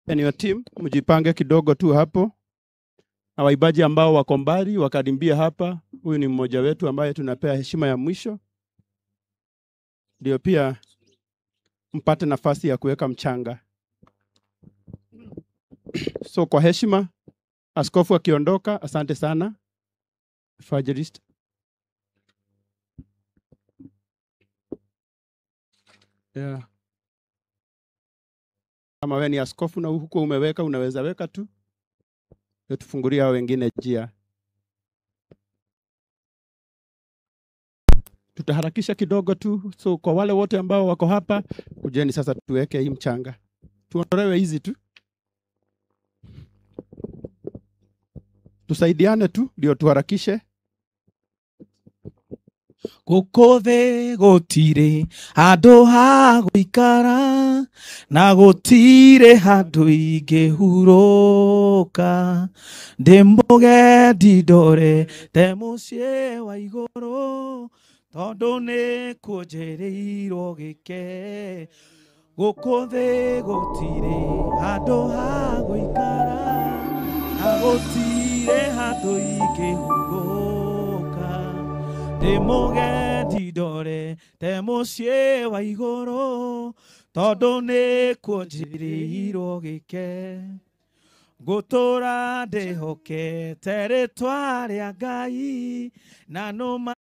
and your team mjipange kidogo tu hapo. Na waibaji ambao wako mbali wakarimbia hapa, huyu ni mmoja wetu ambaye tunapea heshima ya mwisho. Ndio pia mpate nafasi ya kuweka mchanga. So kwa heshima askofu akiondoka, asante sana Evangelist. Yeah. Kama wewe ni askofu na huko umeweka, unaweza weka tu. Tufungulia wengine njia. Tutaharakisha kidogo tu. So kwa wale wote ambao wako hapa, kujeni sasa tuweke hii mchanga. Tuondolewe hizi tu. Tusaidiane tu ndio tuharakishe. Gũkũ thĩ gũtirĩ handũ ha gũikara, na gũtirĩ handũ ingĩhurũka. Ndĩ mũgendi ndorete mũciĩ wa igũrũ, tondũ nĩkuo njĩrĩirwo gĩke. Gũkũ thĩ gũtirĩ handũ ha gũikara, na gũtirĩ handũ ingĩhurũka. Ndĩ mũgendi ndorete mũciĩ wa igũrũ, tondũ nĩkuo njĩrĩirwo gĩke. Ngũtũũra ndĩhokete rĩtwa rĩa Ngai, na nũma